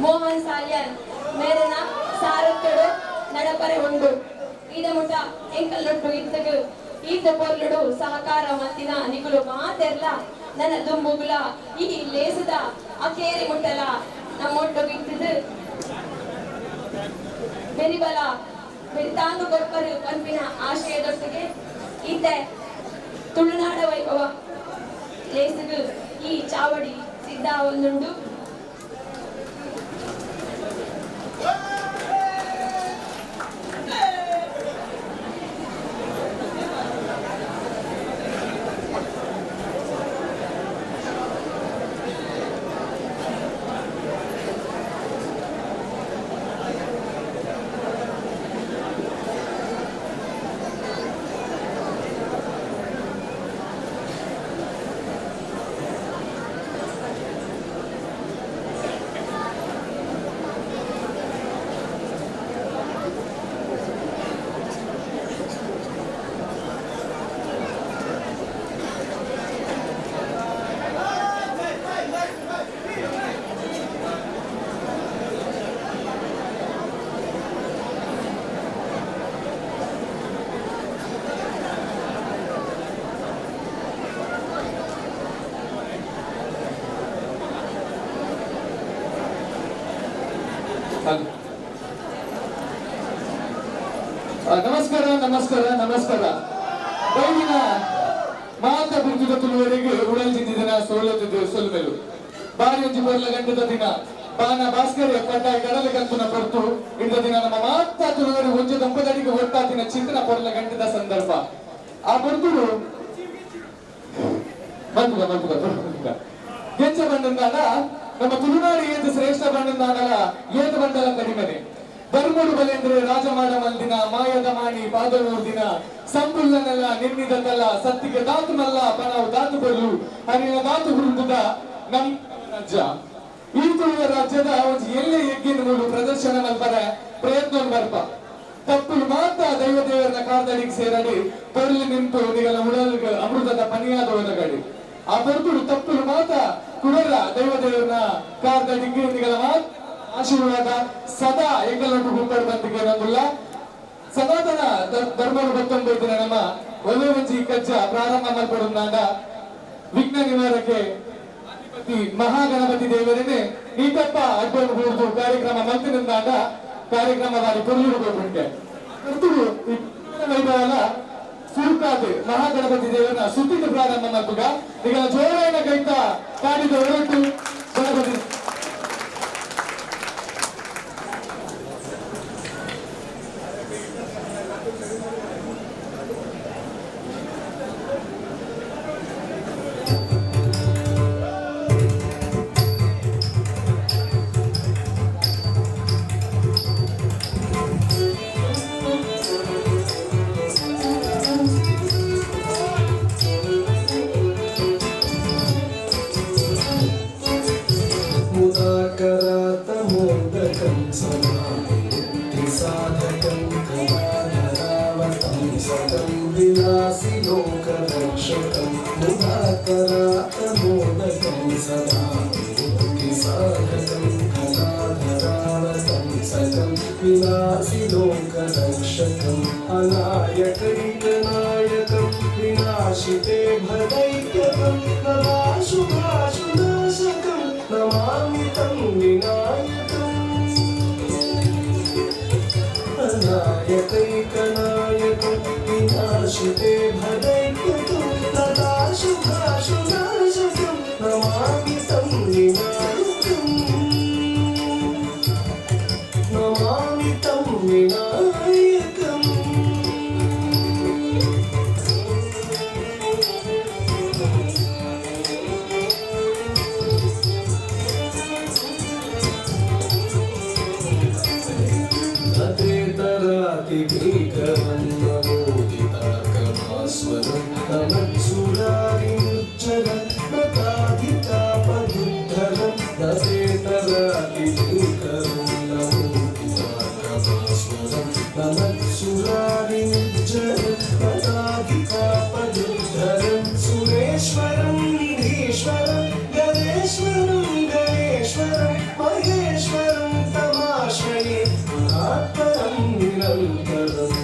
ಮೋಹನ್ ಸಾಲ್ಯನ್ ಮೇರನ ಸಾರಥ್ಯಡು ನಡಪರೆ ಉಂಡು. ಈದ ಮುಟ ಎಂಕಲ್ನೊಟ್ಟು ಇತ್ತಗು ಈತ ಪೊರ್ಲುಡು ಸಹಕಾರ ಮತ್ತಿನ ನಿಕುಲು ಮಾತೆರ್ಲ ನನ್ನ ದುಂಬುಗುಲ ಈ ಲೇಸದ ಅಕೇರಿ ಮುಟ್ಟಲ ನಮ್ಮೊಟ್ಟು ಇತ್ತದು ಬೆರಿಬಲ ಬೆರಿತಾಂಗು ಕೊರ್ಪರು ಪನ್ಪಿನ ಆಶಯದೊಟ್ಟಿಗೆ ಈತೆ ತುಳುನಾಡ ವೈಭವ ಲೇಸುಗು ಈ ಚಾವಡಿ ಸಿದ್ಧ ಒಂದುಂಡು. ನಮಸ್ಕಾರ ನಮಸ್ಕಾರ ನಮಸ್ಕಾರ. ಬೈದಿನ ಮಾತ ಗುರುತಿದ ತುಳುವರೆಗೆ ಉಡಲ್ ಜಿಂದಿನ ಸೋಲತ್ತಿದ್ದು ಸೊಲ್ಮೆಲು ಬಾರಿ ಒಂಜಿ ಬೊರ್ಲ ಗಂಟದ ದಿನ ಬಾನ ಭಾಸ್ಕರ್ ಪಟ್ಟಾಯಿ ಕಡಲೆ ಕಂತುನ ಪೊರ್ತು ಇಂದ ದಿನ ನಮ್ಮ ಮಾತ ತುಳುವರು ಒಂಜಿ ದಂಪದಡಿಗೆ ಒಟ್ಟಾತಿನ ಚಿಂತನ ಪೊರ್ಲ ಗಂಟದ ಸಂದರ್ಭ ಆ ಪೊರ್ತುಡು ಬಂದುಗ ಬಂದುಗ ಬಂದುಗ ಗೆಚ್ಚ ಬಂದಂದಾನ ನಮ್ಮ ತುಳುನಾಡು ಏತು ಶ್ರೇಷ್ಠ ಬಂದಂದಾನಲ ಏತು ಬಂದಲ ಕಡಿಮೆನೆ ಧರ್ಮಡು ಬಲೇಂದ್ರೆ ರಾಜಮಾಡ ಮಲ್ದಿನ ಮಾಯದ ಮಾಣಿ ಪಾದನೂರ್ ದಿನ ಸಂಪುಲ್ಲನೆಲ್ಲ ನಿನ್ನಿದ ತಲ ಸತ್ತಿಗೆ ದಾತು ಮಲ್ಲ ಪನವು ದಾತು ಬರು ಹರಿನ ದಾತು ಹುರುಂದುದ ನಮ್ ರಾಜ್ಯ ಈ ತುಳುವ ರಾಜ್ಯದ ಒಂಜಿ ಎಲ್ಲೆ ಯಜ್ಞನ ಮೂಲು ಪ್ರದರ್ಶನ ಮಲ್ಪರ ಪ್ರಯತ್ನ ಬರ್ಪ ತಪ್ಪುಲು ಮಾತ್ರ ದೈವ ದೇವರನ ಕಾರ್ದಡಿಗೆ ಸೇರಡಿ ಪೊರ್ಲು ನಿಂತು ನಿಗಲ ಉಡಲ್ ಅಮೃತದ ಪನಿಯಾದ ಒದಗಡಿ ಆ ಪೊರ್ತುಡು ತಪ್ಪುಲು ಮಾತ್ರ ಕುಡರ ದೈವ ದೇವರ ಕಾರ್ದಡಿಗೆ ನಿಗಲ ಆಶೀರ್ವಾದ ಸದಾ ಎಂಗಲೊಟ್ಟು ಗುಂಪಡು ಬಂದಿಗೆ ನಂದುಲ್ಲ ಸನಾತನ ಧರ್ಮದ ಬತ್ತೊಂಬೈದಿನ ನಮ್ಮ ಒಳ್ಳೆ ಒಂಜಿ ಕಜ್ಜ ಪ್ರಾರಂಭ ಮಲ್ಪಡುಂದಾಂಡ ವಿಘ್ನ ನಿವಾರಕ್ಕೆ ಅಧಿಪತಿ ಮಹಾಗಣಪತಿ ದೇವರನ್ನೇ ನೀತಪ್ಪ ಅಡ್ಡೋಡು ಬೂರ್ದು ಕಾರ್ಯಕ್ರಮ ಮಲ್ತಿನಿಂದಾಂಡ ಕಾರ್ಯಕ್ರಮ ಬಾರಿ ಪೊರ್ಲುಡು ಕೊಟ್ಟುಂಟೆ ಕರ್ತುಡು ವೈಭವಲ ಸುರುಕಾದ್ ಮಹಾಗಣಪತಿ ದೇವನ ಸುತ್ತಿದ ಪ್ರಾರಂಭ ಮಲ್ಪುಗ ನಿಗಲ ಜೋರಾಯಣ ಕೈತ ಕಾಡಿದ ಹೊರಟು ಗಣಪತಿ. मुदाकरातमोदकं समाधिसाधकं कलाधरावतं सतं विलासि लोकरक्षकं मुदाकरातमोदकं सदा विमुक्तिसाधकं कलाधरावतं सतं विलासि लोकरक्षकम् अनायकैकनायकं विनाशिते भदैत्यकं नदाशुभाशुनाशकं नमामि तं विनायकम् अनायकैकनायकं विनाशिते भदैत्यकं नदाशुभाशुनाशकं नमामि तं विनायकम् नमामि तं विनायकम्। नतेतरातिभीकरं नमोदितार्कभास्वरं नमत्सुरारिमुच्चरं नताधितापदुद्धरं नतेतरातिभीकरं नमोदितार्कभास्वरं नमत्सुरारिमुच्चरं नताधितापदुद्धरं सुरेश्वरं निधीश्वरं गणेश्वरं गणेश्वरं महेश्वरं तमाश्रये परात्परं निरन्तरम्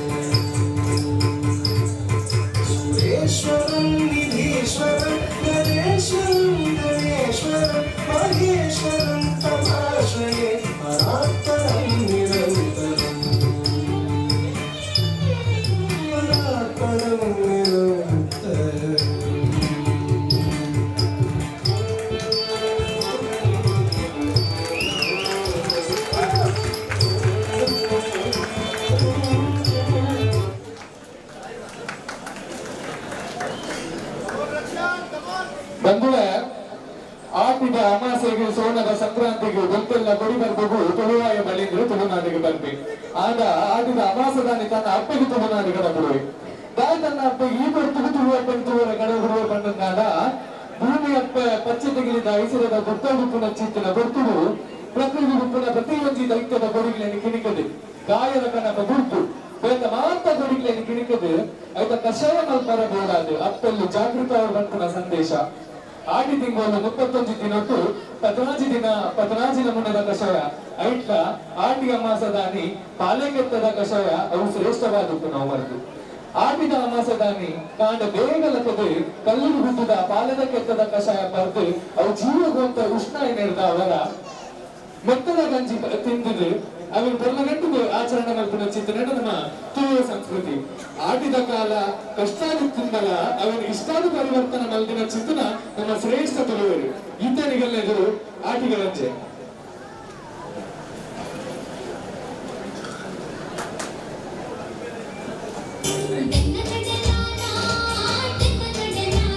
सुरेश्वरं निधीश्वरं गणेश्वरं गणेश्वरं महेश्वरं तमाश्रये परात्परं निरन्तरम् परात्परं निरन्तरम्। ಬಂಧುವೆ ಆಟಿದ ಅಮಾಸೆಗೆ ಸೋನದ ಸಂಕ್ರಾಂತಿಗೆ ಗೊತ್ತೆಲ್ಲ ಕೊಡಿ ಬರ್ಬೇಕು ತುಳುವಾಯ ಬಳಿಂದ್ರು ತುಳುನಾಡಿಗೆ ಬರ್ಬಿ ಆಗ ಆಟಿದ ಅಮಾಸದಾನಿ ತನ್ನ ಅಪ್ಪಗೆ ತುಳುನಾಡಿಗೆ ಬಿಡುವೆ ದಾಯ ತನ್ನ ಅಪ್ಪ ಈ ಬರ್ತುಗು ತುಳುವ ಅಪ್ಪಗೆ ತುಳುವರ ಕಡೆ ಹುಡುವ ಬಂದಂದಾಡ ಭೂಮಿ ಅಪ್ಪ ಪಚ್ಚೆ ತೆಗಿಲಿದ ಐಸಿರದ ಗುಪ್ಪ ಚಿತ್ತಿನ ಬರ್ತುಡು ಪ್ರಕೃತಿ ಗುಪ್ಪುನ ಪ್ರತಿಯೊಂಜಿ ದೈತ್ಯದ ಕೊಡುಗೆಯನ್ನು ಕಿಣಿಕದೆ ಗಾಯದ ಕಣಪ ಗುರ್ತು ಬೇತ ಮಾತ ಕೊಡುಗೆಯನ್ನು ಕಿಣಿಕದೆ ಐತ ಕಷಾಯ ಮಲ್ಪರ ಬೋಡಾದು ಅಪ್ಪಲ್ಲಿ ಜಾಗೃತ ಬಂಪುನ ಸಂದೇಶ. ಆಟಿ ತಿಂಗಳು 31 ದಿನಟ್ಟು ಪದ್ನಾಜಿ ದಿನ ಪದ್ನಾಜಿ ನಮೂನೆದ ಕಷಾಯ ಐಟ್ಲ ಆಟಿ ಅಮಾಸದಾನಿ ಪಾಲೆಕೆತ್ತದ ಕಷಾಯ ಅವು ಶ್ರೇಷ್ಠವಾದದ್ದು ನಾವು ಮರೆತು. ಆಟಿದ ಅಮಾಸದಾನಿ ಕಾಂಡ ಬೇಗ ಲಕ್ಕದೆ ಕಲ್ಲುಡು ಗುದ್ದುದ ಪಾಲೆದ ಕೆತ್ತದ ಕಷಾಯ ಪರ್ದು ಅವು ಜೀವಗೋಂತ ಉಷ್ಣ ಏನಿರ್ದ ಅವರ ಮೆತ್ತದ ಗಂಜಿ ತಿಂದಿದ್ದು ಅವಿನ ಗಂಟು ಆಚರಣೆ ಮಲ್ಪುನ ಚಿಂತನೆ ನಮ್ಮ ತುಳುವ ಸಂಸ್ಕೃತಿ. ಆಟಿದ ಕಾಲ ಕಷ್ಟಾದಿ ತಿಂದಲ ಅವನ ಇಷ್ಟಾದ ಪರಿವರ್ತನೆ ಮಲ್ದಿನ ಚಿಂತನ ನಮ್ಮ ಶ್ರೇಷ್ಠ ತುಳುವರು. ಈತನಿಗೆಲ್ಲ ಆಟಿಗಳಂಜೆ. ಆಟಿ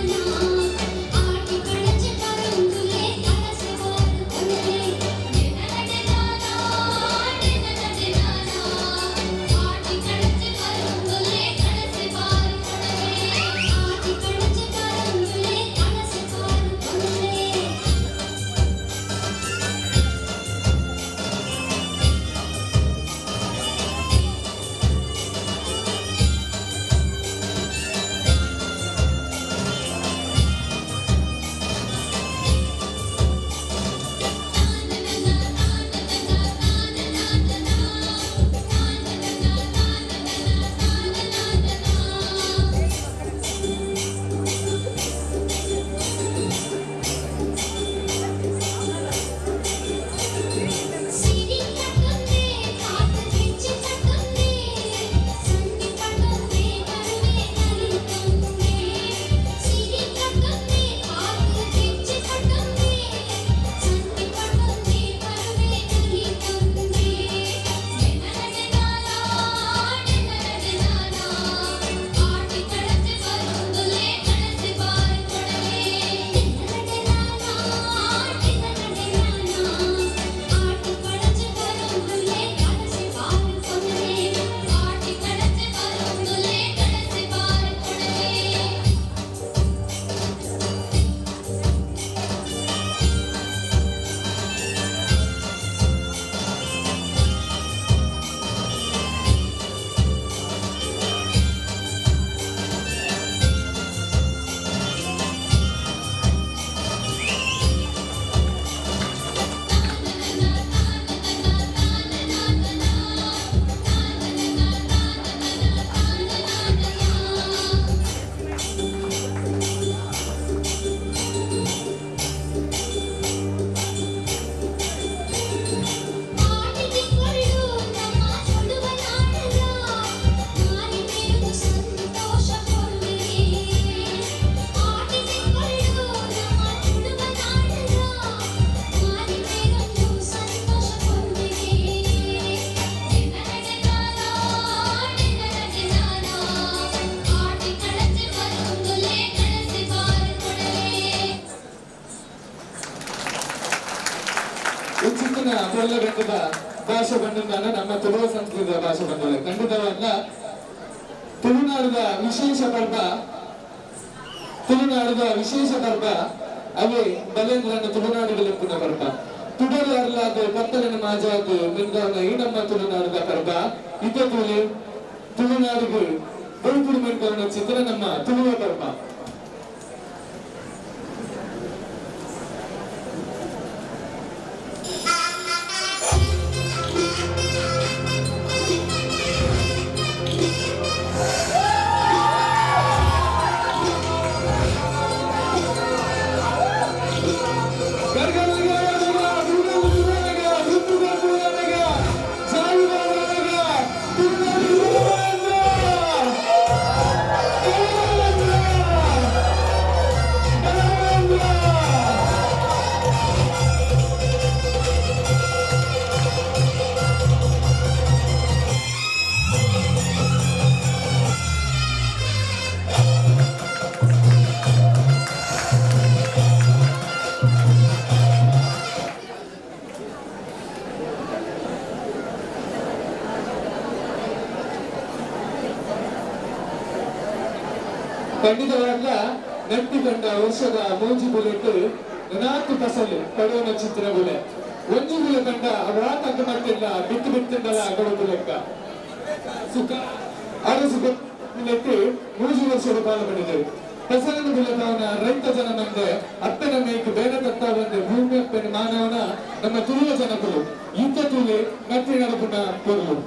ಎಂಚಿನ ಪೊರ್ಲಗಂಟದ ಭಾಷೆ ಬಂದ ನಮ್ಮ ತುಳುವ ಸಂಸ್ಕೃತಿಯ ಭಾಷೆ ಬಂದವೆ. ಖಂಡಿತವಲ್ಲ ತುಳುನಾಡದ ವಿಶೇಷ ಪರ್ವ, ತುಳುನಾಡದ ವಿಶೇಷ ಪರ್ವ ಅವೇ ಬಲೇಂದ್ರನ ತುಳುನಾಡುಗಳ ಪರ್ವ. ತುಡಲು ಅರ್ಲಾದ ಕತ್ತಲಿನ ಮಾಜಾದ ಮಿಂದಾವನ ಈ ನಮ್ಮ ತುಳುನಾಡದ ಪರ್ವ. ಇದ್ದ ತುಳಿ ತುಳುನಾಡಿಗೆ ಬೊಲ್ಪುಡು ಮಿಂದಾವನ ಚಿತ್ರ ನಮ್ಮ ತುಳುವ ಪರ್ವ. ಖಂಡಿತವಾಗ್ಲ ನಟ್ಟಿ ಕಂಡ ವರ್ಷದ ಮೂಜಿ ಬುಲೆಟ್ ನಾಲ್ಕು ಫಸಲು ಪಡೆಯುವ ಚಿತ್ರ ಬುಲೆ. ಒಂಜಿ ಬುಲೆ ಕಂಡ ಅವ ತಕ್ಕ ಮಟ್ಟಿಲ್ಲ ಬಿತ್ತು ಬಿತ್ತಿಂದಲ ಅಗಡು ಲೆಕ್ಕ ಸುಖ ಅರಸು ಬುಲೆಟ್ ಮೂಜಿ ವರ್ಷದ ಪಾಲ ಪಡೆದರು. ಫಸಲನ್ನು ಬುಲೆತಾವನ ರೈತ ಜನ ಮಂದೆ ಅಪ್ಪನ ಮೇಕ್ ಬೇಡ ತತ್ತ ಬಂದೆ ಭೂಮಿ ಅಪ್ಪನ ಮಾನವನ ನಮ್ಮ ತುಳುವ ಜನಕರು ಇಂಥ ತುಳಿ ನಟ್ಟಿ ನಡಪುನ ಪೊರ್ಲು.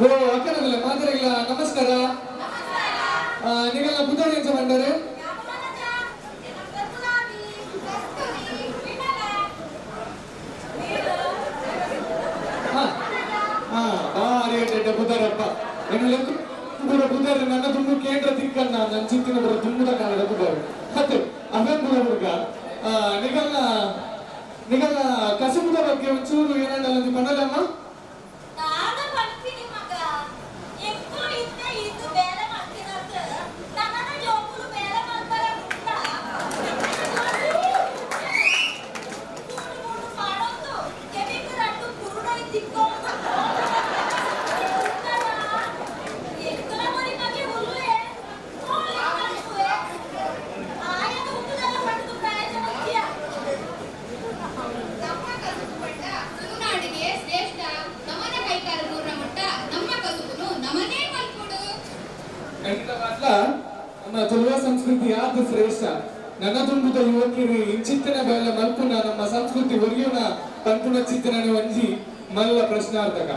ಓ ಅಕ್ಕನಗಲ್ಲ ಮಾದರಿಗಳ ನಮಸ್ಕಾರ. ನಿಗಲ್ಲ ಬುದ್ಧಿ ಎಂಚ ಬಂದರೆ ಪುದರಪ್ಪ ಎನ್ನ ಪೂರ ಪುದರ್ ನನ್ನ ತುಂಬು ಕೇಂದ್ರ ತಿಕ್ಕನ್ನ ನನ್ನ ಚಿತ್ತಿನ ಪೂರ ತುಂಬುದ ಕಾಲದ ಪುದರ್ ಅತ್ತೆ ಅವೇನ್ ಪುರ ಹುಡುಗ ನಿಗಲ್ನ ನಿಗಲ್ನ ಕಸುಬುದ ಬಗ್ಗೆ ಒಂಚೂರು ಏನಂಡಲ್ಲ ಪಂಡಲಮ್ಮ. ನಮ್ಮ ತುಳುವ ಸಂಸ್ಕೃತಿ ಯಾವ್ದು ಶ್ರೇಷ್ಠ ನನ್ನ ತುಂಬುದ ಯುವಕರು ಇಂಚಿತ್ತನ ಬೇಲೆ ಮಲ್ಪುನ ನಮ್ಮ ಸಂಸ್ಕೃತಿ ಒರಿಯುನ ಪನ್ಪುನ ಚಿತ್ತನ ಒಂಜಿ ಮಲ್ಲ ಪ್ರಶ್ನಾರ್ಥಕ.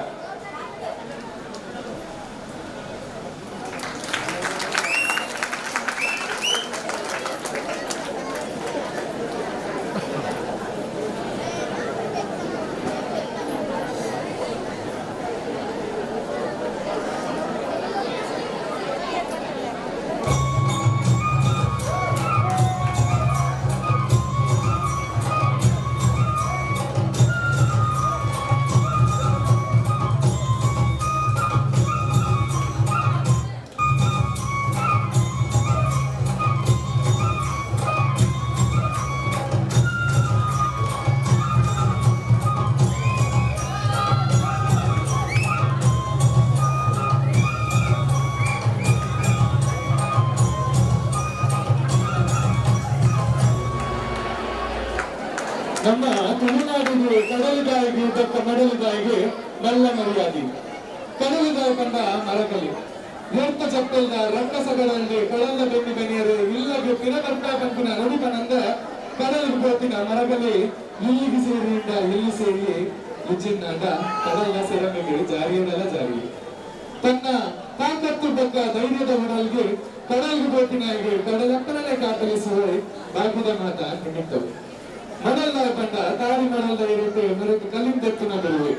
ನಮ್ಮ ತುಳುನಾಡಿಗೆ ಕಡಲಿದಾಯಿಗೆ ದಕ್ಕ ಮಡಲಿದಾಯಿಗೆ ಮಲ್ಲ ಮರ್ಯಾದಿ ಕಡಲಿದಾಯಿ ಕಂಡ ಮರಕಲಿ ವ್ಯರ್ಥ ಚಪ್ಪಲ್ದ ರಕ್ಕಸಗಳಲ್ಲಿ ಕಡಲ ಬೆನ್ನಿ ಬೆನಿಯರು ಇಲ್ಲಗೆ ಪಿರಬರ್ತ ಪಂಪಿನ ನಡುಕನಂದ ಕಡಲಿಗೆ ಪೋತಿನ ಮರಕಲಿ ಇಲ್ಲಿಗೆ ಸೇರಿಯಿಂದ ಇಲ್ಲಿ ಸೇರಿ ಲಿಜಿನ್ನಾಂಡ ಕಡಲ ಸೆರಮೆಗೆ ಜಾರಿಯಲ್ಲ ಜಾರಿ ತನ್ನ ತಾಕತ್ತು ಬಕ್ಕ ಧೈರ್ಯದ ಉಡಲ್ಗೆ ಕಡಲಿಗೆ ಪೋತಿನಾಯಿಗೆ ಕಡಲಪ್ಪನಲ್ಲೇ ಕಾತಲಿಸುವ ಬಾಕಿದ ಮಾತ ನಿಮಿತ್ತವು. ಮಡಲ್ದ ಬಂಡ ತಾರಿ ಮಡಲ್ದ ಇರುತ್ತೆ ಮೆರಕು ಕಲ್ಲಿಂದೆತ್ತಿನ ಬಿರುವೆ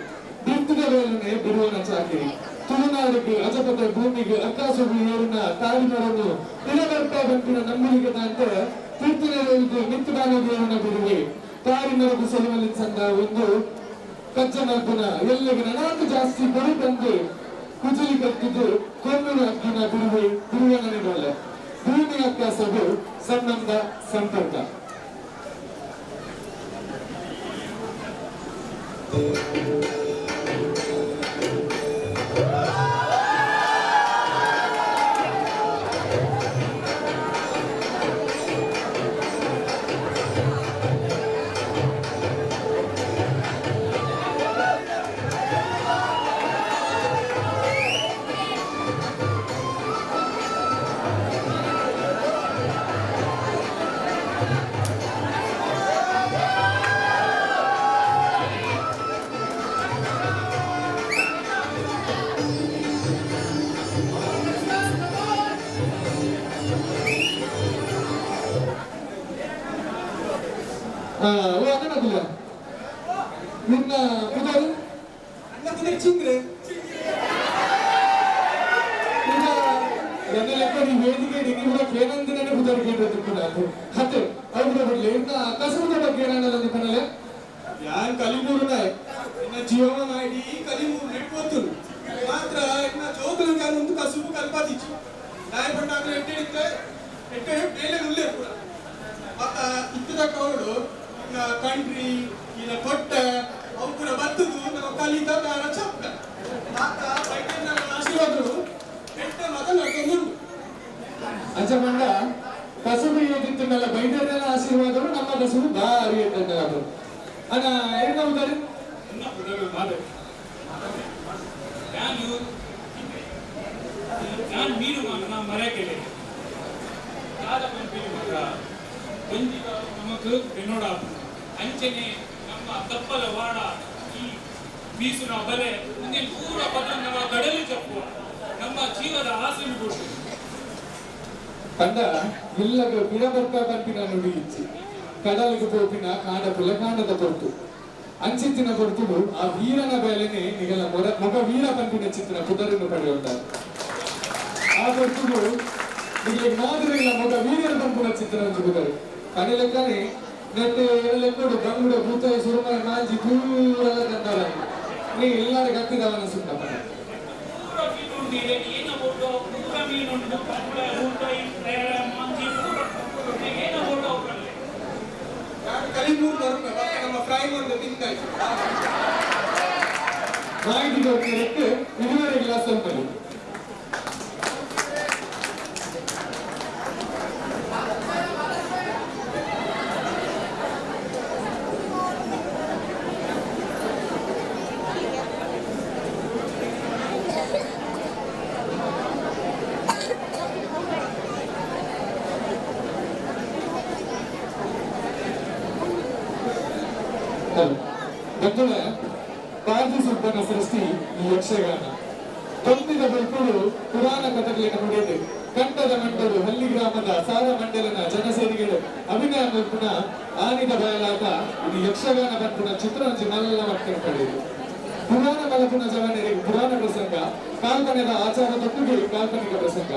ಬಿರ್ತದ ವೇಲನೆ ಬಿರುವನ ಚಾಕಿರಿ ತುಳುನಾಡಿಗೆ ಅಜಪದ ಭೂಮಿಗೆ ಅಕ್ಕಾಸುಗು ಏರಿನ ತಾರಿ ಮರನು ತಿರಬರ್ತ ಬಂಪಿನ ನಂಬಲಿಗೆ ದಾಂತೆ ತೀರ್ಥಿನ ಮಿತ್ತು ಬಾಲದೇವನ ಬಿರುವೆ ತಾರಿ ಮರಕು ಸೆಲುವಲ್ಲಿ ಸಂದ ಒಂದು ಕಜ್ಜ ಮಲ್ಪುನ ಎಲ್ಲಿಗೆ ನನಾತು ಜಾಸ್ತಿ ಬರು ಬಂದು ಕುಜಲಿ ಕತ್ತಿದ್ದು ಕೊಮ್ಮಿನ ಅಗ್ಗಿನ ಬಿರುವೆ ಬಿರುವನ ನಿಡಲ್ಲ ಭೂಮಿ ಅಕ್ಕಾಸಗು ಸಂಬಂಧ ಸಂಪರ್ಕ. ನಿನ್ನ ಪುದರ್ ಚಿಂದ್ರೆ ಈಗ ಎನ್ನ ಲೆಕ್ಕ ನೀ ವೇದಿಕೆ ನೀವು ಕೇನಂದಿನೇ ಪುದರ್ ಕೇಳಿದ್ರು ಹತ್ತೆ ಅವ್ರ ಬರಲಿ ಇನ್ನ ಕಸಬದ ಬಗ್ಗೆ ಏನಾಗಲ್ಲ ನಿಮ್ಮನೇಲೆ ಯಾನ್ ಕಲಿಮೂರು ನಾಯ್ ಇನ್ನ ಜೀವನ ಇಡೀ ಕಲಿಮೂರು ನೆಟ್ಪೋತು ಮಾತ್ರ ಇನ್ನ ಜೋಕುಲು ಯಾನ್ ಒಂದು ಕಸುಬು ಕಲ್ಪಾದಿಚ್ಚು ನಾಯ್ ಪಂಡ ಎಟ್ಟೆಡಿತ್ತೆ ಎಟ್ಟೆ ಬೇಲೆ ಉಲ್ಲೆ ಪೂರ ಮತ್ತ ಇತ್ತದ ಕೌಡು ಇನ್ನ ಕಂಟ್ರಿ ಇನ್ನ ಕೊಟ್ಟೆ ಅವು ಪೂರ ಬತ್ತದು ನಮ್ಮ ಕಲಿತ ದಾರ ಚಪ್ಪ ಮಾತ ಬೈಟನ್ನ ಆಶೀರ್ವಾದರು ಎಟ್ಟೆ ಮತ ನಡ್ಕೊಂಡುಂಟು. ಅಂಚ ಪಂಡ ಕಸುಬು ಏದಿತ್ತುಂಡಲ್ಲ ಬೈದರ್ನೆಲ್ಲ ಆಶೀರ್ವಾದಗಳು ನಮ್ಮ ಕಸುಬು ಭಾರಿ ಎತ್ತಂಡದು ಅಣ್ಣ ಏನ ಉದಾರಿ ನಾನು ಮೀನು ಮರಕೆಲೆ ದಾದ ಪಂಪಿನ ಮಗ ಒಂಜಿ ನಮಕ್ ಬೆನ್ನೋಡ ಅಂಚನೆ ನಮ್ಮ ತಪ್ಪಲ ವಾಡ ಈ ಬೀಸುನ ಬಲೆ ಮುಂದೆ ಪೂರ ಪದ ನಮ್ಮ ಕಡಲು ಚಪ್ಪುವ ನಮ್ಮ ಜೀವದ ಆಸೆ ಕೊಟ್ಟು ಕಂಡ ಇಲ್ಲಗ ಪಿರ ಬರ್ತಾ ಪಂಪಿನ ನುಡಿ ಇಚ್ಚಿ ಕಡಲಿಗೆ ಪೋಪಿನ ಕಾಂಡ ಪುಲ ಕಾಂಡದ ಪೊರ್ತು ಅಂಚಿತ್ತಿನ ಕೊರ್ತುಡು ಆ ವೀರನ ಬೇಲೆನೆ ನಿಗಲ ಮೊಗ ವೀರ ಪನ್ಪಿನ ಚಿತ್ರ ಪುದರನ್ನು ಪಡೆಯುಂಡ. ಆ ಕೊರ್ತುಡು ನಿಗಲಿಗೆ ಮಾದರಿಗಳ ಮೊಗ ವೀರನ ಪನ್ಪಿನ ಚಿತ್ರ ಪುದರು ಕಣಿ ಲೆಕ್ಕನೆ ನೆಟ್ಟು ಲೆಕ್ಕಡು ಬಂಗುಡ ಭೂತ ಸುರುಮೈ ಮಾಂಜಿ ಪೂರ ಕಂದವರ ನೀ ಎಲ್ಲಾರು ಕತ್ತಿದವನ ಸುಟ್ಟಪ್ಪ. ಮಾಹಿತಿ ಕೊಡ್ತಿರಕ್ಕೆ ಇದುವರೆಗೆ ಸ್ವಲ್ಪ. ಭಾರತಿ ಸುಬ್ಬನ ಸೃಷ್ಟಿ ಈ ಯಕ್ಷಗಾನ ತೊಂದಿದ ಬಲ್ಪುಡು ಪುರಾಣ ಕಥೆಗಳಿನ ಮುಡಿಯದು ಕಂಠದ ಮಂಡಲು ಹಳ್ಳಿ ಗ್ರಾಮದ ಸಾರ ಮಂಡಲನ ಜನಸೇರಿಗಳು ಅಭಿನಯ ಮಲ್ಪುನ ಆನಿದ ಬಯಲಾಟ ಇದು ಯಕ್ಷಗಾನ ಪನ್ಪುನ ಚಿತ್ರಂಜಿ ಮಲ್ಲ ಮಕ್ಕಳು ಪಡೆಯುದು. ಪುರಾಣ ಮಲಪುನ ಜವನರಿಗೆ ಪುರಾಣ ಪ್ರಸಂಗ, ಕಾಲ್ಪನೆದ ಆಚಾರ ತೊಟ್ಟಿಗೆ ಕಾಲ್ಪನಿಕ ಪ್ರಸಂಗ.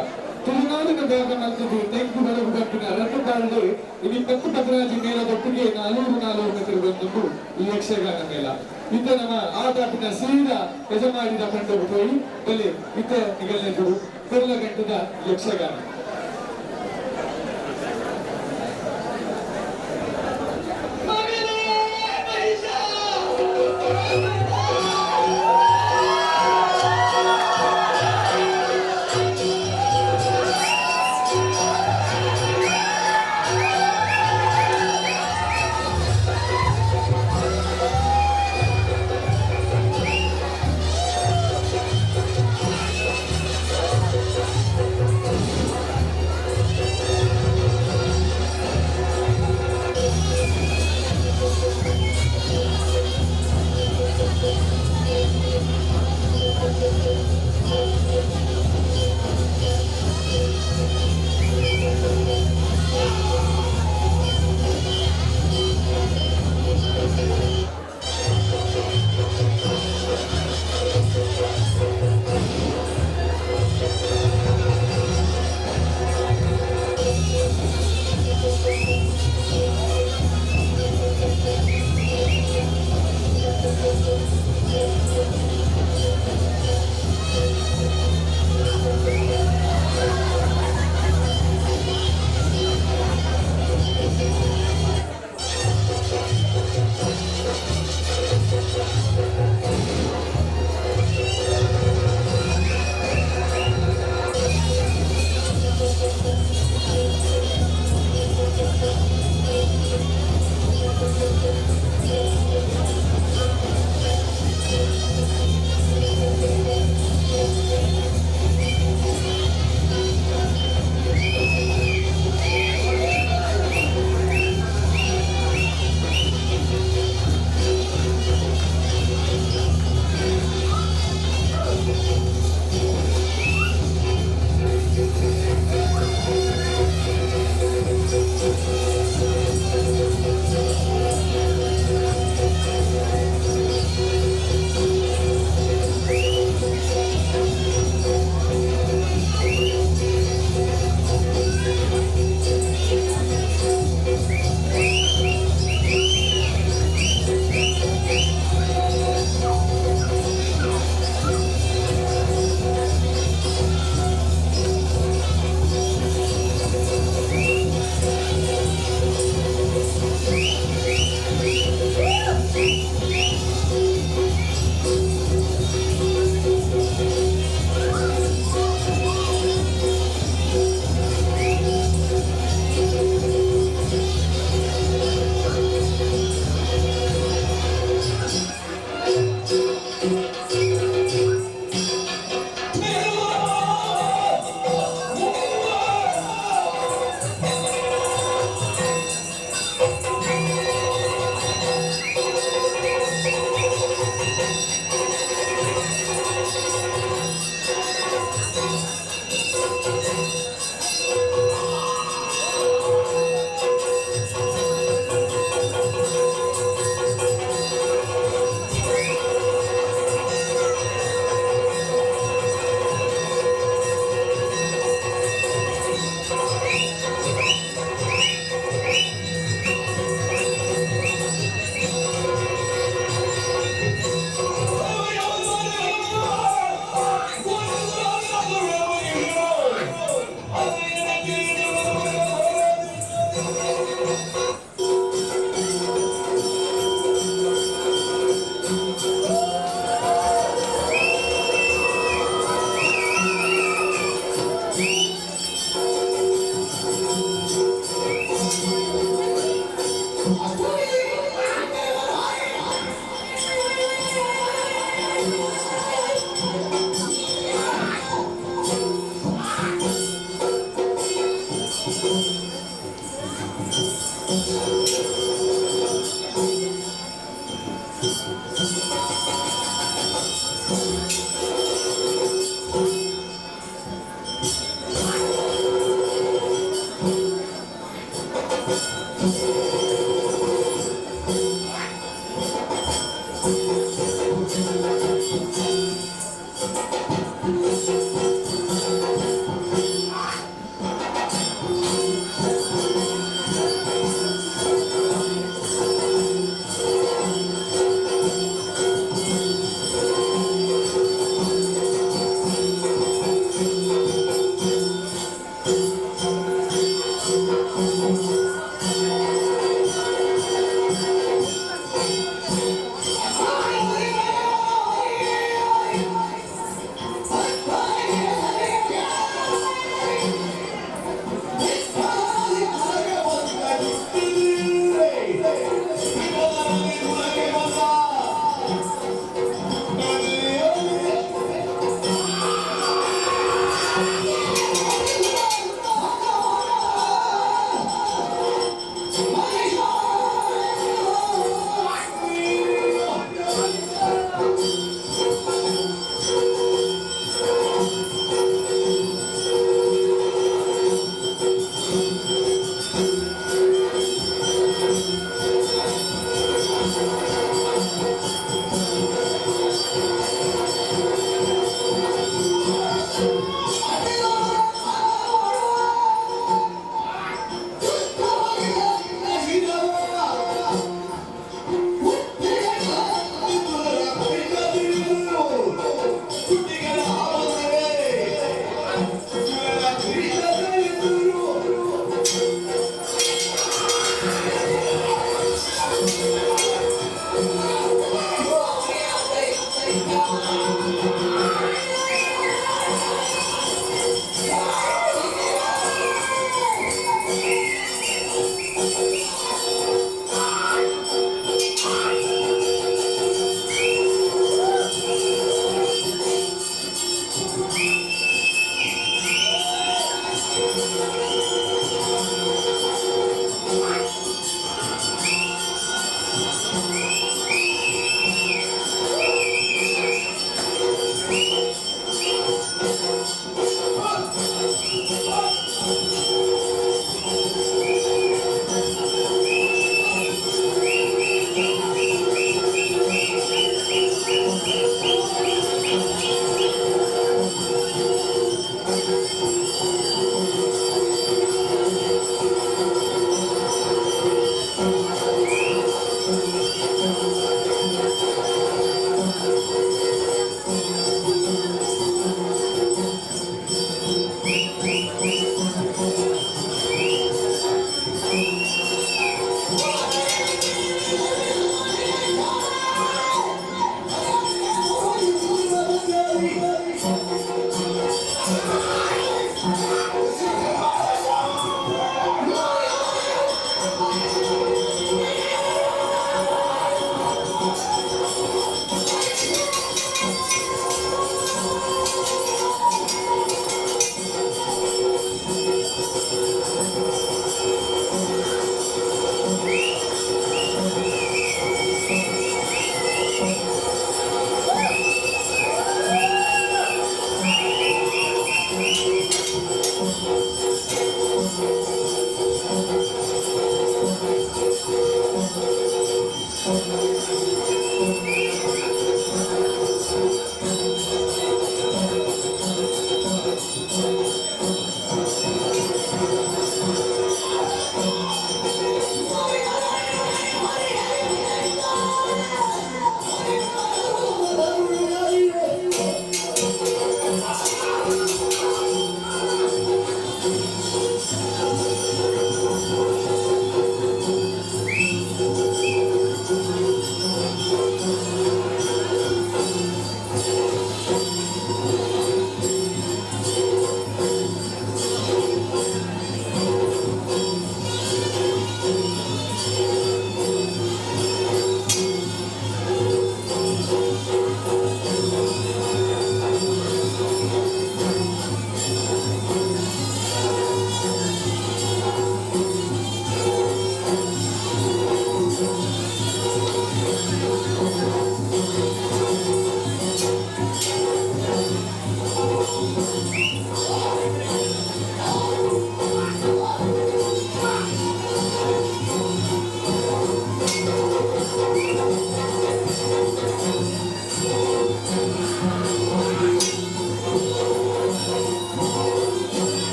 ತುಳುನಾಡಿನ ಭಾಗ ಮಲ್ತದು ತೆಂಕು ಬಡಗು ಪನ್ಪಿನ ರಟ್ಟು ಕಾಲಡು ಇನಿ ಪತ್ತು ಪದ್ರಾಜಿ ಮೇಳ ತೊಟ್ಟಿಗೆ ನಾನೂರು ನಾನೂರು ತಿರುಗೊಂದು ಈ ಯಕ್ಷಗಾನ ಮೇಳ. ಇತ್ತ ನಮ್ಮ ಆಟಾಪಿನ ಸೀದಾ ಯಜಮಾನಿದ ಕಂಡು ಹೋಯಿ ಬಲಿ ಇತ್ತ ನಿಗಲ್ನೆದು ಕೊರ್ಲಗಂಟದ ಯಕ್ಷಗಾನ.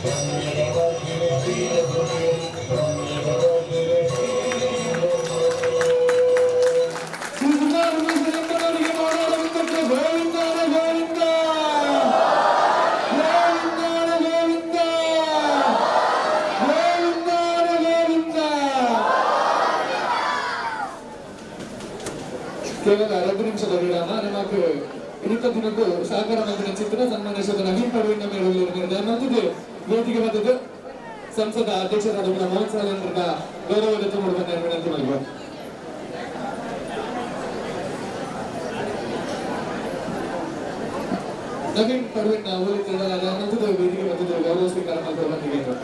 ಕೇವಲ 2 ನಿಮಿಷದ ವಿರಾಮ. ನಮಗೆ ಇಡೀ ದಿನಕ್ಕೂ ಸಹಕಾರ ಮಂದಿರ ಚಿತ್ರ ಸನ್ಮಾನಿಸಿದ ನವೀನ್ ಪರ್ವೀನ್ ನಿರ್ಧಾರ ವೇದಿಕೆ ಬಂದದ್ದು ಸಂಸದ ಅಧ್ಯಕ್ಷರಾದ ಮೋಹನ್ ಸಾಲಂದ್ರದ ಗೌರವ ಬಂದ ವಿನಂತಿ ಮಾಡುವ. ನವೀನ್ ಪರ್ವೀನ್ ನಂತರದ ವೇದಿಕೆ ಬಂದದ್ದು ಗೌರವ ಸ್ವೀಕಾರ ಮಾಡಿರುವ.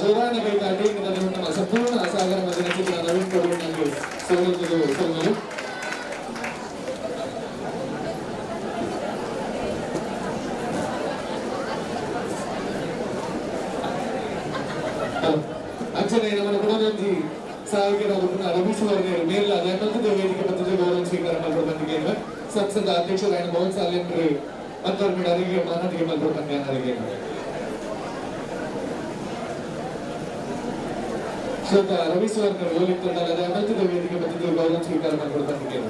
ಜೋರಾನ ಕೈತಾಟಿ ನಮ್ಮ ಸಂಪೂರ್ಣ ಸಾಗರ ಮಂದಿರ ಚಿತ್ರ ನವೀನ್ ಪರ್ವೀನ್ ಸೋಲುವುದು ಸೋಲುವುದು. ಅಂಚನೆ ನಮ್ಮ ಕುಡನಂಜಿ ಸಾವಿರ ರವಿ ಸುವರ್ಣರು ಮೇಲ ವೇದಿಕೆ ಬಂದಿದ್ದು ಗೌರವ ಸ್ವೀಕಾರ ಮಾಡಿರುವ ಸಂಸದ ಅಧ್ಯಕ್ಷರಾದ ಮೋಹನ್ ಸಾಲೇಂದ್ರ ಅಂತರ್ಮಿಡ ಅರಿಗೆ ಮಾನದಿಗೆ ಮಾಡಿರುವ ಅರಿಗೆ ಶ್ರೋತ ರವಿ ಸುವರ್ಣರು ಓಲಿತ್ತೊಂಡಾದ ವೇದಿಕೆ ಬಂದಿದ್ದು ಗೌರವ ಸ್ವೀಕಾರ ಮಾಡಿಕೊಡ್ತಾರೆ.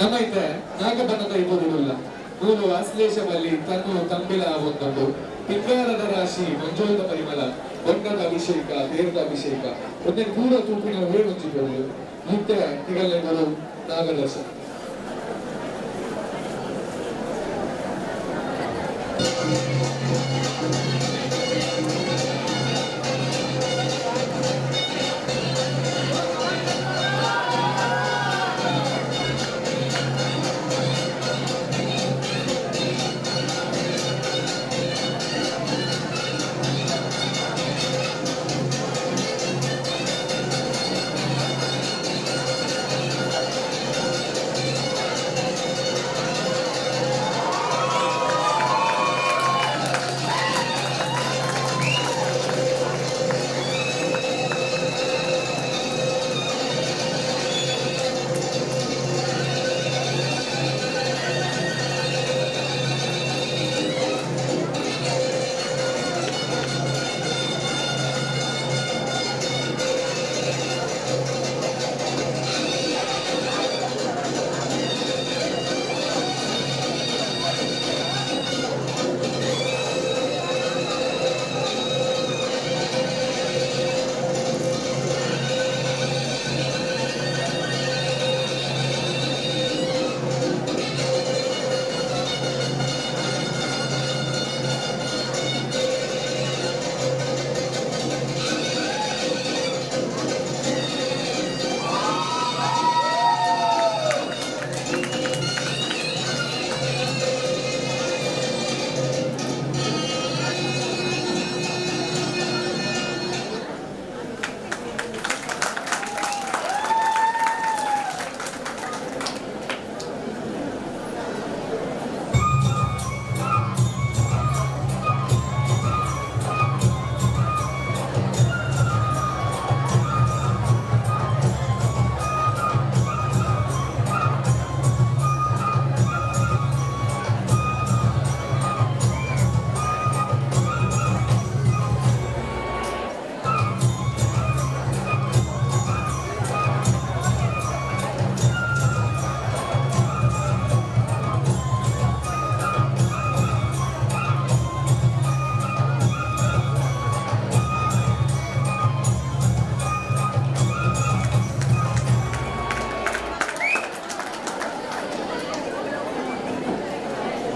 ನಮ್ಮೈತೆ ನಾಗಬಣ್ಣದ ಇಬ್ಬರುಲ್ಲ ಮೂಲು ಆಶ್ಲೇಷ ಬಲಿ ತನ್ನು ತಂಬಿಲ ಒಂದೊಂದು ಪಿಂಗಾರದ ರಾಶಿ ಮಂಜೋದ ಪರಿಮಳ ಬೊಂಡದ ಅಭಿಷೇಕ ತೇರದ ಅಭಿಷೇಕ ಒಂದೇ ಪೂರ ತೂಪಿನ ವೇಣುಂಚಿಕೊಳ್ಳು ನಿತ್ಯ ತಿಗಲೆಗಳು ನಾಗದರ್ಶ.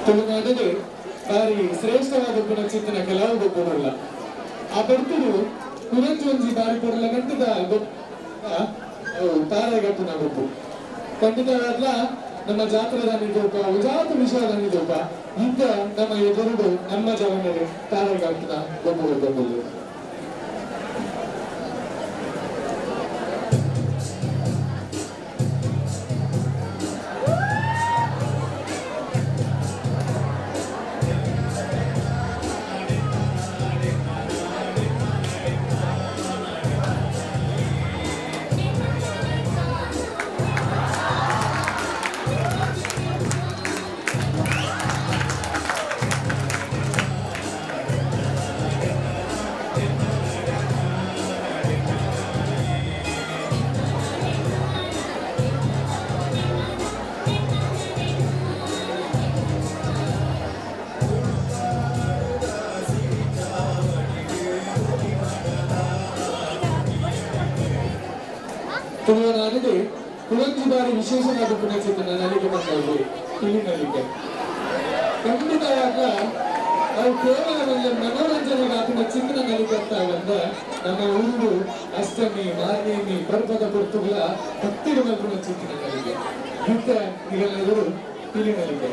ತುಳುನಾಡಲ್ಲಿ ಬಾರಿ ಶ್ರೇಷ್ಠವಾದ ಗುಣಚಿಂತನ ಕೆಲವು ಗೊಬ್ಬರಲ್ಲ ಆ ಬರ್ತುಡು ಕುರಂಜಿ ಒಂಜಿ ಬಾರಿ ಕೊಡಲ ಗಂಟದ ತಾರೆಗಟ್ಟುನ ಗೊಬ್ಬು ಖಂಡಿತವಾದ್ಲ. ನಮ್ಮ ಜಾತ್ರೆದಾನಿ ತೂಪ ಉಜಾತ ವಿಷಯದಾನಿ ತೂಪ ಇಂತ ನಮ್ಮ ಎದುರುಡು ನಮ್ಮ ಜವನರು ತಾರಗಾಟಿನ ಗೊಬ್ಬರ ಬಂದಿಲ್ಲ. ತುಳುವನಾಡಿಗೆ ಕುಳಂಜಿ ಬಾರಿ ವಿಶೇಷವಾದ ಪುಣ್ಯಕ್ಷೇತ್ರ ನಲಿಗೆ ಬಂದವರು ತುಳು ನಲಿಗೆ ಖಂಡಿತವಾಗ ಅವು ಕೇವಲ ಒಂದು ಮನೋರಂಜನೆಗೆ ಆತನ ಚಿತ್ರ ನಲಿಗೆ ಅಂತ ಬಂದ ನಮ್ಮ ಊರು ಅಷ್ಟಮಿ ಮಾರ್ನೇಮಿ ಪರ್ವದ ಪೊರ್ತುಗಳ ಭಕ್ತಿರು ಮಲ್ಪುನ ಚಿತ್ರ ನಲಿಗೆ ಇಂಥ ನಿಗಲವರು ತುಳು ನಲಿಗೆ.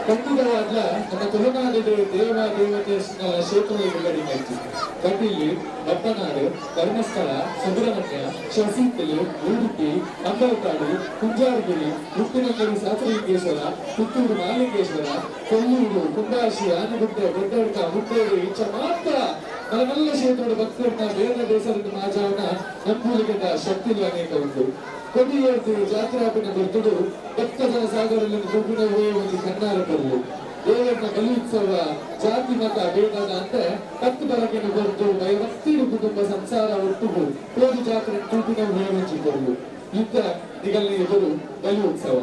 ಖಂಡಿತವಾದ್ಲ ನಮ್ಮ ತುಳುನಾಡಿನ ದೇವ ದೇವತೆ ಕ್ಷೇತ್ರಗಳಿಗೆ ಕಡಿಮೆ. ಕಟೀಲು, ಬಪ್ಪನಾಡು, ಧರ್ಮಸ್ಥಳ, ಸುಬ್ರಹ್ಮಣ್ಯ, ಶಶಿಕಲು, ಉಡುಪಿ, ಅಂಬಲಕಾಡು, ಕುಂಜಾರಗಿರಿ, ಉಪ್ಪಿನಂಗಡಿ ಶಾಸ್ತ್ರಲಿಂಗೇಶ್ವರ, ಪುತ್ತೂರು ಮಾಲಿಂಗೇಶ್ವರ, ಕೊಲ್ಲೂರು, ಕುಂದಾಶಿ, ಆನಗುಡ್ಡೆ, ದೊಡ್ಡಡ್ಕ, ಹುಟ್ಟೇರು ಇಂಚ ಮಾತ್ರ ನಮ್ಮೆಲ್ಲ ಕ್ಷೇತ್ರದ ಭಕ್ತರನ್ನ ಬೇರೆ ದೇಶದಿಂದ ಮಾಜಾವನ ನಂಬೂಲಿಗೆ ಶಕ್ತಿ ಅನೇಕ ಉಂಟು. ಕೊಡಿಯೇರ್ದು ಜಾತ್ರಾಪಿನ ಬರ್ತುಡು ಭಕ್ತ ಜನ ಸಾಗರಲ್ಲಿ ದುಡ್ಡಿನ ಒಂದು ಕಣ್ಣಾರ ಬರಲು ದೇವರನ್ನ ಬಲಿ ಉತ್ಸವ ಜಾತಿ ಮತ ಭೇದದ ಅಂತೆ 10 ಬಲಗಿನ ಹೊರತು ಭಯಭಕ್ತಿ ಕುಟುಂಬ ಸಂಸಾರ ಒಟ್ಟುಗು ಕೋದು ಜಾತ್ರೆ ತೂಪಿನ ಹೋಗಿಕೊಳ್ಳು ಯುದ್ಧ ದಿಗಲ್ಲಿ ಎದುರು ಬಲಿ ಉತ್ಸವ.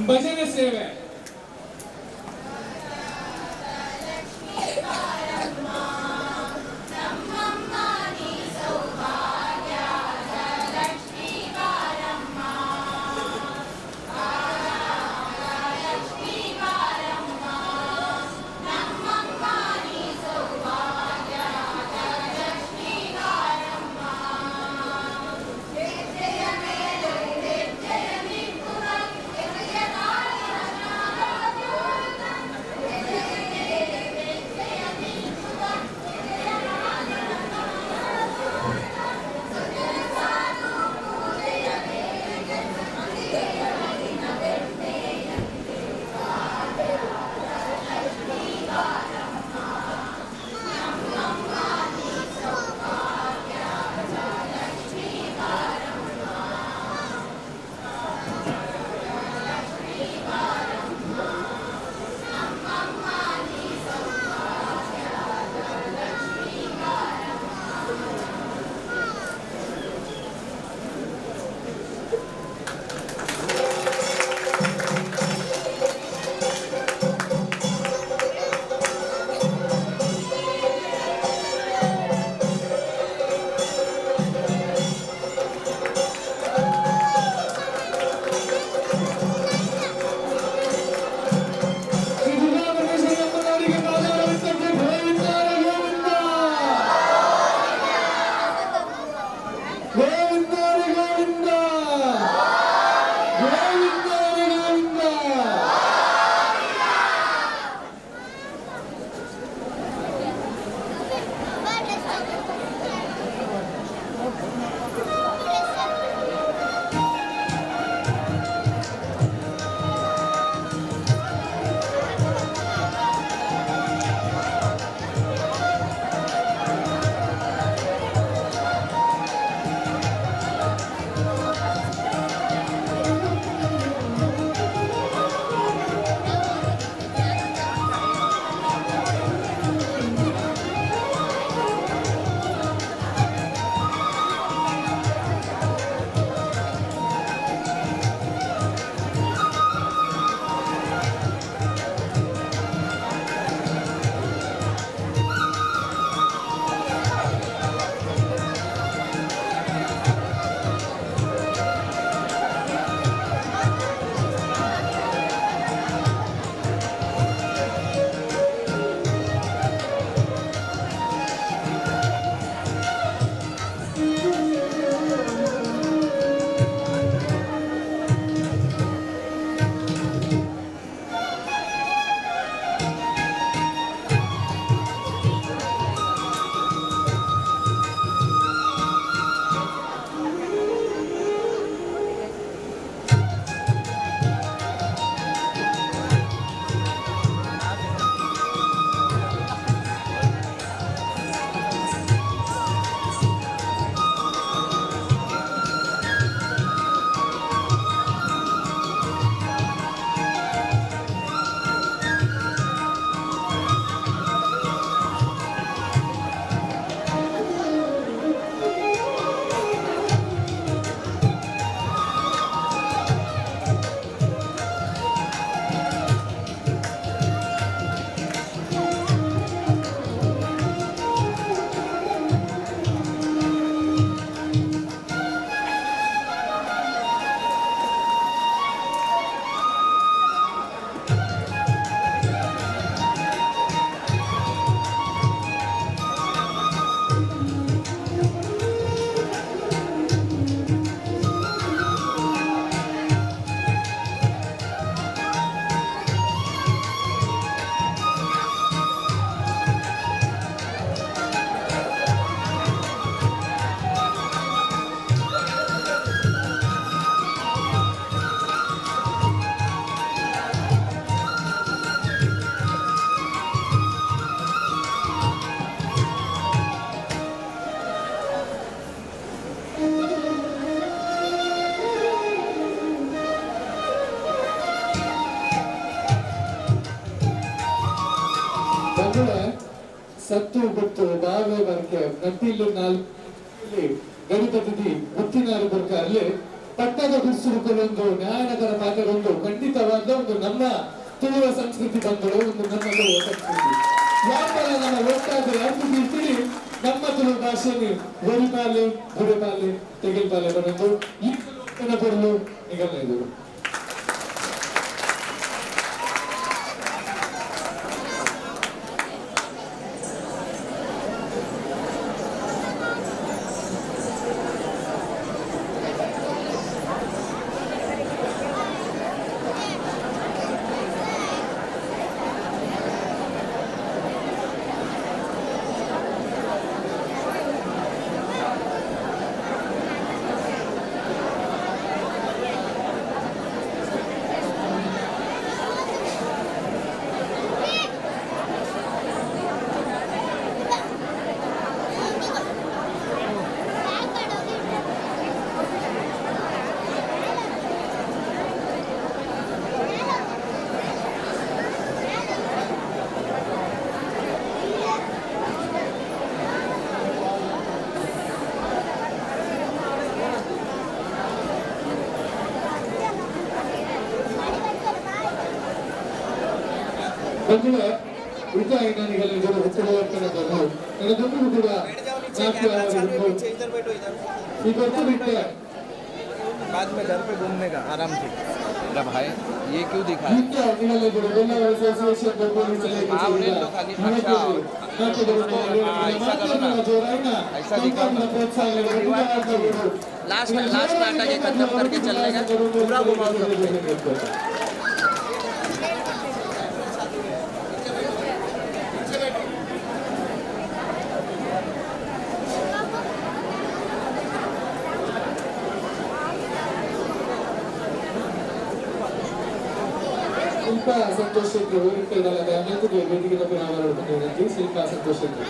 ಭಜನೆ ಸೇವೆ. ಸತ್ತು ಗೊತ್ತು ಬಾವೆ ಬರ್ಕೆ ನಟ್ಟಿಲ್ಲು ನಾಲ್ಕು ಗಣಿಪತಿ ಮುತ್ತಿನಾರು ಬರ್ಕ ಅಲ್ಲಿ ಪಟ್ಟದ ಗುರುಸುರುಕಲೊಂದು ನ್ಯಾಯನಗರ ಪಾತ್ರಗೊಂದು ಖಂಡಿತವಾದ ಒಂದು ನಮ್ಮ ತುಳುವ ಸಂಸ್ಕೃತಿ ಬಂದಳು, ಒಂದು ನಮ್ಮ ತುಳುವ ಸಂಸ್ಕೃತಿ ಯಾಪಲ ನಮ್ಮ ಒಟ್ಟಾದ ಇರ್ತೀರಿ ನಮ್ಮ ತುಳು ಭಾಷೆಯಲ್ಲಿ ಒರಿಪಾಲೆ ಗುರೆಪಾಲೆ ತೆಗಿಲ್ಪಾಲೆ ಬರೋದು ಈ ಬರಲು ನಿಗಮ ಇದು. ಬಂಧುಗಳೇ, ಉಳಿತಾಯ ಹೆಚ್ಚಳವರ್ತನದನ್ನು ನನಗೊಂದು ಕೂಡ इधर बैठो इधर ಈ ಗೊತ್ತು ಬಿಟ್ಟೆ बाद में घर पे घूमने का आराम से। अरे भाई ये क्यों दिखा हाँ उन्हें तो खाली अच्छा ऐसा करो ना, ऐसा दिखाओ ना। लास्ट लास्ट नाटक ये खत्म करके चलने का, पूरा घुमाओ सबको। ಶಿಲ್ಪಾ ಸಂತೋಷ್ ಶೆಟ್ಟಿ ಊರಿನ ವೇದಿಕೆ ವಿನಂತಿ. ಶಿಲ್ಪಾ ಸಂತೋಷ್ ಶೆಟ್ಟಿ.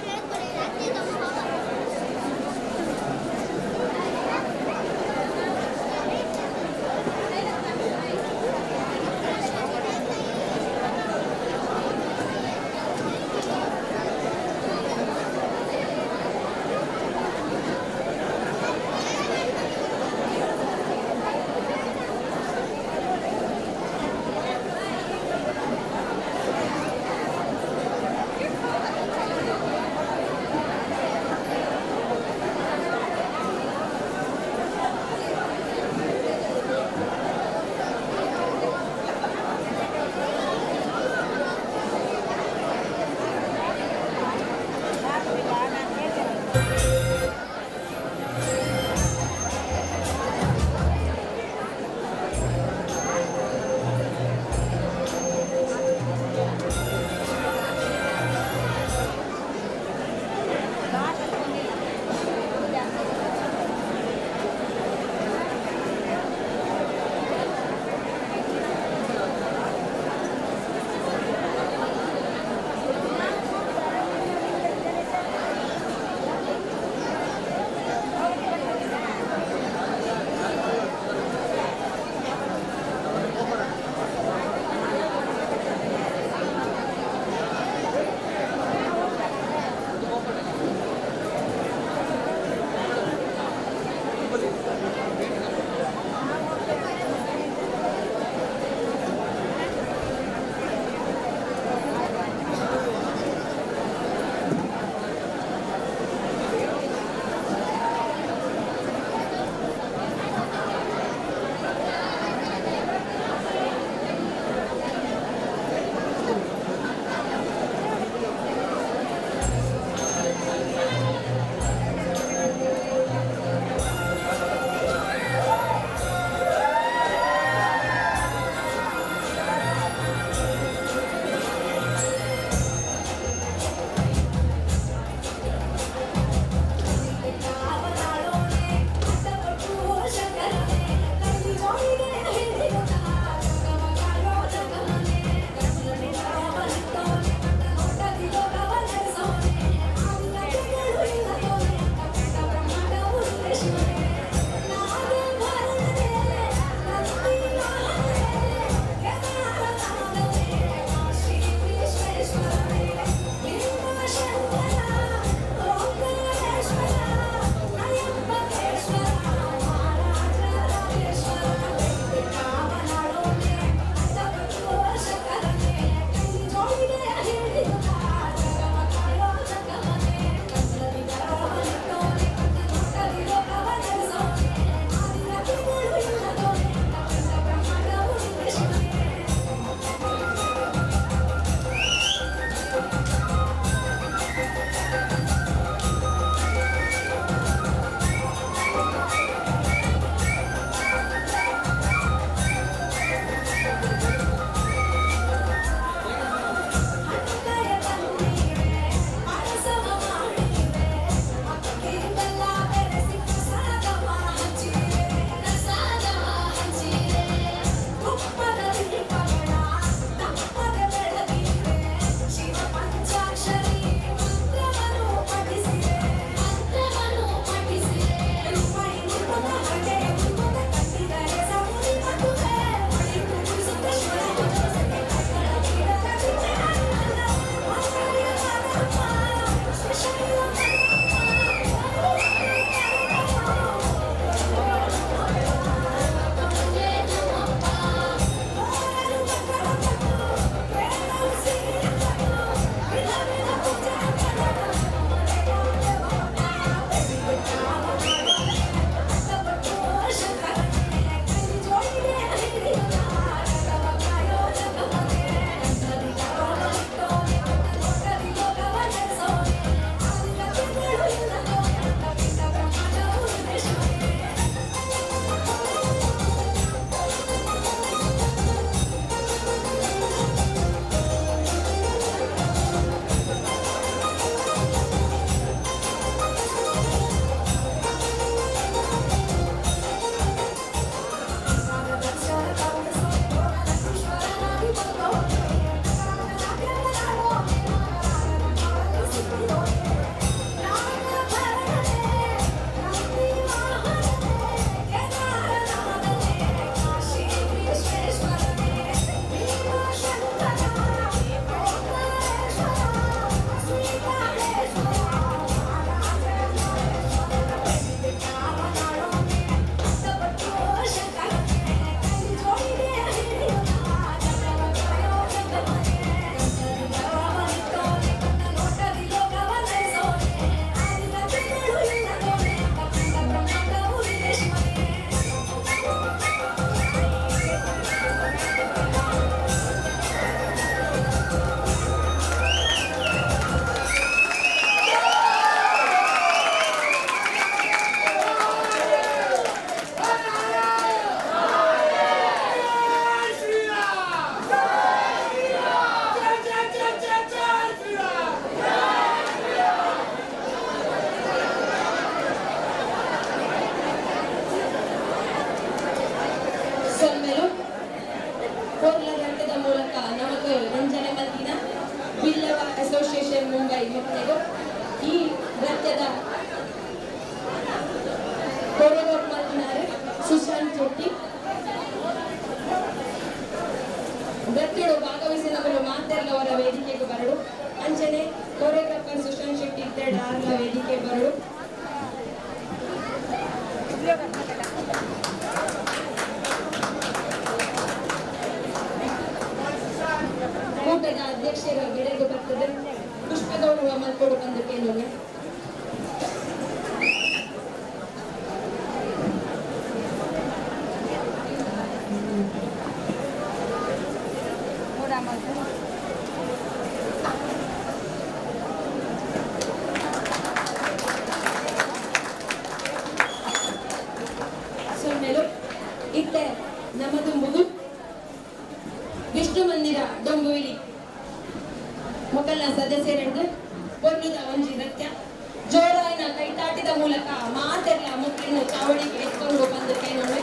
ರೈ ಮೊಕಲೆಗ್ ಈ ನೃತ್ಯದ ಕೊರಿಯೋಗ್ರಾಫ್ ಮಲ್ತಿನಾರ್ ಸುಶಾಂತ್ ಶೆಟ್ಟಿ. ನೃತ್ಯಡು ಭಾಗವಹಿಸಿದವರು ಮಾತೆರ್ಲವರ ವೇದಿಕೆಗೆ ಬರಡು. ಅಂಚನೆ ಕೊರಿಯೋಗ್ರಾಫರ್ ಸುಶಾಂತ್ ಶೆಟ್ಟಿ ಇತ್ತೆರಡು ಆರ್ಲ ವೇದಿಕೆ ಬರಡು. ಕೂಟದ ಅಧ್ಯಕ್ಷರು ಗಿಡಗೆ ಬರ್ತದೆ ಪುಷ್ಪಗೌರವ ಮಲ್ಕೊಡು ಬಂದು ಕೇಳೋಣ. ಸೊನ್ನೆಲು ಇತ್ತೆ ನಮದುಂಬುದು ವಿಷ್ಣು ಮಂದಿರ ಡೊಂಬುವಿಲಿ ಮೊಕಲ್ನ ಸದಸ್ಯರೆಡ್ದು ಪೊನ್ನುದ ಒಂಜಿ ನೃತ್ಯ ಜೋರಾಯಿನ ಕೈತಾಟಿದ ಮೂಲಕ ಮಾತೆಲ್ಲ ಮುಕ್ಲಿನ ಚಾವಡಿಗೆ ಎತ್ಕೊಂಡು ಬಂದು ಕೈನೊಮ್ಮೆ.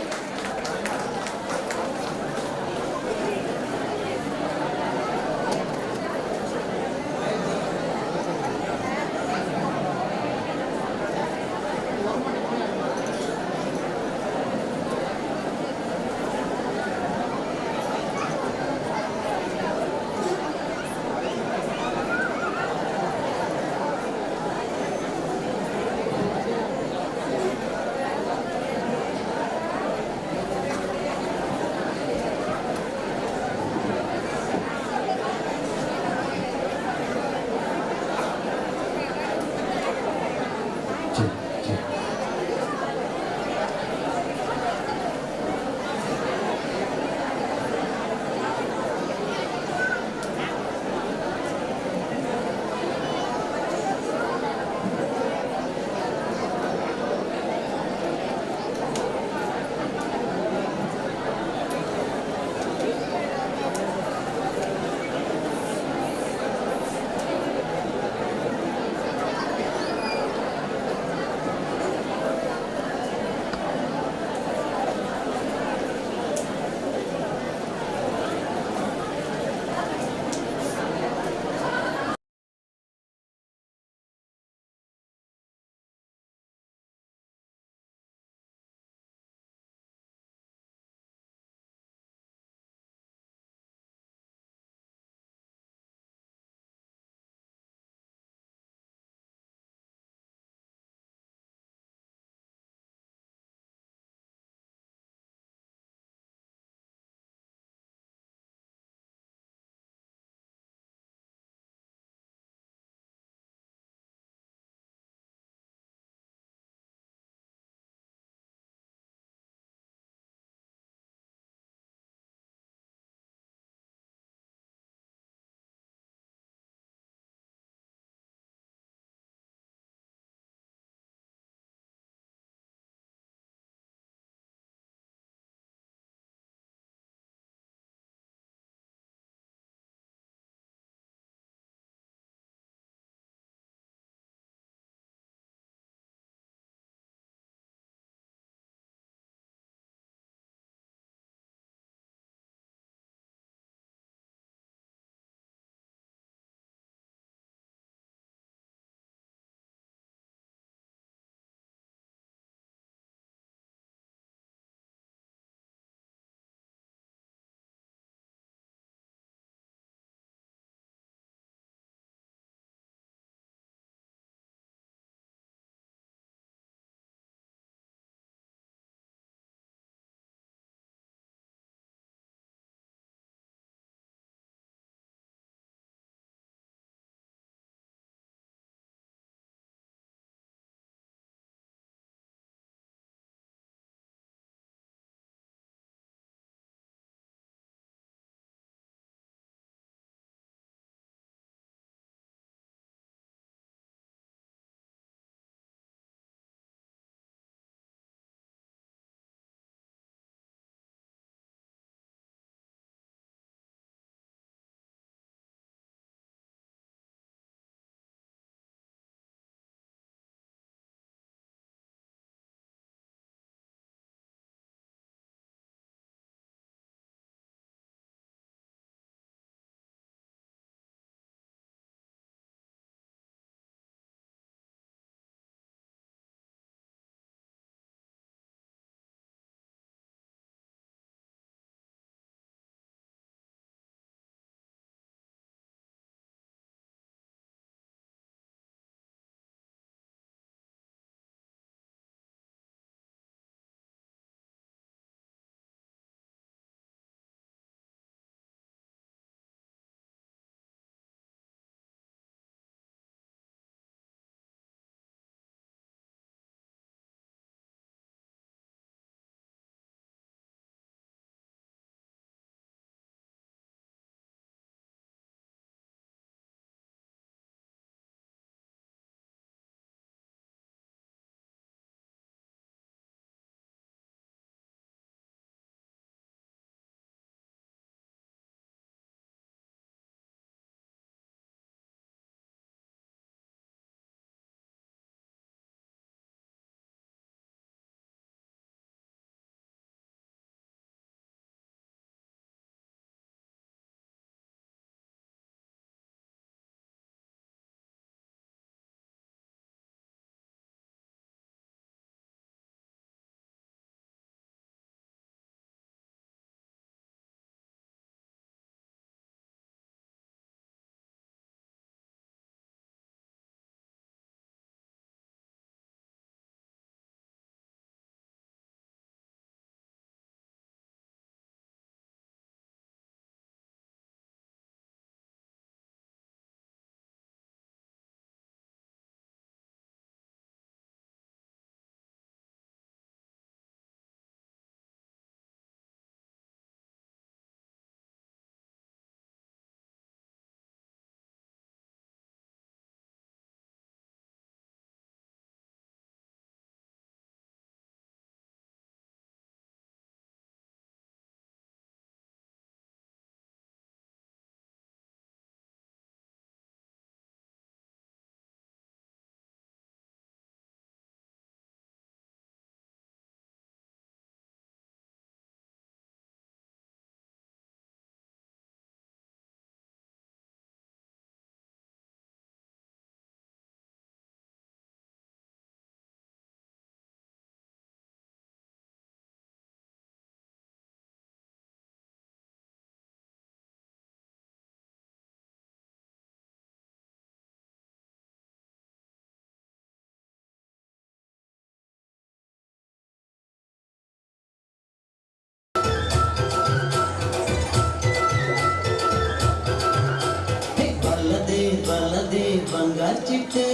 ಬಂಗಾರ ಚಿಟ್ಟೆ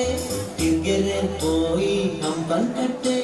ತಿರ್ಗೆರೆ ಪೋಯಿ ಅಂಬನ್ ಕಟ್ಟೆ.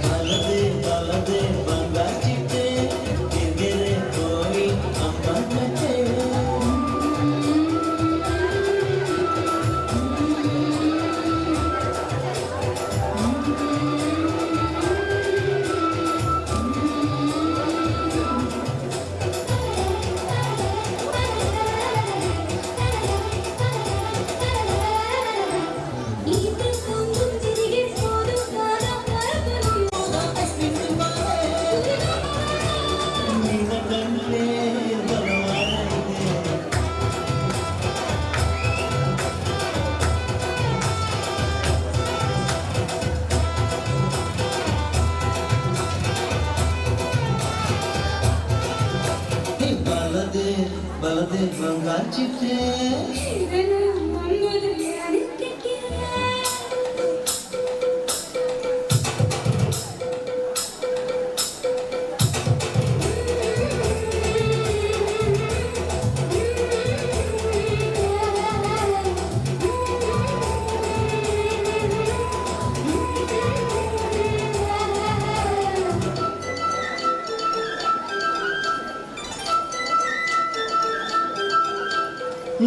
ಬಲದೆ ಬಲದೆ ಬಂಗಾರ ಚಿಟ್ಟೆ ತಿರ್ಗೆರೆ ಪೋಯಿ ಅಂಬನ್ ಕಟ್ಟೆ. ನಿನ್ನ ಕಣ್ಣೇ ಬಲವಾನ ಇದೆ. ಬಲದೆ ಬಲದೆ ಬಂಗಾರ ಚಿಟ್ಟೆ.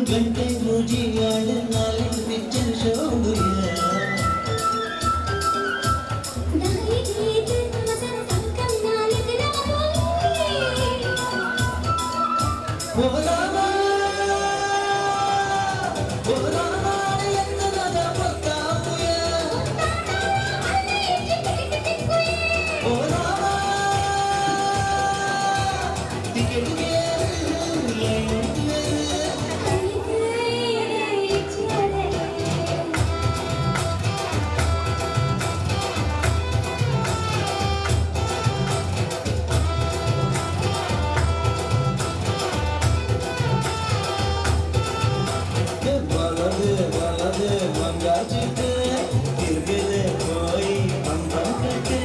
ಗಂಟೆ ಮುಜಿಯಾಡ ನಾಲ್ಕು ಪಿಕ್ಚರ್ ಶೋ. ಓ ರಾಮ ಓ ರಾಮ ಎತ್ತರದ ಪೊತ್ತಾಪುಯ. ಓ ರಾಮ ಟಿಕೆಟ್. ಬಲದೆ ಬಲದೆ ಬಂಗಾರ ಚಿಟ್ಟೆ ತಿರ್ಗೆರೆ ಪೋಯಿ ಅಂಬನ್ ಕಟ್ಟೆ.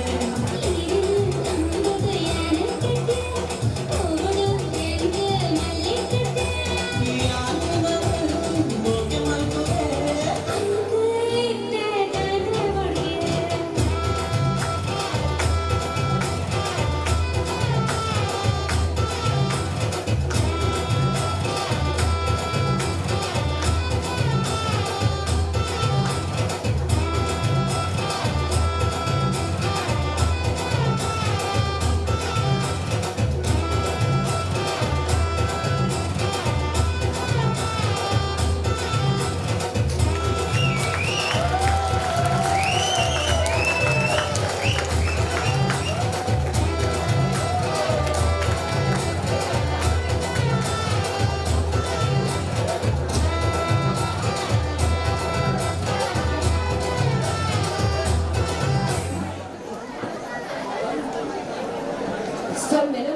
ಸೊಮ್ಮೆಲು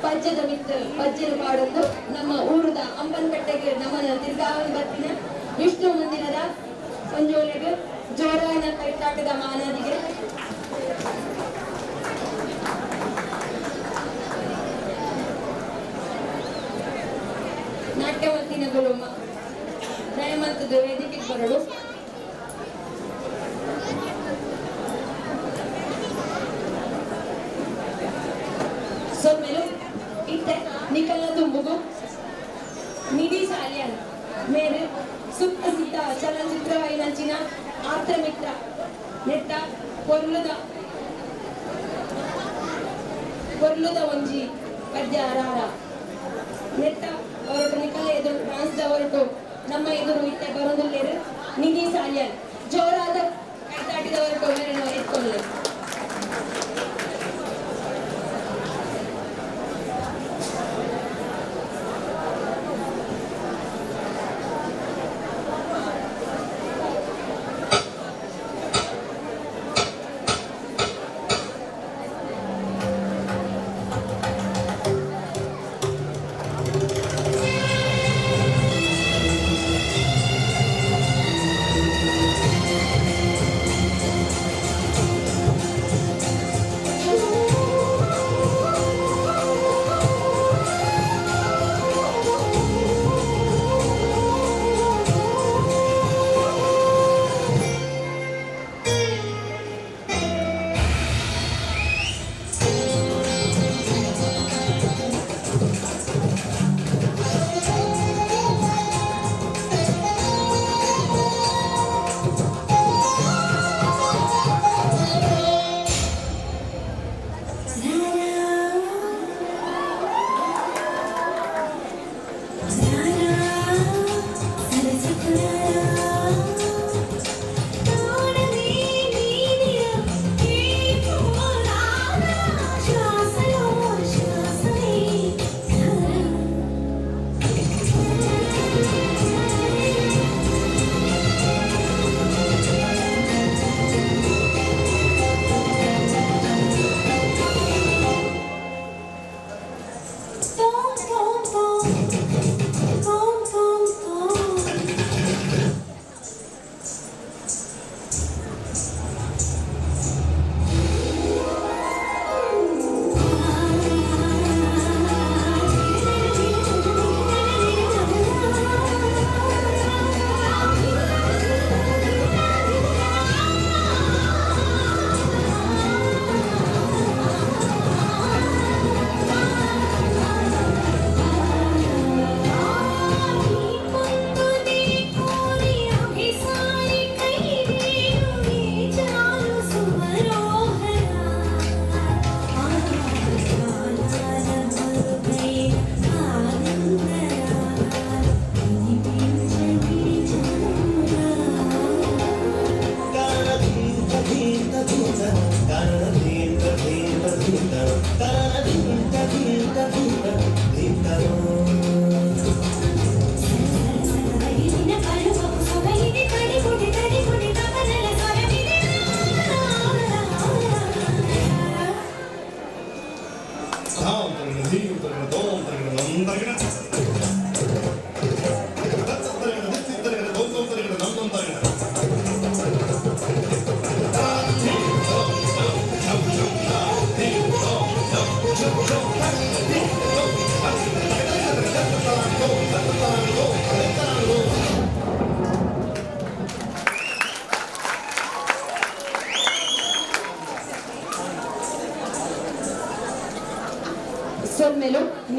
ಪಜ್ಜದ ಮಿತ್ತ ಪಜ್ಜೆನು ಪಾಡೊಂದು ನಮ್ಮ ಊರದ ಅಂಬನ್ಕಟ್ಟೆಗೆ ನಮ್ಮನ ತಿರ್ಗಾವನ್ ಬತ್ತಿನ ವಿಷ್ಣು ಮಂದಿರದ ಒಂಜೋಲೆಗೆ ಜೋರಾನ ಕೈತಾಟದ ಮಾನದಿಗೆ. ನಾಟ್ಯವತ್ತಿನ ಗುರುಮ ದಯಮಂತದ ವೇದಿಕೆಗೆ ಬರಲು. ಸೊಮ್ಮೆಲು ಇತ್ತೆ ನಿಕಲ ತುಂಬುಗು ನಿಧಿ ಸಾಲಿಯನ್ ಮೇರೆ ಸುಪ್ರಸಿದ್ಧ ಚಲನಚಿತ್ರ ವೈನಂಚಿನ ಆಪ್ತಮಿತ್ರ ನೆಟ್ಟ ಕೊರ್ಲುದ ಕೊರ್ಲುದ ಒಂಜಿ ಪದ್ಯ ರಾರ ನೆಟ್ಟ ಹೊರಟು ನಿಕಲ ಎದುರು ಫ್ರಾನ್ಸ್ದ ಹೊರಟು ನಮ್ಮ ಎದುರು ಇತ್ತೆ ಬರೋದಿಲ್ಲೇರು ನಿಧಿ ಸಾಲಿಯನ್ ಜೋರಾದ ಕೈತಾಟಿದ ಹೊರಟು ಮೇರೆನ ಎತ್ಕೊಳ್ಳಿ.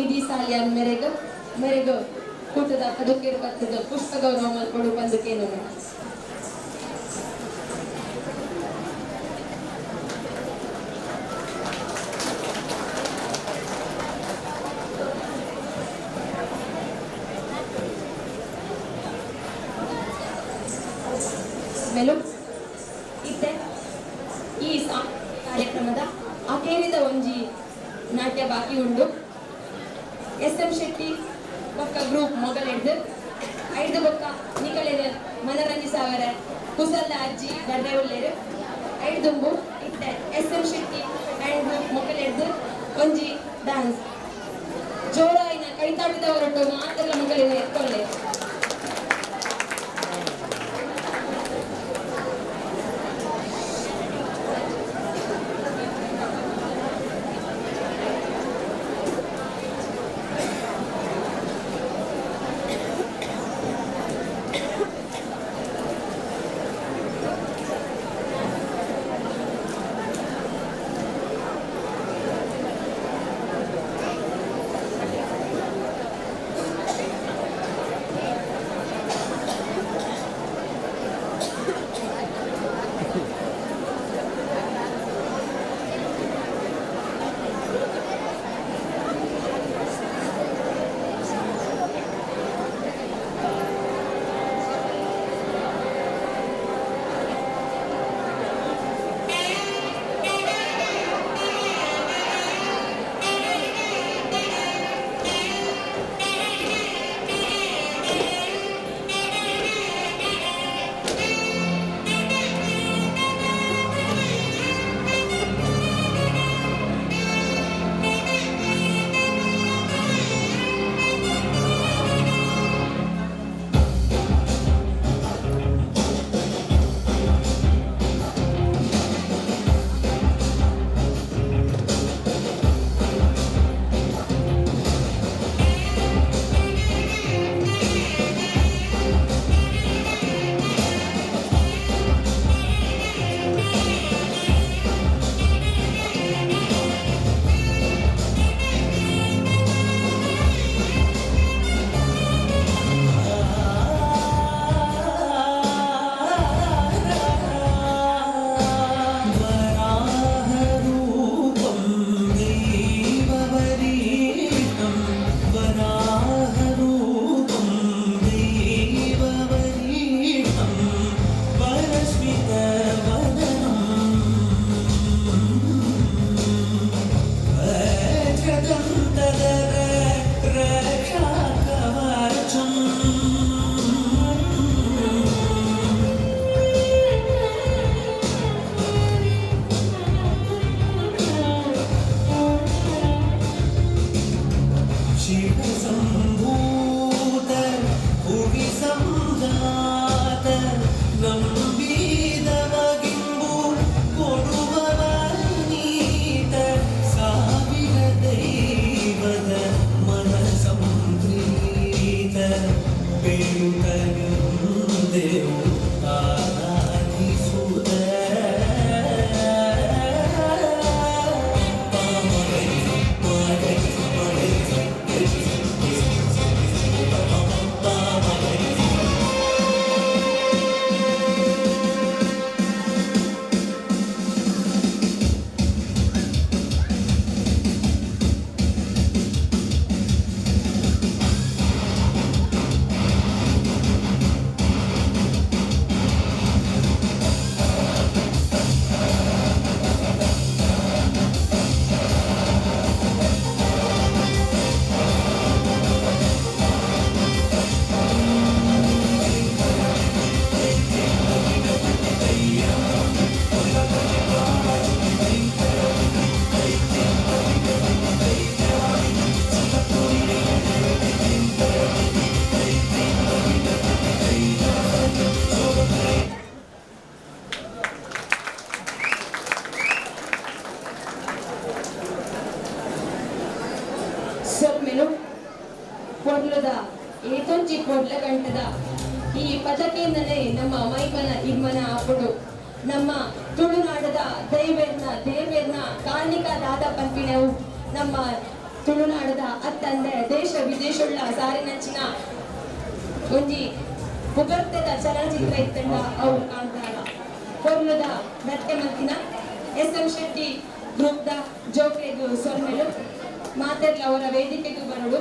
ನಿಧಿ ಸಾಲಿಯಾನ್ ಮೆರೆಗ್ ಮೆರೆಗ್ ಕೂಟದ ಪದುಕೆರ್ ಬತ್ತದ ಪುಷ್ಪ ಗೌರವ ಮಲ್ಪೊಡು ಪಂದುಕೇನು. ಮೇಲು ಇತ್ತೆ ಈ ಕಾರ್ಯಕ್ರಮದ ಅಕೇರಿದ ಒಂಜಿ ನಾಟ್ಯ ಬಾಕಿ ಉಂಡು. ಎಸ್ ಎಂ ಶೆಟ್ಟಿ ಬೊಕ್ಕ ಗ್ರೂಪ್ ಮೊಗಲೆಡ್ದು ಐದು ಬೊಕ್ಕ ನಿಕಲೆನ ಮನರಂಜಿಸಾವರ ಕುಸಲ್ಲ ಅಜ್ಜಿ ಬರ್ರೆ ಉಲ್ಲೇರು ಐದುಂಬು ಇತ್ತೆ S M Shetty and group ಮೊಗಲೆಡ್ದು ಒಂಜಿ ಡ್ಯಾನ್ಸ್ ಜೋರಾಯಿನ ಕೈತಾಟದವರೊಟ್ಟು ಮಾತ್ರ ಮೊಗಲಿನ ಎತ್ಕೊಳ್ಳೆ. ಸೊಲ್ಮೆಲು ಪೊರ್ಲುದ ಏತೊಂಜಿ ಪೊರ್ಲ ಕಂಠದ ಈ ಪದಕೇಂದನೆ ನಮ್ಮ ಮೈಮನ ಇಮ್ಮನ ಆಪುಡು ನಮ್ಮ ತುಳುನಾಡದ ದೈವೇರ್ನ ದೇವೇರ್ನ ಕಾರ್ಣಿಕ ದಾದ ಪನ್ಪಿನವು ನಮ್ಮ ತುಳುನಾಡದ ಅತ್ತಂದೆ ದೇಶ ವಿದೇಶುಳ್ಳ ಸಾರಿನಂಚಿನ ಒಂಜಿ ಪುಗರ್ತೆದ ಚಲನಚಿತ್ರ ಇತ್ತಂಡ ಅವು ಕಾಂತಾರ. ಪೊರ್ಲುದ ನೃತ್ಯ ಮಲ್ತಿನ ಎಸ್ ಎಂ ಶೆಟ್ಟಿ ಗ್ರೂಪ್ ದ ಜೋಕ್ಲೆಗ್ ಸೊಲ್ಮೆಲು. ಮಾತೆರ್ಲ ಅವರ ವೇದಿಕೆಗೆ ಬರಡು.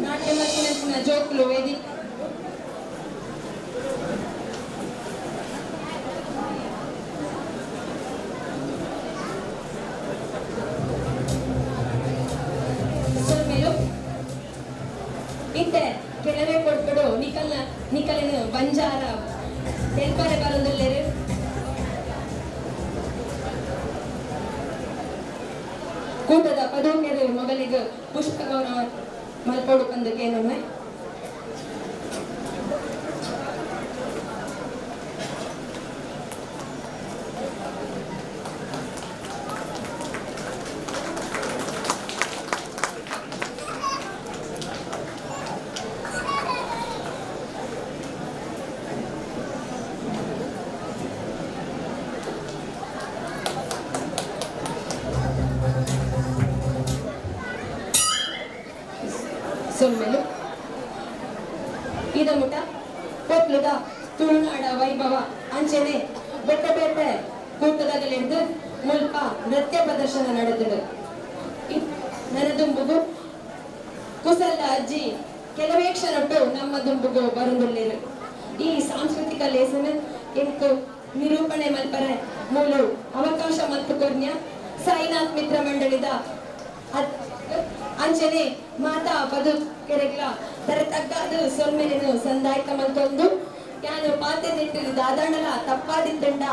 ನಾಟ್ಯ ಮಲ್ತಿನಂಚಿನ ಜೋಕ್ಲು ವೇದಿಕೆ ಸೊಲ್ಮೆಲು. ಇತ್ತೆ ಕೆಲವೇ ಕೊಡ್ಕೊಡು ನಿಕಲ್ನ ನಿಕಲಿನ ಬಂಜಾರ ತೆಲ್ಪರೆ ಬರೊಂದುಲ್ಲೆರ್. ಕೂಟದ ಪದೂಕೆರು ಮೊಗಲಿಗೆ ಪುಷ್ಪ ಗೌರವ ಮಲ್ಪೊಡು ಪಂದ್ ಕೇನೊಮ್ಮೆ. ಸೊಲ್ಮೆಲು. ಇದ ಮುಟ ಪೊತ್ಲುದ ತುಳುನಾಡ ವೈಭವ ಅಂಚನೆ ಬೆಟ್ಟ ಬೇಟೆ ಕೂಟದಗಲೆಂದು ಮುಲ್ಪ ನೃತ್ಯ ಪ್ರದರ್ಶನ ನಡೆದಳು. ನನದುಂಬುಗು ಕುಸಲ ಅಜ್ಜಿ ಕೆಲವೇ ಕ್ಷಣಟ್ಟು ನಮ್ಮ ದುಂಬುಗು ಬರುಂದುಲ್ಲೇರು. ಈ ಸಾಂಸ್ಕೃತಿಕ ಲೇಸನ ಎಂಕು ನಿರೂಪಣೆ ಮಲ್ಪರೆ ಮೂಲು ಅವಕಾಶ ಮಲ್ಪು ಕೊರ್ನ್ಯ ಸಾಯಿನಾಥ್ ಮಿತ್ರ ಮಂಡಳಿದ ಅಂಚನೆ ಮಾತಾ ಬದು ಕೆರೆಗ್ಲ ತರ ತಗ್ಗಾದು ಸೊಲ್ಮೆಲೆನು ಸಂದಾಯ್ತ ಮಲ್ತೊಂದು ಯಾನು ಪಾತೆ ನೆಟ್ಟು ದಾದಾಣಲ ತಪ್ಪಾದಿತ್ತಂಡ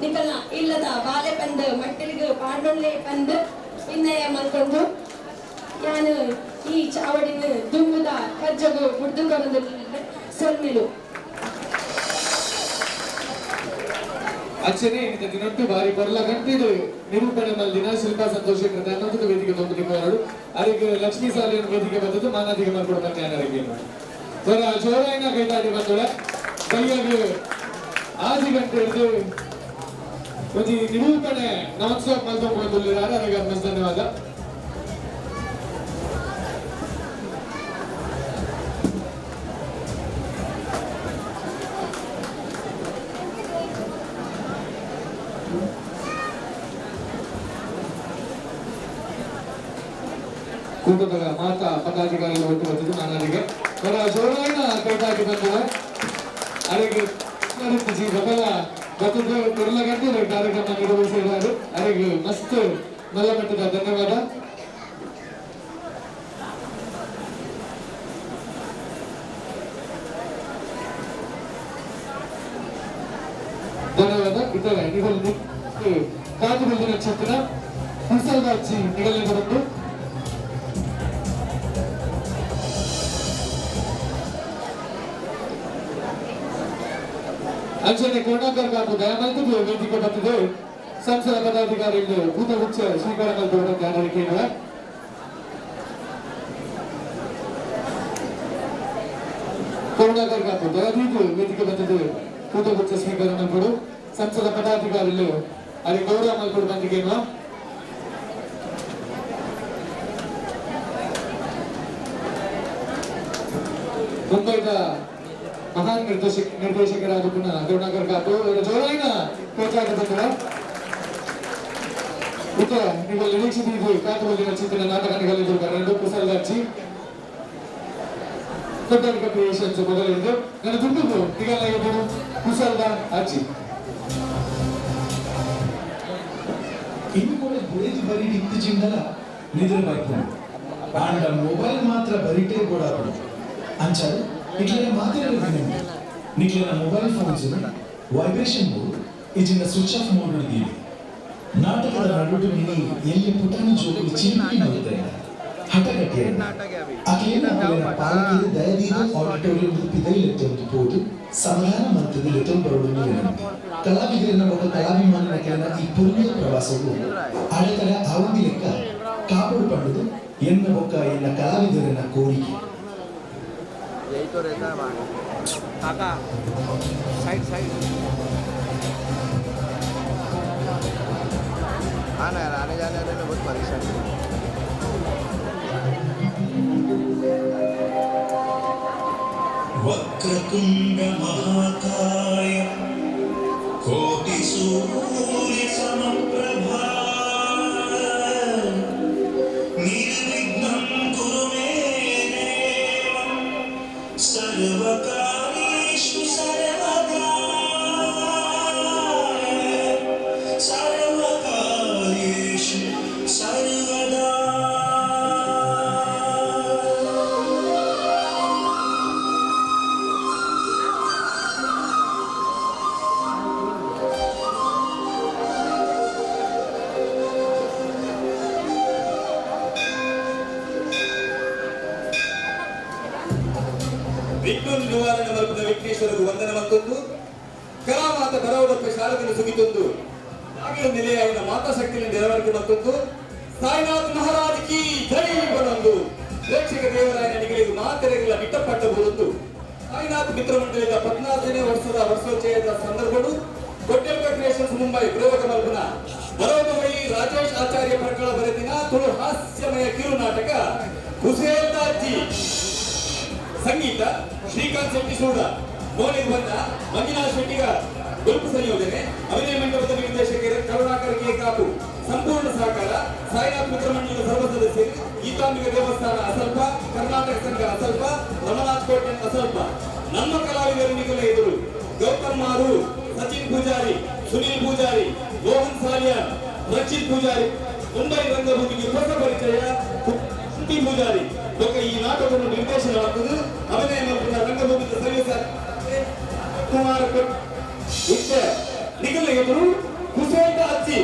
ನಿಕಲ್ನ ಇಲ್ಲದ ಬಾಲೆ ಪಂದು ಮಟ್ಟಲಿಗೆ ಪಾಡೊಳ್ಳೆ ಪಂದು ವಿನಯ ಮಲ್ತೊಂದು ಯಾನು ಈ ಚಾವಡಿನ ದುಂಬುದ ಕಜ್ಜಗು ಬುಡ್ದು ಕೊರೊಂದು ಸೊಲ್ಮೆಲು. ಅಂಚನೆ ಇಂತ ದಿನೊಟ್ಟು ಬಾರಿ ಬೊರ್ಲ ಗಂಟಿಡು ನಿರೂಪಣೆ ಮಲ್ದಿನ ಶಿಲ್ಪಾ ಸಂತೋಷ್ ಅನ್ನೊಂದು ವೇದಿಕೆ ತೊಂದು ಬರಡು. ಅರೆಗ್ ಲಕ್ಷ್ಮೀ ಸಾಲಿನ ವೇದಿಕೆ ಬಂದದ್ದು ಮಾನಾದಿಗೆ ಮಲ್ಕೊಡು ಬಂದೆ. ಹೊರ ಜೋರಾಯಿನ ಕೈತಾಡಿ ಬಂದೋಳ ಕೈಯಾಗ ಆಜಿ ಗಂಟೆ ಹಿಡಿದು ಒಂಜಿ ನಿರೂಪಣೆ ನಾನ್ ಸ್ಟಾಪ್ ಮಲ್ತೊಂದು ಬಂದುಲ್ಲೆರ್. ಅರೆಗ್ ಮಸ್ತ್ ಧನ್ಯವಾದ. ಕೂಟದ ಮಾತಾ ಪದಾಧಿಕಾರಿಗಳು ಒಟ್ಟು ಬಂದಿದ್ದು ಮಾನಾದಿಗೆ ಬರ ಜೋರಾಯಿನ ಕೈತಾಟಿ ಬಂದಿದೆ. ಅರೆಗ್ ಬಕಲ ಬತ್ತದ ಕೊರ್ಲ ಗಂಟೆ ಕಾರ್ಯಕ್ರಮ ನಿರ್ವಹಿಸಿದ್ದಾರೆ. ಅರೆಗ್ ಮಸ್ತ್ ಮಲ್ಲ ಮಟ್ಟದ ಧನ್ಯವಾದ. ಧನ್ಯವಾದ. ಇತರೆ ನಿಗಲ್ ಕಾದು ಬಂದಿನ ಚಿತ್ರ ಕುಸಲ್ದಾಚಿ ನಿಗಲ್ನ ಬಂದು ಅಂಚನೆ ಕರುಣಾಕರ್ ಕಾಪು ದಯಮಲ್ತು ವೇದಿಕೆ ಬತ್ತಿದೆ ಸಂಸದ ಪದಾಧಿಕಾರಿಗಳು ಭೂತಗುಚ್ಛ ಸ್ವೀಕಾರ ಮಲ್ಪುವ. ಕರುಣಾಕರ್ ಕಾಪು ದಯದೀದು ವೇದಿಕೆ ಬತ್ತಿದೆ ಭೂತಗುಚ್ಛ ಸ್ವೀಕಾರ ಮಲ್ಪಡು ಸಂಸದ ಪದಾಧಿಕಾರಿಗಳು ಅಲ್ಲಿ ಗೌರವ ಮಲ್ಪಡು ಬಂದಿಗೆ. ಮುಂಬೈದ ಮಹಾನ್ ನಿರ್ದೇಶಕರಾದ ಪುನಃ ಕರುಣಾಕರ್ ಕಾಪು ಜೋರಾಯಿನ ಪ್ರೋತ್ಸಾಹ ಬಂದವ. ಇತ ನೀವು ನಿರೀಕ್ಷಿಸಿದ್ದು ಕಾತುಬಲ್ಲಿನ ಚಿತ್ರ ನಾಟಕ ನಿಗಲಿದ್ದು ಕರೆಂಡು ಕುಸಲ್ದಾಚಿ ಕೊಟ್ಟಾರಿಕ ಕ್ರಿಯೇಷನ್ಸ್ ಮೊದಲಿದ್ದು ನನ್ನ ದುಡ್ಡು ನಿಗಲಾಗಿದ್ದು ಕುಸಲ್ದ ಅಜ್ಜಿ. ಇನ್ನು ಕೂಡ ಬುಡೇಜ್ ಬರೀ ಇತ್ತೀಚಿಂದಲ ನಿದ್ರೆ ಬರ್ಕೊಂಡು ಆಂಡ ಮೊಬೈಲ್ ಮಾತ್ರ ಬರಿಟೇ ಗೋಡಾಪಡು ಅಂಚಾಲು ನಿಕ್ಲೆನ ಮಾತಿನ ನಿಕ್ಲೆನ ಮೊಬೈಲ್ ಫೋನ್ಸ್ ವೈಬ್ರೇಷನ್ ಮೋಡ್ ಇಜಿನ ಸ್ವಿಚ್ ಆಫ್ ಮೋಡ್ ಇದೀವಿ. ನಾಟಕದ ನಡುಟು ಮಿನಿ ಎಲ್ಲಿ ಪುಟಾಣಿ ಜೋಕುಲು ಚಿಂಪಿ ನೋಡುತ್ತಾರೆ ಹಠ ಕಟ್ಟಿಯ ಅಕ್ಲೇನ ಅಕ್ಲೆನ ಪಾಲಕಿರು ದಯದೀದು ಆಡಿಟೋರಿಯಂ ಪಿದೈಲೆತ್ತೊಂದು ಪೋದು ಸಮಾಧಾನ ಮಂತದ ಲೆತ್ತೊಂದು ಬರೋಡು ವಿನಂತಿ. ಕಲಾವಿದರನ್ನ ಒಬ್ಬ ಕಲಾಭಿಮಾನಿನ ಕೆಲನ ಈ ಪುಣ್ಯ ಪ್ರವಾಸವು ಅಡೆತಡೆ ಆವಂದಿ ಲೆಕ್ಕ ಕಾಪಡು ಪಂಡುದು ಎನ್ನ ಬೊಕ್ಕ ಎನ್ನ ಕಲಾವಿದರನ್ನ ಕೋರಿಕೆ. यही तो रहता है बाहर काका साइड साइड आना यार, आने जाने आने में बहुत परेशानी है। वक्रतुण्ड महाकाय कोटिसूर्य समप्रभा निर्विघ्नं कुरु मे देव सर्वकार्येषु सर्वदा सर्वकार्येषु सर्वदा। ವಿಘ್ನ ನಿವಾರಣೆ ಮಲ್ಪದ ವಿಘ್ನೇಶ್ವರಗು ವಂದನೆ ಮಲ್ತೊಂದು ಕಲಾಮಾತ ಬರವಡಪ್ಪ ಶಾರದನು ಸುಗಿತೊಂದು ನಾಗಿನ ನೆಲೆಯಾಯಿನ ಮಾತಾ ಶಕ್ತಿಯನ್ನು ನೆರವರಿಕೆ ಮಲ್ತೊಂದು ಸಾಯಿನಾಥ್ ಮಹಾರಾಜ್ ಕಿ ಜೈ ಬನೊಂದು ಪ್ರೇಕ್ಷಕ ದೇವರಾಯನ ನಿಗಲಿಗೆ ಮಾತೆರೆಗಳ ನಿಟ್ಟಪಟ್ಟ ಬೋಲೊಂದು ಸಾಯಿನಾಥ್ ಮಿತ್ರ ಮಂಡಳಿದ 14ನೇ ವರ್ಷದ ವರ್ಷೋಚ್ಚಯದ ಸಂದರ್ಭಡು ಕೊಟ್ಟೆಲ್ಕ ಕ್ರಿಯೇಷನ್ಸ್ ಮುಂಬೈ ಪ್ರಯೋಗ ಮಲ್ಪನ ಬರವಮಯಿ ರಾಜೇಶ್ ಆಚಾರ್ಯ ಪರ್ಕಳ ಬರೆದಿನ ತುಳು ಹಾಸ್ಯಮಯ ಕಿರು ನಾಟಕ ಕುಸೇಲ್ದಾಜಿ. ಸಂಗೀತ ಶ್ರೀಕಾಂತ್ ಶೆಟ್ಟಿ ಸೂಡ, ಮೌಲಿಕ ಬಂದ ಮಂಜುನಾಥ್ ಶೆಟ್ಟಿಗಾರ್, ಗುರುಪು ಸಂಯೋಜನೆ ಅಭಿನಯ ಮಂಟಪದ ನಿರ್ದೇಶಕರು ಕರುಣಾಕರ್ ಕೆ ಕಾಪು, ಸಂಪೂರ್ಣ ಸಹಕಾರ ಸಾಯಿನಾಥ್ ಮಿತ್ರ ಮಂಡಲದ ಸರ್ವ ಸದಸ್ಯರು, ಗೀತಾಂಬಿಕ ದೇವಸ್ಥಾನ ಅಸಲ್ಪ, ಕರ್ನಾಟಕ ಸಂಘ ಅಸಲ್ಪ, ರಮನಾಥ್ ಕೋಟೆ ಅಸಲ್ಪ. ನಮ್ಮ ಕಲಾವಿದರು ನಿಗಲ ಎದುರು ಗೌತಮ್ ಮಾರು, ಸಚಿನ್ ಪೂಜಾರಿ, ಸುನೀಲ್ ಪೂಜಾರಿ, ಮೋಹನ್ ಸಾಲಿಯಾನ್, ರಕ್ಷಿತ್ ಪೂಜಾರಿ, ಮುಂಬೈ ರಂಗಭೂಮಿಗೆ ಹೊಸ ಪರಿಚಯ ಕುಂತಿ ಪೂಜಾರಿ. ಬೊಕ್ಕ ಈ ನಾಟಕವನ್ನು ನಿರ್ದೇಶನ ಆಗ್ತದೆ ಅಭಿನಯ ಮಲ್ಪುನ ರಂಗಭೂಮಿದ ಸರ್ವಿಸ ಕುಮಾರ್ ಇತ್ತೆ ನಿಗಲ ಎದುರು ಕುಸೇಂದ ಅಜ್ಜಿ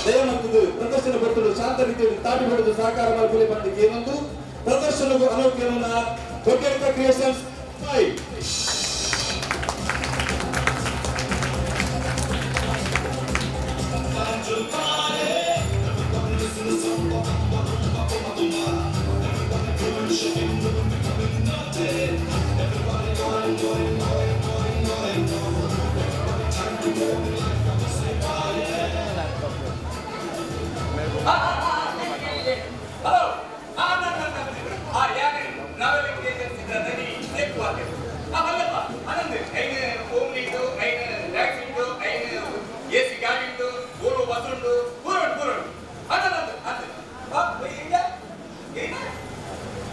ದಯಮಂತದ್ದು ಪ್ರದರ್ಶನ ಬರ್ತಲು ಶಾಂತ ರೀತಿಯಲ್ಲಿ ತಾಟಿ ಹೊಡೆದು ಸಹಕಾರ ಮಲ್ಪಲೆ ಬಂದ ಏನೊಂದು ಪ್ರದರ್ಶನಗೂ ಅನೋಕ್ಯನ ಕೊಟ್ಟೆಲ್ಕ ಕ್ರಿಯೇಷನ್ಸ್ 5.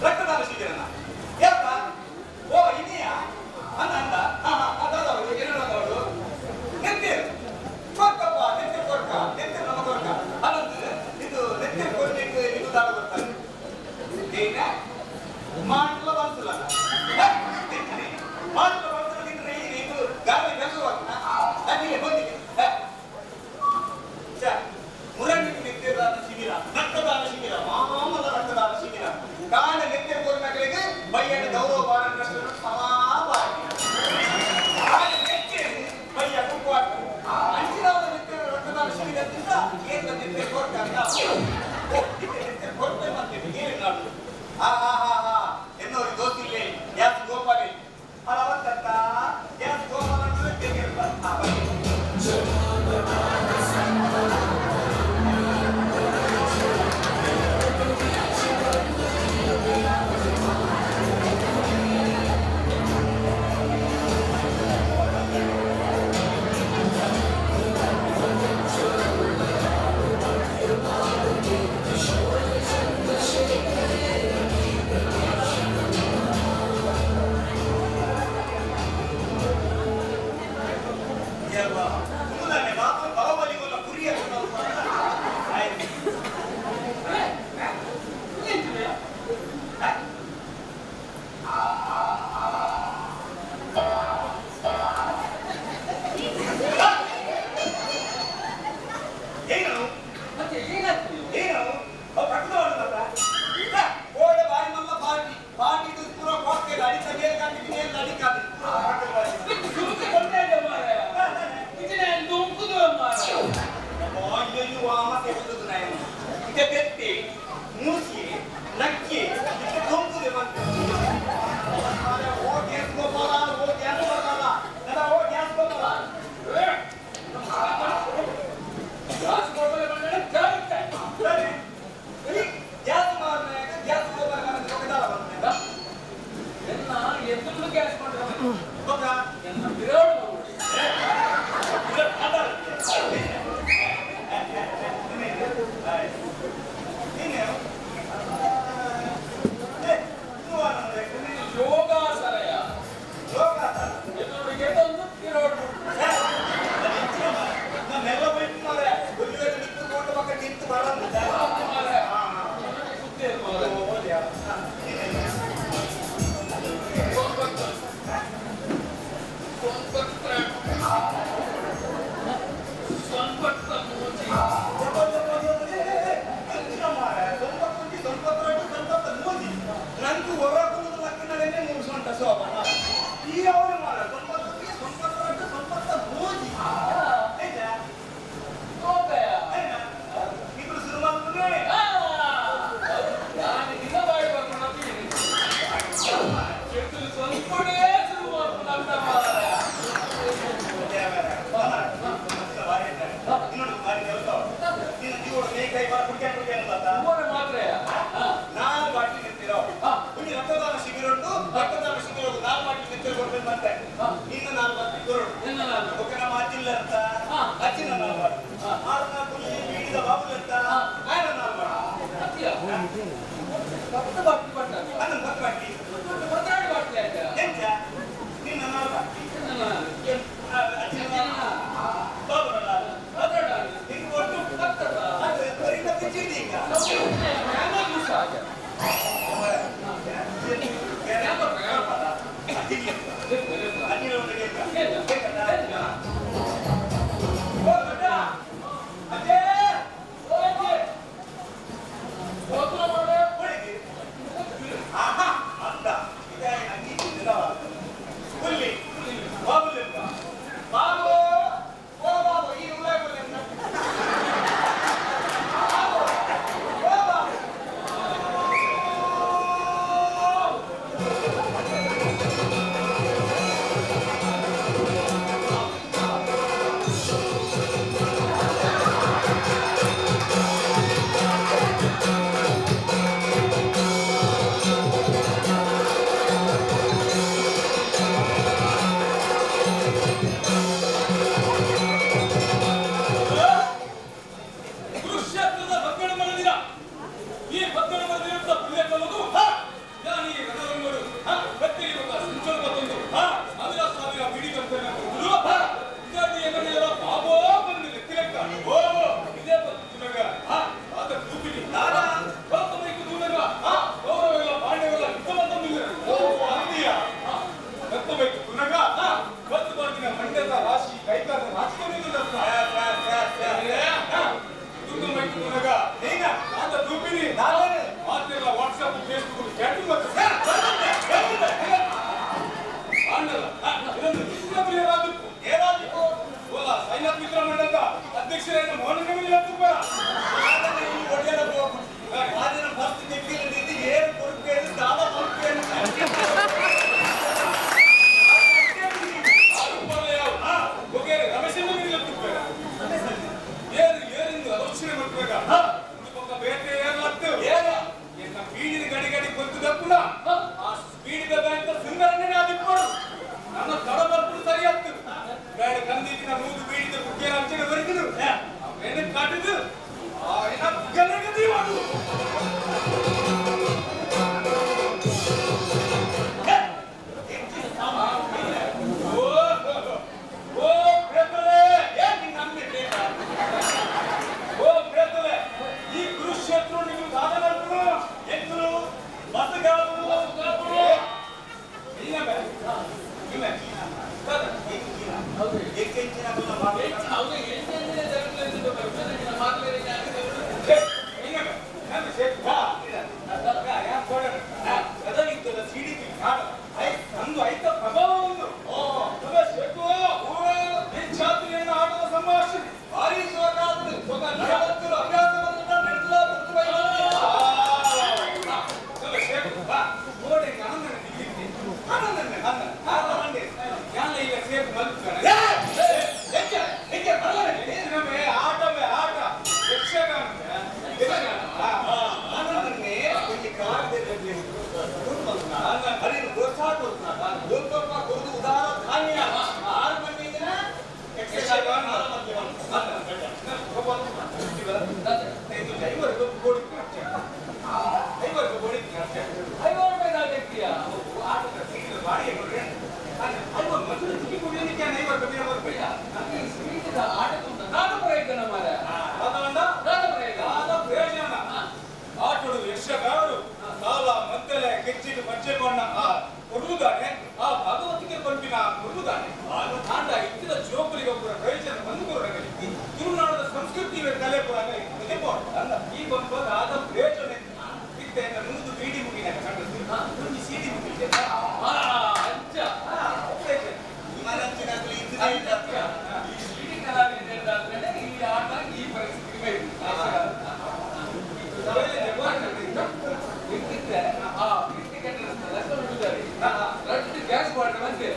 ರಕ್ತದಾನ ಶಿಬಿರ ಯಾಕ ಓ ಇನಿಯಾ ಅಂದ ಅಂದ ನೆತ್ತಿರ್ ಕೊರ್ಕಪ್ಪ ನೆತ್ತಿರ್ ಕೊರ್ಕ ನೆತ್ತಿರ್ ನಮ್ಮ ಕೊರ್ಕ ಅನಂದು ಇದು ನೆತ್ತಿರ್ ಕೊರ್ಲಿಕ್ಕೆ ಇದು ದಾಡ ಬರ್ತಾರೆ ಏನ ಮಾಡ್ಲ ಬರ್ತಲ್ಲ ಮಾಡ್ಲ ಬರ್ತಲ್ಲ ಇದು ಗಾಳಿ ಕೆಲಸವಾಗ್ತ ನನಗೆ ಬಂದಿದೆ ಮುರಂಗಿ ನೆತ್ತಿರ್ದಾನ ಶಿಬಿರ ರಕ್ತದಾನ ಶಿಬಿರ ಮಾಮೂಲ ರಕ್ತದಾನ ಶಿಬಿರ ಕಾಣ ನೆತ್ತಿರ್ ಕೊರ್ನಗಳಿಗೆ ಬೈಯಣ್ಣ ಗೌರವ ಬಾರಣ್ಣ ಸಮಾಪಾಟಿ ಬಯ್ಯ ಕುಕ್ವಾಟ ಅಂಚಿನಾದ ನೆತ್ತಿರ ರಕ್ತದಾನ ಶಿಬಿರ ಅಂತ ಏನ ನೆತ್ತಿರ್ ಕೊರ್ಕ ಅಂತ ನೆತ್ತಿರ್ ಕೊರ್ಪೆ ಮತ್ತೆ ಏನು ನಾಡು ಆ ಹಾ ಹಾ ಹಾ ಎನ್ನೋರಿ ದೋಸ್ತಿಲ್ಲೇ ಯಾಸ್ ಗೋಪಾಲಿ ಅಲವತ್ತತ್ತ ಯಾಸ್ ಗೋಪಾಲ ಬೊಕ್ಕ ನಮ್ಮ ಅಜ್ಜಿಲ್ಲಂತ ಅಜ್ಜಿನ ನಾಲ್ ಬಾಟ್ಲಿ ಆರ್ನ ಕುಲ್ಲಿ ಬೀಡಿದ ಬಾಬುಲಂತ ಆಯನ ನಾಲ್ ಬಾಟ್ಲಿ 10 ಬಾಟ್ಲಿ ಪಟ್ಟ ಅನ್ನನ್ 10 ಬಾಟ್ಲಿ 12 ಬಾಟ್ಲಿ ಆಯ್ತಾ ಎಂಚ ನಿನ್ನ ನಾಲ್ ಬಾಟ್ಲಿ ಅಜ್ಜಿನ ಬಾಬುನ ನಾಲ್ 12 ನಿಂಗೆ ಒಟ್ಟು 10 ಅದು ಬರೀ ಬಿಚ್ಚಿದ್ದಿ ಈಗ ಕುರುಕ್ಷೇತ್ರದ ಬಗ್ಗಡ ಮನದಿನ ಈ ಬಗ್ಗಡ ಮನದಿರುತ್ತ ಪುಣ್ಯಕಲದು ನಾನು ಈ ರಣರಂಗಡು ಕತ್ತಿರಿಬಕ ಸಂಚೋಗ ತಂದು ಸಾವಿರ ಸಾವಿರ ಬಿಡಿ ಬಂತನ ಕೊಡುದು ಇದಾದಿ ಎನ್ನನೆಲ್ಲ ಬಾಬೋ ಬಂದು ಲೆಕ್ಕಿಲೆಕ್ಕ ಓ ಇದೇ ಬಂದು ಆತ ಕೂಪಿನಿ ಗೌತಮೈಕು ದೂರಗ ಗೌರವೆಲ್ಲ ಪಾಂಡವೆಲ್ಲ ಯುದ್ಧ ಓ ಅಂದಿಯ ಗತ್ತಮೈಕು ತುನಗ ಗತ್ತು ಬಾಗಿನ ಮಂಡ್ಯದ ರಾಶಿ ಕೈಕಾದ ರಾಜಕೀಯ ವಾಟ್ಸ್ಆಪ್ ಫೇಸ್ಬುಕ್ ಚಾಟಿಂಗ್ ಮಿತ್ರ ಮಂಡಲದ ಅಧ್ಯಕ್ಷರಾದ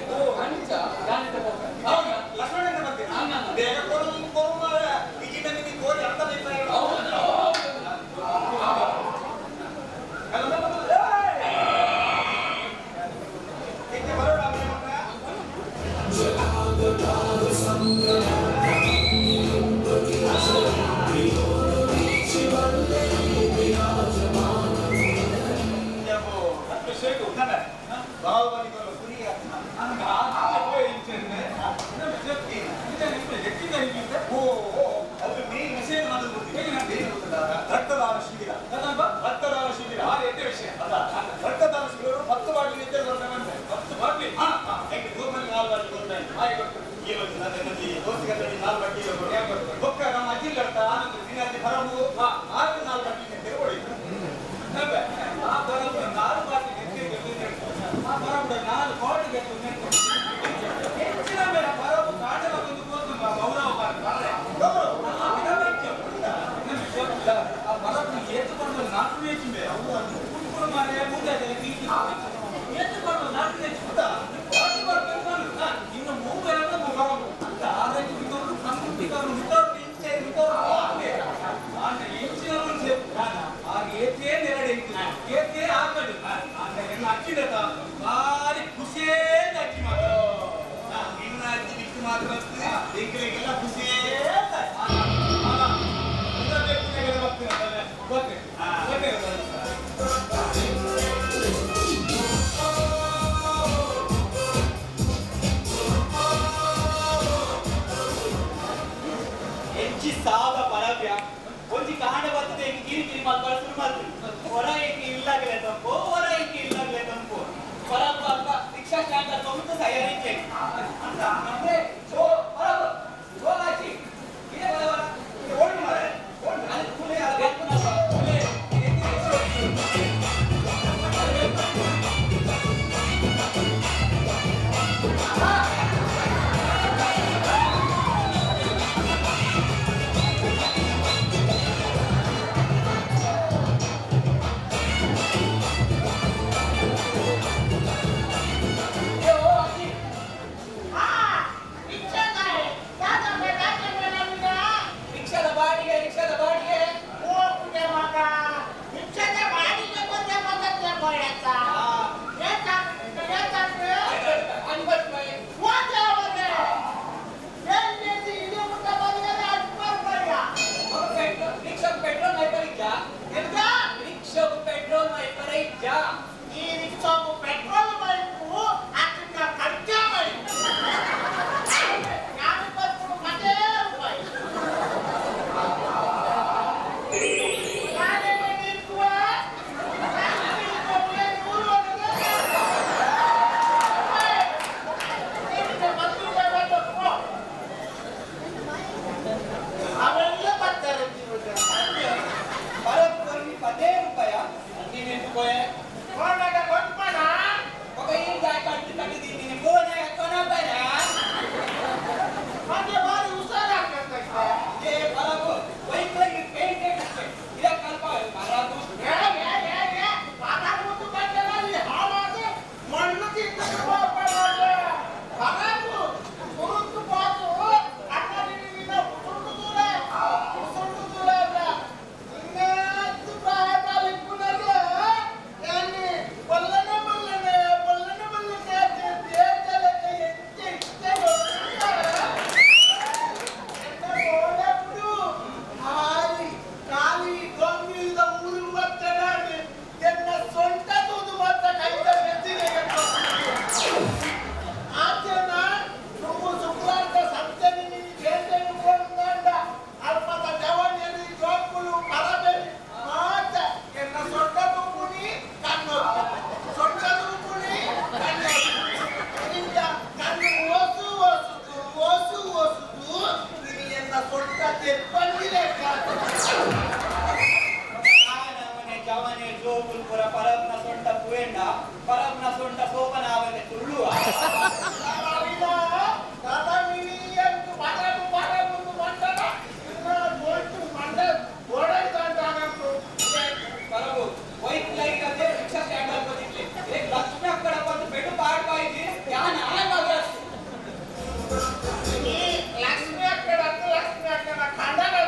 ಮೋಹನ್ ಜನಾಂಗದ ರಕ್ತದಾನ ಶಿಬಿರ, ರಕ್ತದಾನ ಶಿಬಿರ ವಿಷಯ. ರಕ್ತದಾನ ಶಿಬಿರ 10 ಬಾಟ್ಲಿ, 10 ಬಾಟ್ಲಿ ನಾಲ್ಕು ಬಾಟ್ಲಿ ನಾಲ್ಕು ಬಾಟ್ಲಿ ಬೊಕ್ಕ ನಮ್ಮ ಅಜ್ಜಿ ಕಟ್ಟ ಬರಬು ಆರು ನಾಲ್ಕು ಬಾಟ್ಲಿ ಕೊಡಿ. ಆ ಬರಬು ನಾಲ್ಕು ಬಾಟ್ಲಿ ಆ ಬರಬು ನಾಲ್ಕು ಬಾಟ್ಲಿ ಹೆಚ್ಚಿನ ಮೇಲೆ ಬರಬು ಕಾಡಲ ಬಂದು ಗೌರವ ಆ ಬರಬು ಏತುಕೊಂಡು ನಾಲ್ಕು ನೇಚಿಂಬೆ ಕುಂಕುಮ ಮಾರೆ ಮುಂದೆ ಏತುಕೊಂಡು ನಾಲ್ಕು ನೇಚು ಇನ್ನು ಮೂರು ಬರಬು ಅಂತ ಆರೈಕೆ ಬಿದ್ದವರು ಕಣ್ಣು ಬಿದ್ದವರು ಭಾರಿ ಖುಷಿಯೇ ಅಜ್ಜಿ ಮಾತ್ರ ನಿನ್ನ ಅಜ್ಜಿ ಬಿಟ್ಟು ಮಾತ್ರ ಎಂಕಲಿಗೆಲ್ಲ ಖುಷಿಯೇ. ಹೆಚ್ಚಿ ಸಾದ ಪರವ್ಯ ಒಂಜಿ ಕಾಂಡ ಬರ್ತದೆ ಕಿರಿ ಕಿರಿ ಮಾತ್ರ ಶುರು ಮಾಡ್ತೀವಿ. ಹೊರ ಏಕೆ ಇಲ್ಲಾಗಲೇ ತಂಪು, ಹೊರ ಏಕೆ ಇಲ್ಲಾಗಲೇ ತಂಪು. ಪರಪ್ಪ ಅಲ್ಪ ರಿಕ್ಷಾ ಸ್ಟ್ಯಾಂಡ್ ಅಲ್ಲಿ ಒಂದು ಸಯ್ಯಾರಿ ಅಂತ ಅಂದ್ರೆ ಜೋ ಪರಬ ಜೋ ಆಚಿ ಇದೇ ಬರವರ ಓಡ್ ಮಾರೆ ಓಡ್ ಅಲ್ಲಿ ಕುಲೆ ಅಲ್ಲಿ ಕುಲೆ. ರಿಕ್ಷಾದ ಬಾಡಿಗೆ, ರಿಕ್ಷಾದ ಬಾಡಿಗೆ. ರಿಕ್ಷಾ ಪೆಟ್ರೋಲ್ ಮೈಪರಿಜ್ಜಾ? ರಿಕ್ಷಾ ಪೆಟ್ರೋಲ್ ಮೈಪರಿಜ್ಜಾ? ಈ ರಿಕ್ಷಾకు ಪೆಟ್ರೋಲ್ ಬೈಕು ಅತ್ತಿಂದ ಖರ್ಚಾ ಬೈಕು ನಾನು ಬಂದ್ಬಿಡು ಮದೇ ರೂಪಾಯಿ. ಅವೆಲ್ಲ ಬರ್ತಾರೆ. ಬರೋಬ್ಬರಿ ಪದೇ ರೂಪಾಯ ನೀನೆಂದುಕೋಯೆ ఒక ಈ ಕಟ್ಟು ಕಟ್ಟಿದ್ದೀನಿ ಫೋನ್ ಕೊನಬರ ಏ ಬರಬು ಬೈಕ್ಲಗಿ ಪೇಂಟ್ ಇದ ಕಲ್ಪ ಬರಬು. ಜವನೆ ಜೋಗುಲ್ ಪುರ ಪರಬ್ನ ಸೊಂಟ ಪುವೆಂಡ ಪರಬ್ನ ಸೊಂಟ ಸೋಪನಾವನೆ ತುಳ್ಳುವ. ಪರಬು ಬೈಕ್ ಲೈಕ್ ಅದೇ ರಿಕ್ಷಾ ಸ್ಟ್ಯಾಂಡ್ ಅಲ್ಲಿ ಬಂದಿದ್ಲಿ ಏ ಲಕ್ಷ್ಮಿ ಅಕ್ಕಡ ಬಂದು ಬೆಡು ಪಾಡ್ತಾ ಇದ್ದಿ ಯಾನ್ ಆಗ ಲಕ್ಷ್ಮಿ ಅಕ್ಕಡ ಲಕ್ಷ್ಮಿ ಅಕ್ಕನ ಖಂಡ.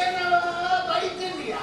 ಏನೋ ಬೈತಿಲ್ಲ.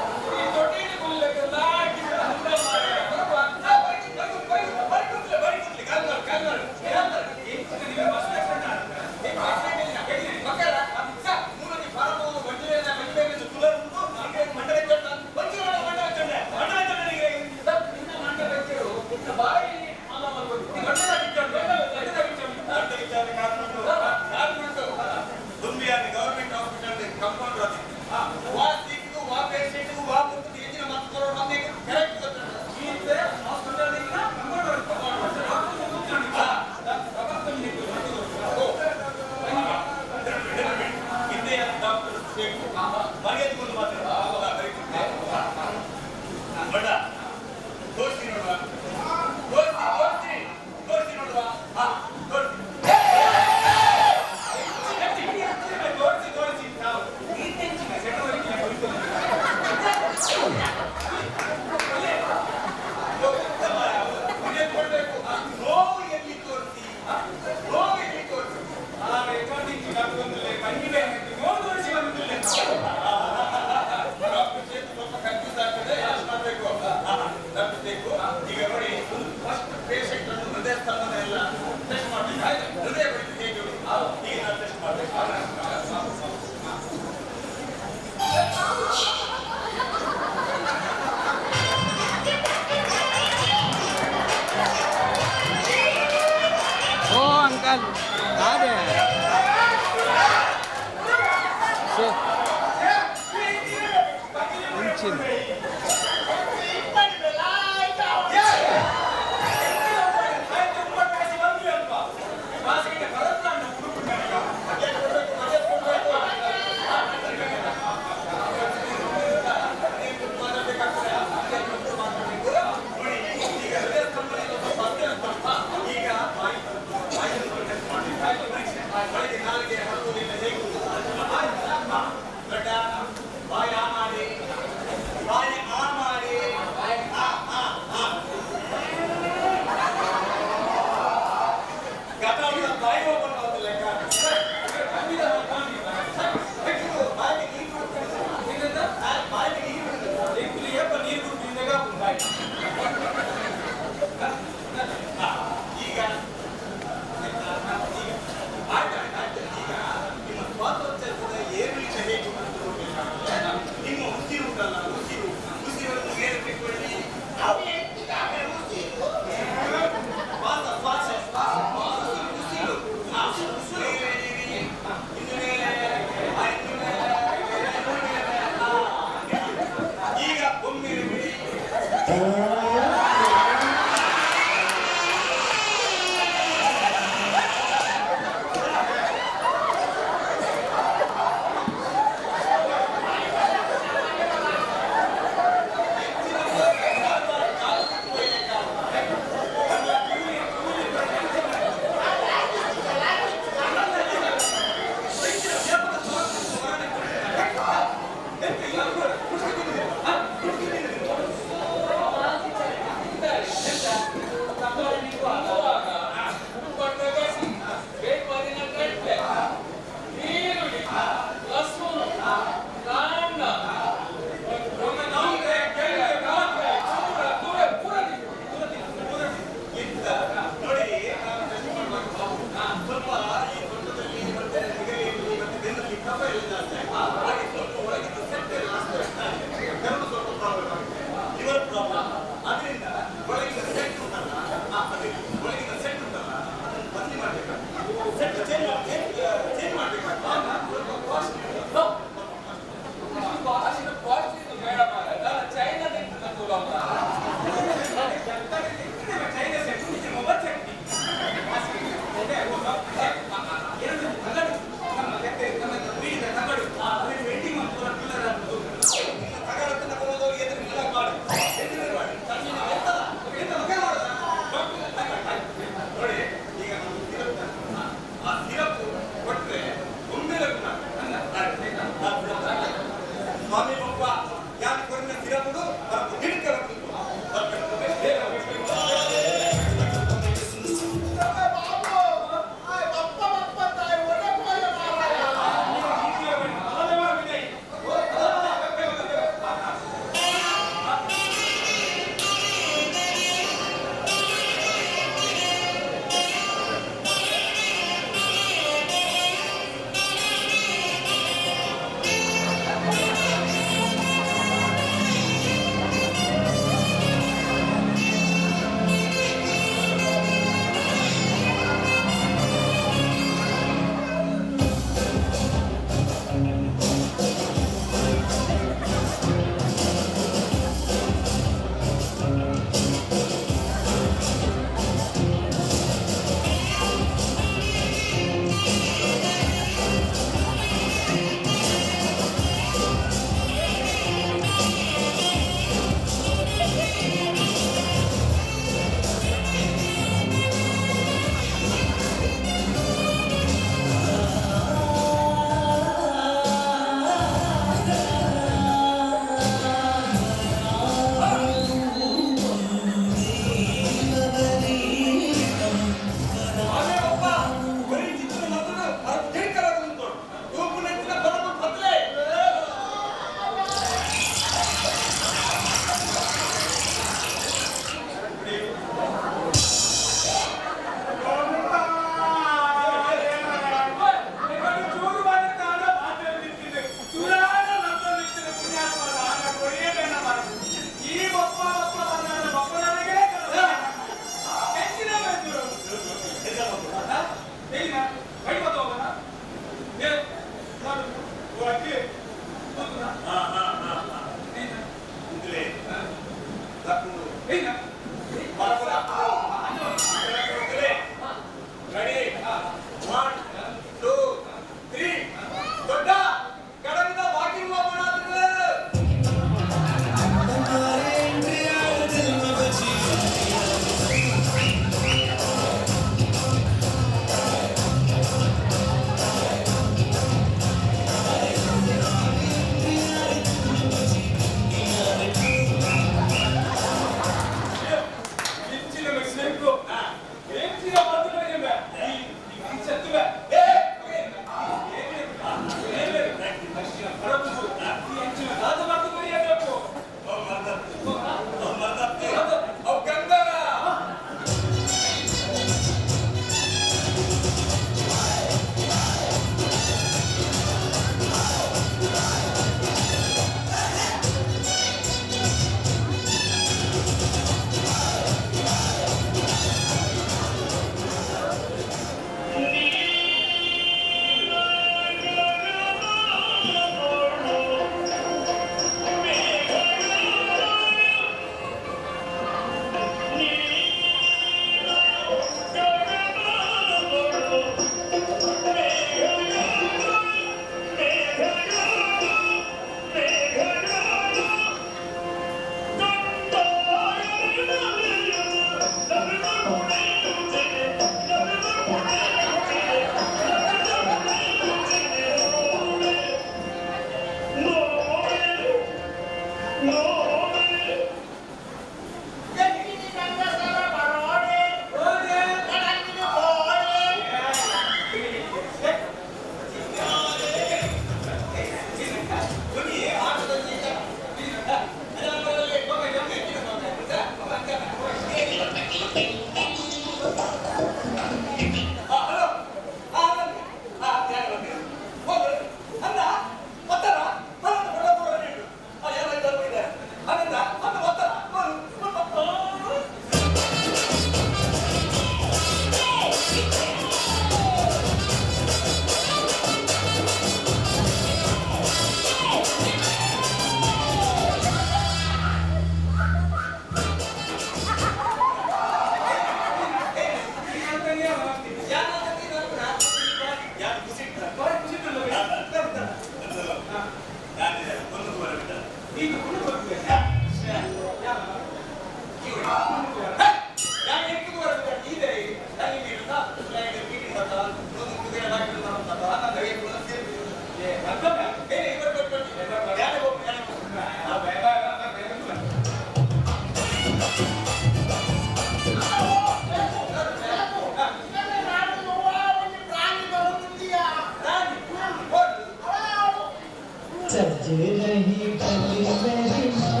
सज रही गली मेरी माँ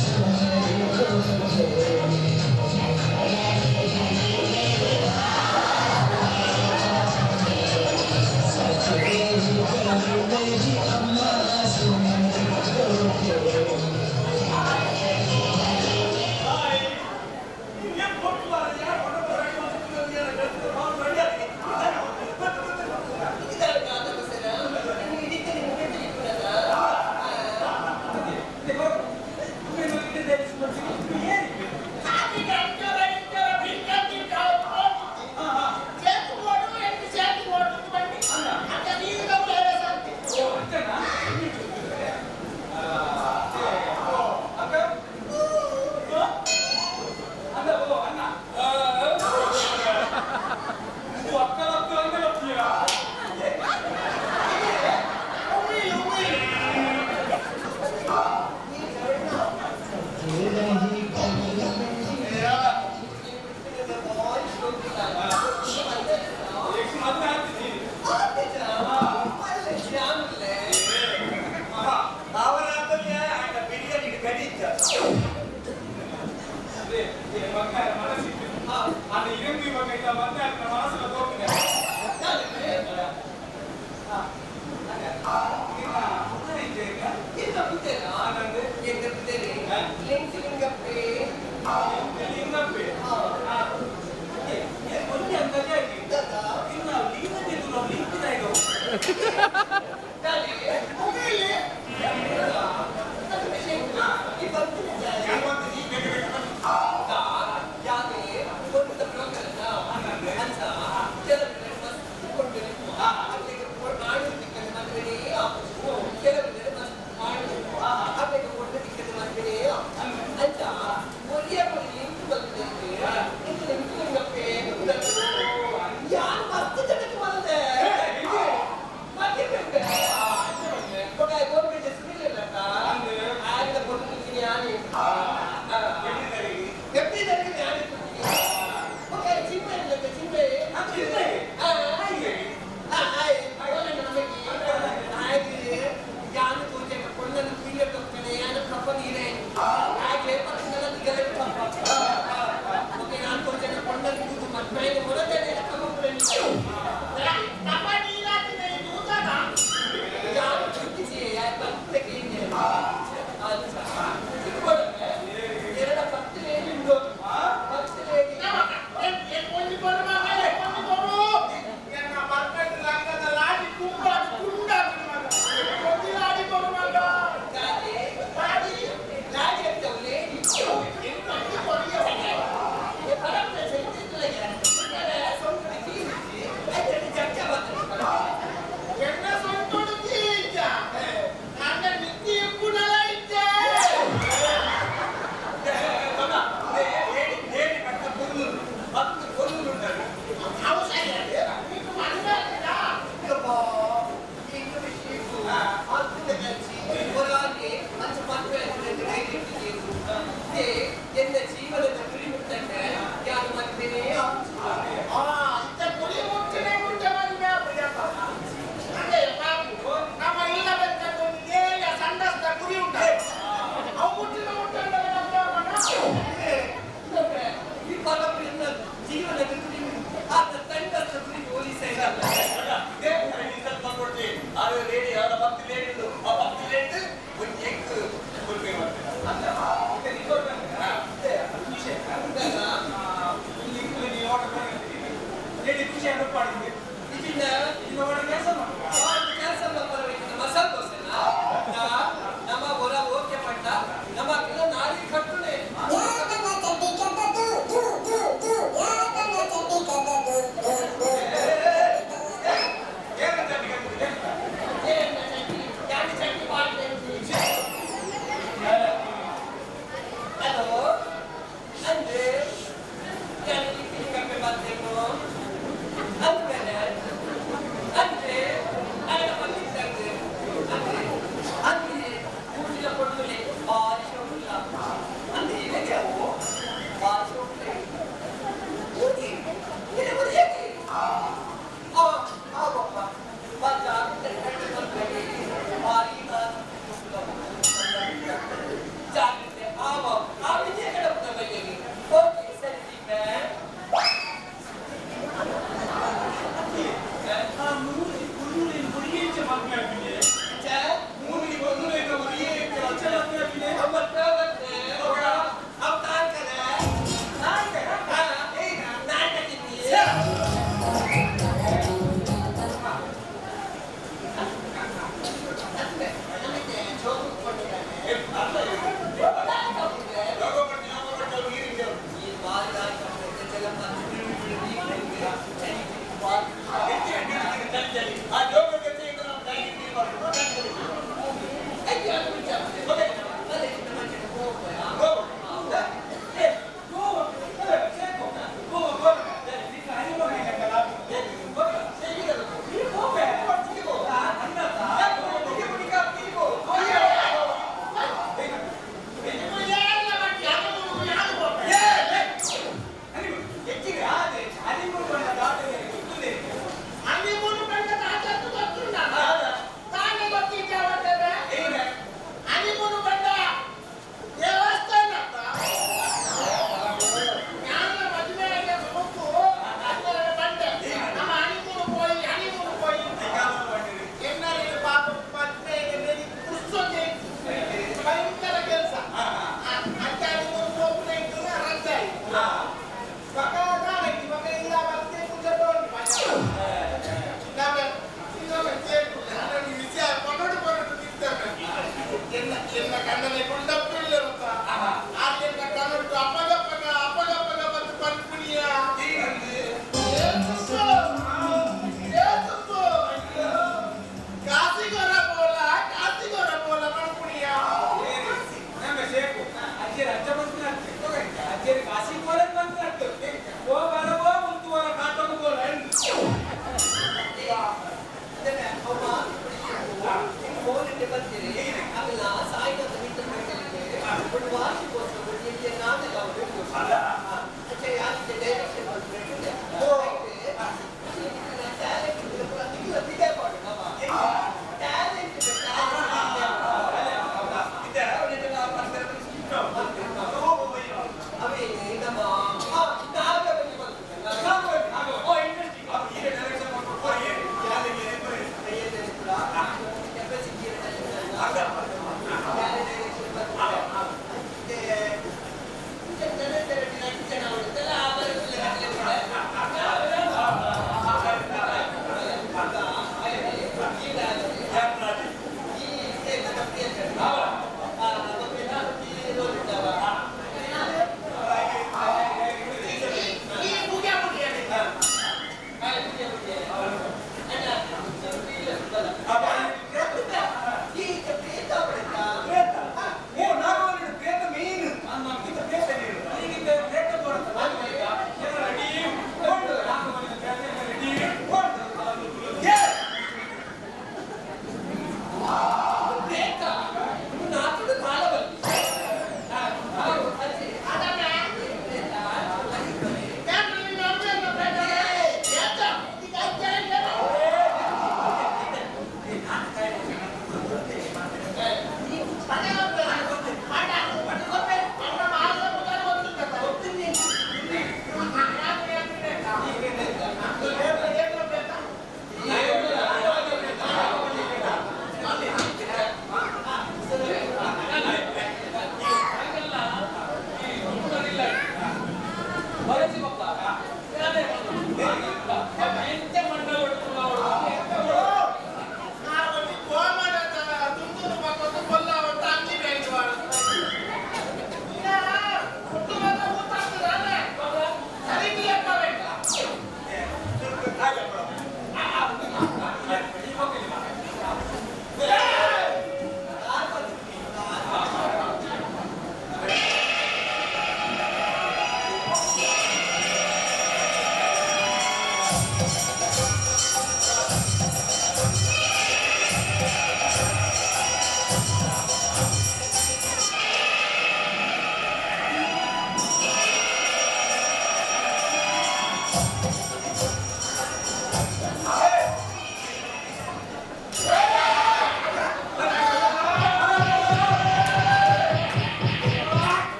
सुनहरी सज रही गली मेरी अम्मा सुनहरी। ಎನ್ನ ಕಂಡನೆ ಗುಂಡಪ್ಪಿಲ್ಲರುತ್ತ ಆರ್ಯನ ಕನೊಟ್ಟು ಅಪಗಪಗ ಅಪಗಪಗ ಬಂದು ಪನ್ಪುನಿಯ. ಕಾಸಿಗೊರ ಬೋಲ ಕಾಸಿಗೊರ ಬೋಲ ಪನ್ಪುನಿಯ. ನಮ್ಮ ಶೇಖು ಅಜ್ಜೇರು ಅಜ್ಜ ಬಂತು, ಅಜ್ಜೇರು ಕಾಸಿ ಬೋಲ ಬಂತು. ಓ ಬರಬೋ ಮುಂತು ವರ ಕಾಟೋಕು ಬೋಲ.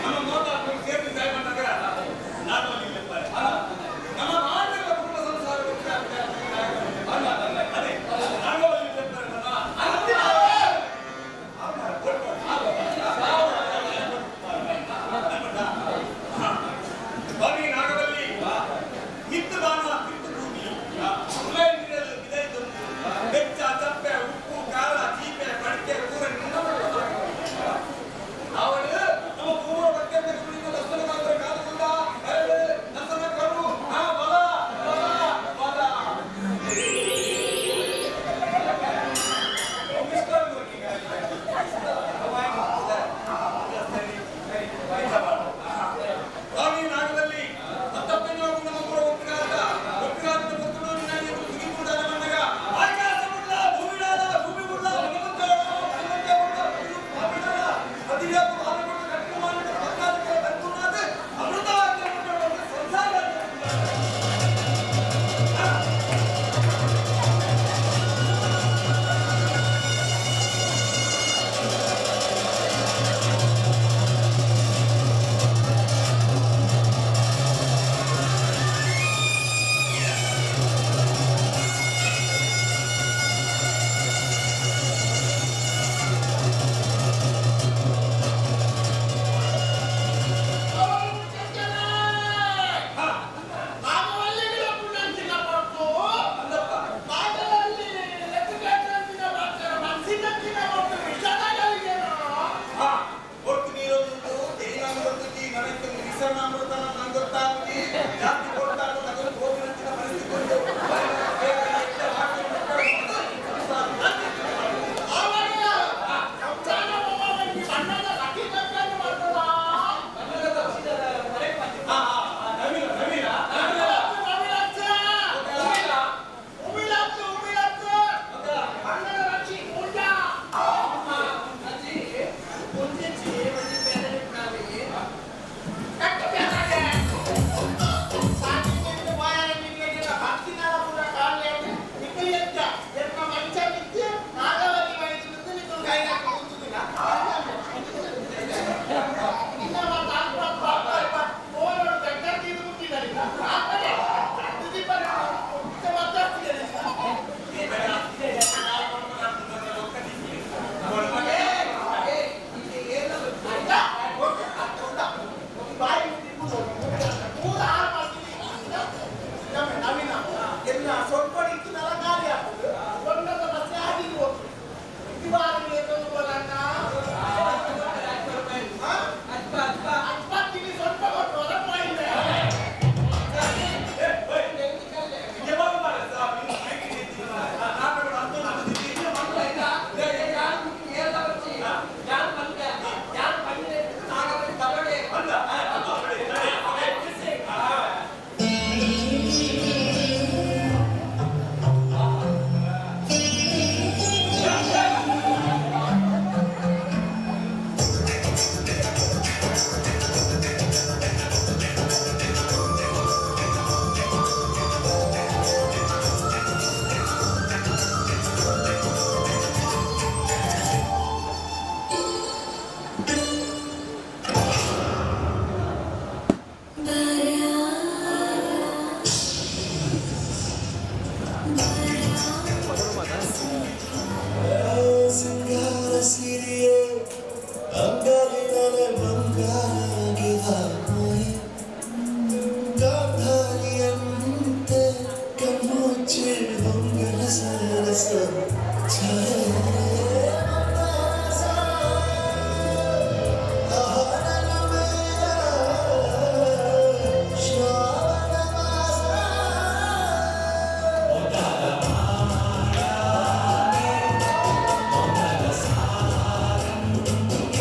ನಮ್ಮ ಮೋತ ಸೇರ್ತಿ ಸಾಯ್ ಬಂದಾಗ ನಾನು ಅಲ್ಲಿ ನಮ್ಮ ಮಾತಿನ ಕುಟುಂಬ ಸಂಸಾರ ಅದೇ ನಾನು ಅಲ್ಲಿ. ಸ್ವಾಮಿ ನಾಗವಲ್ಲಿ ಮಿತ್ತು ಬಾಣ ಕಿತ್ತು ಭೂಮಿ ಉಲೈ ನೀರಲು ಬಿದೈ ದೊಂಬು ಬೆಚ್ಚ ಚಪ್ಪೆ ಉಪ್ಪು ಖಾರ ಚೀಪೆ ಬಡಿಕೆ ಪೂರ ನಿನ್ನ ಅವಳು ನಮ್ಮ ಪೂರ್ವ ಪತ್ಯಂತ ಕುಳಿತು ದರ್ಶನ ಮಾತ್ರ ಕಾಲದಿಂದ ಎರಡು ದರ್ಶನ ಕರು ಆ ಬಲ ಬಲ ಬಲ. ಸ್ವಾಮಿ ನಾಗದಲ್ಲಿ ಮತ್ತಪ್ಪನ ನಮ್ಮ ಪೂರ ಒಪ್ಪಿಗಾದ ಒಪ್ಪಿಗಾದ ಪುತ್ರನು ನಿನ್ನ ಸುಗಿಪುಡಾದ ಬಂದಾಗ ಆಕಾಶ ಮುಳ್ಳ ಭೂಮಿಡಾದ ಭೂಮಿ ಮುಳ್ಳ ಭಗವಂತ ಭಗವಂತ ಮುಳ್ಳ ಪಾಪಿಡಾದ ಅತಿಯಾದ ಮಾನಗುಣ ಕಟ್ಟಿಮಾನ ಪದ್ನಾಲ್ಕರ ತಕ್ಕುನಾದ ಅಮೃತ ಸಂಸಾರ. ಒಟ್ಟು ನೀರೊಂದು ದೇನಾಮೃತಕ್ಕೆ ನನಗೆ ವಿಸರ್ಣಾಮೃತ ನಂಗೆ ಗೊತ್ತಾಗ್ತಿ ಜಾಸ್ತಿ ಕೊಡ್ತಾರ ತಗೊಂಡು ಹೋಗಿರಂಚಿನ ಪರಿಸ್ಥಿತಿ ಉಂಟು. ಸಿಂಗಾರ ಸಿರಿಯೇ ಅಂಗಲಿನಲೆ ಬಂಗಾರಾಗಿದ ಮೈ ಗಾಂಧಾರಿಯಂತೆ ಕಣ್ಣುಚ್ಚಿ ಹೊಂಗಲ ಸರಸ ಛಾಯೆ. ಿ.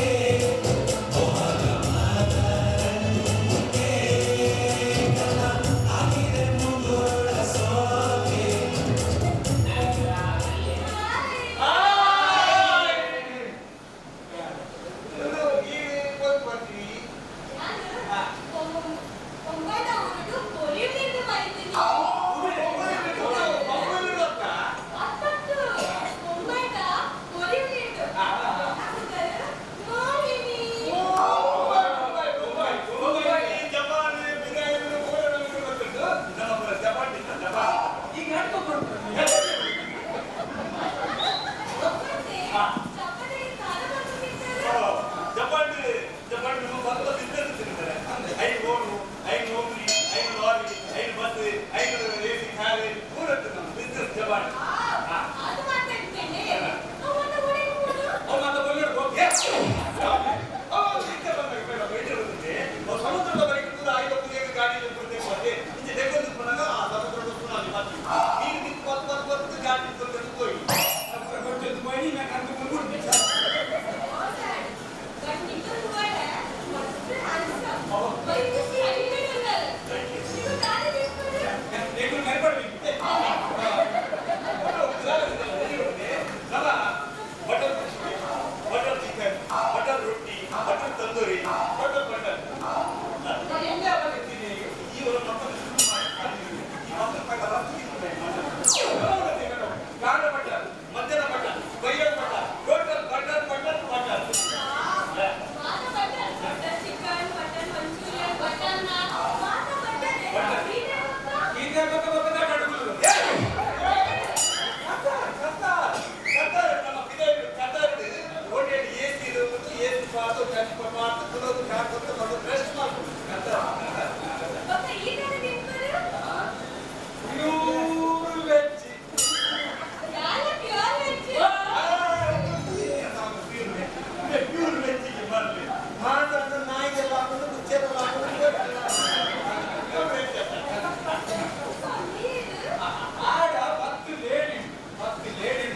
ಸಮುದ್ರದ ಬಳಿಕ ಪೂರ ಆಯ್ದ ಪುದಿಯ ಗಾಡಿ ಕೊಡ್ತೇವೆ ಇಂಚೆ ತೆಗೊಂಡು ಪುನಗ ಆ ಸಮುದ್ರದ ಸುನಾಮಿ ಬತ್ತಿ ನೀರು ನಿಂತು ಬತ್ತು ಬತ್ತು ಬತ್ತು ಗಾಡಿ ಕೊಡ್ತೇವೆ ಹೋಯಿ ಕೊಡ್ತೇವೆ ಹೋಯಿ ನಾನು ಅಂತ ಮುಂದೆ. Butter butter chicken, butter roti, butter tandoori, butter butter. Butter, ಮಧ್ಯಾಹ್ನ butter, buyer butter, total butter butter butter. ಆಡ 10 ಲೇಡಿ, 10 ಲೇಡಿ.